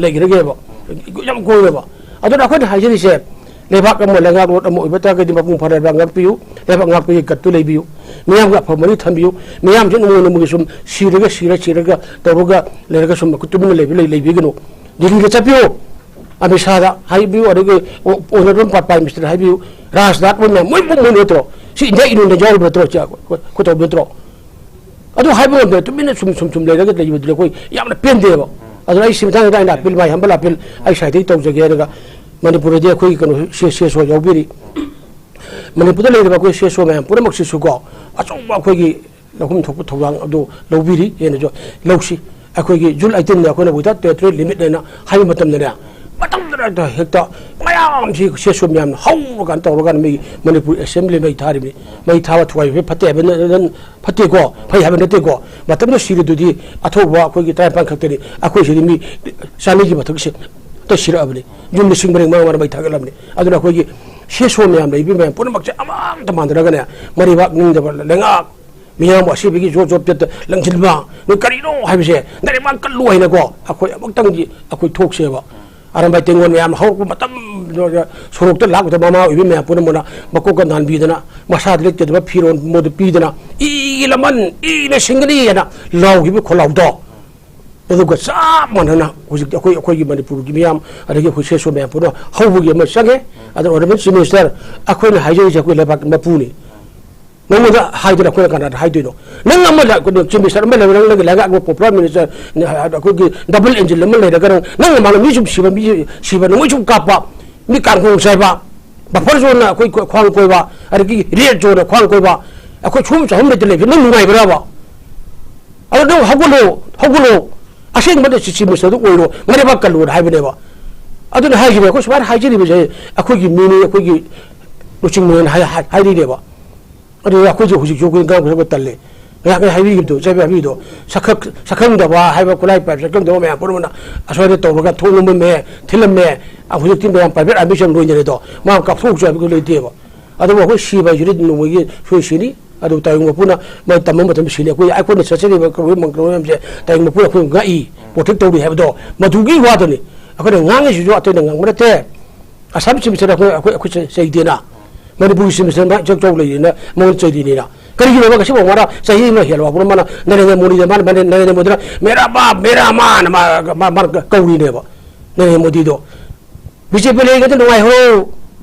ꯂꯩꯈ꯭ꯔꯒꯦꯕ꯫ ꯌꯥꯝ ꯀꯣꯏꯔꯦꯕ꯫ ꯑꯗꯨꯅ ꯑꯩꯈꯣꯏꯅ ꯍꯥꯏꯖꯔꯤꯁꯦ, ꯂꯩꯕꯥꯛ ꯑꯃ ꯂꯩꯉꯥꯛꯂꯣꯟ ꯑꯃ ꯑꯣꯏꯕ ꯇꯥꯔꯒꯗꯤ ꯃꯄꯨꯡ ꯐꯥꯅ ꯂꯩꯕꯥꯛ ꯉꯥꯛꯄꯤꯌꯨ, ꯂꯩꯕꯥꯛ ꯉꯥꯛꯄꯒꯤ ꯒꯠꯇꯨ ꯂꯩꯕꯤꯌꯨ, ꯃꯤꯌꯥꯝꯒꯤ ꯑꯐꯕ ꯃꯔꯤ ꯊꯝꯕꯤꯌꯨ, ꯃꯤꯌꯥꯝꯁꯦ ꯅꯣꯡꯃ ꯅꯣꯡꯃꯒꯤ ꯁꯨꯝ ꯁꯤꯔꯒ, ꯁꯤꯔ, ꯁꯤꯔꯒ ꯇꯧꯔꯒ ꯂꯩꯔꯒ ꯁꯨꯝ ꯇꯨꯃꯤꯟꯅ ꯂꯩꯕ-, ꯂꯩ-, ꯂꯩꯕꯤꯒꯅꯨ꯫ ꯗꯤꯜꯂꯤꯗ ꯆꯠꯄꯤꯌꯨ, ꯑꯃꯤꯠ ꯁꯥꯍꯗ ꯍꯥꯏꯕꯤꯌꯨ, ꯑꯗꯒꯤ ꯑꯣ-, honourable Prime Minister ꯍꯥꯏꯕꯤꯌꯨ, ꯔꯥꯖꯅꯥꯊ ꯃꯣꯏ ꯃꯌꯥꯝ, ꯃꯣꯏ, ꯃꯣꯏ, ꯃꯣꯏ ꯅꯠꯇ꯭ꯔꯣ? ꯁꯤ ꯏꯟꯗꯤꯌꯥ ꯌꯨꯅꯤꯌꯟꯗ ꯌꯥꯎꯔꯤꯕ ꯅꯠꯇ꯭ꯔꯣ? ꯁꯤ ꯑꯩꯈꯣꯏ, ꯑꯩꯈꯣꯏ ꯇꯧꯕ ꯅꯠꯇ꯭ꯔꯣ? ꯑꯗꯨ ꯍꯥꯏꯕ ꯉꯝꯗꯅ ꯇꯨꯃꯤꯟꯅ ꯁꯨꯝ, ꯁꯨꯝ, ꯁꯨꯝ ꯂꯩꯔꯒ ꯂꯩꯕꯗꯨꯗꯤ ꯑꯩꯈꯣꯏ ꯌꯥꯝꯅ ꯄꯦꯟꯗꯦꯕ꯫ ꯑꯗꯨꯅ ꯑꯩ ꯁꯤ ꯃꯇꯥꯡꯁꯤꯗ ꯑꯩꯅ appeal, ꯃꯥꯏ humble appeal ꯑꯩ ꯁꯥꯏꯗꯒꯤ ꯇꯧꯖꯒꯦ꯫ ꯑꯗꯨꯒ ꯃꯅꯤꯄꯨꯔꯗꯗꯤ ꯑꯩꯈꯣꯏꯒꯤ ꯀꯩꯅꯣ, ꯁꯤ ꯑꯦꯁ ꯑꯣ ꯌꯥꯎꯕꯤꯔꯤ꯫ ꯃꯅꯤꯄꯨꯔꯗ ꯂꯩꯔꯤꯕ ꯑꯩꯈꯣꯏ ꯁꯤ ꯑꯦꯁ ꯑꯣ ꯃꯌꯥꯝ ꯄꯨꯝꯅꯃꯛꯁꯤꯁꯨꯀꯣ, ꯑꯆꯧꯕ ꯑꯩꯈꯣꯏꯒꯤ ꯂꯧꯐꯝ ꯊꯣꯛꯄ ꯊꯧꯗꯥꯡ ꯑꯗꯨ ꯂꯧꯕꯤꯔꯤ꯫ ꯍꯦꯟꯅꯁꯨ ꯂꯧꯁꯤ꯫ ꯑꯩꯈꯣꯏꯒꯤ June eighteen ꯗ ꯑꯩꯈꯣꯏꯅ without territorial limit ꯍꯥꯏꯅ ꯍꯥꯏꯕ ꯃꯇꯝꯗꯅꯦ, ꯃꯇꯝꯗꯨꯗ ꯍꯦꯛꯇ ꯃꯌꯥꯝꯁꯤ ꯁꯦꯁꯨ ꯃꯌꯥꯝꯅ ꯍꯧꯔꯀꯥꯟꯗ ꯇꯧꯔꯀꯥꯟꯗ ꯃꯤ ꯃꯅꯤꯄꯨꯔ ꯑꯦꯁꯦꯝꯕ꯭ꯂꯤ ꯃꯩ ꯊꯥꯔꯤꯕꯅꯤ꯫ ꯃꯩ ꯊꯥꯕ ꯊꯨꯒꯥꯏꯕ ꯐꯠꯇꯦ ꯍꯥꯏꯕ ꯅ-, ꯅ-, ꯐꯠꯇꯦꯀꯣ, ꯐꯩ ꯍꯥꯏꯕ ꯅꯠꯇꯦꯀꯣ꯫ ꯃꯇꯝꯗꯨ ꯁꯤꯔꯤꯗꯨꯗꯤ ꯑꯊꯧꯕ ꯑꯩꯈꯣꯏꯒꯤ ꯇꯔꯥꯅꯤꯄꯥꯟ ꯈꯛꯇꯅꯤ꯫ ꯑꯩꯈꯣꯏ ꯁꯤꯗꯤ ꯃꯤ ꯆꯅꯤꯒꯤ ꯃꯊꯛꯁꯦ ꯍꯦꯛꯇ ꯁꯤꯔꯛꯑꯕꯅꯤ꯫ ꯌꯨꯝ ꯂꯤꯁꯤꯡ ꯃꯔꯤ ꯃꯉꯥ ꯃꯔꯤ ꯃꯩ ꯊꯥꯒꯠꯂꯕꯅꯤ꯫ ꯑꯗꯨꯅ ꯑꯩꯈꯣꯏꯒꯤ ꯁꯦꯁꯣ ꯃꯌꯥꯝ ꯂꯩꯕ ꯃꯌꯥꯝ ꯄꯨꯝꯅꯃꯛꯁꯦ ꯑꯃꯠꯇ ꯃꯥꯟꯅꯔꯒꯅꯦ, ꯃꯔꯩꯕꯥꯛ ꯅꯤꯡꯗꯕ ꯂꯩꯉꯥꯛ ꯃꯤꯌꯥꯝꯕꯨ ꯑꯁꯤꯕꯒꯤ ꯖꯣꯕ ꯖꯣꯕ ꯄꯦꯠꯇ ꯂꯪꯁꯤꯟꯕ, ꯅꯣꯏ ꯀꯔꯤꯅꯣ ꯍꯥꯏꯕꯁꯦ, ꯅꯔꯦꯕꯥꯛ ꯀꯜꯂꯨ ꯍꯥꯏꯅꯀꯣ, ꯑꯩꯈꯣꯏ ꯑꯃꯨꯛꯇꯪꯗꯤ ꯑꯩꯈꯣꯏ ꯊꯣꯛꯁꯦꯕ꯫ ꯑꯔꯝꯕꯥꯏ ꯇꯦꯡꯒꯣꯜ ꯃꯌꯥꯝ ꯍꯧꯔꯛꯄ ꯃꯇꯝꯗꯨꯗ ꯁꯣꯔꯣꯛꯇ ꯂꯥꯛꯄꯗ ꯃꯃꯥ ꯑꯣꯏꯕꯤ ꯃꯌꯥꯝ ꯄꯨꯝꯅꯃꯛꯅ ꯃꯀꯣꯛꯀ ꯅꯥꯟꯕꯤꯗꯅ, ꯃꯁꯥꯗ ꯂꯤꯠꯀꯗꯕ ꯐꯤꯔꯣꯜ ꯃꯣꯏꯗ ꯄꯤꯗꯅ, "ꯏꯒꯤ ꯂꯃꯟ, ꯏꯅ ꯁꯤꯡꯒꯅꯤ" ꯍꯥꯏꯅ ꯂꯥꯎꯈꯤꯕ ꯈꯣꯜꯂꯥꯎꯗꯣ, ꯑꯗꯨꯒ ꯆꯞ ꯃꯥꯟꯅꯅ ꯍꯧꯖꯤꯛꯇꯤ ꯑꯩꯈꯣꯏ, ꯑꯩꯈꯣꯏꯒꯤ ꯃꯅꯤꯄꯨꯔꯒꯤ ꯃꯤꯌꯥꯝ, ꯑꯗꯒꯤ ꯑꯩꯈꯣꯏ ꯁꯦꯁꯣ ꯃꯌꯥꯝ ꯄꯨꯝꯅꯃꯛ ꯍꯧꯕꯒꯤ ꯑꯃ ꯆꯪꯉꯦ꯫ ꯑꯗꯣ ꯑꯣꯅꯔꯦꯕꯜ ꯆꯤꯐ ꯃꯤꯅꯤꯁꯇꯔ, ꯑꯩꯈꯣꯏꯅ ꯍꯥꯏꯖꯔꯤꯁꯦ ꯑꯩꯈꯣꯏ ꯂꯩꯕꯥꯛ ꯃꯄꯨꯅꯤ꯫ ꯅꯉꯣꯟꯗ ꯍꯥꯏꯗꯅ ꯑꯩꯈꯣꯏꯅ ꯀꯅꯥꯗ ꯍꯥꯏꯗꯣꯏꯅꯣ? ꯅꯪ ꯑꯃ ꯂ-, ꯀꯩꯅꯣ, ꯆꯤꯐ ꯃꯤꯅꯤꯁꯇꯔ ꯑꯃ ꯂꯩꯕ, ꯅꯪ, ꯅꯪꯒꯤ ꯂꯩꯉꯥꯛ ꯑꯃ ꯄꯣꯄꯨꯂꯔ ꯃꯤꯅꯤꯁꯇꯔ, ꯑꯩꯈꯣꯏꯒꯤ ꯗꯕꯜ ꯏꯟꯖꯤꯟ ꯑꯃ ꯂꯩꯔꯒ ꯅꯪ, ꯅꯪ ꯃꯃꯥꯡꯗ ꯃꯤ ꯁꯨꯝ ꯁꯤꯕ, ꯃꯤ ꯁꯤꯕ ꯅꯣꯡꯃꯩ ꯁꯨꯝ ꯀꯥꯞꯄ, ꯃꯤ ꯀꯥꯡꯈꯣꯡ ꯆꯥꯏꯕ, ꯕꯐꯔ ꯖꯣꯟꯅ ꯑꯩꯈꯣꯏ ꯈ꯭ꯋꯥꯡ ꯀꯣꯏꯕ, ꯑꯗꯒꯤ ꯔꯦꯗ ꯖꯣꯟꯅ ꯈ꯭ꯋꯥꯡ ꯀꯣꯏꯕ, ꯑꯩꯈꯣꯏ ꯁꯨꯝ ꯆꯍꯨꯝ ꯂꯩꯇ ꯂꯩꯕꯁꯦ ꯅꯪ ꯅꯨꯡꯉꯥꯏꯕ꯭ꯔꯕ? ꯑꯗꯣ ꯅꯪ ꯍꯧꯒꯠꯂꯣ, ꯍꯧꯒꯠꯂꯣ꯫ ꯑꯁꯦꯡꯕꯗ ꯆꯤꯐ ꯃꯤꯅꯤꯁꯇꯔꯗꯨ ꯑꯣꯏꯔꯣ, ꯃꯔꯩꯕꯥꯛ ꯀꯜꯂꯣꯅ ꯍꯥꯏꯕꯅꯦꯕ꯫ ꯑꯗꯨꯅ ꯍꯥꯏꯈꯤꯕ, ꯑꯩꯈꯣꯏ ꯁꯨꯃꯥꯏꯅ ꯍꯥꯏꯖꯔꯤꯕꯁꯦ ꯑꯩꯈꯣꯏꯒꯤ ꯃꯤꯅꯤ, ꯑꯩꯈꯣꯏꯒꯤ ꯂꯨꯆꯤꯡꯕꯅꯦꯅ ꯍꯥꯏ-, ꯍꯥꯏ-, ꯍꯥꯏꯔꯤꯅꯦꯕ꯫ ꯑꯗꯨꯅ ꯑꯩꯈꯣꯏꯁꯨ ꯍꯧꯖꯤꯛꯁꯨ ꯑꯩꯈꯣꯏ ꯉꯥꯡꯕ ꯁꯛꯄ ꯇꯜꯂꯦ꯫ ꯉꯥꯏꯍꯥꯛ ꯉꯥꯏꯍꯥꯛ ꯍꯥꯏꯕꯤꯈꯤꯕꯗꯣ, ꯆꯠꯄ ꯍꯥꯏꯕꯤꯗꯣ, ꯁꯛꯈꯪ-, ꯁꯛꯈꯪꯗꯕ ꯍꯥꯏꯕ, ꯈꯨꯠꯂꯥꯏ ꯄꯥꯏꯕ ꯁꯛꯈꯪꯗꯕ ꯃꯌꯥꯝ ꯄꯨꯝꯅꯃꯛꯅ ꯑꯁ꯭ꯋꯥꯏꯗ ꯇꯧꯔꯒ ꯊꯣꯡ ꯂꯣꯟꯕ ꯃꯦ, ꯊꯤꯜꯂꯝꯃꯦ꯫ ꯍꯧꯖꯤꯛꯇꯤ ꯃꯌꯥꯝ ꯄ꯭ꯔꯥꯏꯚꯦꯠ ꯑꯥꯔꯃꯤ ꯁꯨ ꯌꯥꯝ ꯂꯣꯏꯅꯔꯦꯗꯣ, ꯃꯥ ꯀꯥꯞꯊꯣꯛꯎ ꯍꯥꯏꯕ ꯂꯩꯇꯦꯕ꯫ ꯑꯗꯨꯕꯨ ꯑꯩꯈꯣꯏ ꯁꯤꯕ ꯍꯥꯏꯁꯤꯗꯤ ꯅꯣꯡꯃꯒꯤ ꯁꯣꯏ ꯁꯤꯅꯤ꯫ ꯑꯗꯨ ꯇꯥꯏꯕꯪ ꯃꯄꯨꯅ ꯃꯣꯏ ꯇꯝꯕ ꯃꯇꯝꯗ ꯁꯤꯅꯤ꯫ ꯑꯩꯈꯣꯏ, ꯑꯩꯈꯣꯏꯅ ꯆꯠꯆꯔꯤꯕ ꯀꯧꯕ ꯃꯪꯒꯣꯜ ꯃꯌꯥꯝꯁꯦ ꯇꯥꯏꯕꯪ ꯃꯄꯨꯅ ꯑꯩꯈꯣꯏ ꯉꯥꯛꯏ, ꯄ꯭ꯔꯣꯇꯦꯛ ꯇꯧꯔꯤ ꯍꯥꯏꯕꯗꯣ ꯃꯗꯨꯒꯤ ꯋꯥꯗꯨꯅꯤ꯫ ꯑꯩꯈꯣꯏꯅ ꯉꯥꯡꯉꯤꯁꯤꯁꯨ ꯑꯇꯩꯅ ꯉꯥꯡꯕ ꯅꯠꯇꯦ꯫ ꯑꯁꯥꯝ ꯆꯤꯐ ꯃꯤꯅꯤꯁꯇꯔ ꯑꯩꯈꯣꯏ, ꯑꯩꯈꯣꯏ, ꯑꯩꯈꯣꯏ ꯆꯩ-, ꯆꯩꯗꯦꯅ꯫ ꯃꯅꯤꯄꯨꯔꯒꯤ ꯆꯤꯐ ꯃꯤꯅꯤꯁꯇꯔ ꯃꯥ ꯏꯆꯧ ꯆꯧ ꯂꯩꯔꯤꯅ ꯃꯉꯣꯟꯗ ꯆꯩꯔꯤꯅꯤꯅ꯫ ꯀꯔꯤꯒꯤꯅꯣꯕ ꯉꯁꯤꯐꯥꯎ ꯃꯥꯅ ꯆꯍꯤ ꯑꯃ ꯍꯦꯜꯂꯕ ꯃꯥꯅ ꯅꯔꯦꯟꯗ꯭ꯔ ꯃꯣꯗꯤꯗ, ꯃꯥꯅ, ꯃꯥꯅ ꯅꯔꯦꯟꯗ꯭ꯔ ꯃꯣꯗꯤꯅ "ꯃꯦꯔꯥ ꯕꯥꯞ, ꯃꯦꯔꯥ ꯃꯥ"ꯅ ꯃꯥ, ꯃꯥ, ꯃꯥ ꯀꯧꯔꯤꯅꯦꯕ ꯅꯔꯦꯟꯗ꯭ꯔ ꯃꯣꯗꯤꯗꯣ꯫ ꯕꯤ ꯖꯦ ꯄꯤ ꯂꯩꯔꯤꯉꯩꯗ ꯅꯨꯡꯉꯥꯏꯍꯧꯔꯣ,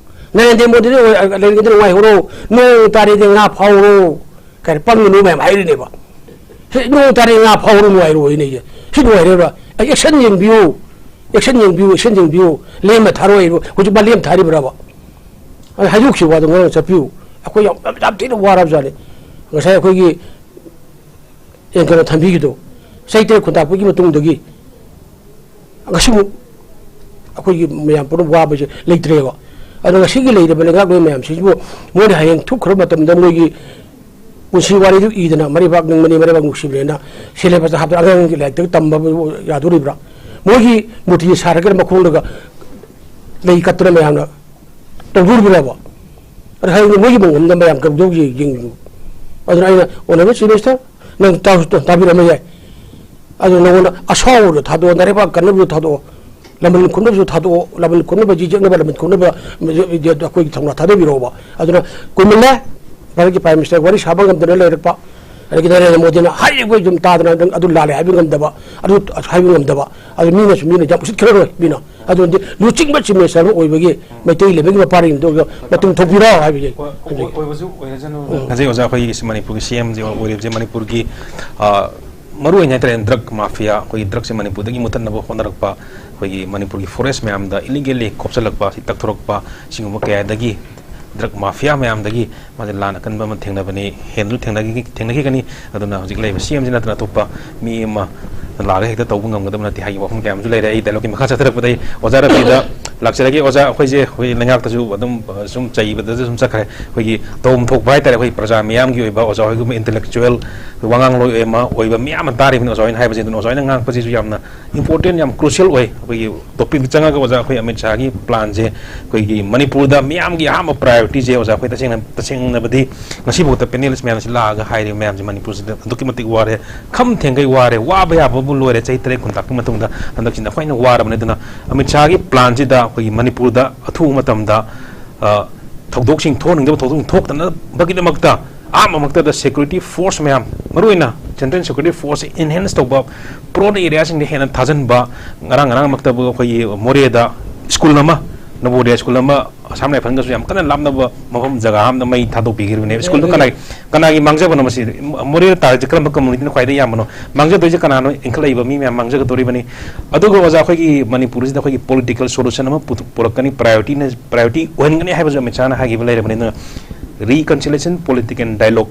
ꯅꯔꯦꯟꯗ꯭ꯔ ꯃꯣꯗꯤ ꯂꯩꯔꯤꯉꯩꯗ ꯅꯨꯡꯉꯥꯏꯍꯧꯔꯣ, ꯅꯣꯡ ꯇꯥꯔꯦꯗ ꯉꯥ ꯐꯥꯍꯧꯔꯣ ꯀꯥꯏꯅ ꯄꯪꯒꯅꯨ ꯃꯌꯥꯝ ꯍꯥꯏꯔꯤꯅꯦꯕ꯫ ꯁꯤ ꯅꯣꯡ ꯇꯥꯔꯦ ꯉꯥ ꯐꯥꯍꯧꯔꯣ ꯅꯨꯡꯉꯥꯏꯔꯣꯏꯅꯦ꯫ ꯁꯤ ꯅꯨꯡꯉꯥꯏꯔꯣꯏꯕ꯫ ꯑꯦꯛꯁꯟ ꯌꯦꯡꯕꯤꯌꯨ, ꯑꯦꯛꯁꯟ ꯌꯦꯡꯕꯤꯌꯨ, ꯑꯦꯛꯁꯟ ꯌꯦꯡꯕꯤꯌꯨ꯫ ꯂꯦꯝꯅ ꯊꯥꯔꯣꯏ ꯍꯥꯏꯕ, ꯍꯧꯖꯤꯛ ꯃꯥ ꯂꯦꯝ ꯊꯥꯔꯤꯕ꯭ꯔꯕ? ꯑꯗ ꯍꯥꯏꯗꯣꯛꯈꯤꯕ ꯋꯥꯗꯣ ꯉꯥꯡꯅ ꯆꯠꯄꯤꯌꯨ꯫ ꯑꯩꯈꯣꯏ ꯌꯥꯝ, ꯌꯥꯝ, ꯌꯥꯝ ꯊꯤꯅ ꯋꯥꯔꯕ ꯖꯥꯠꯅꯤ꯫ ꯉꯁꯥꯏ ꯑꯩꯈꯣꯏꯒꯤ ꯑꯦ, ꯀꯩꯅꯣ ꯊꯝꯕꯤꯈꯤꯕꯗꯣ, ꯆꯍꯤ ꯇꯔꯦꯠ ꯈꯨꯟꯇꯥꯛꯄꯒꯤ ꯃꯇꯨꯡꯗꯒꯤ ꯉꯁꯤꯃꯨꯛ ꯑꯩꯈꯣꯏꯒꯤ ꯃꯌꯥꯝ ꯄꯨꯝꯅꯃꯛ ꯋꯥꯕꯁꯦ ꯂꯩꯇ꯭ꯔꯦꯕ꯫ ꯑꯗꯣ ꯉꯁꯤꯒꯤ ꯂꯩꯔꯤꯕ ꯂꯩꯉꯥꯛꯂꯣꯏ ꯃꯌꯥꯝꯁꯤꯕꯨ ꯃꯣꯏꯅ ꯍꯌꯦꯡ ꯊꯣꯛꯈ꯭ꯔꯕ ꯃꯇꯝꯗ ꯃꯣꯏꯒꯤ ꯄꯨꯟꯁꯤ ꯋꯥꯔꯤꯗꯨ ꯏꯗꯅ ꯃꯔꯩꯕꯥꯛ ꯅꯤꯡꯕꯅꯤ, ꯃꯔꯩꯕꯥꯛ ꯅꯨꯡꯁꯤꯕꯅꯦꯅ syllabus ꯇ ꯍꯥꯞꯇꯅ ꯑꯉꯥꯡꯒꯤ ꯂꯥꯏꯔꯤꯛꯇꯒ ꯇꯝꯕ ꯌꯥꯗꯣꯔꯤꯕ꯭ꯔꯥ? ꯃꯣꯏꯒꯤ ꯃꯨꯔꯇꯤ ꯁꯥꯔꯒ ꯃꯈꯣꯡꯗꯒ ꯂꯩ ꯀꯠꯇꯅ ꯃꯌꯥꯝꯅ ꯇꯧꯗꯣꯔꯤꯕ꯭ꯔꯕ? ꯑꯗ ꯍꯌꯦꯡ ꯃꯣꯏꯒꯤ ꯃꯑꯣꯡꯗ ꯃꯌꯥꯝ ꯀꯝꯗꯧ ꯌꯦꯡꯉꯨ? ꯑꯗꯨꯅ ꯑꯩꯅ, Honourable Chief Minister, ꯅꯪ ꯇꯥꯁꯨ ꯇꯥꯕꯤꯔꯝꯕ ꯌꯥꯏ꯫ ꯑꯗꯨ ꯅꯉꯣꯟꯗ ꯑꯁꯥꯎꯕꯗꯣ ꯊꯥꯗꯣꯛꯑꯣ, ꯅꯔꯩꯕꯥꯛ ꯀꯟꯅꯕꯗꯣ ꯊꯥꯗꯣꯛꯑꯣ, ꯂꯃꯟ ꯈꯨꯝꯅꯕꯁꯨ ꯊꯥꯗꯣꯛꯑꯣ, ꯂꯃꯟ ꯈꯨꯝꯅꯕ ꯖꯤꯖꯦꯛꯅꯕ ꯂꯃꯟ ꯈꯨꯝꯅꯕ ꯑꯩꯈꯣꯏꯒꯤ ꯊꯧꯅꯥ ꯊꯥꯗꯕꯤꯔꯛꯑꯣꯕ꯫ ꯑꯗꯨꯅ ꯀꯨꯏꯃꯜꯂꯦ꯫ ꯚꯥꯔꯠꯀꯤ Prime Minister ꯋꯥꯔꯤ ꯁꯥꯕ ꯉꯝꯗꯅ ꯂꯩꯔꯛꯄ, ꯑꯗꯒꯤ ꯅꯔꯦꯟꯗ꯭ꯔ ꯃꯣꯗꯤꯅ ꯍꯥꯏꯔꯤꯕ ꯑꯗꯨꯝ ꯇꯥꯗꯅ ꯅꯪ ꯑꯗꯨ ꯂꯥꯜꯂꯦ ꯍꯥꯏꯕ ꯉꯝꯗꯕ, ꯑꯗꯨ ꯍꯥꯏꯕ ꯉꯝꯗꯕ, ꯑꯗꯨ ꯃꯤꯅꯁꯨ ꯃꯤꯅ ꯌꯥꯝ ꯎꯁꯤꯠꯈ꯭ꯔꯔꯣꯏ ꯃꯤꯅ꯫ ꯑꯗꯨꯗꯤ ꯂꯨꯆꯤꯡꯕ Chief Minister ꯑꯃ ꯑꯣꯏꯕꯒꯤ ꯃꯩꯇꯩ ꯂꯩꯕꯒꯤ ꯃꯄꯥꯔꯤꯡꯗꯣ ꯃꯇꯨꯡ ꯊꯧꯕꯤꯔꯣ ꯍꯥꯏꯕꯁꯦ ꯍꯥꯏꯖꯒꯦ꯫ ꯑꯣꯏꯕꯁꯨ ꯑꯣꯏꯔꯁꯅꯨ꯫ ꯎꯝ꯫ ꯈꯟꯖꯩ ꯑꯣꯖꯥ, ꯑꯩꯈꯣꯏꯒꯤ ꯃꯅꯤꯄꯨꯔꯒꯤ C M ꯁꯦ ꯑꯣꯏꯔꯤꯕꯁꯦ ꯃꯅꯤꯄꯨꯔꯒꯤ, ꯑ, ꯃꯔꯨ ꯑꯣꯏꯅ ꯍꯥꯏꯇꯥꯔꯦ, drug mafia, ꯑꯩꯈꯣꯏꯒꯤ drug ꯁꯦ ꯃꯅꯤꯄꯨꯔꯗꯒꯤ ꯃꯨꯠꯊꯠꯅꯕ ꯍꯣꯠꯅꯔꯛꯄ, ꯑꯩꯈꯣꯏꯒꯤ ꯃꯅꯤꯄꯨꯔꯒꯤ forest ꯃꯌꯥꯝꯗ illegally ꯈꯣꯞꯆꯜꯂꯛꯄ, ꯁꯤ ꯇꯛꯊꯣꯔꯛꯄ, ꯁꯤꯒꯨꯝꯕ ꯀꯌꯥꯗꯒꯤ, drug mafia ꯃꯌꯥꯝꯗꯒꯤ ꯃꯥꯁꯦ ꯂꯥꯟ ꯑꯀꯟꯕ ꯑꯃ ꯊꯦꯡꯅꯕꯅꯤ, ꯍꯦꯟꯅꯁꯨ ꯊꯦꯡꯅꯈꯤ-, ꯊꯦꯡꯅꯈꯤꯒꯅꯤ꯫ ꯑꯗꯨꯅ ꯍꯧꯖꯤꯛ ꯂꯩꯔꯤꯕ C M ꯁꯤ ꯅꯠꯇꯅ ꯑꯇꯣꯞꯄ ꯃꯤ ꯑꯃ ꯂꯥꯛꯑꯒ ꯍꯦꯛꯇ ꯇꯧꯕ ꯉꯝꯒꯗꯕ ꯅꯠꯇꯦ ꯍꯥꯏꯕꯒꯤ ꯋꯥꯐꯝ ꯀꯌꯥ ꯑꯃꯁꯨ ꯂꯩꯔꯦ꯫ ꯑꯩ dialogue ꯀꯤ ꯃꯈꯥ ꯆꯠꯊꯔꯛꯄꯗ ꯑꯩ ꯑꯣꯖꯥ ꯔꯕꯤꯗ ꯂꯥꯛꯆꯔꯒꯦ꯫ ꯑꯣꯖꯥ, ꯑꯩꯈꯣꯏꯁꯦ ꯑꯩꯈꯣꯏ ꯂꯩꯉꯥꯛꯇꯁꯨ ꯑꯗꯨꯝ, ꯑ, ꯁꯨꯝ ꯆꯩꯕꯗꯁꯨ ꯁꯨꯝ ꯆꯠꯈ꯭ꯔꯦ꯫ ꯑꯩꯈꯣꯏꯒꯤ ꯇꯧꯐꯝ ꯊꯣꯛꯄ ꯍꯥꯏꯇꯥꯔꯦ, ꯑꯩꯈꯣꯏ ꯄ꯭ꯔꯖꯥ ꯃꯤꯌꯥꯝꯒꯤ ꯑꯣꯏꯕ ꯑꯣꯖꯥ ꯍꯣꯏꯒꯨꯝꯕ intellectual ꯋꯥꯉꯥꯡꯂꯣꯏ ꯑꯃ ꯑꯣꯏꯕ ꯃꯤꯌꯥꯝ ꯑꯃ ꯇꯥꯔꯤꯕꯅꯤ꯫ ꯑꯣꯖꯥ ꯍꯣꯏꯅ ꯍꯥꯏꯕꯁꯦ, ꯑꯗꯨꯅ ꯑꯣꯖꯥ ꯍꯣꯏꯅ ꯉꯥꯡꯉꯛꯄꯁꯤꯁꯨ ꯌꯥꯝꯅ important, ꯌꯥꯝ crucial ꯑꯣꯏ꯫ ꯑꯩꯈꯣꯏꯒꯤ topic ꯆꯪꯉꯒ ꯑꯣꯖꯥ, ꯑꯩꯈꯣꯏ ꯑꯃꯤꯠ ꯁꯥꯍꯒꯤ plan ꯁꯦ ꯑꯩꯈꯣꯏꯒꯤ ꯃꯅꯤꯄꯨꯔꯗ ꯃꯤꯌꯥꯝꯒꯤ ꯑꯍꯥꯟꯕ priority ꯁꯦ ꯑꯣꯖꯥ, ꯑꯩꯈꯣꯏ ꯇꯁꯦꯡꯅ, ꯇꯁꯦꯡꯅꯕꯗꯤ ꯉꯁꯤꯐꯥꯎꯗ panelist ꯃꯌꯥꯝꯁꯤ ꯂꯥꯛꯑꯒ ꯍꯥꯏꯔꯤꯕ ꯃꯌꯥꯝꯁꯦ, ꯃꯅꯤꯄꯨꯔꯁꯤꯗ ꯑꯗꯨꯛꯀꯤ ꯃꯇꯤꯛ ꯋꯥꯔꯦ, ꯈꯝ ꯊꯦꯡꯒꯩ ꯋꯥꯔꯦ, ꯋꯥꯕ ꯌꯥꯕꯕꯨ ꯂꯣꯏꯔꯦ꯫ ꯆꯍꯤ ꯇꯔꯦꯠ ꯀꯨꯟ ꯇꯥꯛꯄ ꯃꯇꯨꯡꯗ ꯍꯟꯗꯛꯁꯤꯅ ꯈ꯭ꯋꯥꯏꯅ ꯋꯥꯔꯕꯅꯤ꯫ ꯑꯗꯨꯅ ꯑꯃꯤꯠ ꯁꯥꯍꯒꯤ plan ꯁꯤꯗ ꯑꯩꯈꯣꯏꯒꯤ ꯃꯅꯤꯄꯨꯔꯗ ꯑꯊꯨꯕ ꯃꯇꯝꯗ, ꯑ, ꯊꯧꯗꯣꯛꯁꯤꯡ ꯊꯣꯛꯍꯟꯅꯤꯡꯗꯕ ꯊꯧꯗꯣꯛꯁꯤꯡ ꯊꯣꯛꯇꯅꯕꯒꯤꯗꯃꯛꯇ ꯑꯍꯥꯟꯕꯃꯛꯇꯗ security force ꯃꯌꯥꯝ, ꯃꯔꯨꯑꯣꯏꯅ central security force enhance ꯇꯧꯕ, prone area ꯁꯤꯡꯗ ꯍꯦꯟꯅ ꯊꯥꯖꯤꯟꯕ, ꯉꯔꯥꯡ ꯉꯔꯥꯡꯃꯛꯇꯕꯨ ꯑꯩꯈꯣꯏꯒꯤ ꯃꯣꯔꯦꯗ school ꯑꯃ, ꯅꯕꯣꯗꯤꯌꯥ school ꯑꯃ, ꯑꯁꯥꯝ ꯔꯥꯏꯐꯜꯒꯁꯨ ꯌꯥꯝ ꯀꯟꯅ ꯂꯥꯞꯅꯕ ꯃꯐꯝ ꯖꯒꯥ ꯑꯃꯗ ꯃꯩ ꯊꯥꯗꯣꯛꯄꯤꯈꯤꯕꯅꯦ꯫ School ꯗꯣ ꯀꯅꯥꯒꯤ, ꯀꯅꯥꯒꯤ ꯃꯥꯡꯖꯕꯅꯣ ꯃꯁꯤ? ꯃꯣꯔꯦꯗ ꯇꯥꯔꯤꯁꯦ ꯀꯔꯝꯕ community ꯅ ꯈ꯭ꯋꯥꯏꯗꯒꯤ ꯌꯥꯝꯕꯅꯣ? ꯃꯥꯡꯖꯗꯣꯏꯁꯦ ꯀꯅꯥꯅꯣ? ꯏꯟꯈꯠꯂꯛꯏꯕ ꯃꯤ ꯃꯌꯥꯝ ꯃꯥꯡꯖꯒꯗꯧꯔꯤꯕꯅꯤ꯫ ꯑꯗꯨꯒ ꯑꯣꯖꯥ, ꯑꯩꯈꯣꯏꯒꯤ ꯃꯅꯤꯄꯨꯔꯁꯤꯗ ꯑꯩꯈꯣꯏꯒꯤ political solution ꯑꯃ ꯄꯨꯊꯣꯛ-, ꯄꯨꯔꯛꯀꯅꯤ, priority ꯅ, priority ꯑꯣꯏꯍꯟꯒꯅꯤ ꯍꯥꯏꯕꯁꯨ ꯑꯃꯤꯠ ꯁꯥꯍꯅ ꯍꯥꯏꯈꯤꯕ ꯂꯩꯔꯕꯅꯤ꯫ ꯑꯗꯨꯅ reconciliation political dialogue,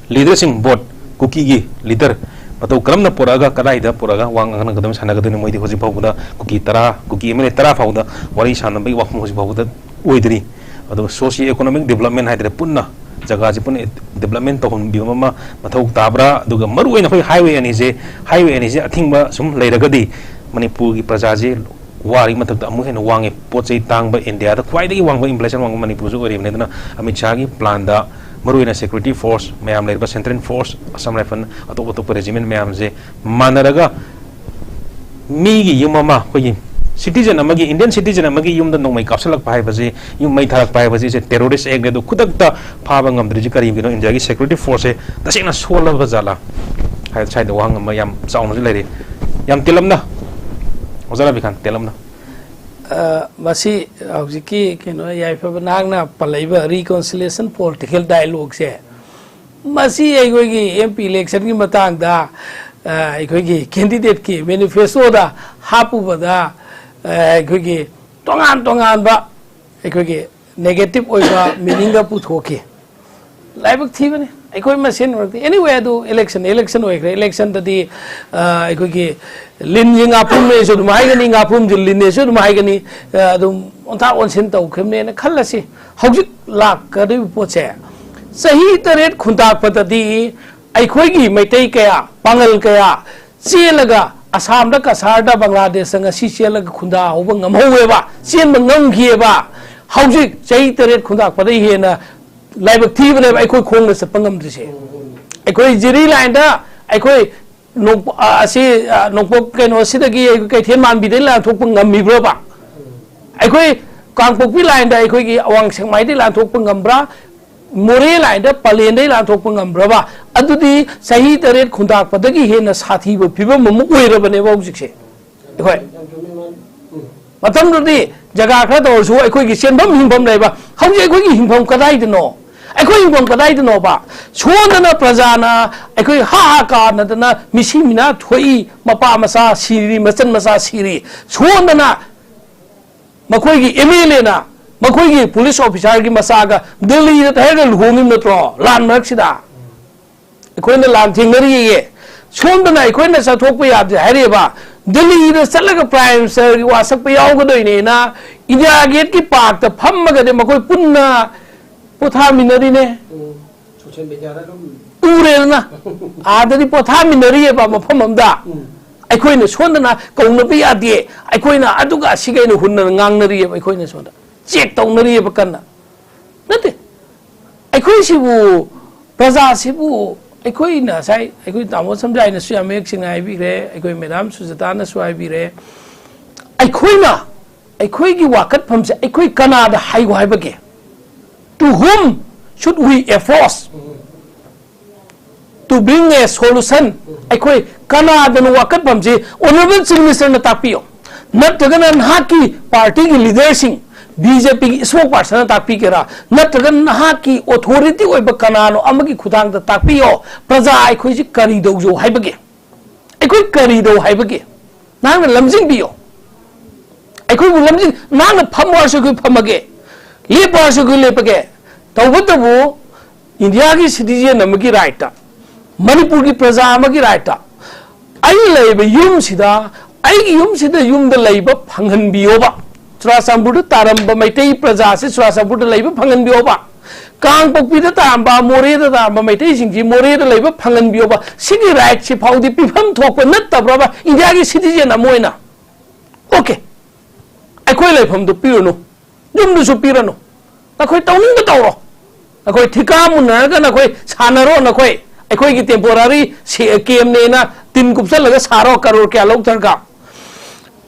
leader ꯁꯤꯡ both, ꯀꯨꯀꯤꯒꯤ leader ꯃꯇꯧ ꯀꯔꯝꯅ ꯄꯨꯔꯛꯑꯒ, ꯀꯗꯥꯏꯗ ꯄꯨꯔꯛꯑꯒ ꯋꯥ ꯉꯥꯡꯅꯒꯗꯕꯅꯤ, ꯁꯥꯟꯅꯒꯗꯕꯅꯤ? ꯃꯣꯏꯗꯤ ꯍꯧꯖꯤꯛ ꯐꯥꯎꯕꯗ ꯀꯨꯀꯤ ꯇꯔꯥ, ꯀꯨꯀꯤ ꯑꯦꯝ ꯑꯦꯜ ꯑꯦ ꯇꯔꯥ ꯐꯥꯎꯕꯗ ꯋꯥꯔꯤ ꯁꯥꯟꯅꯕꯒꯤ ꯋꯥꯐꯝ ꯍꯧꯖꯤꯛ ꯐꯥꯎꯕꯗ ꯑꯣꯏꯗ꯭ꯔꯤ꯫ ꯑꯗꯨꯒ socio economic development ꯍꯥꯏꯇꯥꯔꯦ, ꯄꯨꯟꯅ ꯖꯒꯥꯁꯤ ꯄꯨꯟꯅ development ꯇꯧꯍꯟꯕꯤꯕ ꯑꯃ ꯃꯊꯧ ꯇꯥꯕ꯭ꯔꯥ? ꯑꯗꯨꯒ ꯃꯔꯨ ꯑꯣꯏꯅ ꯑꯩꯈꯣꯏ highway ꯑꯅꯤꯁꯦ, highway ꯑꯅꯤꯁꯦ ꯑꯊꯤꯡꯕ ꯁꯨꯝ ꯂꯩꯔꯒꯗꯤ ꯃꯅꯤꯄꯨꯔꯒꯤ ꯄ꯭ꯔꯖꯥꯁꯦ ꯋꯥꯔꯤꯕ ꯃꯊꯛꯇ ꯑꯃꯨꯛ ꯍꯦꯟꯅ ꯋꯥꯡꯉꯦ꯫ ꯄꯣꯠ ꯆꯩ ꯇꯥꯡꯕ, ꯏꯟꯗꯤꯌꯥꯗ ꯈ꯭ꯋꯥꯏꯗꯒꯤ ꯋꯥꯡꯕ inflation ꯋꯥꯡꯕ ꯃꯅꯤꯄꯨꯔꯁꯨ ꯑꯣꯏꯔꯤꯕꯅꯤ꯫ ꯑꯗꯨꯅ ꯑꯃꯤꯠ ꯁꯥꯍꯒꯤ plan ꯗ ꯃꯔꯨ ꯑꯣꯏꯅ security force ꯃꯌꯥꯝ ꯂꯩꯔꯤꯕ central force, Assam Rifle, ꯑꯇꯣꯞ ꯑꯇꯣꯞꯄ regiment ꯃꯌꯥꯝꯁꯦ ꯃꯥꯟꯅꯔꯒ ꯃꯤꯒꯤ ꯌꯨꯝ ꯑꯃ, ꯑꯩꯈꯣꯏꯒꯤ citizen ꯑꯃꯒꯤ, Indian citizen ꯑꯃꯒꯤ ꯌꯨꯝꯗ ꯅꯣꯡꯃꯩ ꯀꯥꯞꯁꯤꯜꯂꯛꯄ ꯍꯥꯏꯕꯁꯤ, ꯌꯨꯝ ꯃꯩ ꯊꯥꯔꯛꯄ ꯍꯥꯏꯕꯁꯤ, ꯏꯁꯦ terrorist act ꯅꯤ꯫ ꯑꯗꯨ ꯈꯨꯗꯛꯇ ꯐꯥꯕ ꯉꯝꯗ꯭ꯔꯤꯁꯤ ꯀꯔꯤꯒꯤꯅꯣ? ꯏꯟꯗꯤꯌꯥꯒꯤ security force ꯁꯦ ꯇꯁꯦꯡꯅ ꯁꯣꯜꯂꯕ ꯖꯥꯠꯂꯥ ꯍꯥꯏꯕ ꯁ꯭ꯋꯥꯏꯗ ꯋꯥꯍꯪ ꯑꯃ ꯌꯥꯝ ꯆꯥꯎꯅꯁꯨ ꯂꯩꯔꯤ꯫ ꯌꯥꯝ ꯇꯦꯜꯂꯞꯅ, ꯑꯣꯖꯥ ꯔꯕꯤꯈꯥꯟ, ꯇꯦꯜꯂꯞꯅ꯫ ꯑ, ꯃꯁꯤ ꯍꯧꯖꯤꯛꯀꯤ ꯀꯩꯅꯣ, ꯌꯥꯏꯐꯕ ꯅꯍꯥꯛꯅ ꯄꯜꯂꯛꯏꯕ reconciliation political dialogue ꯁꯦ, ꯃꯁꯤ ꯑꯩꯈꯣꯏꯒꯤ M P election ꯒꯤ ꯃꯇꯥꯡꯗ, ꯑ, ꯑꯩꯈꯣꯏꯒꯤ candidate ꯀꯤ manifesto ꯗ ꯍꯥꯞꯄꯨꯕꯗ, ꯑ, ꯑꯩꯈꯣꯏꯒꯤ ꯇꯣꯉꯥꯟ ꯇꯣꯉꯥꯟꯕ ꯑꯩꯈꯣꯏꯒꯤ negative ꯑꯣꯏꯕ meaning ꯒ ꯄꯨꯊꯣꯛꯈꯤ꯫ ꯂꯥꯏꯕꯛ ꯊꯤꯕꯅꯤ꯫ ꯑꯩꯈꯣꯏ ꯃꯁꯦꯟ ꯑꯣꯏꯔꯛꯇꯦ꯫ Anyway, ꯑꯗꯨ election, election ꯑꯣꯏꯈ꯭ꯔꯦ꯫ Election ꯗꯗꯤ, ꯑ, ꯑꯩꯈꯣꯏꯒꯤ ꯂꯤꯟꯁꯤ ꯉꯥꯄ꯭ꯔꯨꯝꯅꯦꯁꯨ ꯑꯗꯨꯝ ꯍꯥꯏꯒꯅꯤ, ꯉꯥꯄ꯭ꯔꯨꯝꯁꯤ ꯂꯤꯟꯅꯦꯁꯨ ꯑꯗꯨꯝ ꯍꯥꯏꯒꯅꯤ, ꯑ, ꯑꯗꯨꯝ ꯑꯣꯟꯊꯥ ꯑꯣꯟꯁꯤꯟ ꯇꯧꯈꯤꯕꯅꯦꯅ ꯈꯜꯂꯁꯤ꯫ ꯍꯧꯖꯤꯛ ꯂꯥꯛꯀꯗꯧꯔꯤꯕ ꯄꯣꯠꯁꯦ, ꯆꯍꯤ ꯇꯔꯦꯠ ꯈꯨꯟꯇꯥꯛꯄꯗꯗꯤ ꯑꯩꯈꯣꯏꯒꯤ ꯃꯩꯇꯩ ꯀꯌꯥ, ꯄꯥꯉꯜ ꯀꯌꯥ ꯆꯦꯜꯂꯒ ꯑꯁꯥꯝꯗ, ꯀꯁꯥꯔꯗ, ꯕꯪꯒ꯭ꯂꯥꯗꯦꯁꯇ ꯉꯁꯤ ꯆꯦꯜꯂꯒ ꯈꯨꯟꯗꯥ ꯍꯧꯕ ꯉꯝꯍꯧꯋꯦꯕ, ꯆꯦꯟꯕ ꯉꯝꯈꯤꯑꯕ꯫ ꯍꯧꯖꯤꯛ ꯆꯍꯤ ꯇꯔꯦꯠ ꯈꯨꯟꯇꯥꯛꯄꯗꯒꯤ ꯍꯦꯟꯅ ꯂꯥꯏꯕꯛ ꯊꯤꯕꯅꯦꯕ ꯑꯩꯈꯣꯏ ꯈꯣꯡꯅ ꯆꯠꯄ ꯉꯝꯗ꯭ꯔꯤꯁꯦ꯫ ꯑꯩꯈꯣꯏ ꯖꯤꯔꯤ ꯂꯥꯏꯟꯗ, ꯑꯩꯈꯣꯏ ꯅꯣꯡꯄꯣ-, ꯑ, ꯑꯁꯤ, ꯑ, ꯅꯣꯡꯄꯣꯛ ꯀꯩꯅꯣꯁꯤꯗꯒꯤ ꯑꯩꯈꯣꯏ ꯀꯩꯊꯦꯜ ꯃꯥꯟꯕꯤꯗꯒꯤ ꯂꯥꯟꯊꯣꯛꯄ ꯉꯝꯃꯤꯕ꯭ꯔꯕ? ꯑꯩꯈꯣꯏ ꯀꯥꯡꯄꯣꯛꯄꯤ ꯂꯥꯏꯟꯗ ꯑꯩꯈꯣꯏꯒꯤ ꯑꯋꯥꯡ ꯁꯦꯛꯃꯥꯏꯗꯒꯤ ꯂꯥꯟꯊꯣꯛꯄ ꯉꯝꯕ꯭ꯔꯥ? ꯃꯣꯔꯦ ꯂꯥꯏꯟꯗ ꯄꯂꯦꯟꯗꯒꯤ ꯂꯥꯟꯊꯣꯛꯄ ꯉꯝꯕ꯭ꯔꯕ? ꯑꯗꯨꯗꯤ ꯆꯍꯤ ꯇꯔꯦꯠ ꯈꯨꯟꯇꯥꯛꯄꯗꯒꯤ ꯍꯦꯟꯅ ꯁꯥꯊꯤꯕ ꯐꯤꯕꯝ ꯑꯃ ꯑꯣꯏꯔꯕꯅꯦꯕ ꯍꯧꯖꯤꯛꯁꯦ꯫ ꯑꯩꯈꯣꯏ ꯃꯇꯝꯗꯨꯗꯤ ꯖꯒꯥ ꯈꯔ ꯇꯧꯔꯁꯨ ꯑꯩꯈꯣꯏꯒꯤ ꯆꯦꯟꯐꯝ ꯍꯤꯡꯐꯝ ꯂꯩꯕ꯫ ꯍꯧꯖꯤꯛ ꯑꯩꯈꯣꯏꯒꯤ ꯍꯤꯡꯐꯝ ꯀꯗꯥꯏꯗꯅꯣ? ꯑꯩꯈꯣꯏ ꯍꯤꯡꯐꯝ ꯀꯗꯥꯏꯗꯅꯣꯕ? ꯁꯣꯟꯗꯅ ꯄ꯭ꯔꯖꯥꯅ ꯑꯩꯈꯣꯏ ꯍꯥ ꯍꯥ ꯀꯥꯅꯗꯅ ꯃꯤꯁꯤ ꯃꯤꯅꯥ ꯊꯣꯛꯏ, ꯃꯄꯥ ꯃꯆꯥ ꯁꯤꯔꯤ, ꯃꯆꯟ ꯃꯆꯥ ꯁꯤꯔꯤ꯫ ꯁꯣꯟꯗꯅ ꯃꯈꯣꯏꯒꯤ M L A ꯅ ꯃꯈꯣꯏꯒꯤ police officer ꯒꯤ ꯃꯆꯥꯒ ꯗꯦꯜꯂꯤꯗ ꯇꯍꯦꯔꯒ ꯂꯨꯍꯣꯡꯉꯤꯕ ꯅꯠꯇ꯭ꯔꯣ ꯂꯥꯟ ꯃꯔꯛꯁꯤꯗ? ꯑꯩꯈꯣꯏꯅ ꯂꯥꯟ ꯊꯦꯡꯅꯔꯤꯌꯦ꯫ ꯁꯣꯝꯗꯅ ꯑꯩꯈꯣꯏꯅ ꯆꯠꯊꯣꯛꯄ ꯌꯥꯗꯦ ꯍꯥꯏꯔꯤꯕ, ꯗꯤꯜꯂꯤꯗ ꯆꯠꯂꯒ ꯄ꯭ꯔꯥꯏꯝ ꯃꯤꯅꯤꯁꯇꯔꯒꯤ ꯋꯥ ꯁꯛꯄ ꯌꯥꯎꯒꯗꯣꯏꯅꯦꯅ ꯏꯟꯗꯤꯌꯥ ꯒꯦꯠꯀꯤ ꯄꯥꯔꯛꯇ ꯐꯝꯃꯒꯗꯤ ꯃꯈꯣꯏ ꯄꯨꯟꯅ ꯄꯣꯊꯥꯃꯤꯟꯅꯔꯤꯅꯦ꯫ ꯎꯝ, ꯁꯣꯁꯤꯌꯦꯜ ꯃꯦꯗꯤꯌꯥꯗ ꯑꯗꯨꯝ ꯎꯔꯦꯗꯅ꯫ ꯑꯥꯗꯗꯤ ꯄꯣꯊꯥꯃꯤꯟꯅꯔꯤꯑꯕ ꯃꯐꯝ ꯑꯃꯗ꯫ ꯎꯝ꯫ ꯑꯩꯈꯣꯏꯅ ꯁꯣꯝꯗꯅ ꯀꯧꯅꯕ ꯌꯥꯗꯦ, ꯑꯩꯈꯣꯏꯅ ꯑꯗꯨꯒ ꯑꯁꯤꯒ ꯑꯩꯅ ꯍꯨꯟꯅꯅ ꯉꯥꯡꯅꯔꯤꯑꯕ, ꯑꯩꯈꯣꯏꯅ ꯁꯣꯝꯗ ꯆꯦꯛ ꯇꯧꯅꯔꯤꯑꯕ ꯀꯟꯅ꯫ ꯅꯠꯇꯦ, ꯑꯩꯈꯣꯏꯁꯤꯕꯨ, ꯄ꯭ꯔꯖꯥꯁꯤꯕꯨ ꯑꯩꯈꯣꯏꯅ ꯉꯁꯥꯏ ꯑꯩꯈꯣꯏ ꯇꯥꯃꯣ ꯁꯝꯖꯥꯏꯅꯁꯨ ꯌꯥꯝ ꯃꯌꯦꯛ ꯁꯦꯡꯅ ꯍꯥꯏꯕꯤꯈ꯭ꯔꯦ, ꯑꯩꯈꯣꯏ ꯃꯦꯗꯥꯝ ꯁꯨꯖꯇꯥꯅꯁꯨ ꯍꯥꯏꯕꯤꯔꯦ꯫ ꯑꯩꯈꯣꯏꯅ, ꯑꯩꯈꯣꯏꯒꯤ ꯋꯥꯀꯠꯐꯝꯁꯦ ꯑꯩꯈꯣꯏ ꯀꯅꯥꯗ ꯍꯥꯏꯌꯨ ꯍꯥꯏꯕꯒꯦ? To whom should we approach to bring a solution? ꯑꯩꯈꯣꯏ ꯀꯅꯥꯗꯅꯣ ꯋꯥꯀꯠꯐꯝꯁꯤ? ꯑꯣꯅꯔꯦꯕꯜ ꯆꯤꯐ ꯃꯤꯅꯤꯁꯇꯔꯅ ꯇꯥꯛꯄꯤꯌꯣ, ꯅꯠꯇ꯭ꯔꯒꯅ ꯅꯍꯥꯛꯀꯤ ꯄꯥꯔꯇꯤꯒꯤ ꯂꯤꯗꯔꯁꯤꯡ, ꯕꯤ ꯖꯦ ꯄꯤꯒꯤ ꯏꯁꯄꯣꯛ ꯄꯥꯔꯁꯟꯅ ꯇꯥꯛꯄꯤꯒꯦꯔꯥ, ꯅꯠꯇ꯭ꯔꯒ ꯅꯍꯥꯛꯀꯤ ꯑꯣꯊꯣꯔꯤꯇꯤ ꯑꯣꯏꯕ ꯀꯅꯥꯅꯣ ꯑꯃꯒꯤ ꯈꯨꯊꯥꯡꯗ ꯇꯥꯛꯄꯤꯌꯣ, ꯄ꯭ꯔꯖꯥ ꯑꯩꯈꯣꯏꯁꯤ ꯀꯔꯤ ꯇꯧꯖꯧ ꯍꯥꯏꯕꯒꯦ? ꯑꯩꯈꯣꯏ ꯀꯔꯤ ꯇꯧ ꯍꯥꯏꯕꯒꯦ? ꯅꯍꯥꯛꯅ ꯂꯝꯖꯤꯡꯕꯤꯌꯣ꯫ ꯑꯩꯈꯣꯏꯕꯨ ꯂꯝꯖꯤꯡ, ꯅꯍꯥꯛꯅ ꯐꯝꯃꯣ ꯍꯥꯏꯔꯁꯨ ꯑꯩꯈꯣꯏ ꯐꯝꯃꯒꯦ, ꯂꯦꯞꯄꯣ ꯍꯥꯏꯔꯁꯨ ꯑꯩꯈꯣꯏ ꯂꯦꯞꯄꯒꯦ꯫ ꯇꯧꯕꯇꯕꯨ ꯏꯟꯗꯤꯌꯥꯒꯤ ꯁꯤꯇꯤꯖꯦꯟ ꯑꯃꯒꯤ ꯔꯥꯏꯠꯇ, ꯃꯅꯤꯄꯨꯔꯒꯤ ꯄ꯭ꯔꯖꯥ ꯑꯃꯒꯤ ꯔꯥꯏꯠꯇ, ꯑꯩꯅ ꯂꯩꯔꯤꯕ ꯌꯨꯝꯁꯤꯗ, ꯑꯩꯒꯤ ꯌꯨꯝꯁꯤꯗ ꯌꯨꯝꯗ ꯂꯩꯕ ꯐꯪꯍꯟꯕꯤꯌꯣꯕ꯫ ꯆꯨꯔꯥꯆꯥꯟꯄꯨꯔꯗ ꯇꯥꯔꯝꯕ ꯃꯩꯇꯩ ꯄ꯭ꯔꯖꯥꯁꯤ ꯆꯨꯔꯥꯆꯥꯟꯄꯨꯔꯗ ꯂꯩꯕ ꯐꯪꯍꯟꯕꯤꯌꯣꯕ꯫ ꯀꯥꯡꯄꯣꯛꯄꯤꯗ ꯇꯥꯔꯝꯕ, ꯃꯣꯔꯦꯗ ꯇꯥꯔꯝꯕ ꯃꯩꯇꯩꯁꯤꯡꯁꯤ ꯃꯣꯔꯦꯗ ꯂꯩꯕ ꯐꯪꯍꯟꯕꯤꯌꯣꯕ꯫ ꯁꯤꯒꯤ ꯔꯥꯏꯠꯁꯤ ꯐꯥꯎꯗꯤ ꯄꯤꯐꯝ ꯊꯣꯛꯄ ꯅꯠꯇꯕ꯭ꯔꯕ ꯏꯟꯗꯤꯌꯥꯒꯤ ꯁꯤꯇꯤꯖꯦꯟ ꯑꯃ ꯑꯣꯏꯅ? ꯑꯣꯀꯦ, ꯑꯩꯈꯣꯏ ꯂꯩꯐꯝꯗꯨ ꯄꯤꯔꯨꯅꯨ, ꯌꯨꯝꯗꯨꯁꯨ ꯄꯤꯔꯅꯨ, ꯅꯈꯣꯏ ꯇꯧꯅꯤꯡꯕ ꯇꯧꯔꯣ, ꯅꯈꯣꯏ ꯊꯤꯀꯥ ꯃꯨꯟꯅꯔꯒ ꯅꯈꯣꯏ ꯁꯥꯟꯅꯔꯣ, ꯅꯈꯣꯏ ꯑꯩꯈꯣꯏꯒꯤ ꯇꯦꯝꯄꯣꯔꯥꯔꯤ ꯀꯦꯝꯅꯦꯅ ꯇꯤꯟ ꯀꯨꯞꯁꯜꯂꯒ ꯁꯥꯔꯣ, ꯀꯔꯣꯔ ꯀꯌꯥ ꯂꯧꯗ꯭ꯔꯒ꯫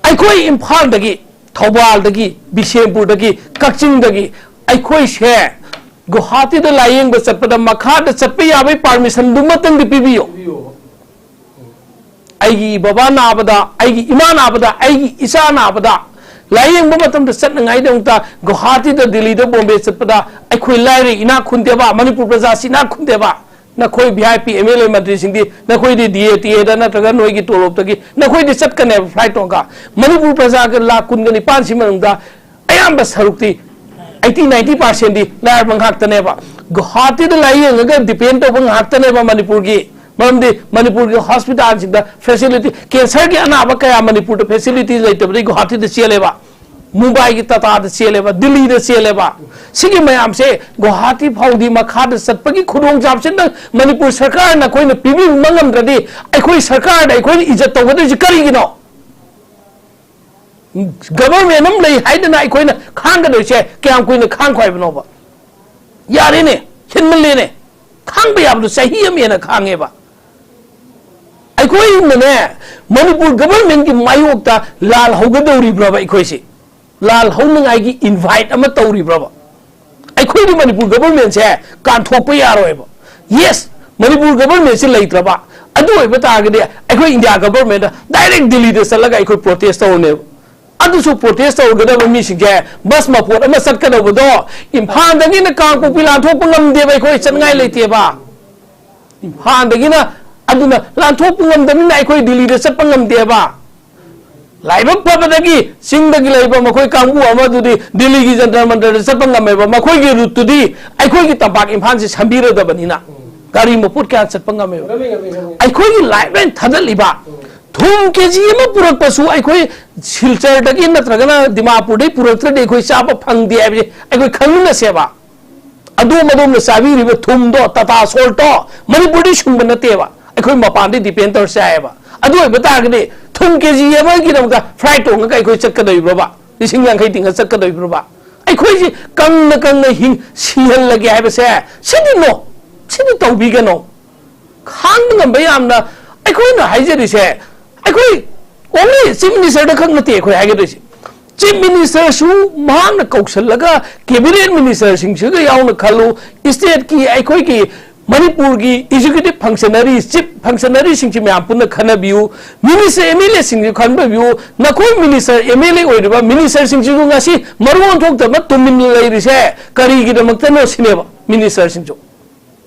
ꯑꯩꯈꯣꯏ ꯏꯝꯐꯥꯜꯗꯒꯤ, ꯊꯧꯕꯥꯜꯗꯒꯤ, ꯕꯤꯁꯦꯝꯄꯨꯔꯗꯒꯤ, ꯀꯛꯆꯤꯡꯗꯒꯤ ꯑꯩꯈꯣꯏꯁꯦ ꯒꯨꯋꯥꯍꯥꯇꯤꯗ ꯂꯥꯌꯦꯡꯕ ꯆꯠꯄꯗ ꯃꯈꯥꯗ ꯆꯠꯄ ꯌꯥꯕꯒꯤ ꯄꯥꯔꯃꯤꯁꯟꯗꯨꯃꯇꯪꯗꯤ ꯄꯤꯕꯤꯌꯨ꯫ ꯑꯩꯒꯤ ꯕꯕꯥ ꯅꯥꯕꯗ, ꯑꯩꯒꯤ ꯏꯃꯥ ꯅꯥꯕꯗ, ꯑꯩꯒꯤ ꯏꯆꯥ ꯅꯥꯕꯗ ꯂꯥꯌꯦꯡꯕ ꯃꯇꯝꯗ ꯆꯠꯅꯉꯥꯏꯗꯃꯛꯇ ꯒꯨꯋꯥꯍꯥꯇꯤꯗ, ꯗꯤꯜꯂꯤꯗ, ꯕꯣꯝꯕꯦ ꯆꯠꯄꯗ ꯑꯩꯈꯣꯏ ꯂꯥꯏꯔ ꯏꯅꯥꯛ ꯈꯨꯟꯗꯦꯕ, ꯃꯅꯤꯄꯨꯔ ꯄ꯭ꯔꯖꯥꯁꯤ ꯏꯅꯥꯛ ꯈꯨꯟꯗꯦꯕ꯫ ꯅꯈꯣꯏ V I P M L A ꯃꯟꯇ꯭ꯔꯤꯁꯤꯡꯗꯤ ꯅꯈꯣꯏꯗꯤ ꯗꯤ ꯑꯦ ꯇꯤ ꯑꯦꯗ ꯅꯠꯇ꯭ꯔꯒ ꯅꯣꯏꯒꯤ ꯇꯣꯂꯣꯞꯇꯒꯤ ꯅꯈꯣꯏꯗꯤ ꯆꯠꯀꯅꯦꯕ ꯐ꯭ꯂꯥꯏꯠ ꯇꯣꯡꯉꯒ꯫ ꯃꯅꯤꯄꯨꯔ ꯄ꯭ꯔꯖꯥꯒ ꯂꯥꯈ ꯀꯨꯟꯒ ꯅꯤꯄꯥꯟꯁꯤ ꯃꯅꯨꯡꯗ ꯑꯌꯥꯝꯕ ꯁꯔꯨꯛꯇꯤ, ꯑꯩꯠꯇꯤ ꯅꯥꯏꯟꯇꯤ ꯄꯥꯔꯁꯦꯟꯗꯤ ꯂꯥꯏꯔꯕ ꯉꯥꯛꯇꯅꯦꯕ꯫ ꯒꯨꯋꯥꯍꯥꯇꯤꯗ ꯂꯥꯏꯌꯦꯡꯉꯒ ꯗꯤꯄꯦꯟ ꯇꯧꯕ ꯉꯥꯛꯇꯅꯦꯕ ꯃꯅꯤꯄꯨꯔꯒꯤ ꯃꯔꯝꯗꯤ ꯃꯅꯤꯄꯨꯔꯒꯤ ꯍꯣꯁꯄꯤꯇꯥꯜꯁꯤꯡꯗ ꯐꯦꯁꯤꯂꯤꯇꯤ, ꯀꯦꯟꯁꯔꯒꯤ ꯑꯅꯥꯕ ꯀꯌꯥ ꯃꯅꯤꯄꯨꯔꯗ ꯐꯦꯁꯤꯂꯤꯇꯤ ꯂꯩꯇꯕꯗꯒꯤ ꯒꯨꯋꯥꯍꯥꯇꯤꯗ ꯆꯦꯜꯂꯦꯕ, ꯃꯨꯝꯕꯥꯏꯒꯤ ꯇꯥꯇꯥꯗ ꯆꯦꯜꯂꯦꯕ, ꯗꯤꯜꯂꯤꯗ ꯆꯦꯜꯂꯦꯕ꯫ ꯁꯤꯒꯤ ꯃꯌꯥꯝꯁꯦ ꯒꯨꯋꯥꯍꯥꯇꯤ ꯐꯥꯎꯗꯤ ꯃꯈꯥꯗ ꯆꯠꯄꯒꯤ ꯈꯨꯗꯣꯡꯆꯥꯕꯁꯤꯅ ꯃꯅꯤꯄꯨꯔ ꯁꯔꯀꯥꯔꯅ ꯑꯩꯈꯣꯏꯅ ꯄꯤꯕꯤꯕ ꯉꯝꯗ꯭ꯔꯗꯤ ꯑꯩꯈꯣꯏ ꯁꯔꯀꯥꯔꯗ ꯑꯩꯈꯣꯏꯅ ꯏꯖꯠ ꯇꯧꯒꯗꯣꯏꯁꯤ ꯀꯔꯤꯒꯤꯅꯣ? ꯒꯕꯔꯃꯦꯟ ꯑꯃ ꯂꯩ ꯍꯥꯏꯗꯅ ꯑꯩꯈꯣꯏꯅ ꯈꯥꯡꯒꯗꯣꯏꯁꯦ ꯀꯌꯥꯝ ꯀꯨꯏꯅ ꯈꯥꯡꯈꯣ ꯍꯥꯏꯕꯅꯣꯕ? ꯌꯥꯔꯦꯅꯦ, ꯍꯦꯟꯃꯜꯂꯦꯅꯦ꯫ ꯈꯥꯡꯕ ꯌꯥꯕꯗꯣ ꯆꯍꯤ ꯑꯃ ꯍꯦꯟꯅ ꯈꯥꯡꯉꯦꯕ꯫ ꯑꯩꯈꯣꯏꯅꯅꯦ, ꯃꯅꯤꯄꯨꯔ ꯒꯕꯔꯃꯦꯟꯒꯤ ꯃꯥꯌꯣꯛꯇ ꯂꯥꯜ ꯍꯧꯒꯗꯧꯔꯤꯕ꯭ꯔꯕ ꯑꯩꯈꯣꯏꯁꯦ? ꯂꯥꯜ ꯍꯧꯅꯉꯥꯏꯒꯤ ꯏꯟꯚꯥꯏꯠ ꯑꯃ ꯇꯧꯔꯤꯕ꯭ꯔꯕ? ꯑꯩꯈꯣꯏꯒꯤ ꯃꯅꯤꯄꯨꯔ ꯒꯕꯔꯃꯦꯟꯁꯦ ꯀꯥꯟꯊꯣꯛꯄ ꯌꯥꯔꯣꯏꯕ꯫ ꯌꯦꯁ, ꯃꯅꯤꯄꯨꯔ ꯒꯕꯔꯃꯦꯟꯁꯤ ꯂꯩꯇ꯭ꯔꯕ, ꯑꯗꯨ ꯑꯣꯏꯕ ꯇꯥꯔꯒꯗꯤ ꯑꯩꯈꯣꯏ ꯏꯟꯗꯤꯌꯥ ꯒꯕꯔꯃꯦꯟꯗ ꯗꯥꯏꯔꯦꯛ ꯗꯤꯜꯂꯤꯗ ꯆꯠꯂꯒ ꯑꯩꯈꯣꯏ ꯄ꯭ꯔꯣꯇꯦꯁ ꯇꯧꯔꯅꯦꯕ꯫ ꯑꯗꯨꯁꯨ ꯄ꯭ꯔꯣꯇꯦꯁ ꯇꯧꯔꯒꯗꯕ ꯃꯤꯁꯤꯡꯁꯦ ꯕꯁ ꯃꯄꯣꯠ ꯑꯃ ꯆꯠꯀꯗꯧꯕꯗꯣ ꯏꯝꯐꯥꯜꯗꯒꯤꯅ ꯀꯥꯡꯄꯣꯛꯄꯤ ꯂꯥꯟꯊꯣꯛꯄ ꯉꯝꯗꯦꯕ, ꯑꯩꯈꯣꯏ ꯆꯠꯅꯤꯡꯉꯥꯏ ꯂꯩꯇꯦꯕ꯫ ꯏꯝꯐꯥꯜꯗꯒꯤꯅ, ꯑꯗꯨꯅ ꯂꯥꯟꯊꯣꯛꯄ ꯉꯝꯗꯕꯅꯤꯅ ꯑꯩꯈꯣꯏ ꯗꯤꯜꯂꯤꯗ ꯆꯠꯄ ꯉꯝꯗꯦꯕ꯫ ꯂꯥꯏꯕꯛ ꯐꯕꯗꯒꯤ ꯆꯤꯡꯗꯒꯤ ꯂꯩꯕ ꯃꯈꯣꯏ ꯀꯥꯡꯕꯨ ꯑꯃꯗꯨꯗꯤ ꯗꯤꯜꯂꯤꯒꯤ ꯖꯟꯇꯔ ꯃꯟꯇꯔꯗ ꯆꯠꯄ ꯉꯝꯃꯦꯕ꯫ ꯃꯈꯣꯏꯒꯤ ꯔꯨꯠꯇꯨꯗꯤ ꯑꯩꯈꯣꯏꯒꯤ ꯇꯝꯄꯥꯛ ꯏꯝꯐꯥꯜꯁꯤ ꯁꯝꯕꯤꯔꯗꯕꯅꯤꯅ ꯒꯥꯔꯤ ꯃꯄꯣꯠ ꯀꯌꯥ ꯆꯠꯄ ꯉꯝꯃꯦꯕ꯫ ꯉꯝꯃꯤ, ꯉꯝꯃꯤ, ꯉꯝꯃꯤ꯫ ꯑꯩꯈꯣꯏꯒꯤ ꯂꯥꯏꯐ ꯂꯥꯏꯟ ꯊꯥꯗꯠꯂꯤꯕ ꯊꯨꯝ ꯀꯦ ꯖꯤ ꯑꯃ ꯄꯨꯔꯛꯄꯁꯨ ꯑꯩꯈꯣꯏ ꯁꯤꯜꯆꯔꯗꯒꯤ ꯅꯠꯇ꯭ꯔꯒꯅ ꯗꯤꯃꯥꯄꯨꯔꯗꯒꯤ ꯄꯨꯔꯛꯇ꯭ꯔꯗꯤ ꯑꯩꯈꯣꯏ ꯆꯥꯕ ꯐꯪꯗꯦ ꯍꯥꯏꯕꯁꯦ ꯑꯩꯈꯣꯏ ꯈꯪꯃꯤꯟꯅꯁꯦꯕ꯫ ꯑꯗꯣꯝ ꯑꯗꯣꯝꯅ ꯆꯥꯕꯤꯔꯤꯕ ꯊꯨꯝꯗꯣ, ꯇꯥꯇꯥ ꯁꯣꯜꯠꯇꯣ ꯃꯅꯤꯄꯨꯔꯗꯤ ꯁꯨꯡꯕ ꯅꯠꯇꯦꯕ, ꯑꯩꯈꯣꯏ ꯃꯄꯥꯟꯗꯩ ꯗꯤꯄꯦꯟ ꯇꯧꯔ ꯆꯥꯏꯌꯦꯕ꯫ ꯑꯗꯨ ꯑꯣꯏꯕ ꯇꯥꯔꯒꯗꯤ ꯊꯨꯝ ꯀꯦ ꯖꯤ ꯑꯃꯒꯤꯗꯃꯛꯇ ꯐ꯭ꯂꯥꯏꯠ ꯇꯣꯡꯉꯒ ꯑꯩꯈꯣꯏ ꯆꯠꯀꯗꯧꯔꯤꯕ꯭ꯔꯣꯕ? ꯂꯤꯁꯤꯡ ꯌꯥꯡꯈꯩ ꯇꯤꯡꯉ ꯆꯠꯀꯗꯧꯔꯤꯕ꯭ꯔꯣꯕ? ꯑꯩꯈꯣꯏꯁꯤ ꯀꯪꯅ ꯀꯪꯅ ꯍꯤꯡ-, ꯁꯤꯍꯜꯂꯒꯦ ꯍꯥꯏꯕꯁꯦ ꯁꯤꯗꯤ ꯅꯣ, ꯁꯤꯗꯤ ꯇꯧꯕꯤꯒꯅꯣ꯫ ꯈꯥꯡꯕ ꯉꯝꯕ ꯌꯥꯝꯅ ꯑꯩꯈꯣꯏꯅ ꯍꯥꯏꯖꯔꯤꯁꯦ, ꯑꯩꯈꯣꯏ ꯑꯣꯡꯂꯤ ꯆꯤꯐ ꯃꯤꯅꯤꯁꯇꯔꯗ ꯈꯛ ꯅꯠꯇꯦ ꯑꯩꯈꯣꯏ ꯍꯥꯏꯒꯗꯣꯏꯁꯦ꯫ ꯆꯤꯐ ꯃꯤꯅꯤꯁꯇꯔꯁꯨ ꯃꯍꯥꯛꯅ ꯀꯧꯁꯜꯂꯒ ꯀꯦꯕꯤꯅꯦꯠ ꯃꯤꯅꯤꯁꯇꯔꯁꯤꯡꯁꯤꯒ ꯌꯥꯎꯅ ꯈꯜꯂꯨ, ꯁ꯭ꯇꯦꯠꯀꯤ ꯑꯩꯈꯣꯏꯒꯤ ꯃꯅꯤꯄꯨꯔꯒꯤ ꯑꯦꯛꯖꯤꯀ꯭ꯌꯨꯇꯤꯚ ꯐꯪꯁꯅꯔꯤ, ꯆꯤꯐ ꯐꯪꯁꯅꯔꯤꯁꯤꯡꯁꯤ ꯃꯌꯥꯝ ꯄꯨꯟꯅ ꯈꯟꯅꯕꯤꯌꯨ, ꯃꯤꯅꯤꯁꯇꯔ ꯑꯦꯝ ꯑꯦꯜ ꯑꯦꯁꯤꯡꯁꯤ ꯈꯟꯅꯕꯤꯌꯨ꯫ ꯅꯈꯣꯏ ꯃꯤꯅꯤꯁꯇꯔ ꯑꯦꯝ ꯑꯦꯜ ꯑꯦ ꯑꯣꯏꯔꯤꯕ ꯃꯤꯅꯤꯁꯇꯔꯁꯤꯡꯁꯤꯁꯨ ꯉꯁꯤ ꯃꯔꯨ ꯑꯣꯟꯊꯣꯛꯇꯕ ꯇꯨꯃꯤꯟꯅ ꯂꯩꯔꯤꯁꯦ ꯀꯔꯤꯒꯤꯗꯃꯛꯇꯅꯣ ꯁꯤꯅꯦꯕ꯫ ꯃꯤꯅꯤꯁꯇꯔꯁꯤꯡꯁꯨ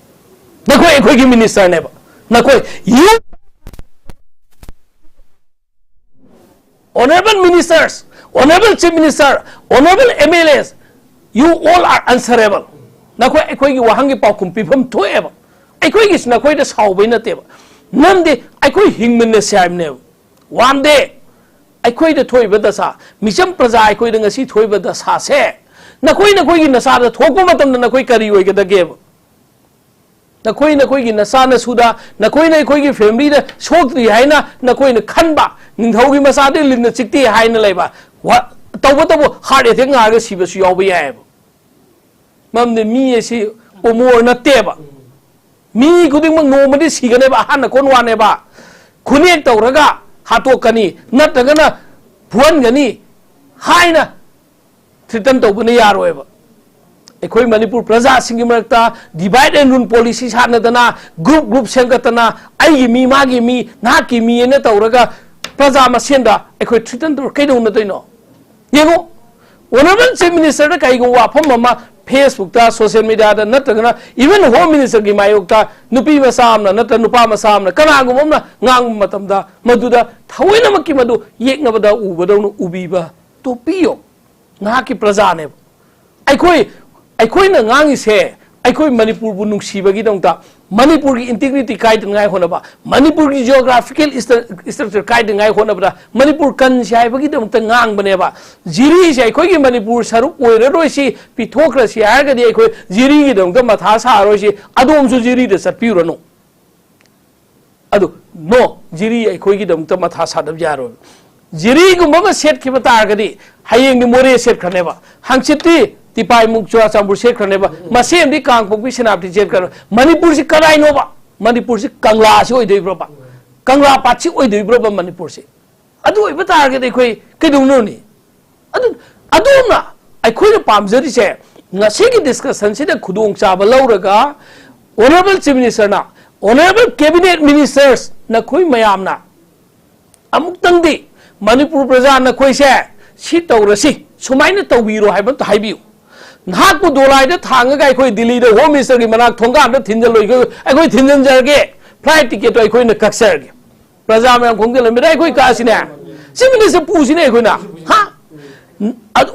ꯅꯈꯣꯏ ꯑꯩꯈꯣꯏꯒꯤ ꯃꯤꯅꯤꯁꯇꯔꯅꯦꯕ꯫ ꯅꯈꯣꯏ, you honorable ministers, honorable chief minister, honorable M L As, you all are answerable. ꯅꯈꯣꯏ ꯑꯩꯈꯣꯏꯒꯤ ꯋꯥꯍꯪꯒꯤ ꯄꯥꯎꯈꯨꯝ ꯄꯤꯐꯝ ꯊꯣꯛꯑꯦꯕ꯫ ꯑꯩꯈꯣꯏꯒꯤꯁꯤ ꯅꯈꯣꯏꯗ ꯁꯥꯎꯕꯩ ꯅꯠꯇꯦꯕ꯫ ꯅꯝꯗꯤ ꯑꯩꯈꯣꯏ ꯍꯤꯡꯃꯤꯟꯅꯁꯦ ꯍꯥꯏꯕꯅꯦꯕ꯫ One day ꯑꯩꯈꯣꯏꯗ ꯊꯣꯛꯏꯕ ꯗꯁꯥ, ꯃꯤꯆꯝ ꯄ꯭ꯔꯖꯥ ꯑꯩꯈꯣꯏꯗ ꯉꯁꯤ ꯊꯣꯛꯏꯕ ꯗꯁꯥꯁꯦ, ꯅꯈꯣꯏ ꯅꯈꯣꯏꯒꯤ ꯅꯆꯥꯗ ꯊꯣꯛꯄ ꯃꯇꯝꯗ ꯅꯈꯣꯏ ꯀꯔꯤ ꯑꯣꯏꯒꯗꯒꯦꯕ? ꯅꯈꯣꯏ ꯅꯈꯣꯏꯒꯤ ꯅꯆꯥ ꯅꯁꯨꯗ, ꯅꯈꯣꯏꯅ ꯑꯩꯈꯣꯏꯒꯤ family ꯗ ꯁꯣꯛꯇ꯭ꯔꯤ ꯍꯥꯏꯅ ꯅꯈꯣꯏꯅ ꯈꯟꯕ, ꯅꯤꯡꯊꯧꯒꯤ ꯃꯆꯥꯗꯤ ꯂꯤꯟꯅ ꯆꯤꯛꯇꯦ ꯍꯥꯏꯅ ꯂꯩꯕ, ꯋꯥ-, ꯇꯧꯕꯇꯕꯨ heart attack ꯅꯥꯔꯒ ꯁꯤꯕꯁꯨ ꯌꯥꯎꯕ ꯌꯥꯏꯑꯕ꯫ ꯃꯔꯝꯗꯤ ꯃꯤ ꯑꯁꯤ ꯑꯃꯣꯔ ꯅꯠꯇꯦꯕ꯫ ꯃꯤ ꯈꯨꯗꯤꯡꯃꯛ ꯅꯣꯡꯃꯗꯤ ꯁꯤꯒꯅꯦꯕ, ꯑꯍꯥꯟꯅ ꯀꯣꯟ ꯋꯥꯅꯦꯕ꯫ ꯈꯨꯅꯦꯛ ꯇꯧꯔꯒ ꯍꯥꯠꯇꯣꯛꯀꯅꯤ, ꯅꯠꯇ꯭ꯔꯒꯅ ꯐꯨꯍꯟꯒꯅꯤ ꯍꯥꯏꯅ threaten ꯇꯧꯕꯅ ꯌꯥꯔꯣꯏꯕ꯫ ꯑꯩꯈꯣꯏ ꯃꯅꯤꯄꯨꯔ ꯄ꯭ꯔꯖꯥꯁꯤꯡꯒꯤ ꯃꯔꯛꯇ divide and rule policy ꯁꯥꯟꯅꯗꯅ, group group ꯁꯦꯝꯒꯠꯇꯅ, ꯑꯩꯒꯤ ꯃꯤ, ꯃꯥꯒꯤ ꯃꯤ, ꯅꯍꯥꯛꯀꯤ ꯃꯤ ꯍꯥꯏꯅ ꯇꯧꯔꯒ ꯄ꯭ꯔꯖꯥ ꯃꯁꯦꯟꯗ ꯑꯩꯈꯣꯏ threaten ꯇꯧꯔ ꯀꯩꯗꯧꯅꯗꯣꯏꯅꯣ? ꯌꯦꯡꯉꯨ, Honourable Chief Minister ꯗ ꯀꯩꯒꯨꯝꯕ ꯋꯥꯐꯝ ꯑꯃ Facebook ꯇ, social media ꯗ, ꯅꯠꯇ꯭ꯔꯒꯅ even Home Minister ꯒꯤ ꯃꯥꯌꯣꯛꯇ ꯅꯨꯄꯤ ꯃꯆꯥ ꯑꯃꯅ ꯅꯠꯇ꯭ꯔ ꯅꯨꯄꯥ ꯃꯆꯥ ꯑꯃꯅ ꯀꯅꯥꯒꯨꯝꯕ ꯑꯃꯅ ꯉꯥꯡꯕ ꯃꯇꯝꯗ, ꯃꯗꯨꯗ ꯊꯑꯣꯏꯅꯃꯛꯀꯤ ꯃꯗꯨ ꯌꯦꯛꯅꯕꯗ ꯎꯕꯗꯧꯅ ꯎꯕꯤꯕ ꯇꯣꯛꯄꯤꯌꯣ꯫ ꯅꯍꯥꯛꯀꯤ ꯄ꯭ꯔꯖꯥꯅꯦꯕ꯫ ꯑꯩꯈꯣꯏ, ꯑꯩꯈꯣꯏꯅ ꯉꯥꯡꯉꯤꯁꯦ ꯑꯩꯈꯣꯏ ꯃꯅꯤꯄꯨꯔꯕꯨ ꯅꯨꯡꯁꯤꯕꯒꯤꯗꯃꯛꯇ, ꯃꯅꯤꯄꯨꯔꯒꯤ integrity ꯀꯥꯏꯗꯅꯉꯥꯏ ꯍꯣꯠꯅꯕ, ꯃꯅꯤꯄꯨꯔꯒꯤ geographical stru-, structure ꯀꯥꯏꯗꯅꯉꯥꯏ ꯍꯣꯠꯅꯕꯗ, ꯃꯅꯤꯄꯨꯔ ꯀꯟꯁꯤ ꯍꯥꯏꯕꯒꯤꯗꯃꯛꯇ ꯉꯥꯡꯕꯅꯦꯕ꯫ ꯖꯤꯔꯤꯁꯦ ꯑꯩꯈꯣꯏꯒꯤ ꯃꯅꯤꯄꯨꯔ ꯁꯔꯨꯛ ꯑꯣꯏꯔꯔꯣꯏꯁꯤ, ꯄꯤꯊꯣꯛꯈ꯭ꯔꯁꯤ ꯍꯥꯏꯔꯒꯗꯤ ꯑꯩꯈꯣꯏ ꯖꯤꯔꯤꯒꯤꯗꯃꯛꯇ ꯃꯊꯥ ꯁꯥꯔꯔꯣꯏꯁꯤ, ꯑꯗꯣꯝꯁꯨ ꯖꯤꯔꯤꯗ ꯆꯠꯄꯤꯔꯨꯔꯅꯨ꯫ ꯑꯗꯨ no, ꯖꯤꯔꯤ ꯑꯩꯈꯣꯏꯒꯤꯗꯃꯛꯇ ꯃꯊꯥ ꯁꯥꯗꯕ ꯌꯥꯔꯣꯏ꯫ ꯖꯤꯔꯤꯒꯨꯝꯕ ꯑꯃ ꯁꯦꯠꯈꯤꯕ ꯇꯥꯔꯒꯗꯤ ꯍꯌꯦꯡꯗꯤ ꯃꯣꯔꯦ ꯁꯦꯠꯈ꯭ꯔꯅꯦꯕ, ꯍꯪꯆꯤꯠꯇꯤ ꯇꯤꯄꯥꯏꯃꯨꯛ ꯆꯨꯔꯥꯆꯥꯟꯄꯨꯔ ꯁꯦꯠꯈ꯭ꯔꯅꯦꯕ, ꯃꯁꯦꯝꯗꯤ ꯀꯥꯡꯄꯣꯛꯄꯤ ꯁꯦꯅꯥꯄꯇꯤ ꯁꯦꯠꯈ꯭ꯔꯅꯤ꯫ ꯃꯅꯤꯄꯨꯔꯁꯤ ꯀꯗꯥꯏꯅꯣꯕ? ꯃꯅꯤꯄꯨꯔꯁꯤ ꯀꯪꯂꯥꯁꯤ ꯑꯣꯏꯗꯣꯏꯕ꯭ꯔꯕ? ꯀꯪꯂꯥ ꯄꯥꯠꯁꯤ ꯑꯣꯏꯗꯣꯏꯕ꯭ꯔꯕ ꯃꯅꯤꯄꯨꯔꯁꯤ? ꯑꯗꯨ ꯑꯣꯏꯕ ꯇꯥꯔꯒꯗꯤ ꯑꯩꯈꯣꯏ ꯀꯩꯗꯧꯅꯔꯨꯅꯤ? ꯑꯗꯨ, ꯑꯗꯨꯅ ꯑꯩꯈꯣꯏꯅ ꯄꯥꯝꯖꯔꯤꯁꯦ, ꯉꯁꯤꯒꯤ discussion ꯁꯤꯗ ꯈꯨꯗꯣꯡꯆꯥꯕ ꯂꯧꯔꯒ Honourable Chief Minister ꯅ, Honourable Cabinet Ministers ꯅꯈꯣꯏ ꯃꯌꯥꯝꯅ ꯑꯃꯨꯛꯇꯪꯗꯤ ꯃꯅꯤꯄꯨꯔ ꯄ꯭ꯔꯖꯥ ꯅꯈꯣꯏꯁꯦ ꯁꯤ ꯇꯧꯔꯁꯤ, ꯁꯨꯃꯥꯏꯅ ꯇꯧꯕꯤꯔꯣ ꯍꯥꯏꯕ ꯑꯝꯇ ꯍꯥꯏꯕꯤꯌꯨ꯫ ꯅꯍꯥꯛꯄꯨ ꯗꯣꯂꯥꯏꯗ ꯊꯥꯡꯉꯒ ꯑꯩꯈꯣꯏ ꯗꯤꯜꯂꯤꯗ Home Minister ꯒꯤ ꯃꯅꯥꯛ ꯊꯣꯡꯒꯥꯟꯗ ꯊꯤꯟꯖꯜꯂꯣꯏ, ꯑꯩꯈꯣꯏ ꯊꯤꯟꯖꯟꯖꯔꯒꯦ, flight ticket ꯇꯣ ꯑꯩꯈꯣꯏꯅ ꯀꯛꯆꯔꯒꯦ꯫ ꯄ꯭ꯔꯖꯥ ꯃꯌꯥꯝ ꯈꯣꯡꯖꯜꯂꯝꯃꯤꯗ ꯑꯩꯈꯣꯏ ꯀꯥꯁꯤꯅꯦ꯫ Chief Minister ꯄꯨꯁꯤꯅꯦ ꯑꯩꯈꯣꯏꯅ꯫ ꯍꯥ?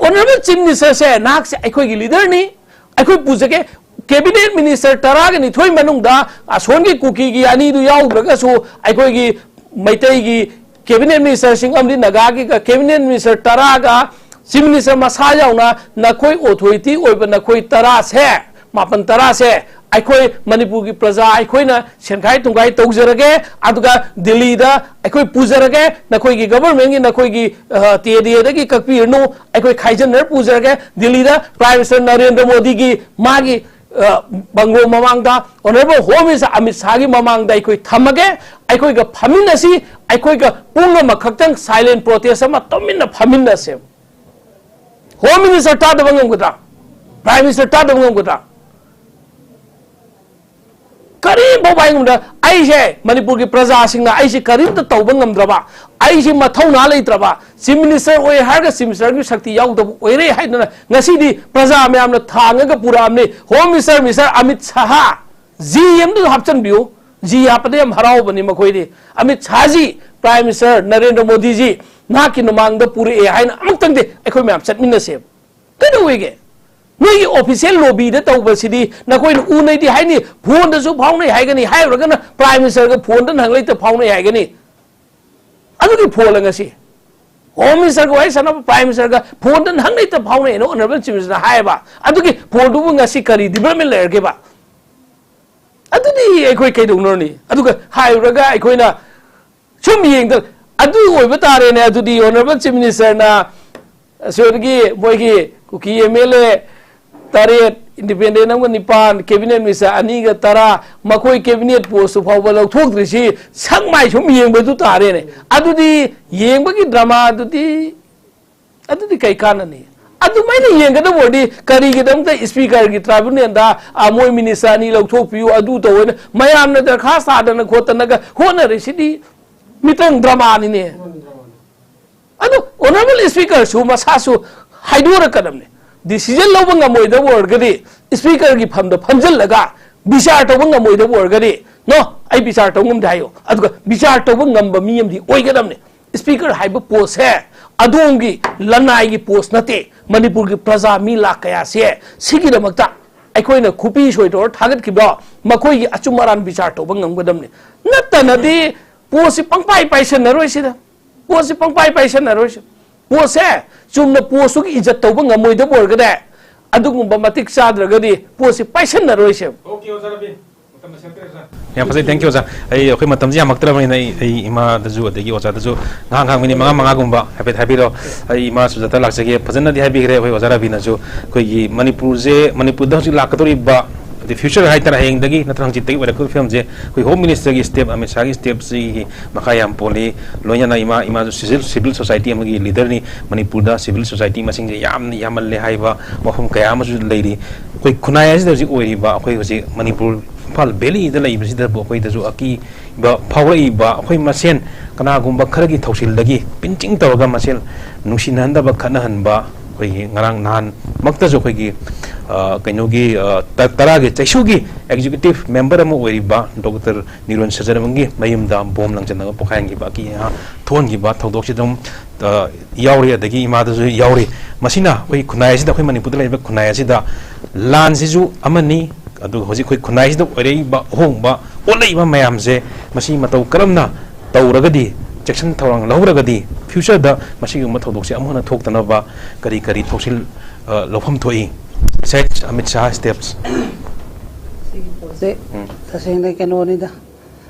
Honourable Chief Minister ꯁꯦ ꯅꯍꯥꯛꯁꯦ ꯑꯩꯈꯣꯏꯒꯤ leader ꯅꯤ, ꯑꯩꯈꯣꯏ ꯄꯨꯖꯒꯦ꯫ ꯀꯦꯕꯤꯅꯦꯠ ꯃꯤꯅꯤꯁꯇꯔ ꯇꯔꯥꯒ ꯅꯤꯊꯣꯏ ꯃꯅꯨꯡꯗ ꯑꯁꯣꯟꯒꯤ ꯀꯨꯀꯤꯒꯤ ꯑꯅꯤꯗꯨ ꯌꯥꯎꯗ꯭ꯔꯒꯁꯨ ꯑꯩꯈꯣꯏꯒꯤ ꯃꯩꯇꯩꯒꯤ ꯀꯦꯕꯤꯅꯦꯠ ꯃꯤꯅꯤꯁꯇꯔꯁꯤꯡ ꯑꯃꯗꯤ ꯅꯥꯒꯥꯒꯤ ꯀꯦꯕꯤꯅꯦꯠ ꯃꯤꯅꯤꯁꯇꯔ ꯇꯔꯥꯒ ꯆꯤꯐ ꯃꯤꯅꯤꯁꯇꯔ ꯃꯁꯥ ꯌꯥꯎꯅ ꯅꯈꯣꯏ ꯑꯣꯊꯣꯔꯤꯇꯤ ꯑꯣꯏꯕ ꯅꯈꯣꯏ ꯇꯔꯥꯁꯦ, ꯃꯥꯄꯟ ꯇꯔꯥꯁꯦ ꯑꯩꯈꯣꯏ ꯃꯅꯤꯄꯨꯔꯒꯤ ꯄ꯭ꯔꯖꯥ ꯑꯩꯈꯣꯏꯅ ꯁꯦꯟꯈꯥꯏ ꯊꯨꯝꯈꯥꯏ ꯇꯧꯖꯔꯒꯦ, ꯑꯗꯨꯒ ꯗꯤꯜꯂꯤꯗ ꯑꯩꯈꯣꯏ ꯄꯨꯖꯔꯒꯦ, ꯅꯈꯣꯏꯒꯤ ꯒꯕꯔꯃꯦꯟꯒꯤ, ꯅꯈꯣꯏꯒꯤ ꯇꯤ ꯑꯦ ꯗꯤ ꯑꯦꯗꯒꯤ ꯀꯛꯄꯤꯔꯅꯨ, ꯑꯩꯈꯣꯏ ꯈꯥꯏꯖꯟꯅꯔ ꯄꯨꯖꯔꯒꯦ, ꯗꯤꯜꯂꯤꯗ ꯄ꯭ꯔꯥꯏꯝ ꯃꯤꯅꯤꯁꯇꯔ ꯅꯔꯦꯟꯗ꯭ꯔ ꯃꯣꯗꯤꯒꯤ ꯃꯥꯒꯤ ꯕꯪꯒ꯭ꯂꯣ ꯃꯃꯥꯡꯗ, ꯑꯣꯅꯔꯦꯕꯜ ꯍꯣꯝ ꯃꯤꯅꯤꯁꯇꯔ ꯑꯃꯤꯠ ꯁꯥꯍꯒꯤ ꯃꯃꯥꯡꯗ ꯑꯩꯈꯣꯏ ꯊꯝꯃꯒꯦ, ꯑꯩꯈꯣꯏꯒ ꯐꯝꯃꯤꯟꯅꯁꯤ, ꯑꯩꯈꯣꯏꯒ ꯄꯨꯡ ꯑꯃꯈꯛꯇꯪ ꯁꯥꯏꯂꯦꯟ ꯄ꯭ꯔꯣꯇꯦꯁ ꯑꯃ ꯇꯨꯃꯤꯟꯅ ꯐꯝꯃꯤꯟꯅꯁꯦ꯫ ꯍꯣꯝ ꯃꯤꯅꯤꯁꯇꯔ ꯇꯥꯗꯕ ꯉꯝꯒꯗ꯭ꯔꯥ? ꯄ꯭ꯔꯥꯏꯝ ꯃꯤꯅꯤꯁꯇꯔ ꯇꯥꯗꯕ ꯉꯝꯒꯗ꯭ꯔꯥ? ꯀꯔꯤꯝꯐꯥꯎ ꯍꯥꯏ ꯉꯝꯗ꯭ꯔꯥ? ꯑꯩꯁꯦ ꯃꯅꯤꯄꯨꯔꯒꯤ ꯄ꯭ꯔꯖꯥꯁꯤꯡꯅ ꯑꯩꯁꯦ ꯀꯔꯤꯝꯇ ꯇꯧꯕ ꯉꯝꯗ꯭ꯔꯕ, ꯑꯩꯁꯦ ꯃꯊꯧꯅꯥ ꯂꯩꯇ꯭ꯔꯕ, ꯆꯤꯐ ꯃꯤꯅꯤꯁꯇꯔ ꯑꯣꯏ ꯍꯥꯏꯔꯒ ꯆꯤꯐ ꯃꯤꯅꯤꯁꯇꯔꯒꯤ ꯁꯛꯇꯤ ꯌꯥꯎꯗꯕ ꯑꯣꯏꯔꯦ ꯍꯥꯏꯗꯅ ꯉꯁꯤꯗꯤ ꯄ꯭ꯔꯖꯥ ꯃꯌꯥꯝꯅ ꯊꯥꯡꯉꯒ ꯄꯨꯔꯛꯑꯕꯅꯤ꯫ Home minister, mister Amit Shah, ji ꯑꯃꯗꯁꯨ ꯍꯥꯞꯆꯤꯟꯕꯤꯌꯨ꯫ ꯖꯤ ꯍꯥꯞꯄꯗ ꯌꯥꯝ ꯍꯔꯥꯎꯕꯅꯤ ꯃꯈꯣꯏꯗꯤ꯫ ꯑꯃꯤꯠ ꯁꯥꯍꯖꯤ, ꯄ꯭ꯔꯥꯏꯝ ꯃꯤꯅꯤꯁꯇꯔ ꯅꯔꯦꯟꯗ꯭ꯔ ꯃꯣꯗꯤꯖꯤ ꯅꯍꯥꯛꯀꯤ ꯃꯃꯥꯡꯗ ꯄꯨꯔꯛꯑꯦ ꯍꯥꯏꯅ ꯑꯃꯨꯛꯇꯪꯗꯤ ꯑꯩꯈꯣꯏ ꯃꯌꯥꯝ ꯆꯠꯃꯤꯟꯅꯁꯦꯕ꯫ ꯀꯩꯗꯧꯋꯦꯒꯦ? ꯅꯣꯏꯒꯤ ꯑꯣꯐꯤꯁꯤꯌꯦꯜ ꯂꯣꯕꯤꯗ ꯇꯧꯕꯁꯤꯗꯤ ꯅꯈꯣꯏꯅ ꯎꯅꯩꯗꯤ ꯍꯥꯏꯅꯤ, ꯐꯣꯟꯗꯁꯨ ꯐꯥꯎꯅꯩ ꯍꯥꯏꯒꯅꯤ, ꯍꯥꯏꯔꯨꯔꯒꯅ ꯄ꯭ꯔꯥꯏꯝ ꯃꯤꯅꯤꯁꯇꯔꯒ ꯐꯣꯟꯗ ꯅꯍꯥꯟ ꯂꯩꯇ ꯐꯥꯎꯅꯩ ꯍꯥꯏꯒꯅꯤ꯫ ꯑꯗꯨꯒꯤ ꯐꯣꯟꯂ ꯉꯁꯤ? ꯍꯣꯝ ꯃꯤꯅꯤꯁꯇꯔꯒ ꯋꯥꯔꯤ ꯁꯥꯟꯅꯕ ꯄ꯭ꯔꯥꯏꯝ ꯃꯤꯅꯤꯁꯇꯔꯒ ꯐꯣꯟꯗ ꯅꯍꯥꯟ ꯂꯩꯇ ꯐꯥꯎꯅꯩꯅ ꯑꯣꯅꯔꯦꯕꯜ ꯆꯤꯐ ꯃꯤꯅꯤꯁꯇꯔꯅ ꯍꯥꯏꯌꯦꯕ꯫ ꯑꯗꯨꯒꯤ ꯐꯣꯟꯗꯨꯕꯨ ꯉꯁꯤ ꯀꯔꯤ ꯗꯤꯕꯦꯂꯞꯃꯦꯟ ꯂꯩꯔꯒꯦꯕ? ꯑꯗꯨꯗꯤ ꯑꯩꯈꯣꯏ ꯀꯩꯗꯧꯅꯔꯨꯅꯤ? ꯑꯗꯨꯒ ꯍꯥꯏꯔꯨꯔꯒ ꯑꯩꯈꯣꯏꯅ ꯁꯨꯝ ꯌꯦꯡꯗ, ꯑꯗꯨ ꯑꯣꯏꯕ ꯇꯥꯔꯦꯅꯦ꯫ ꯑꯗꯨꯗꯤ ꯑꯣꯅꯔꯦꯕꯜ ꯆꯤꯐ ꯃꯤꯅꯤꯁꯇꯔꯅ ꯑꯁꯣꯏꯗꯒꯤ ꯃꯣꯏꯒꯤ ꯀꯨꯀꯤ ꯑꯦꯝ ꯑꯦꯜ ꯑꯦ ꯇꯔꯦꯠ, ꯏꯟꯗꯤꯄꯦꯟꯗꯦꯟ ꯑꯃꯒ ꯅꯤꯄꯥꯟ, ꯀꯦꯕꯤꯅꯦꯠ ꯃꯤꯅꯤꯁꯇꯔ ꯑꯅꯤꯒ ꯇꯔꯥ, ꯃꯈꯣꯏ ꯀꯦꯕꯤꯅꯦꯠ ꯄꯣꯁꯇꯨ ꯐꯥꯎꯕ ꯂꯧꯊꯣꯛꯇ꯭ꯔꯤꯁꯤ ꯁꯛ ꯃꯥꯏ ꯁꯨꯝ ꯌꯦꯡꯕꯗꯨ ꯇꯥꯔꯦꯅꯦ꯫ ꯑꯗꯨꯗꯤ ꯌꯦꯡꯕꯒꯤ ꯗ꯭ꯔꯃꯥꯗꯨꯗꯤ, ꯑꯗꯨꯗꯤ ꯀꯩ ꯀꯥꯟꯅꯅꯤ? ꯑꯗꯨꯃꯥꯏꯅ ꯌꯦꯡꯒꯗꯕ ꯑꯣꯏꯔꯗꯤ ꯀꯔꯤꯒꯤꯗꯃꯛꯇ ꯏꯁꯄꯤꯀꯔꯒꯤ ꯇ꯭ꯔꯥꯏꯕꯨꯅꯦꯜꯗ, ꯑ, ꯃꯣꯏ ꯃꯤꯅꯤꯁꯇꯔ ꯑꯅꯤ ꯂꯧꯊꯣꯛꯄꯤꯌꯨ, ꯑꯗꯨ ꯇꯧꯑꯣꯅ ꯃꯌꯥꯝꯅ ꯗꯔꯈꯥꯁ ꯊꯥꯗꯅ ꯈꯣꯠꯇꯅꯒ ꯍꯣꯠꯅꯔꯤꯁꯤꯗꯤ ꯃꯤꯇ꯭ꯔꯪ ꯗ꯭ꯔꯃꯥꯅꯤꯅꯦ꯫ ꯑꯗꯨ ꯑꯣꯅꯔꯦꯕꯜ ꯏꯁꯄꯤꯀꯔꯁꯨ ꯃꯁꯥꯁꯨ ꯍꯥꯏꯗꯣꯔꯛꯀꯗꯕꯅꯤ꯫ ꯗꯤꯁꯤꯖꯟ ꯂꯧꯕ ꯉꯝꯃꯣꯏꯗꯕ ꯑꯣꯏꯔꯒꯗꯤ, ꯏꯁꯄꯤꯀꯔꯒꯤ ꯐꯝꯗ ꯐꯝꯖꯤꯜꯂꯒ ꯕꯤꯆꯥꯔ ꯇꯧꯕ ꯉꯝꯃꯣꯏꯗꯕ ꯑꯣꯏꯔꯒꯗꯤ, "ꯅꯣ, ꯑꯩ ꯕꯤꯆꯥꯔ ꯇꯧꯕ ꯉꯝꯗꯦ" ꯍꯥꯏꯌꯣ꯫ ꯑꯗꯨꯒ ꯕꯤꯆꯥꯔ ꯇꯧꯕ ꯉꯝꯕ ꯃꯤ ꯑꯃꯗꯤ ꯑꯣꯏꯒꯗꯕꯅꯤ꯫ ꯏꯁꯄꯤꯀꯔ ꯍꯥꯏꯕ ꯄꯣꯁꯁꯦ ꯑꯗꯣꯝꯒꯤ ꯂꯅꯥꯏꯒꯤ ꯄꯣꯁ ꯅꯠꯇꯦ꯫ ꯃꯅꯤꯄꯨꯔꯒꯤ ꯄ꯭ꯔꯖꯥ ꯃꯤ ꯂꯥꯛ ꯀꯌꯥꯁꯦ ꯁꯤꯒꯤꯗꯃꯛꯇ ꯑꯩꯈꯣꯏꯅ ꯈꯨꯄꯤ ꯁꯣꯏꯗꯧꯔ ꯊꯥꯒꯠꯈꯤꯕꯗꯣ ꯃꯈꯣꯏꯒꯤ ꯑꯆꯨꯝ ꯑꯔꯥꯟ ꯕꯤꯆꯥꯔ ꯇꯧꯕ ꯉꯝꯒꯗꯕꯅꯤ꯫ ꯅꯠꯇꯅꯗꯤ ꯄꯣꯠꯁꯤ ꯄꯪꯄꯥꯏ ꯄꯥꯏꯁꯟꯅꯔꯣꯏꯁꯤꯗ꯫ ꯄꯣꯠꯁꯤ ꯄꯪꯄꯥꯏ ꯄꯥꯏꯁꯟꯅꯔꯣꯏꯁꯤ꯫ ꯄꯣꯠꯁꯦ ꯆꯨꯝꯅ ꯄꯣꯠꯁꯨꯒꯤ ꯏꯖꯠ ꯇꯧꯕ ꯉꯝꯃꯣꯏꯗꯕ ꯑꯣꯏꯔꯒꯗꯤ, ꯑꯗꯨꯒꯨꯝꯕ ꯃꯇꯤꯛ ꯆꯥꯗ꯭ꯔꯒꯗꯤ ꯄꯣꯠꯁꯤ ꯄꯥꯏꯁꯟꯅꯔꯣꯏꯁꯦ꯫ ꯌꯥꯝ ꯐꯖꯩ, thank you ꯑꯣꯖꯥ꯫ ꯑꯩ, ꯑꯩꯈꯣꯏ ꯃꯇꯝꯁꯦ ꯌꯥꯝꯃꯛꯇ꯭ꯔꯕꯅꯤꯅ ꯑꯩ, ꯑꯩ ꯏꯃꯥꯗꯁꯨ ꯑꯗꯒꯤ ꯑꯣꯖꯥꯗꯁꯨ ꯉꯥꯏꯍꯥꯛ ꯉꯥꯏꯍꯥꯛ ꯃꯤꯅꯤꯠ ꯃꯉꯥ ꯃꯉꯥꯒꯨꯝꯕ ꯍꯥꯏꯐꯦꯠ ꯍꯥꯏꯕꯤꯔꯣ꯫ ꯑꯩ ꯏꯃꯥ ꯁꯨꯖꯥꯇꯥ ꯂꯥꯛꯆꯒꯦ꯫ ꯐꯖꯅꯗꯤ ꯍꯥꯏꯕꯤꯈ꯭ꯔꯦ ꯑꯩꯈꯣꯏ ꯑꯣꯖꯥ ꯔꯕꯤꯅꯁꯨ꯫ ꯑꯩꯈꯣꯏꯒꯤ ꯃꯅꯤꯄꯨꯔꯁꯦ, ꯃꯅꯤꯄꯨꯔꯗ ꯍꯧꯖꯤꯛ ꯂꯥꯛꯀꯗꯧꯔꯤꯕ, ꯑꯗꯩ future ꯍꯥꯏꯇꯥꯔꯦ, ꯍꯌꯦꯡꯗꯒꯤ ꯅꯠꯇ꯭ꯔꯒ ꯍꯪꯆꯤꯠꯇꯒꯤ ꯑꯣꯏꯔꯛꯀꯗꯧꯔꯤꯕ ꯐꯤꯕꯝꯁꯦ ꯑꯩꯈꯣꯏ Home Minister ꯒꯤ step, ꯑꯃꯤꯠ ꯁꯥꯍꯒꯤ step ꯁꯤꯒꯤ ꯃꯈꯥ ꯌꯥꯝ ꯄꯣꯜꯂꯤ꯫ ꯂꯣꯏꯅꯅ ꯏꯃꯥ, ꯏꯃꯥꯁꯨ civil, civil society ꯑꯃꯒꯤ leader ꯅꯤ꯫ ꯃꯅꯤꯄꯨꯔꯗ civil society ꯃꯁꯤꯡꯁꯦ ꯌꯥꯝꯅ ꯌꯥꯝꯃꯜꯂꯦ ꯍꯥꯏꯕ ꯋꯥꯐꯝ ꯀꯌꯥ ꯑꯃꯁꯨ ꯂꯩꯔꯤ꯫ ꯑꯩꯈꯣꯏ ꯈꯨꯟꯅꯥꯏ ꯑꯁꯤꯗ ꯍꯧꯖꯤꯛ ꯑꯣꯏꯔꯤꯕ, ꯑꯩꯈꯣꯏ ꯍꯧꯖꯤꯛ ꯃꯅꯤꯄꯨꯔ ꯏꯝꯐꯥꯜ valley ꯗ ꯂꯩꯕꯁꯤꯗꯕꯨ ꯑꯩꯈꯣꯏꯗꯁꯨ ꯑꯀꯤꯕ ꯐꯥꯎꯔꯛꯏꯕ, ꯑꯩꯈꯣꯏ ꯃꯁꯦꯟ ꯀꯅꯥꯒꯨꯝꯕ ꯈꯔꯒꯤ ꯊꯧꯁꯤꯜꯗꯒꯤ ꯄꯤꯟꯆꯤꯡ ꯇꯧꯔꯒ ꯃꯁꯦꯜ ꯅꯨꯡꯁꯤꯅꯍꯟꯗꯕ, ꯈꯠꯅꯍꯟꯕ, ꯑꯩꯈꯣꯏꯒꯤ ꯉꯔꯥꯡ ꯅꯍꯥꯟꯃꯛꯇꯁꯨ ꯑꯩꯈꯣꯏꯒꯤ, ꯑ, ꯀꯩꯅꯣꯒꯤ, ꯑ, ꯇ-, ꯇꯔꯥꯒꯤ ꯆꯩꯁꯨꯒꯤ executive member ꯑꯃ ꯑꯣꯏꯔꯤꯕ ꯗꯣꯛꯇꯔ ꯅꯤꯔꯣꯟ ꯁꯖꯔꯕꯝꯒꯤ ꯃꯌꯨꯝꯗ ꯕꯣꯝ ꯂꯪꯁꯤꯜꯂꯒ ꯄꯣꯈꯥꯏꯍꯟꯈꯤꯕ, ꯑꯀꯤ ꯑꯍꯥ ꯊꯣꯛꯍꯟꯈꯤꯕ ꯊꯧꯗꯣꯛꯁꯤ ꯑꯗꯨꯝ, ꯑ, ꯌꯥꯎꯔꯤ, ꯑꯗꯒꯤ ꯏꯃꯥꯗꯁꯨ ꯌꯥꯎꯔꯤ꯫ ꯃꯁꯤꯅ ꯑꯩꯈꯣꯏ ꯈꯨꯟꯅꯥꯏ ꯑꯁꯤꯗ, ꯑꯩꯈꯣꯏ ꯃꯅꯤꯄꯨꯔꯗ ꯂꯩꯔꯤꯕ ꯈꯨꯟꯅꯥꯏ ꯑꯁꯤꯗ ꯂꯥꯟꯁꯤꯁꯨ ꯑꯃꯅꯤ, ꯑꯗꯨꯒ ꯍꯧꯖꯤꯛ ꯑꯩꯈꯣꯏ ꯈꯨꯟꯅꯥꯏꯁꯤꯗ ꯑꯣꯏꯔꯛꯏꯕ ꯑꯍꯣꯡꯕ, ꯑꯣꯜꯂꯛꯏꯕ ꯃꯌꯥꯝꯁꯦ, ꯃꯁꯤ ꯃꯇꯧ ꯀꯔꯝꯅ ꯇꯧꯔꯒꯗꯤ, ꯆꯦꯛꯁꯤꯟ ꯊꯧꯔꯥꯡ ꯂꯧꯔꯒꯗꯤ future ꯗ ꯃꯁꯤꯒꯨꯝꯕ ꯊꯧꯗꯣꯛꯁꯦ ꯑꯃꯨꯛ ꯍꯟꯅ ꯊꯣꯛꯇꯅꯕ ꯀꯔꯤ ꯀꯔꯤ ꯊꯧꯁꯤꯜ, ꯑ, ꯂꯧꯐꯝ ꯊꯣꯛꯏ? Sir Amit Shah steps꯫ ꯁꯤꯒꯤ ꯄꯣꯠꯁꯦ ꯇꯁꯦꯡꯅ ꯀꯩꯅꯣꯅꯤꯗ꯫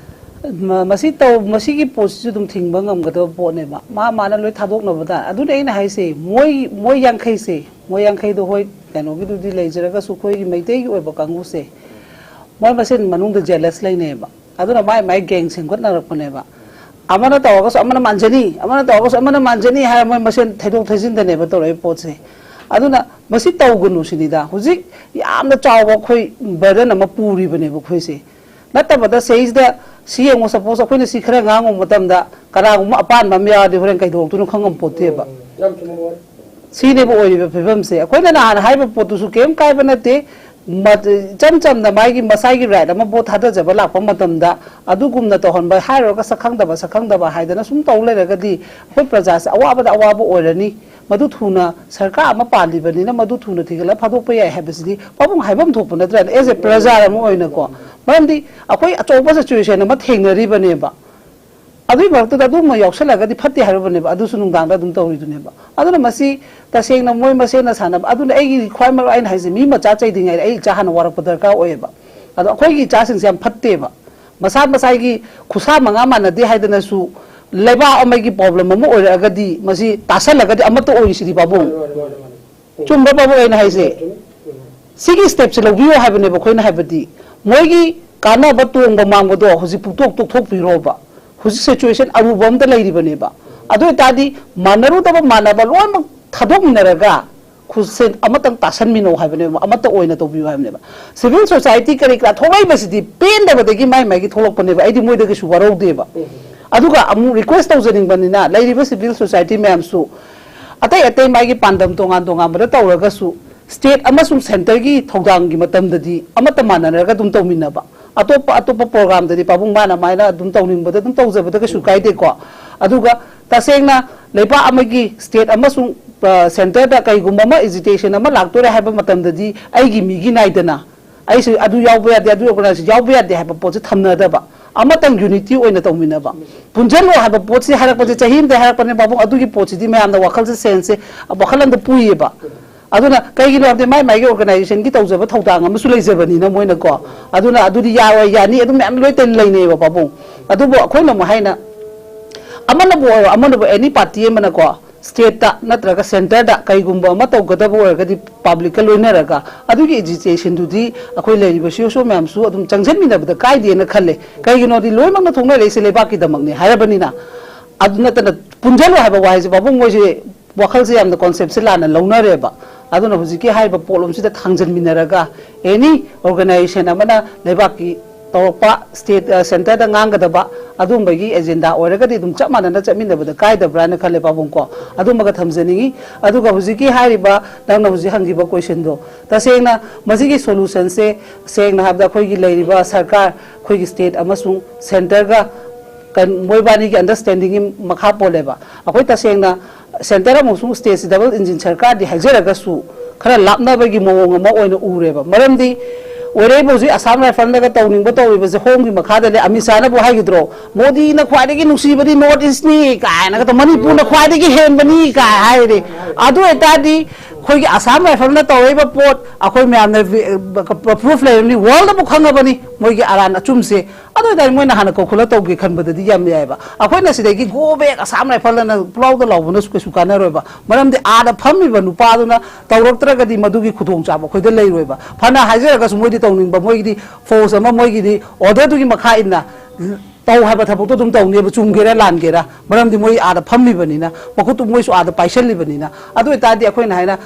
ꯃ-, ꯃꯁꯤ ꯇꯧ-, ꯃꯁꯤꯒꯤ ꯄꯣꯠꯁꯤꯁꯨ ꯑꯗꯨꯝ ꯊꯤꯡꯕ ꯉꯝꯒꯗꯕ ꯄꯣꯠꯅꯦꯕ꯫ ꯃꯥ ꯃꯥꯅ ꯂꯣꯏ ꯊꯥꯗꯣꯛꯅꯕ ꯇꯥꯔꯦ꯫ ꯑꯗꯨꯅꯦ ꯑꯩꯅ ꯍꯥꯏꯁꯦ, ꯃꯣꯏ, ꯃꯣꯏ ꯌꯥꯡꯈꯩꯁꯦ, ꯃꯣꯏ ꯌꯥꯡꯈꯩꯗꯣ ꯍꯣꯏ, ꯀꯩꯅꯣꯒꯤꯗꯨꯗꯤ ꯂꯩꯖꯔꯒꯁꯨ, ꯑꯩꯈꯣꯏꯒꯤ ꯃꯩꯇꯩꯒꯤ ꯑꯣꯏꯕ ꯀꯥꯡꯕꯨꯁꯦ, ꯃꯣꯏ ꯃꯁꯦꯟ ꯃꯅꯨꯡꯗ jealous ꯂꯩꯅꯩꯌꯦꯕ꯫ ꯑꯗꯨꯅ ꯃꯥꯏ ꯃꯥꯏ gang ꯁꯦꯝꯒꯠꯅꯔꯛꯄꯅꯦꯕ꯫ ꯑꯃꯅ ꯇꯧꯔꯒꯁꯨ ꯑꯃꯅ ꯃꯥꯟꯖꯅꯤ, ꯑꯃꯅ ꯇꯧꯔꯒꯁꯨ ꯑꯃꯅ ꯃꯥꯟꯖꯅꯤ ꯍꯥꯏꯔ ꯃꯣꯏ ꯃꯁꯦꯟ ꯊꯩꯗꯣꯛ ꯊꯩꯖꯤꯟꯗꯅꯦꯕ ꯇꯧꯔꯛꯏ ꯄꯣꯠꯁꯦ꯫ ꯑꯗꯨꯅ ꯃꯁꯤ ꯇꯧꯒꯅꯨ ꯁꯤꯅꯤꯗ꯫ ꯍꯧꯖꯤꯛ ꯌꯥꯝꯅ ꯆꯥꯎꯕ ꯑꯩꯈꯣꯏ burden ꯑꯃ ꯄꯨꯔꯤꯕꯅꯦꯕ ꯑꯩꯈꯣꯏꯁꯦ꯫ ꯅꯠꯇꯕꯗ ꯁꯤꯗꯩꯁꯤꯗ ꯁꯤ ꯌꯦꯡꯉꯣ, suppose ꯑꯩꯈꯣꯏꯅ ꯁꯤ ꯈꯔ ꯉꯥꯡꯉꯨꯕ ꯃꯇꯝꯗ ꯀꯅꯥꯒꯨꯝꯕ ꯑꯄꯥꯟꯕ ꯑꯃ ꯌꯥꯎꯔꯗꯤ ꯍꯣꯔꯦꯟ ꯀꯩꯗꯧꯔꯛꯇꯣꯏꯅꯣ ꯈꯪꯉꯝ ꯄꯣꯠꯇꯦꯕ꯫ ꯁꯤꯅꯦꯕ ꯑꯣꯏꯔꯤꯕ ꯐꯤꯕꯝꯁꯦ꯫ ꯑꯩꯈꯣꯏꯅ ꯅꯍꯥꯟ ꯍꯥꯏꯕ ꯄꯣꯠꯇꯨꯁꯨ ꯀꯩꯝ ꯀꯥꯏꯕ ꯅꯠꯇꯦ꯫ ꯃ-, ꯏꯆꯝ ꯆꯝꯅ ꯃꯥꯒꯤ ꯃꯁꯥꯒꯤ right ꯑꯃ vote ꯊꯥꯗꯖꯕ ꯂꯥꯛꯄ ꯃꯇꯝꯗ ꯑꯗꯨꯒꯨꯝꯅ ꯇꯧꯍꯟꯕ, ꯍꯥꯏꯔꯨꯔꯒ ꯁꯛ ꯈꯪꯗꯕ, ꯁꯛ ꯈꯪꯗꯕ ꯍꯥꯏꯗꯅ ꯁꯨꯝ ꯇꯧ ꯂꯩꯔꯒꯗꯤ ꯑꯩꯈꯣꯏ ꯄ꯭ꯔꯖꯥꯁꯦ ꯑꯋꯥꯕꯗ ꯑꯋꯥꯕ ꯑꯣꯏꯔꯅꯤ꯫ ꯃꯗꯨ ꯊꯨꯅ ꯁꯔꯀꯥꯔ ꯑꯃ ꯄꯥꯜꯂꯤꯕꯅꯤꯅ ꯃꯗꯨ ꯊꯨꯅ ꯊꯤꯒꯠꯂꯒ ꯐꯥꯗꯣꯛꯄ ꯌꯥꯏ ꯍꯥꯏꯕꯁꯤꯗꯤ ꯄꯥꯕꯨꯡ ꯍꯥꯏꯐꯝ ꯊꯣꯛꯄ ꯅꯠꯇ꯭ꯔꯥꯅꯦ, ꯑꯦꯖ ꯑꯦ ꯄ꯭ꯔꯖꯥ ꯑꯃ ꯑꯣꯏꯅꯀꯣ? ꯃꯔꯝꯗꯤ ꯑꯩꯈꯣꯏ ꯑꯆꯧꯕ ꯁꯤꯆꯨꯋꯦꯁꯟ ꯑꯃ ꯊꯦꯡꯅꯔꯤꯕꯅꯦꯕ꯫ ꯑꯗꯨꯒꯤ ꯃꯔꯛꯇꯨꯗ ꯑꯗꯨꯒꯨꯝꯕ ꯌꯥꯎꯁꯜꯂꯒꯗꯤ ꯐꯠꯇꯦ ꯍꯥꯏꯔꯨꯕꯅꯦꯕ, ꯑꯗꯨꯁꯨ ꯅꯨꯡꯗꯥꯡꯗ ꯑꯗꯨꯝ ꯇꯧꯔꯤꯗꯨꯅꯦꯕ꯫ ꯑꯗꯨꯅ ꯃꯁꯤ ꯇꯁꯦꯡꯅ ꯃꯣꯏ ꯃꯁꯦꯟꯅ ꯁꯥꯟꯅꯕ꯫ ꯑꯗꯨꯅ ꯑꯩꯒꯤ ꯈ꯭ꯋꯥꯏ ꯃꯔꯨ ꯑꯩꯅ ꯍꯥꯏꯁꯦ, ꯃꯤ ꯃꯆꯥ ꯆꯩꯗ꯭ꯔꯤꯉꯩꯗ ꯑꯩ ꯏꯆꯥ ꯍꯥꯟꯅ ꯋꯥꯔꯛꯄ ꯗꯔꯀꯥꯔ ꯑꯣꯏꯌꯦꯕ꯫ ꯑꯗꯣ ꯑꯩꯈꯣꯏꯒꯤ ꯏꯆꯥꯁꯤꯡꯁꯦ ꯌꯥꯝ ꯐꯠꯇꯦꯕ꯫ ꯃꯁꯥ ꯃꯁꯥꯒꯤ ꯈꯨꯠꯁꯥ ꯃꯉꯥ ꯃꯥꯟꯅꯗꯦ ꯍꯥꯏꯗꯅꯁꯨ ꯂꯩꯕꯥꯛ ꯑꯃꯒꯤ ꯄ꯭ꯔꯣꯕ꯭ꯂꯦꯝ ꯑꯃ ꯑꯣꯏꯔꯛꯑꯒꯗꯤ ꯃꯁꯤ ꯇꯥꯁꯜꯂꯒꯗꯤ ꯑꯃꯠꯇ ꯑꯣꯏꯔꯤꯁꯤꯗꯤ ꯄꯥꯕꯨꯡ꯫ ꯆꯨꯝꯕ꯭ꯔ ꯄꯥꯕꯨꯡ ꯑꯩꯅ ꯍꯥꯏꯁꯦ? ꯁꯤꯒꯤ ꯁ꯭ꯇꯦꯞꯁꯦ ꯂꯧꯕꯤꯌꯣ ꯍꯥꯏꯕꯅꯦꯕ ꯑꯩꯈꯣꯏꯅ ꯍꯥꯏꯕꯗꯤ꯫ ꯃꯣꯏꯒꯤ ꯀꯥꯟꯅꯕ ꯇꯣꯡꯕ ꯃꯥꯡꯕꯗꯣ ꯍꯧꯖꯤꯛ ꯄꯨꯡꯇꯣꯛ ꯇꯣꯛꯊꯣꯛꯄꯤꯔꯣꯕ꯫ ꯍꯧꯖꯤꯛ ꯁꯤꯆꯨꯋꯦꯁꯟ ꯑꯔꯨꯕ ꯑꯃꯗ ꯂꯩꯔꯤꯕꯅꯦꯕ꯫ ꯑꯗꯨ ꯑꯣꯏꯇꯥꯔꯗꯤ ꯃꯥꯟꯅꯔꯨꯗꯕ ꯃꯥꯟꯅꯕ ꯂꯣꯏꯅꯃꯛ ꯊꯥꯗꯣꯛꯃꯤꯟꯅꯔꯒ ꯈꯨꯠꯁꯦ ꯑꯃꯇꯪ ꯇꯥꯁꯟꯃꯤꯟꯅꯧ ꯍꯥꯏꯕꯅꯦꯕ, ꯑꯃꯠꯇ ꯑꯣꯏꯅ ꯇꯧꯕꯤꯌꯨ ꯍꯥꯏꯕꯅꯦꯕ꯫ ꯁꯤꯚꯤꯜ ꯁꯣꯁꯥꯏꯇꯤ ꯀꯔꯤ ꯀꯔꯥ ꯊꯣꯛꯂꯛꯏꯕꯁꯤꯗꯤ ꯄꯦꯟꯗꯕꯗꯒꯤ ꯃꯥꯏ ꯃꯥꯏꯒꯤ ꯊꯣꯛꯂꯛꯄꯅꯦꯕ, ꯑꯩꯗꯤ ꯃꯣꯏꯗꯒꯤꯁꯨ ꯋꯥꯔꯧꯗꯦꯕ꯫ ꯑꯗꯨꯒ ꯑꯃꯨꯛ ꯔꯤꯀ꯭ꯋꯦꯁ ꯇꯧꯖꯅꯤꯡꯕꯅꯤꯅ ꯂꯩꯔꯤꯕ ꯁꯤꯚꯤꯜ ꯁꯣꯁꯥꯏꯇꯤ ꯃꯌꯥꯝꯁꯨ ꯑꯇꯩ ꯑꯇꯩ ꯃꯥꯒꯤ ꯄꯥꯟꯗꯝ ꯇꯣꯉꯥꯟ ꯇꯣꯉꯥꯟꯕꯗ ꯇꯧꯔꯒꯁꯨ ꯁ꯭ꯇꯦꯠ ꯑꯃꯁꯨꯡ ꯁꯦꯟꯇꯔꯒꯤ ꯊꯧꯗꯥꯡꯒꯤ ꯃꯇꯝꯗꯗꯤ ꯑꯃꯠꯇ ꯃꯥꯟꯅꯔꯒ ꯑꯗꯨꯝ ꯇꯧꯃꯤꯟꯅꯕ꯫ ꯑꯇꯣꯞꯄ ꯑꯇꯣꯞꯄ ꯄ꯭ꯔꯣꯒ꯭ꯔꯥꯝꯗꯗꯤ ꯄꯥꯕꯨꯡ ꯃꯥꯅ ꯃꯥꯏꯅ ꯑꯗꯨꯝ ꯇꯧꯅꯤꯡꯕꯗ ꯑꯗꯨꯝ ꯇꯧꯖꯕꯗ ꯀꯩꯁꯨ ꯀꯥꯏꯗꯦꯀꯣ꯫ ꯑꯗꯨꯒ ꯇꯁꯦꯡꯅ ꯂꯩꯕꯥꯛ ꯑꯃꯒꯤ ꯁ꯭ꯇꯦꯠ ꯑꯃꯁꯨꯡ, ꯑ, ꯁꯦꯟꯇꯔꯗ ꯀꯩꯒꯨꯝꯕ ꯑꯃ ꯑꯦꯖꯤꯇꯦꯁꯟ ꯑꯃ ꯂꯥꯛꯇꯣꯔꯦ ꯍꯥꯏꯕ ꯃꯇꯝꯗꯗꯤ ꯑꯩꯒꯤ ꯃꯤꯒꯤ ꯅꯥꯏꯗꯅ ꯑꯩꯁꯨ ꯑꯗꯨ ꯌꯥꯎꯕ ꯌꯥꯗꯦ, ꯑꯗꯨ ꯑꯣꯔꯒꯅꯥꯏꯖꯦꯁꯟ ꯌꯥꯎꯕ ꯌꯥꯗꯦ ꯍꯥꯏꯕ ꯄꯣꯠꯁꯦ ꯊꯝꯅꯗꯕ, ꯑꯃꯇꯪ ꯌꯨꯅꯤꯇꯤ ꯑꯣꯏꯅ ꯇꯧꯃꯤꯟꯅꯕ꯫ ꯄꯨꯟꯁꯤꯜꯂꯣ ꯍꯥꯏꯕ ꯄꯣꯠꯁꯤ ꯍꯥꯏꯔꯛꯄꯁꯦ ꯆꯍꯤ ꯑꯃꯗ ꯍꯥꯏꯔꯛꯄꯅꯦ ꯄꯥꯕꯨꯡ, ꯑꯗꯨꯒꯤ ꯄꯣꯠꯁꯤꯗꯤ ꯃꯌꯥꯝꯅ ꯋꯥꯈꯜꯁꯦ, ꯁꯦꯟꯁꯁꯦ ꯋꯥꯈꯜ ꯑꯃꯗ ꯄꯨꯏꯌꯦꯕ꯫ ꯑꯗꯨꯅ ꯀꯩꯒꯤꯅꯣ ꯍꯥꯏꯕꯗꯤ ꯃꯥꯏ ꯃꯥꯏꯒꯤ ꯑꯣꯔꯒꯅꯥꯏꯖꯦꯁꯟꯒꯤ ꯇꯧꯖꯕ ꯊꯧꯗꯥꯡ ꯑꯃꯁꯨ ꯂꯩꯖꯕꯅꯤꯅ ꯃꯣꯏꯅꯀꯣ꯫ ꯑꯗꯨꯅ ꯑꯗꯨꯗꯤ ꯌꯥꯔꯣꯏ, ꯌꯥꯅꯤ, ꯑꯗꯨꯝ ꯃꯌꯥꯝ ꯂꯣꯏ ꯂꯩꯅꯩꯌꯦꯕ ꯄꯥꯕꯨꯡ꯫ ꯑꯗꯨꯕꯨ ꯑꯩꯈꯣꯏꯅ ꯑꯃꯨꯛ ꯍꯥꯏꯅ ꯑꯃꯅꯕꯨ ꯑꯣꯏꯔꯣ, ꯑꯃꯅꯕꯨ, ꯑꯦꯅꯤ ꯄꯥꯔꯇꯤ ꯑꯃꯅꯀꯣ, ꯁ꯭ꯇꯦꯠꯇ ꯅꯠꯇ꯭ꯔꯒ ꯁꯦꯟꯇꯔꯗ ꯀꯩꯒꯨꯝꯕ ꯑꯃ ꯇꯧꯒꯗꯕ ꯑꯣꯏꯔꯒꯗꯤ ꯄꯕ꯭ꯂꯤꯛꯀ ꯂꯣꯏꯅꯔꯒ ꯑꯗꯨꯒꯤ ꯑꯦꯖꯤꯇꯦꯁꯟꯗꯨꯗꯤ ꯑꯩꯈꯣꯏ ꯂꯩꯔꯤꯕ ꯁꯤ ꯏ ꯑꯣ ꯁꯤ ꯏ ꯑꯣ ꯃꯌꯥꯝꯁꯨ ꯑꯗꯨꯝ ꯆꯪꯁꯤꯟꯃꯤꯟꯅꯕꯗ ꯀꯥꯏꯗꯦꯅ ꯈꯜꯂꯦ꯫ ꯀꯩꯒꯤꯅꯣꯗꯤ ꯂꯣꯏꯅꯃꯛꯅ ꯊꯣꯛꯅꯔꯛꯏꯁꯦ ꯂꯩꯕꯥꯛꯀꯤꯗꯃꯛꯅꯤ ꯍꯥꯏꯔꯕꯅꯤꯅ꯫ ꯑꯗꯨ ꯅꯠꯇꯅ ꯄꯨꯟꯁꯤꯜꯂꯣ ꯍꯥꯏꯕ ꯋꯥꯍꯩꯁꯦ ꯄꯥꯕꯨꯡ ꯃꯣꯏꯁꯦ ꯋꯥꯈꯜꯁꯦ ꯌꯥꯝꯅ ꯀꯣꯟꯁꯦꯞꯁꯦ ꯂꯥꯟꯅ ꯂꯧꯅꯔꯦꯕ꯫ ꯑꯗꯨꯅ ꯍꯧꯖꯤꯛꯀꯤ ꯍꯥꯏꯔꯤꯕ ꯄꯣꯠꯂꯨꯝꯁꯤꯗ ꯊꯥꯡꯖꯟꯃꯤꯟꯅꯔꯒ ꯑꯦꯅꯤ ꯑꯣꯔꯒꯅꯥꯏꯖꯦꯁꯟ ꯑꯃꯅ ꯂꯩꯕꯥꯛꯀꯤ ꯇꯧꯔꯛꯄ ꯁ꯭ꯇꯦꯠ, ꯑ, ꯁꯦꯟꯇꯔꯗ ꯉꯥꯡꯒꯗꯕ ꯑꯗꯨꯝꯕꯒꯤ ꯑꯦꯖꯦꯟꯗꯥ ꯑꯣꯏꯔꯒꯗꯤ ꯑꯗꯨꯝ ꯆꯞ ꯃꯥꯟꯅꯅ ꯆꯠꯃꯤꯟꯅꯕꯗ ꯀꯥꯏꯗꯕ꯭ꯔꯥꯅ ꯈꯜꯂꯦ ꯄꯥꯕꯨꯡ ꯀꯣ꯫ ꯑꯗꯨꯃꯒ ꯊꯝꯖꯅꯤꯡꯉꯤ꯫ ꯑꯗꯨꯒ ꯍꯧꯖꯤꯛꯀꯤ ꯍꯥꯏꯔꯤꯕ ꯅꯪꯅ ꯍꯧꯖꯤꯛ ꯍꯪꯈꯤꯕ ꯀꯣꯏꯁꯟꯗꯣ, ꯇꯁꯦꯡꯅ ꯃꯁꯤꯒꯤ ꯁꯣꯂꯨꯁꯟꯁꯦ ꯁꯦꯡꯅ ꯍꯥꯏꯕꯗ ꯑꯩꯈꯣꯏꯒꯤ ꯂꯩꯔꯤꯕ ꯁꯔꯀꯥꯔ, ꯑꯩꯈꯣꯏꯒꯤ ꯁ꯭ꯇꯦꯠ ꯑꯃꯁꯨꯡ ꯁꯦꯟꯇꯔꯒ ꯀꯟ-, ꯃꯣꯏꯕꯥꯅꯤꯒꯤ ꯑꯟꯗꯔꯁ꯭ꯇꯦꯟꯗꯤꯡꯒꯤ ꯃꯈꯥ ꯄꯣꯜꯂꯦꯕ꯫ ꯑꯩꯈꯣꯏ ꯇꯁꯦꯡꯅ ꯁꯦꯟꯇꯔ ꯑꯃꯁꯨꯡ ꯁ꯭ꯇꯦꯠꯁꯤ ꯗꯕꯜ ꯏꯟꯖꯤꯟ ꯁꯔꯀꯥꯔꯗꯤ ꯍꯥꯏꯖꯔꯒꯁꯨ, ꯈꯔ ꯂꯥꯞꯅꯕꯒꯤ ꯃꯑꯣꯡ ꯑꯃ ꯑꯣꯏꯅ ꯎꯔꯦꯕ꯫ ꯃꯔꯝꯗꯤ ꯑꯣꯏꯔꯛꯏꯕ ꯍꯧꯖꯤꯛ ꯑꯁꯥꯝ ꯔꯥꯏꯐꯜꯅꯒ ꯇꯧꯅꯤꯡꯕ ꯇꯧꯔꯤꯕꯁꯦ ꯍꯣꯝꯒꯤ ꯃꯈꯥꯗ ꯂꯩ꯫ ꯑꯃꯤꯠ ꯁꯥꯍꯅꯕꯨ ꯍꯥꯏꯈꯤꯗ꯭ꯔꯣ, "ꯃꯣꯗꯤꯅ ꯈ꯭ꯋꯥꯏꯗꯒꯤ ꯅꯨꯡꯁꯤꯕꯗꯤ ꯅꯣꯔꯠ ꯏꯁꯅꯤ" ꯀꯥꯏꯅꯒ ꯇꯧ, "ꯃꯅꯤꯄꯨꯔꯅ ꯈ꯭ꯋꯥꯏꯗꯒꯤ ꯍꯦꯟꯕꯅꯤ" ꯀꯥꯏ ꯍꯥꯏꯔꯦ꯫ ꯑꯗꯨ ꯑꯣꯏꯇꯥꯔꯗꯤ ꯑꯩꯈꯣꯏꯒꯤ ꯑꯁꯥꯝ ꯔꯥꯏꯐꯜꯅ ꯇꯧꯔꯛꯏꯕ ꯄꯣꯠ ꯑꯩꯈꯣꯏ ꯃꯌꯥꯝꯅ ꯄ꯭ꯔꯨꯐ ꯂꯩꯔꯕꯅꯤ, ꯋꯥꯔꯜꯗꯕꯨ ꯈꯪꯉꯕꯅꯤ ꯃꯣꯏꯒꯤ ꯑꯔꯥꯟ ꯑꯆꯨꯝꯁꯦ꯫ ꯑꯗꯨ ꯑꯣꯏꯇꯥꯔꯗꯤ ꯃꯣꯏꯅ ꯍꯥꯟꯅ ꯀꯧꯈꯠꯂ ꯇꯧꯒꯦ ꯈꯟꯕꯗꯗꯤ ꯌꯥꯝ ꯌꯥꯏꯑꯕ꯫ ꯑꯩꯈꯣꯏꯅ ꯁꯤꯗꯒꯤ "ꯒꯣ ꯕꯦꯛ ꯑꯁꯥꯝ ꯔꯥꯏꯐꯜ" ꯑꯅ ꯄꯨꯂꯥꯎꯗ ꯂꯥꯎꯕꯅꯁꯨ ꯀꯩꯁꯨ ꯀꯥꯟꯅꯔꯣꯏꯕ꯫ ꯃꯔꯝꯗꯤ ꯑꯥꯗ ꯐꯝꯃꯤꯕ ꯅꯨꯄꯥꯗꯨꯅ ꯇꯧꯔꯛꯇ꯭ꯔꯒꯗꯤ ꯃꯗꯨꯒꯤ ꯈꯨꯗꯣꯡꯆꯥꯕ ꯑꯩꯈꯣꯏꯗ ꯂꯩꯔꯣꯏꯕ꯫ ꯐꯅ ꯍꯥꯏꯖꯔꯒꯁꯨ ꯃꯣꯏꯗꯤ ꯇꯧꯅꯤꯡꯕ, ꯃꯣꯏꯒꯤꯗꯤ ꯐꯣꯔꯁ ꯑꯃ, ꯃꯣꯏꯒꯤꯗꯤ ꯑꯣꯔꯗꯔꯗꯨꯒꯤ ꯃꯈꯥ ꯏꯟꯅ ꯇꯧ ꯍꯥꯏꯕ ꯊꯕꯛꯇꯣ ꯑꯗꯨꯝ ꯇꯧꯅꯦꯕ, ꯆꯨꯝꯒꯦꯔꯥ ꯂꯥꯟꯒꯦꯔꯥ, ꯃꯔꯝꯗꯤ ꯃꯣꯏ ꯑꯥꯗ ꯐꯝꯃꯤꯕꯅꯤꯅ, ꯃꯈꯨꯠꯇꯨ ꯃꯣꯏꯁꯨ ꯑꯥꯗ ꯄꯥꯏꯁꯜꯂꯤꯕꯅꯤꯅ꯫ ꯑꯗꯨ ꯑꯣꯏꯇꯥꯔꯗꯤ ꯑꯩꯈꯣꯏꯅ ꯍꯥꯏꯅ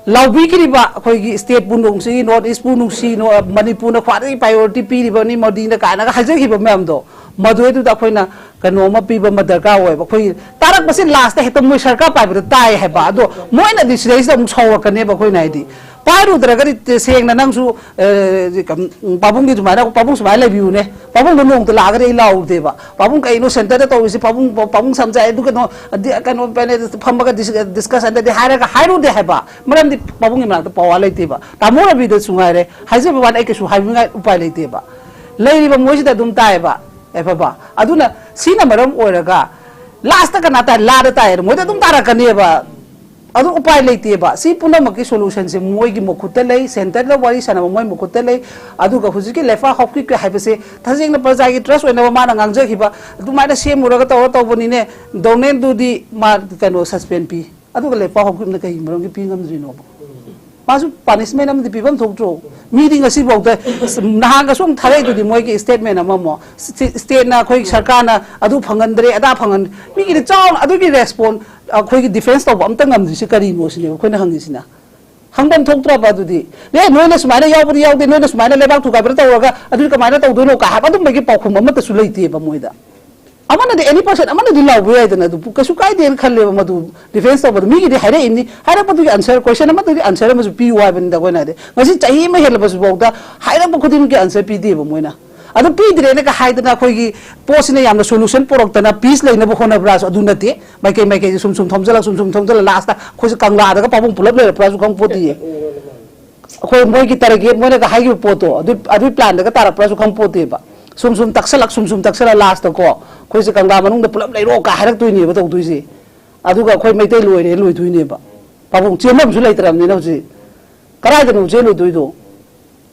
ꯂꯥꯎꯕꯤꯈꯤꯔꯤꯕ ꯑꯩꯈꯣꯏꯒꯤ ꯁ꯭ꯇꯦꯠꯄꯨ ꯅꯨꯡꯁꯤ, ꯅꯣꯔꯠ ꯏꯁꯄꯨ ꯅꯨꯡꯁꯤ, ꯅꯣ-, ꯃꯅꯤꯄꯨꯔꯅ ꯈ꯭ꯋꯥꯏꯗꯒꯤ ꯄ꯭ꯔꯥꯏꯌꯣꯔꯤꯇꯤ ꯄꯤꯔꯤꯕꯅꯤ ꯃꯣꯗꯤꯅ ꯀꯥꯏꯅꯒ ꯍꯥꯏꯖꯈꯤꯕ ꯃꯌꯥꯝꯗꯣ, ꯃꯗꯨꯗꯨꯗ ꯑꯩꯈꯣꯏꯅ ꯀꯩꯅꯣ ꯑꯃ ꯄꯤꯕ ꯑꯃ ꯗꯔꯀꯥꯔ ꯑꯣꯏꯕ꯫ ꯑꯩꯈꯣꯏꯒꯤ ꯇꯥꯔꯛꯄꯁꯦ ꯂꯥꯁꯇ ꯍꯦꯛꯇ ꯃꯣꯏ ꯁꯔꯀꯥꯔ ꯄꯥꯏꯕꯗ ꯇꯥꯏ ꯍꯥꯏꯕ, ꯑꯗꯣ ꯃꯣꯏꯅꯗꯤ ꯁꯤꯗꯩꯁꯤꯗ ꯑꯃꯨꯛ ꯁꯧꯔꯛꯀꯅꯦꯕ꯫ ꯑꯩꯈꯣꯏꯅ ꯍꯥꯏꯗꯤ ꯄꯥꯏꯔꯨꯗ꯭ꯔꯒꯗꯤ ꯁꯦꯡꯅ ꯅꯪꯁꯨ, ꯑ, ꯀꯝ-, ꯄꯥꯕꯨꯡꯒꯤ ꯑꯗꯨꯃꯥꯏꯅ, "ꯄꯥꯕꯨꯡ ꯁꯨꯃꯥꯏꯅ ꯂꯩꯕꯤꯌꯨꯅꯦ, ꯄꯥꯕꯨꯡꯗꯣ ꯅꯣꯡꯃꯇ ꯂꯥꯛꯑꯒꯗꯤ ꯑꯩ ꯂꯥꯎꯔꯨꯗꯦꯕ, ꯄꯥꯕꯨꯡ ꯀꯩꯅꯣ ꯁꯦꯟꯇꯔꯗ ꯇꯧꯔꯤꯁꯦ, ꯄꯥꯕꯨꯡ, ꯄꯥꯕꯨꯡ ꯁꯝꯖꯥꯏ ꯑꯗꯨ ꯀꯩꯅꯣ, ꯑꯗꯤ-, ꯀꯩꯅꯣ ꯄꯦꯅꯦꯜ ꯐꯝꯃꯒ ꯗꯤꯁ-, ꯗꯤꯁꯀꯁꯟꯗꯗꯤ ꯍꯥꯏꯔꯒ ꯍꯥꯏꯔꯨꯗꯦ" ꯍꯥꯏꯕ꯫ ꯃꯔꯝꯗꯤ ꯄꯥꯕꯨꯡꯒꯤ ꯃꯅꯥꯛꯇ ꯄꯋꯥꯔ ꯂꯩꯇꯦꯕ, ꯇꯥꯃꯣ ꯔꯕꯤꯗꯁꯨ ꯉꯥꯏꯔꯦ꯫ ꯍꯥꯏꯖꯕ ꯋꯥꯅꯤ, ꯑꯩ ꯀꯩꯁꯨ ꯍꯥꯏꯅꯤꯡꯉꯥꯏ ꯎꯄꯥꯏ ꯂꯩꯇꯦꯕ꯫ ꯂꯩꯔꯤꯕ ꯃꯣꯏꯁꯤꯗ ꯑꯗꯨꯝ ꯇꯥꯏꯑꯕ꯫ ꯑꯦ ꯐꯕ, ꯑꯗꯨꯅ ꯁꯤꯅ ꯃꯔꯝ ꯑꯣꯏꯔꯒ ꯂꯥꯁꯇ ꯀꯅꯥ ꯇꯥꯏ? ꯂꯥꯗ ꯇꯥꯏ, ꯃꯣꯏꯗ ꯑꯗꯨꯝ ꯇꯥꯔꯛꯀꯅꯦꯕ꯫ ꯑꯗꯨ ꯎꯄꯥꯏ ꯂꯩꯇꯦꯕ꯫ ꯁꯤ ꯄꯨꯝꯅꯃꯛꯀꯤ ꯁꯣꯂꯨꯁꯟꯁꯦ ꯃꯣꯏꯒꯤ ꯃꯈꯨꯠꯇ ꯂꯩ, ꯁꯦꯟꯇꯔꯗ ꯋꯥꯔꯤ ꯁꯥꯟꯅꯕ ꯃꯣꯏ ꯃꯈꯨꯠꯇ ꯂꯩ꯫ ꯑꯗꯨꯒ ꯍꯧꯖꯤꯛꯀꯤ ꯂꯦꯐꯥ ꯍꯣꯞꯀꯤꯞꯀꯤ ꯍꯥꯏꯕꯁꯦ ꯇꯁꯦꯡꯅ ꯄ꯭ꯔꯖꯥꯒꯤ ꯇ꯭ꯔꯁ ꯑꯣꯏꯅꯕ ꯃꯥꯅ ꯉꯥꯡꯖꯈꯤꯕ ꯑꯗꯨꯃꯥꯏꯅ ꯁꯦꯝꯃꯨꯔꯒ ꯇꯧꯔ ꯇꯧꯕꯅꯤꯅꯦ꯫ ꯗꯣꯅꯦꯜꯗꯨꯗꯤ ꯃꯥ ꯀꯩꯅꯣ ꯁꯁꯄꯦꯟ ꯄꯤ, ꯑꯗꯨꯒ ꯂꯦꯐꯥ ꯍꯣꯞꯀꯤꯞꯅ ꯀꯩꯒꯤ ꯃꯔꯝꯒꯤ ꯄꯤ ꯉꯝꯗ꯭ꯔꯤꯅꯣꯕ? ꯃꯥꯁꯨ ꯄꯥꯅꯤꯁꯃꯦꯟ ꯑꯃꯗꯤ ꯄꯤꯐꯝ ꯊꯣꯛꯇ꯭ꯔꯣ? ꯃꯤꯗꯤ ꯉꯁꯤꯐꯥꯎꯗ ꯅꯍꯥꯟꯒꯁꯨ ꯑꯃꯨꯛ ꯊꯥꯔꯛꯏꯗꯨꯗꯤ ꯃꯣꯏꯒꯤ ꯁ꯭ꯇꯦꯠꯃꯦꯟ ꯑꯃ ꯑꯃꯨꯛ꯫ ꯁ꯭ꯇꯦ-, ꯁ꯭ꯇꯦꯠꯅ ꯑꯩꯈꯣꯏ ꯁꯔꯀꯥꯔꯅ ꯑꯗꯨ ꯐꯪꯍꯟꯗ꯭ꯔꯦ, ꯑꯗꯥ ꯐꯪꯍꯟ-, ꯃꯤꯒꯤꯗꯤ ꯆꯥꯎꯅ ꯑꯗꯨꯒꯤ ꯔꯦꯁꯄꯣꯟ ꯑꯩꯈꯣꯏꯒꯤ ꯗꯤꯐꯦꯟꯁ ꯇꯧꯕ ꯑꯝꯇ ꯉꯝꯗ꯭ꯔꯤꯁꯤ ꯀꯔꯤꯅꯣ ꯁꯤꯅꯦꯕ ꯑꯩꯈꯣꯏꯅ ꯍꯪꯉꯤꯁꯤꯅ꯫ ꯍꯪꯐꯝ ꯊꯣꯛꯇ꯭ꯔꯕ ꯑꯗꯨꯗꯤ? "ꯑꯦ, ꯅꯣꯏꯅ ꯁꯨꯃꯥꯏꯅ ꯌꯥꯎꯕꯗꯤ ꯌꯥꯎꯗꯦ, ꯅꯣꯏꯅ ꯁꯨꯃꯥꯏꯅ ꯂꯩꯕꯥꯛ ꯊꯨꯒꯥꯏꯕꯗ ꯇꯧꯔꯒ ꯑꯗꯨꯗꯤ ꯀꯃꯥꯏꯅ ꯇꯧꯗꯣꯏꯅꯣ?" ꯀꯥꯏ ꯍꯥꯏꯕ ꯑꯗꯨꯝꯕꯒꯤ ꯄꯥꯎꯈꯨꯝ ꯑꯃꯠꯇꯁꯨ ꯂꯩꯇꯦꯕ ꯃꯣꯏꯗ꯫ ꯑꯃꯅꯗꯤ, ꯑꯦꯅꯤ ꯄꯔꯁꯟ ꯑꯃꯅꯗꯤ ꯂꯥꯎꯕ ꯌꯥꯏꯗꯅ, ꯑꯗꯨ ꯀꯩꯁꯨ ꯀꯥꯏꯗꯦꯅ ꯈꯜꯂꯦꯕ ꯃꯗꯨ ꯗꯤꯐꯦꯟꯁ ꯇꯧꯕꯗ꯫ ꯃꯤꯒꯤꯗꯤ ꯍꯥꯏꯔꯛꯏꯅꯤ, ꯍꯥꯏꯔꯛꯄꯗꯨꯒꯤ ꯑꯟꯁꯔ, ꯀꯣꯏꯁꯟ ꯑꯃꯗꯨꯒꯤ ꯑꯟꯁꯔ ꯑꯃꯁꯨ ꯄꯤꯌꯨ ꯍꯥꯏꯕꯅꯤꯗ ꯑꯩꯈꯣꯏꯅ ꯍꯥꯏꯗꯤ꯫ ꯉꯁꯤ ꯆꯍꯤ ꯑꯃ ꯍꯦꯜꯂꯕꯁꯨ ꯐꯥꯎꯗ ꯍꯥꯏꯔꯛꯄ ꯈꯨꯗꯤꯡꯃꯛꯀꯤ ꯑꯟꯁꯔ ꯄꯤꯗꯦꯕ ꯃꯣꯏꯅ꯫ ꯑꯗꯨ ꯄꯤꯗ꯭ꯔꯦꯅꯒ ꯍꯥꯏꯗꯅ ꯑꯩꯈꯣꯏꯒꯤ ꯄꯣꯠꯁꯤꯅ ꯌꯥꯝꯅ solution ꯄꯨꯔꯛꯇꯅ peace ꯂꯩꯅꯕ ꯍꯣꯠꯅꯕ꯭ꯔꯥꯁꯨ ꯑꯗꯨ ꯅꯠꯇꯦ꯫ ꯃꯥꯏꯀꯩ ꯃꯥꯏꯀꯩꯁꯦ ꯁꯨꯝ ꯁꯨꯝ ꯊꯣꯝꯖꯤꯜꯂꯛ ꯁꯨꯝ ꯁꯨꯝ ꯊꯣꯝꯖꯤꯜꯂꯛ last ꯑꯩꯈꯣꯏꯁꯦ ꯀꯪꯂꯥꯗꯒ ꯄꯥꯕꯨꯡ ꯄꯨꯂꯞ ꯂꯩꯔꯛꯄ꯭ꯔꯥꯁꯨ ꯈꯪ ꯄꯣꯠꯇꯤꯌꯦ꯫ ꯑꯩꯈꯣꯏ ꯃꯣꯏꯒꯤ target ꯃꯣꯏꯅꯒ ꯍꯥꯏꯈꯤꯕ ꯄꯣꯠꯇꯣ ꯑꯗꯨ ꯑꯗꯨꯒꯤ planꯗꯒ ꯇꯥꯔꯛꯄ꯭ꯔꯥꯁꯨ ꯈꯪ ꯄꯣꯠꯇꯦꯕ꯫ ꯁꯨꯝ ꯁꯨꯝ ꯇꯛꯁꯜꯂꯛ ꯁꯨꯝ ꯁꯨꯝ ꯇꯛꯁꯜꯂꯛ lastꯇꯀꯣ ꯑꯩꯈꯣꯏꯁꯦ ꯀꯪꯂꯥ ꯃꯅꯨꯡꯗ ꯄꯨꯂꯞ ꯂꯩꯔꯣ ꯀꯥꯏ ꯍꯥꯏꯔꯛꯇꯣꯏꯅꯦꯕ ꯇꯧꯗꯣꯏꯁꯦ꯫ ꯑꯗꯨꯒ ꯑꯩꯈꯣꯏ ꯃꯩꯇꯩ ꯂꯣꯏꯔꯦ ꯂꯣꯏꯗꯣꯏꯅꯦꯕ꯫ ꯄꯥꯕꯨꯡ ꯆꯦꯟꯐꯝꯁꯨ ꯂꯩꯇ꯭ꯔꯕꯅꯤꯅ ꯍꯧꯖꯤꯛ ꯀꯗꯥꯏꯗꯅꯣ ꯆꯦꯜꯂꯨꯗꯣꯏꯗꯣ?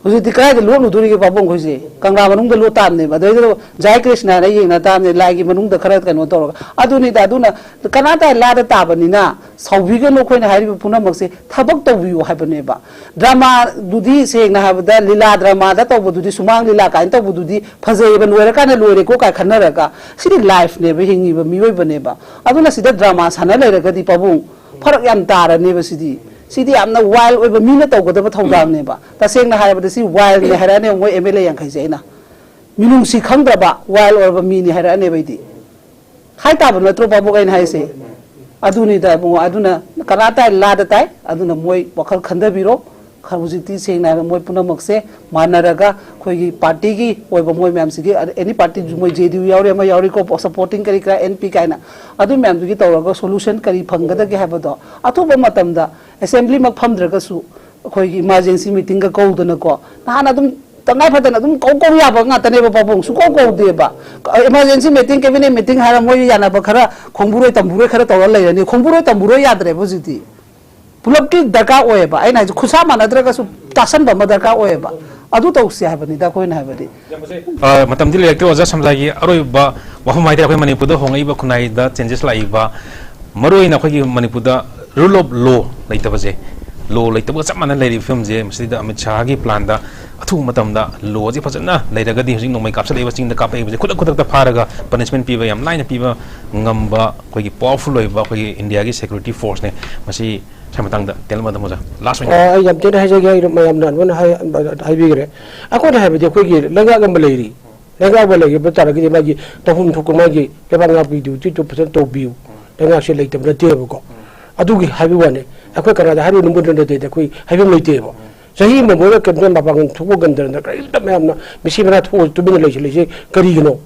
ꯍꯧꯖꯤꯛꯇꯤ ꯀꯗꯥꯏꯗ ꯂꯣꯠꯂꯨꯗꯣꯔꯤꯒꯦ ꯄꯥꯕꯨꯡ ꯑꯩꯈꯣꯏꯁꯦ? ꯀꯪꯂꯥ ꯃꯅꯨꯡꯗ ꯂꯣꯠ ꯇꯥꯕꯅꯦꯕ꯫ ꯑꯗꯩꯗ ꯖꯥꯏ ꯀ꯭ꯔꯤꯁꯅꯅ ꯌꯦꯡꯅ ꯇꯥꯕꯅꯦ, ꯂꯥꯏꯒꯤ ꯃꯅꯨꯡꯗ ꯈꯔ ꯀꯩꯅꯣ ꯇꯧꯔꯒ꯫ ꯑꯗꯨꯅꯤꯗ, ꯑꯗꯨꯅ ꯀꯅꯥ ꯇꯥꯏ ꯂꯥꯗ ꯇꯥꯕꯅꯤꯅ ꯁꯥꯎꯕꯤꯒꯅꯨ꯫ ꯑꯩꯈꯣꯏꯅ ꯍꯥꯏꯔꯤꯕ ꯄꯨꯝꯅꯃꯛꯁꯦ ꯊꯕꯛ ꯇꯧꯕꯤꯌꯨ ꯍꯥꯏꯕꯅꯦꯕ꯫ ꯗ꯭ꯔꯃꯥꯗꯨꯗꯤ ꯁꯦꯡꯅ ꯍꯥꯏꯕꯗ ꯂꯤꯂꯥ ꯗ꯭ꯔꯃꯥꯗ ꯇꯧꯕꯗꯨꯗꯤ, ꯁꯨꯃꯥꯡ ꯂꯤꯂꯥ ꯀꯥꯏꯅ ꯇꯧꯕꯗꯨꯗꯤ ꯐꯖꯩꯌꯦꯕ, ꯂꯣꯏꯔꯀꯥꯟꯗ ꯂꯣꯏꯔꯦꯀꯣ ꯀꯥꯏ ꯈꯟꯅꯔꯒ꯫ ꯁꯤꯗꯤ ꯂꯥꯏꯐꯅꯦꯕ, ꯍꯤꯡꯉꯤꯕ ꯃꯤꯑꯣꯏꯕꯅꯦꯕ꯫ ꯑꯗꯨꯅ ꯁꯤꯗ ꯗ꯭ꯔꯃꯥ ꯁꯥꯟꯅ ꯂꯩꯔꯒꯗꯤ ꯄꯥꯕꯨꯡ ꯐꯔꯛ ꯌꯥꯝ ꯇꯥꯔꯅꯦꯕ꯫ ꯁꯤꯗꯤ ꯁꯤꯗꯤ ꯌꯥꯝꯅ wild ꯑꯣꯏꯕ ꯃꯤꯅ ꯇꯧꯒꯗꯕ ꯊꯧꯗꯥꯡꯅꯦꯕ꯫ ꯇꯁꯦꯡꯅ ꯍꯥꯏꯔꯕꯗ ꯁꯤ wildꯅꯦ ꯍꯥꯏꯔꯛꯑꯅꯦꯕ ꯃꯣꯏ ꯑꯦꯝ ꯑꯦꯜ ꯑꯦ ꯌꯥꯡꯈꯩꯁꯦ꯫ ꯑꯩꯅ ꯃꯤꯅꯨꯡꯁꯤ ꯈꯪꯗ꯭ꯔꯕ wild ꯑꯣꯏꯔꯕ ꯃꯤꯅꯤ ꯍꯥꯏꯔꯛꯑꯅꯦꯕ ꯑꯩꯗꯤ꯫ ꯍꯥꯏ ꯇꯥꯕ ꯅꯠꯇ꯭ꯔꯣ ꯄꯥꯕꯨꯡ ꯑꯩꯅ ꯍꯥꯏꯁꯦ? ꯑꯗꯨꯅꯤꯗ ꯏꯕꯨꯡꯉꯣ, ꯑꯗꯨꯅ ꯀꯅꯥ ꯇꯥꯏ ꯂꯥꯗ ꯇꯥꯏ꯫ ꯑꯗꯨꯅ ꯃꯣꯏ ꯋꯥꯈꯜ ꯈꯟꯊꯕꯤꯔꯣ꯫ ꯈ-, ꯍꯧꯖꯤꯛꯇꯤ ꯁꯦꯡꯅ ꯍꯥꯏꯔꯕꯗ ꯃꯣꯏ ꯄꯨꯝꯅꯃꯛꯁꯦ ꯃꯥꯟꯅꯔꯒ ꯑꯩꯈꯣꯏꯒꯤ partyꯒꯤ ꯑꯣꯏꯕ ꯃꯣꯏ ꯃꯌꯥꯝꯁꯤꯒꯤ, any party, ꯃꯣꯏ ꯖꯦ ꯗꯤ ꯌꯨ ꯌꯥꯎꯔꯤ, ꯑꯃ ꯌꯥꯎꯔꯤꯀꯣ, supporting ꯀꯔꯤ ꯀꯔꯥ, ꯑꯦꯟ ꯄꯤ ꯀꯥꯏꯅ, ꯑꯗꯨ ꯃꯌꯥꯝꯗꯨꯒꯤ ꯇꯧꯔꯒ solution ꯀꯔꯤ ꯐꯪꯒꯗꯒꯦ ꯍꯥꯏꯕꯗꯣ ꯑꯊꯨꯕ ꯃꯇꯝꯗ assemblyꯃꯛ ꯐꯝꯗ꯭ꯔꯒꯁꯨ ꯑꯩꯈꯣꯏꯒꯤ emergency meetingꯒ ꯀꯧꯗꯅꯀꯣ, ꯅꯍꯥꯟ ꯑꯗꯨꯝ ꯇꯉꯥꯏ ꯐꯗꯅ ꯑꯗꯨꯝ ꯀꯧ ꯀꯧ ꯌꯥꯕ ꯉꯥꯛꯇꯅꯦꯕ ꯄꯥꯕꯨꯡ, ꯁꯨꯀꯧ ꯀꯧꯗꯦꯕ꯫ Emergency meeting, cabinet meeting ꯍꯥꯏꯔ ꯃꯣꯏ ꯌꯥꯅꯕ ꯈꯔ ꯈꯣꯡꯕꯨꯔꯣꯏ ꯇꯝꯕꯨꯔꯣꯏ ꯈꯔ ꯇꯧꯔ ꯂꯩꯔꯅꯤ꯫ ꯈꯣꯡꯕꯨꯔꯣꯏ ꯇꯝꯕꯨꯔꯣꯏ ꯌꯥꯗ꯭ꯔꯦꯕ ꯍꯧꯖꯤꯛꯇꯤ꯫ ꯄꯨꯂꯞꯀꯤ ꯗꯔꯀꯥꯔ ꯑꯣꯏꯌꯦꯕ꯫ ꯑꯩꯅ ꯍꯥꯏꯁꯦ ꯈꯨꯠꯁꯥ ꯃꯥꯟꯅꯗ꯭ꯔꯒꯁꯨ ꯇꯥꯁꯟꯕ ꯑꯃ ꯗꯔꯀꯥꯔ ꯑꯣꯏꯌꯦꯕ꯫ ꯑꯗꯨ ꯇꯧꯁꯦ ꯍꯥꯏꯕꯅꯤꯗ ꯑꯩꯈꯣꯏꯅ ꯍꯥꯏꯕꯗꯤ꯫ ꯑ, ꯃꯇꯝꯗꯤ ꯂꯩꯔꯛꯇ꯭ꯔꯦ ꯑꯣꯖꯥ ꯁꯝꯖꯥꯏꯒꯤ ꯑꯔꯣꯏꯕ ꯋꯥꯐꯝ ꯍꯥꯏꯇꯥꯔꯦ꯫ ꯑꯩꯈꯣꯏ ꯃꯅꯤꯄꯨꯔꯗ ꯍꯣꯡꯂꯛꯏꯕ ꯈꯨꯟꯅꯥꯏꯗ changes ꯂꯥꯛꯏꯕ, ꯃꯔꯨꯑꯣꯏꯅ ꯑꯩꯈꯣꯏꯒꯤ ꯃꯅꯤꯄꯨꯔꯗ rule of law ꯂꯩꯇꯕꯁꯦ, law ꯂꯩꯇꯕꯒ ꯆꯞ ꯃꯥꯟꯅꯅ ꯂꯩꯔꯤꯕ ꯐꯤꯕꯝꯁꯦ, ꯃꯁꯤꯗ ꯑꯃꯤꯠ ꯁꯥꯍꯒꯤ planꯗ ꯑꯊꯨꯕ ꯃꯇꯝꯗ lawꯁꯦ ꯐꯖꯅ ꯂꯩꯔꯒꯗꯤ, ꯍꯧꯖꯤꯛ ꯅꯣꯡꯃꯩ ꯀꯥꯞꯁꯤꯜꯂꯛꯏꯕ, ꯆꯤꯡꯗ ꯀꯥꯞꯄꯛꯏꯕꯁꯦ ꯈꯨꯗꯛ ꯈꯨꯗꯛꯇ ꯐꯥꯔꯒ punishment ꯄꯤꯕ ꯌꯥꯝ ꯂꯥꯏꯅ ꯄꯤꯕ ꯉꯝꯕ ꯑꯩꯈꯣꯏꯒꯤ powerful ꯑꯣꯏꯕ ꯑꯩꯈꯣꯏꯒꯤ ꯏꯟꯗꯤꯌꯥꯒꯤ security forceꯅꯦ꯫ ꯃꯁꯤ ꯁ꯭ꯋꯥꯏ ꯃꯇꯥꯡꯗ ꯇꯦꯜꯂꯞꯅ ꯑꯗꯨꯝ ꯑꯣꯖꯥ, last ꯑꯣꯏꯅ꯫ ꯑ, ꯑꯩ ꯌꯥꯝ ꯇꯦꯟꯅ ꯍꯥꯏꯖꯒꯦ, ꯑꯩ ꯃꯌꯥꯝꯅ ꯂꯣꯏꯅ ꯍꯥꯏ-, ꯍꯥꯏꯕꯤꯈ꯭ꯔꯦ꯫ ꯑꯩꯈꯣꯏꯅ ꯍꯥꯏꯕꯗꯤ ꯑꯩꯈꯣꯏꯒꯤ ꯂꯩꯉꯥꯛ ꯑꯃ ꯂꯩꯔꯤ, ꯂꯩꯉꯥꯛ ꯑꯃ ꯂꯩꯕ ꯇꯥꯔꯒꯗꯤ ꯃꯥꯒꯤ ꯇꯧꯐꯝ ꯊꯣꯛꯄ ꯃꯥꯒꯤ ꯂꯩꯕꯥꯛ ꯉꯥꯛꯄꯒꯤ dutyꯗꯨ ꯐꯖꯅ ꯇꯧꯕꯤꯌꯨ꯫ ꯂꯩꯉꯥꯛꯁꯦ ꯂꯩꯇꯕ ꯅꯠꯇꯦꯕꯀꯣ꯫ ꯑꯗꯨꯒꯤ ꯍꯥꯏꯕ ꯋꯥꯅꯤ꯫ ꯑꯩꯈꯣꯏ ꯀꯅꯥꯗ ꯍꯥꯏꯔꯨꯅꯤ, ꯃꯣꯏꯗ ꯅꯠꯇꯦꯗ, ꯑꯩꯈꯣꯏ ꯍꯥꯏꯐꯝ ꯂꯩꯇꯦꯕ꯫ ꯆꯍꯤ ꯑꯃ ꯃꯣꯏꯅ ꯀꯩꯅꯣ ꯃꯄꯥꯡꯒꯜ ꯊꯣꯛꯄ ꯉꯝꯗꯅ ꯀꯔꯤꯝꯇ ꯃꯌꯥꯝꯅ ꯃꯤꯁꯤ ꯃꯅꯥ ꯊꯣꯛꯑꯒ ꯇꯨꯃꯤꯟꯅ ꯂꯩꯁꯤ ꯂꯩꯁꯤ ꯀꯔꯤꯒꯤꯅꯣ?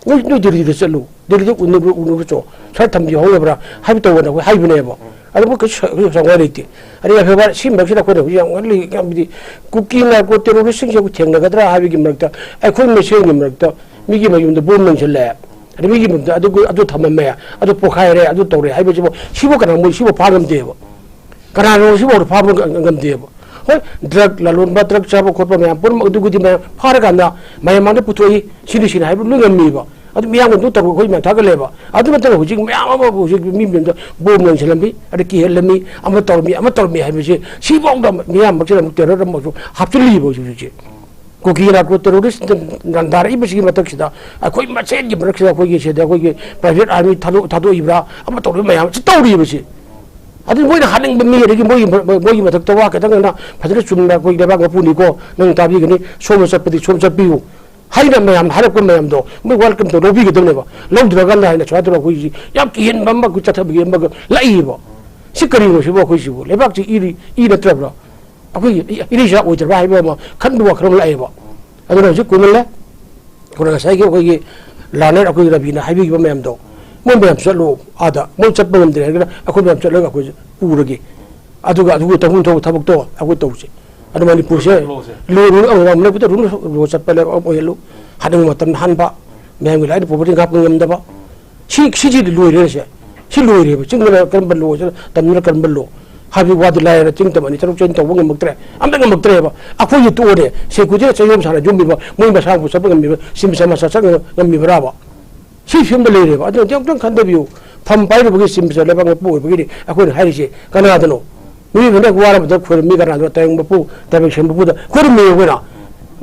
ꯅꯣꯏ ꯅꯣꯏ ꯗꯦꯜꯂꯤꯗ ꯆꯠꯂꯨ, ꯗꯦꯜꯂꯤꯗ ꯎꯅꯔꯨ ꯎꯅꯔꯨ ꯆꯣ, ꯁꯥꯔ ꯊꯝꯕꯤꯍꯧꯅꯕ꯭ꯔꯥ ꯍꯥꯏꯕ ꯇꯧꯕꯗ ꯑꯩꯈꯣꯏ ꯍꯥꯏꯕꯅꯦꯕ꯫ ꯑꯗꯨꯕꯨ ꯀꯩꯁꯨ ꯀꯩꯁꯨ ꯆꯥꯎꯉꯥꯏ ꯂꯩꯇꯦ꯫ ꯑꯗꯩ ꯑꯐꯕ ꯁꯤ ꯃꯔꯛꯁꯤꯗ ꯑꯩꯈꯣꯏꯅ ꯍꯧꯖꯤꯛ ꯌꯥꯝ ꯉꯜꯂꯤ ꯌꯥꯝꯗꯤ ꯀꯨꯀꯤ ꯅꯥꯔꯀꯣ ꯇꯦꯔꯣꯔꯤꯁꯁꯤꯡꯁꯦ ꯑꯩꯈꯣꯏ ꯊꯦꯡꯅꯒꯗ꯭ꯔꯥ ꯍꯥꯏꯕꯒꯤ ꯃꯔꯛꯇ ꯑꯩꯈꯣꯏ ꯃꯁꯦꯟꯒꯤ ꯃꯔꯛꯇ ꯃꯤꯒꯤ ꯃꯌꯨꯝꯗ ꯕꯣꯝ ꯂꯪꯁꯤꯜꯂꯦ꯫ ꯑꯗ ꯃꯤꯒꯤ ꯃꯌꯨꯝꯗ ꯑꯗꯨ ꯑꯗꯨ ꯊꯝꯃꯝꯃꯦ, ꯑꯗꯨ ꯄꯣꯈꯥꯏꯔꯦ, ꯑꯗꯨ ꯇꯧꯔꯦ ꯍꯥꯏꯕꯁꯤꯕꯨ ꯁꯤꯕꯨ ꯀꯅꯥ ꯃꯣꯏ ꯁꯤꯕꯨ ꯐꯥ ꯉꯝꯗꯦꯕ꯫ ꯀꯅꯥꯅꯣ ꯁꯤꯐꯥꯎꯗ ꯐꯥꯕ ꯉ- ꯉꯝꯗꯦꯕ꯫ ꯍꯣꯏ, ꯗ꯭ꯔꯒ ꯂꯂꯣꯟꯕ, ꯗ꯭ꯔꯒ ꯆꯥꯕ ꯈꯣꯠꯄ ꯃꯌꯥꯝ ꯄꯨꯝꯅꯃꯛ ꯑꯗꯨꯒꯤꯗꯤ ꯃꯌꯥꯝ ꯐꯥꯔꯀꯥꯟꯗ ꯃꯌꯥꯝ ꯃꯥꯡꯗ ꯄꯨꯊꯣꯛꯏ, ꯁꯤꯅꯤ ꯁꯤꯅꯤ ꯍꯥꯏꯕ ꯂꯣꯏ ꯉꯝꯃꯤꯕ꯫ ꯑꯗꯨ ꯃꯤꯌꯥꯝꯅ ꯑꯗꯨ ꯇꯧꯔꯒ ꯑꯩꯈꯣꯏ ꯃꯌꯥꯝ ꯊꯥꯒꯠꯂꯦꯕ꯫ ꯑꯗꯨ ꯅꯠꯇꯅ ꯍꯧꯖꯤꯛ ꯃꯌꯥꯝ ꯑꯃ ꯍꯧꯖꯤꯛ ꯃꯤ ꯃꯌꯥꯝꯗ ꯕꯣꯝ ꯂꯪꯁꯤꯜꯂꯝꯃꯤ, ꯑꯗ ꯀꯤꯍꯜꯂꯝꯃꯤ, ꯑꯃ ꯇꯧꯔꯝꯃꯤ, ꯑꯃ ꯇꯧꯔꯝꯃꯤ ꯍꯥꯏꯕꯁꯦ ꯁꯤꯐꯥꯎꯗ ꯃꯤꯌꯥꯝ ꯃꯔꯛꯁꯤꯗ ꯑꯃꯨꯛ ꯇꯦꯔꯣꯔ ꯑꯃꯁꯨ ꯍꯥꯞꯆꯤꯜꯂꯤꯕ ꯍꯧꯖꯤꯛ ꯍꯧꯖꯤꯛꯁꯦ꯫ ꯀꯨꯀꯤ ꯅꯥꯔꯀꯣ ꯇꯦꯔꯣꯔꯤꯁ ꯅꯥꯟꯊꯔꯛꯏꯕꯁꯤꯒꯤ ꯃꯊꯛꯁꯤꯗ ꯑꯩꯈꯣꯏ ꯃꯁꯦꯟꯒꯤ ꯃꯔꯛꯁꯤꯗ ꯑꯩꯈꯣꯏꯒꯤ ꯁꯤꯗ ꯑꯩꯈꯣꯏꯒꯤ ꯄ꯭ꯔꯥꯏꯚꯦꯠ ꯑꯥꯔꯃꯤ ꯊꯥꯗꯣꯛ ꯊꯥꯗꯣꯛꯏꯕ꯭ꯔꯥ ꯑꯃ ꯇꯧꯔꯤꯕ ꯃꯌꯥꯝꯁꯤ ꯇꯧꯔꯤꯕꯁꯤ꯫ ꯑꯗꯨ ꯃꯣꯏꯅ ꯍꯥꯠꯅꯤꯡꯕ ꯃꯤ ꯑꯗꯒꯤ ꯃꯣꯏꯒꯤ ꯃꯣꯏꯒꯤ ꯃꯊꯛꯇ ꯋꯥ ꯈꯤꯇꯪ ꯉꯟꯅ ꯐꯖꯅ ꯆꯨꯝꯅ ꯑꯩꯈꯣꯏ ꯂꯩꯕꯥꯛ ꯃꯄꯨꯅꯤꯀꯣ ꯅꯪ ꯇꯥꯕꯤꯒꯅꯤ, ꯁꯣꯝꯗ ꯆꯠꯄꯗꯤ ꯁꯣꯝ ꯆꯠꯄꯤꯌꯨ ꯍꯥꯏꯅ ꯃꯌꯥꯝ ꯍꯥꯏꯔꯛꯄ ꯃꯌꯥꯝꯗꯣ ꯃꯣꯏ ꯋꯦꯜꯀꯝ ꯇꯧ ꯂꯧꯕꯤꯒꯗꯕꯅꯦꯕ꯫ ꯂꯧꯗ꯭ꯔꯀꯥꯟꯗ ꯍꯥꯏꯅ ꯁꯨꯃꯥꯏꯅ ꯇꯧꯔꯒ ꯑꯩꯈꯣꯏꯁꯤ ꯌꯥꯝ ꯀꯤꯍꯟꯕ ꯑꯃ ꯑꯩꯈꯣꯏ ꯆꯠꯊꯕꯒꯤ ꯑꯃꯒ ꯂꯥꯛꯏꯕ꯫ ꯁꯤ ꯀꯔꯤꯅꯣ ꯁꯤꯕꯨ ꯑꯩꯈꯣꯏꯁꯤꯕꯨ ꯂꯩꯕꯥꯛꯁꯤ ꯏꯔꯤ ꯏ ꯅꯠꯇ꯭ꯔꯕ꯭ꯔꯥ? ꯑꯩꯈꯣꯏꯒꯤ ꯏ- ꯏꯔꯩꯆꯥ ꯑꯣꯏꯗ꯭ꯔꯕ꯭ꯔꯥ ꯍꯥꯏꯕ ꯑꯃ ꯈꯟꯕ ꯋꯥꯈꯜ ꯑꯃ ꯂꯥꯛꯑꯦꯕ꯫ ꯑꯗꯨꯅ ꯍꯧꯖꯤꯛ ꯀꯨꯏꯃꯜꯂꯦ꯫ ꯑꯩꯈꯣꯏꯅ ꯉꯁꯥꯏꯒꯤ ꯑꯩꯈꯣꯏꯒꯤ ꯂꯥꯔꯅꯔ ꯑꯩꯈꯣꯏꯒꯤ ꯔꯕꯤꯅ ꯍꯥꯏꯕꯤꯈꯤꯕ ꯃꯌꯥꯝꯗꯣ ꯃꯣꯏ ꯃꯌꯥꯝ ꯆꯠꯂꯣ ꯑꯥꯗ꯫ ꯃꯣꯏ ꯆꯠꯄ ꯉꯝꯗ꯭ꯔꯦ ꯍꯥꯏꯔꯒꯅ ꯑꯩꯈꯣꯏ ꯃꯌꯥꯝ ꯆꯠꯂꯒ ꯑꯩꯈꯣꯏ ꯄꯨꯔꯒꯦ꯫ ꯑꯗꯨꯒ ꯑꯗꯨꯒ ꯇꯧꯐꯝ ꯊꯣꯛꯄ ꯊꯕꯛꯇꯣ ꯑꯩꯈꯣꯏ ꯇꯧꯁꯦ꯫ ꯑꯗꯨ ꯃꯅꯤꯄꯨꯔꯁꯦ ꯂꯣꯁꯦ꯫ ꯂꯣꯏꯔꯨ ꯑꯃꯃꯝ ꯂꯩꯕꯗ ꯔꯨꯜ ꯂꯣ ꯆꯠꯄ ꯂꯩꯕ ꯑꯃ ꯑꯣꯏꯍꯜꯂꯨ꯫ ꯍꯥꯠꯅꯤꯡꯕ ꯃꯇꯝꯗ ꯍꯥꯟꯕ, ꯃꯌꯥꯝꯒꯤ ꯂꯥꯏꯗ ꯄꯣꯕꯔꯇꯤ ꯉꯥꯛꯄ ꯉꯝꯗꯕ꯫ ꯁꯤ ꯁꯤꯁꯤꯗꯤ ꯂꯣꯏꯔꯦ ꯁꯦ꯫ ꯁꯤ ꯂꯣꯏꯔꯦꯕ꯫ ꯆꯤꯡꯗꯅ ꯀꯔꯝꯕ ꯂꯣꯁꯤꯅ ꯇꯝꯗꯅ ꯀꯔꯝꯕ ꯂꯣ ꯍꯥꯏꯕꯒꯤ ꯋꯥꯗꯤ ꯂꯥꯏꯔꯅ ꯆꯤꯡ ꯇꯝ ꯑꯅꯤ ꯆꯠꯊꯣꯛ ꯆꯠꯁꯤꯟ ꯇꯧꯕ ꯉꯝꯃꯛꯇ꯭ꯔꯦ꯫ ꯑꯝꯇ ꯉꯝꯃꯛꯇ꯭ꯔꯦꯕ꯫ ꯑꯩꯈꯣꯏꯒꯤ ꯇꯣꯛꯑꯣꯅꯦ꯫ ꯁꯦꯀꯨꯔꯤꯇꯤꯅ ꯆꯌꯣꯝ ꯁꯥꯟꯅ ꯌꯣꯝꯃꯤꯕ ꯃꯣꯏ ꯃꯁꯥꯕꯨ ꯆꯠꯄ ꯉꯝꯃꯤꯕ ꯁꯤ ꯃꯁꯥ ꯃꯁꯥ ꯆꯠ ꯉꯝꯃꯤꯕ꯭ꯔꯥꯕ? ꯁꯤ ꯐꯤꯕꯝꯗ ꯂꯩꯔꯦꯕ꯫ ꯑꯗꯨꯅ ꯑꯃꯨꯛꯇꯪ ꯈꯟꯊꯕꯤꯌꯨ꯫ ꯐꯝ ꯄꯥꯏꯔꯨꯕꯒꯤ ꯁꯤ ꯃꯤꯁꯇꯔ ꯂꯩꯕꯥꯛ ꯃꯄꯨ ꯑꯣꯏꯕꯒꯤꯅꯤ ꯑꯩꯈꯣꯏꯅ ꯍꯥꯏꯔꯤꯁꯦ꯫ ꯀꯅꯥꯗꯅꯣ? ꯃꯤꯑꯣꯏꯕꯅ ꯋꯥꯔꯕꯗ ꯈꯣꯏꯔꯝꯃꯤ ꯀꯅꯥꯗꯅꯣ? ꯇꯥꯏꯕꯪ ꯃꯄꯨ, ꯇꯥꯏꯕꯪ ꯁꯦꯝ ꯃꯄꯨꯗ ꯈꯣꯏꯔꯝꯃꯤ ꯑꯩꯈꯣꯏꯅ꯫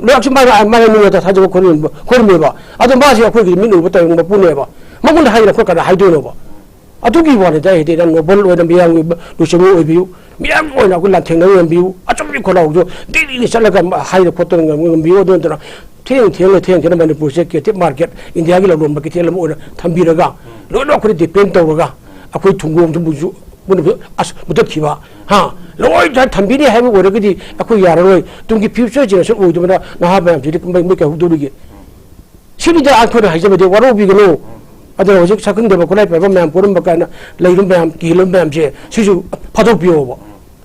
ꯂꯩꯕꯥꯛꯁꯤ ꯃꯥꯅ ꯃꯥꯅ ꯅꯤꯡꯕ ꯊꯥꯖꯕ ꯈꯣꯏꯔꯝꯕ ꯈꯣꯏꯔꯝꯃꯦꯕ꯫ ꯑꯗꯣ ꯃꯥꯁꯦ ꯑꯩꯈꯣꯏꯒꯤ ꯃꯤꯠ ꯎꯕ ꯇꯥꯏꯕꯪ ꯃꯄꯨꯅꯦꯕ꯫ ꯃꯉꯣꯟꯗ ꯍꯥꯏꯔꯒ ꯑꯩꯈꯣꯏ ꯀꯅꯥ ꯍꯥꯏꯗꯣꯏꯅꯣꯕ? ꯑꯗꯨꯒꯤ ꯋꯥꯅꯤꯗ ꯑꯩꯗꯤ ꯅꯪ ꯅꯣꯕꯜ ꯑꯣꯏꯅ ꯃꯤꯌꯥꯝꯒꯤ ꯂꯨꯆꯤꯡꯕ ꯑꯣꯏꯕꯤꯌꯨ, ꯃꯤꯌꯥꯝꯒꯤ ꯑꯣꯏꯅ ꯑꯩꯈꯣꯏ ꯂꯥꯟꯊꯦꯡꯅꯕ ꯉꯝꯕꯤꯌꯨ, ꯑꯆꯨꯝꯕꯤ ꯈꯣꯜꯂꯥꯎꯗꯣ ꯗꯦꯜꯂꯤꯗ ꯆꯠꯂꯒ ꯍꯥꯏꯗ ꯈꯣꯠꯇꯅ ꯉꯝꯕꯤꯌꯨ꯫ ꯑꯗꯨ ꯅꯠꯇꯅ ꯊꯦꯡ ꯊꯦꯡꯅ ꯊꯦꯡ ꯊꯦꯡꯅ ꯃꯅꯤꯄꯨꯔꯁꯦ ꯀꯦꯇꯤꯞ ꯃꯥꯔꯀꯦꯠ, ꯏꯟꯗꯤꯌꯥꯒꯤ ꯂꯂꯣꯟꯕ ꯀꯩꯊꯦꯜ ꯑꯃ ꯑꯣꯏꯅ ꯊꯝꯕꯤꯔꯒ ꯂꯣꯏꯅ ꯑꯩꯈꯣꯏꯅ ꯗꯤꯄꯦꯟ ꯇꯧꯔꯒ ꯑꯩꯈꯣꯏ ꯊꯨꯡꯒꯣꯡ ꯊꯨꯝꯕꯨꯁꯨ ꯃꯨꯠ-, ꯑꯁ, ꯃꯨꯊꯠꯈꯤꯕ, ꯍꯥ? ꯂꯣꯏ ꯊꯝꯕꯤꯅꯤ ꯍꯥꯏꯕ ꯑꯣꯏꯔꯒꯗꯤ ꯑꯩꯈꯣꯏ ꯌꯥꯔꯔꯣꯏ꯫ ꯇꯨꯡꯒꯤ future generation ꯑꯣꯏꯗꯕꯅ ꯅꯍꯥ ꯃꯌꯥꯝꯁꯤꯗꯤ ꯃꯩ ꯃꯩ ꯀꯩꯍꯧꯗꯧꯔꯤꯒꯦ? ꯁꯤꯅꯤꯗ ꯑꯩꯈꯣꯏꯅ ꯍꯥꯏꯖꯕꯗꯤ, ꯋꯥꯔꯧꯕꯤꯒꯅꯨ꯫ ꯑꯗꯨꯅ ꯍꯧꯖꯤꯛ ꯁꯛꯈꯪꯗꯕ ꯈꯣꯠꯂꯥꯏ ꯄꯥꯏꯕ ꯃꯌꯥꯝ, ꯀꯣꯔꯝꯕ ꯀꯥꯏꯅ ꯂꯩꯔꯨꯝ ꯃꯌꯥꯝ, ꯀꯤꯍꯜꯂꯨꯝ ꯃꯌꯥꯝꯁꯦ, ꯁꯤꯁꯨ ꯐꯥꯗꯣꯛꯄꯤꯌꯣꯕ꯫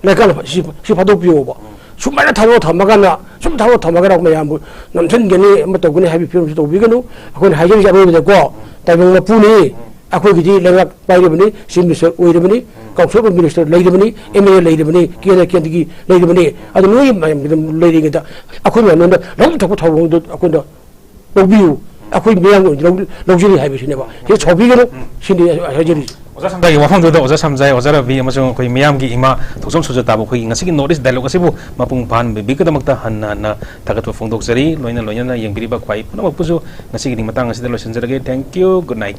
ꯂꯩꯀꯥꯏꯅ ꯐ-, ꯁꯤ, ꯁꯤ ꯐꯥꯗꯣꯛꯄꯤꯌꯣꯕ꯫ ꯁꯨꯃꯥꯏꯅ ꯊꯥꯗꯣꯛꯑ ꯊꯝꯃꯒꯅ, ꯁꯨꯝ ꯊꯥꯗꯣꯛꯑ ꯊꯝꯃꯒꯅ ꯃꯌꯥꯝꯕꯨ ꯅꯝꯁꯤꯟꯒꯅꯤ, ꯑꯃ ꯇꯧꯒꯅꯤ ꯍꯥꯏꯕꯒꯤ ꯐꯤꯕꯝꯁꯤ ꯇꯧꯕꯤꯒꯅꯨ꯫ ꯑꯩꯈꯣꯏꯅ ꯍꯥꯏꯖꯔꯤꯁꯦ ꯑꯔꯣꯏꯕꯗꯀꯣ, ꯇꯥꯏꯕꯪ ꯃꯄꯨꯅꯤ꯫ ꯑꯩꯈꯣꯏꯒꯤꯗꯤ ꯂꯩꯉꯥꯛ ꯄꯥꯏꯔꯤꯕꯅꯤ, Chief Minister ꯑꯣꯏꯔꯤꯕꯅꯤ, Council of Minister ꯂꯩꯔꯤꯕꯅꯤ, M L A ꯂꯩꯔꯤꯕꯅꯤ, ꯀꯦꯟꯗ꯭ꯔ ꯀꯦꯟꯗ꯭ꯔꯒꯤ ꯂꯩꯔꯤꯕꯅꯤ꯫ ꯑꯗꯨ ꯅꯣꯏ ꯃꯌꯥꯝꯒꯤꯗꯃꯛ ꯂꯩꯔꯤꯉꯩꯗ ꯑꯩꯈꯣꯏ ꯃꯌꯥꯝ ꯅꯉꯣꯟꯗ ꯂꯧꯐꯝ ꯊꯣꯛꯄ ꯊꯧꯑꯣꯡꯗꯣ ꯑꯩꯈꯣꯏꯅ ꯂꯧꯕꯤꯌꯨ, ꯑꯩꯈꯣꯏ ꯃꯤꯌꯥꯝꯒꯤ ꯑꯣꯏꯅ ꯂꯧ-, ꯂꯧꯖꯔꯤ ꯍꯥꯏꯕꯁꯤꯅꯦꯕ꯫ ꯁꯤꯗ ꯁꯥꯎꯕꯤꯒꯅꯨ, ꯁꯤꯅꯤ ꯑꯩ ꯍꯥꯏꯖꯔꯤꯁꯦ꯫ ꯑꯣꯖꯥ ꯁꯝꯖꯥꯏꯒꯤ ꯋꯥꯐꯝꯗꯨꯗ ꯑꯣꯖꯥ ꯁꯝꯖꯥꯏ, ꯑꯣꯖꯥ ꯔꯕꯤ ꯑꯃꯁꯨꯡ ꯑꯩꯈꯣꯏ ꯃꯤꯌꯥꯝꯒꯤ ꯏꯃꯥ ꯊꯣꯛꯆꯣꯝ ꯁꯨꯖꯇꯥꯕꯨ ꯑꯩꯈꯣꯏꯒꯤ ꯉꯁꯤꯒꯤ North East Dialogue ꯑꯁꯤꯕꯨ ꯃꯄꯨꯡ ꯐꯥꯍꯟꯕꯤꯕꯒꯤꯗꯃꯛꯇ ꯍꯟꯅ ꯍꯟꯅ ꯊꯥꯒꯠꯄ ꯐꯣꯡꯗꯣꯛꯆꯔꯤ꯫ ꯂꯣꯏꯅ ꯂꯣꯏꯅꯅ ꯌꯦꯡꯕꯤꯔꯤꯕ ꯈ꯭ꯋꯥꯏ ꯄꯨꯝꯅꯃꯛꯄꯨꯁꯨ ꯉꯁꯤꯒꯤꯗꯤ ꯃꯇꯥꯡ ꯑꯁꯤꯗ ꯂꯣꯏꯁꯤꯟꯖꯔꯒꯦ꯫ Thank you, good night꯫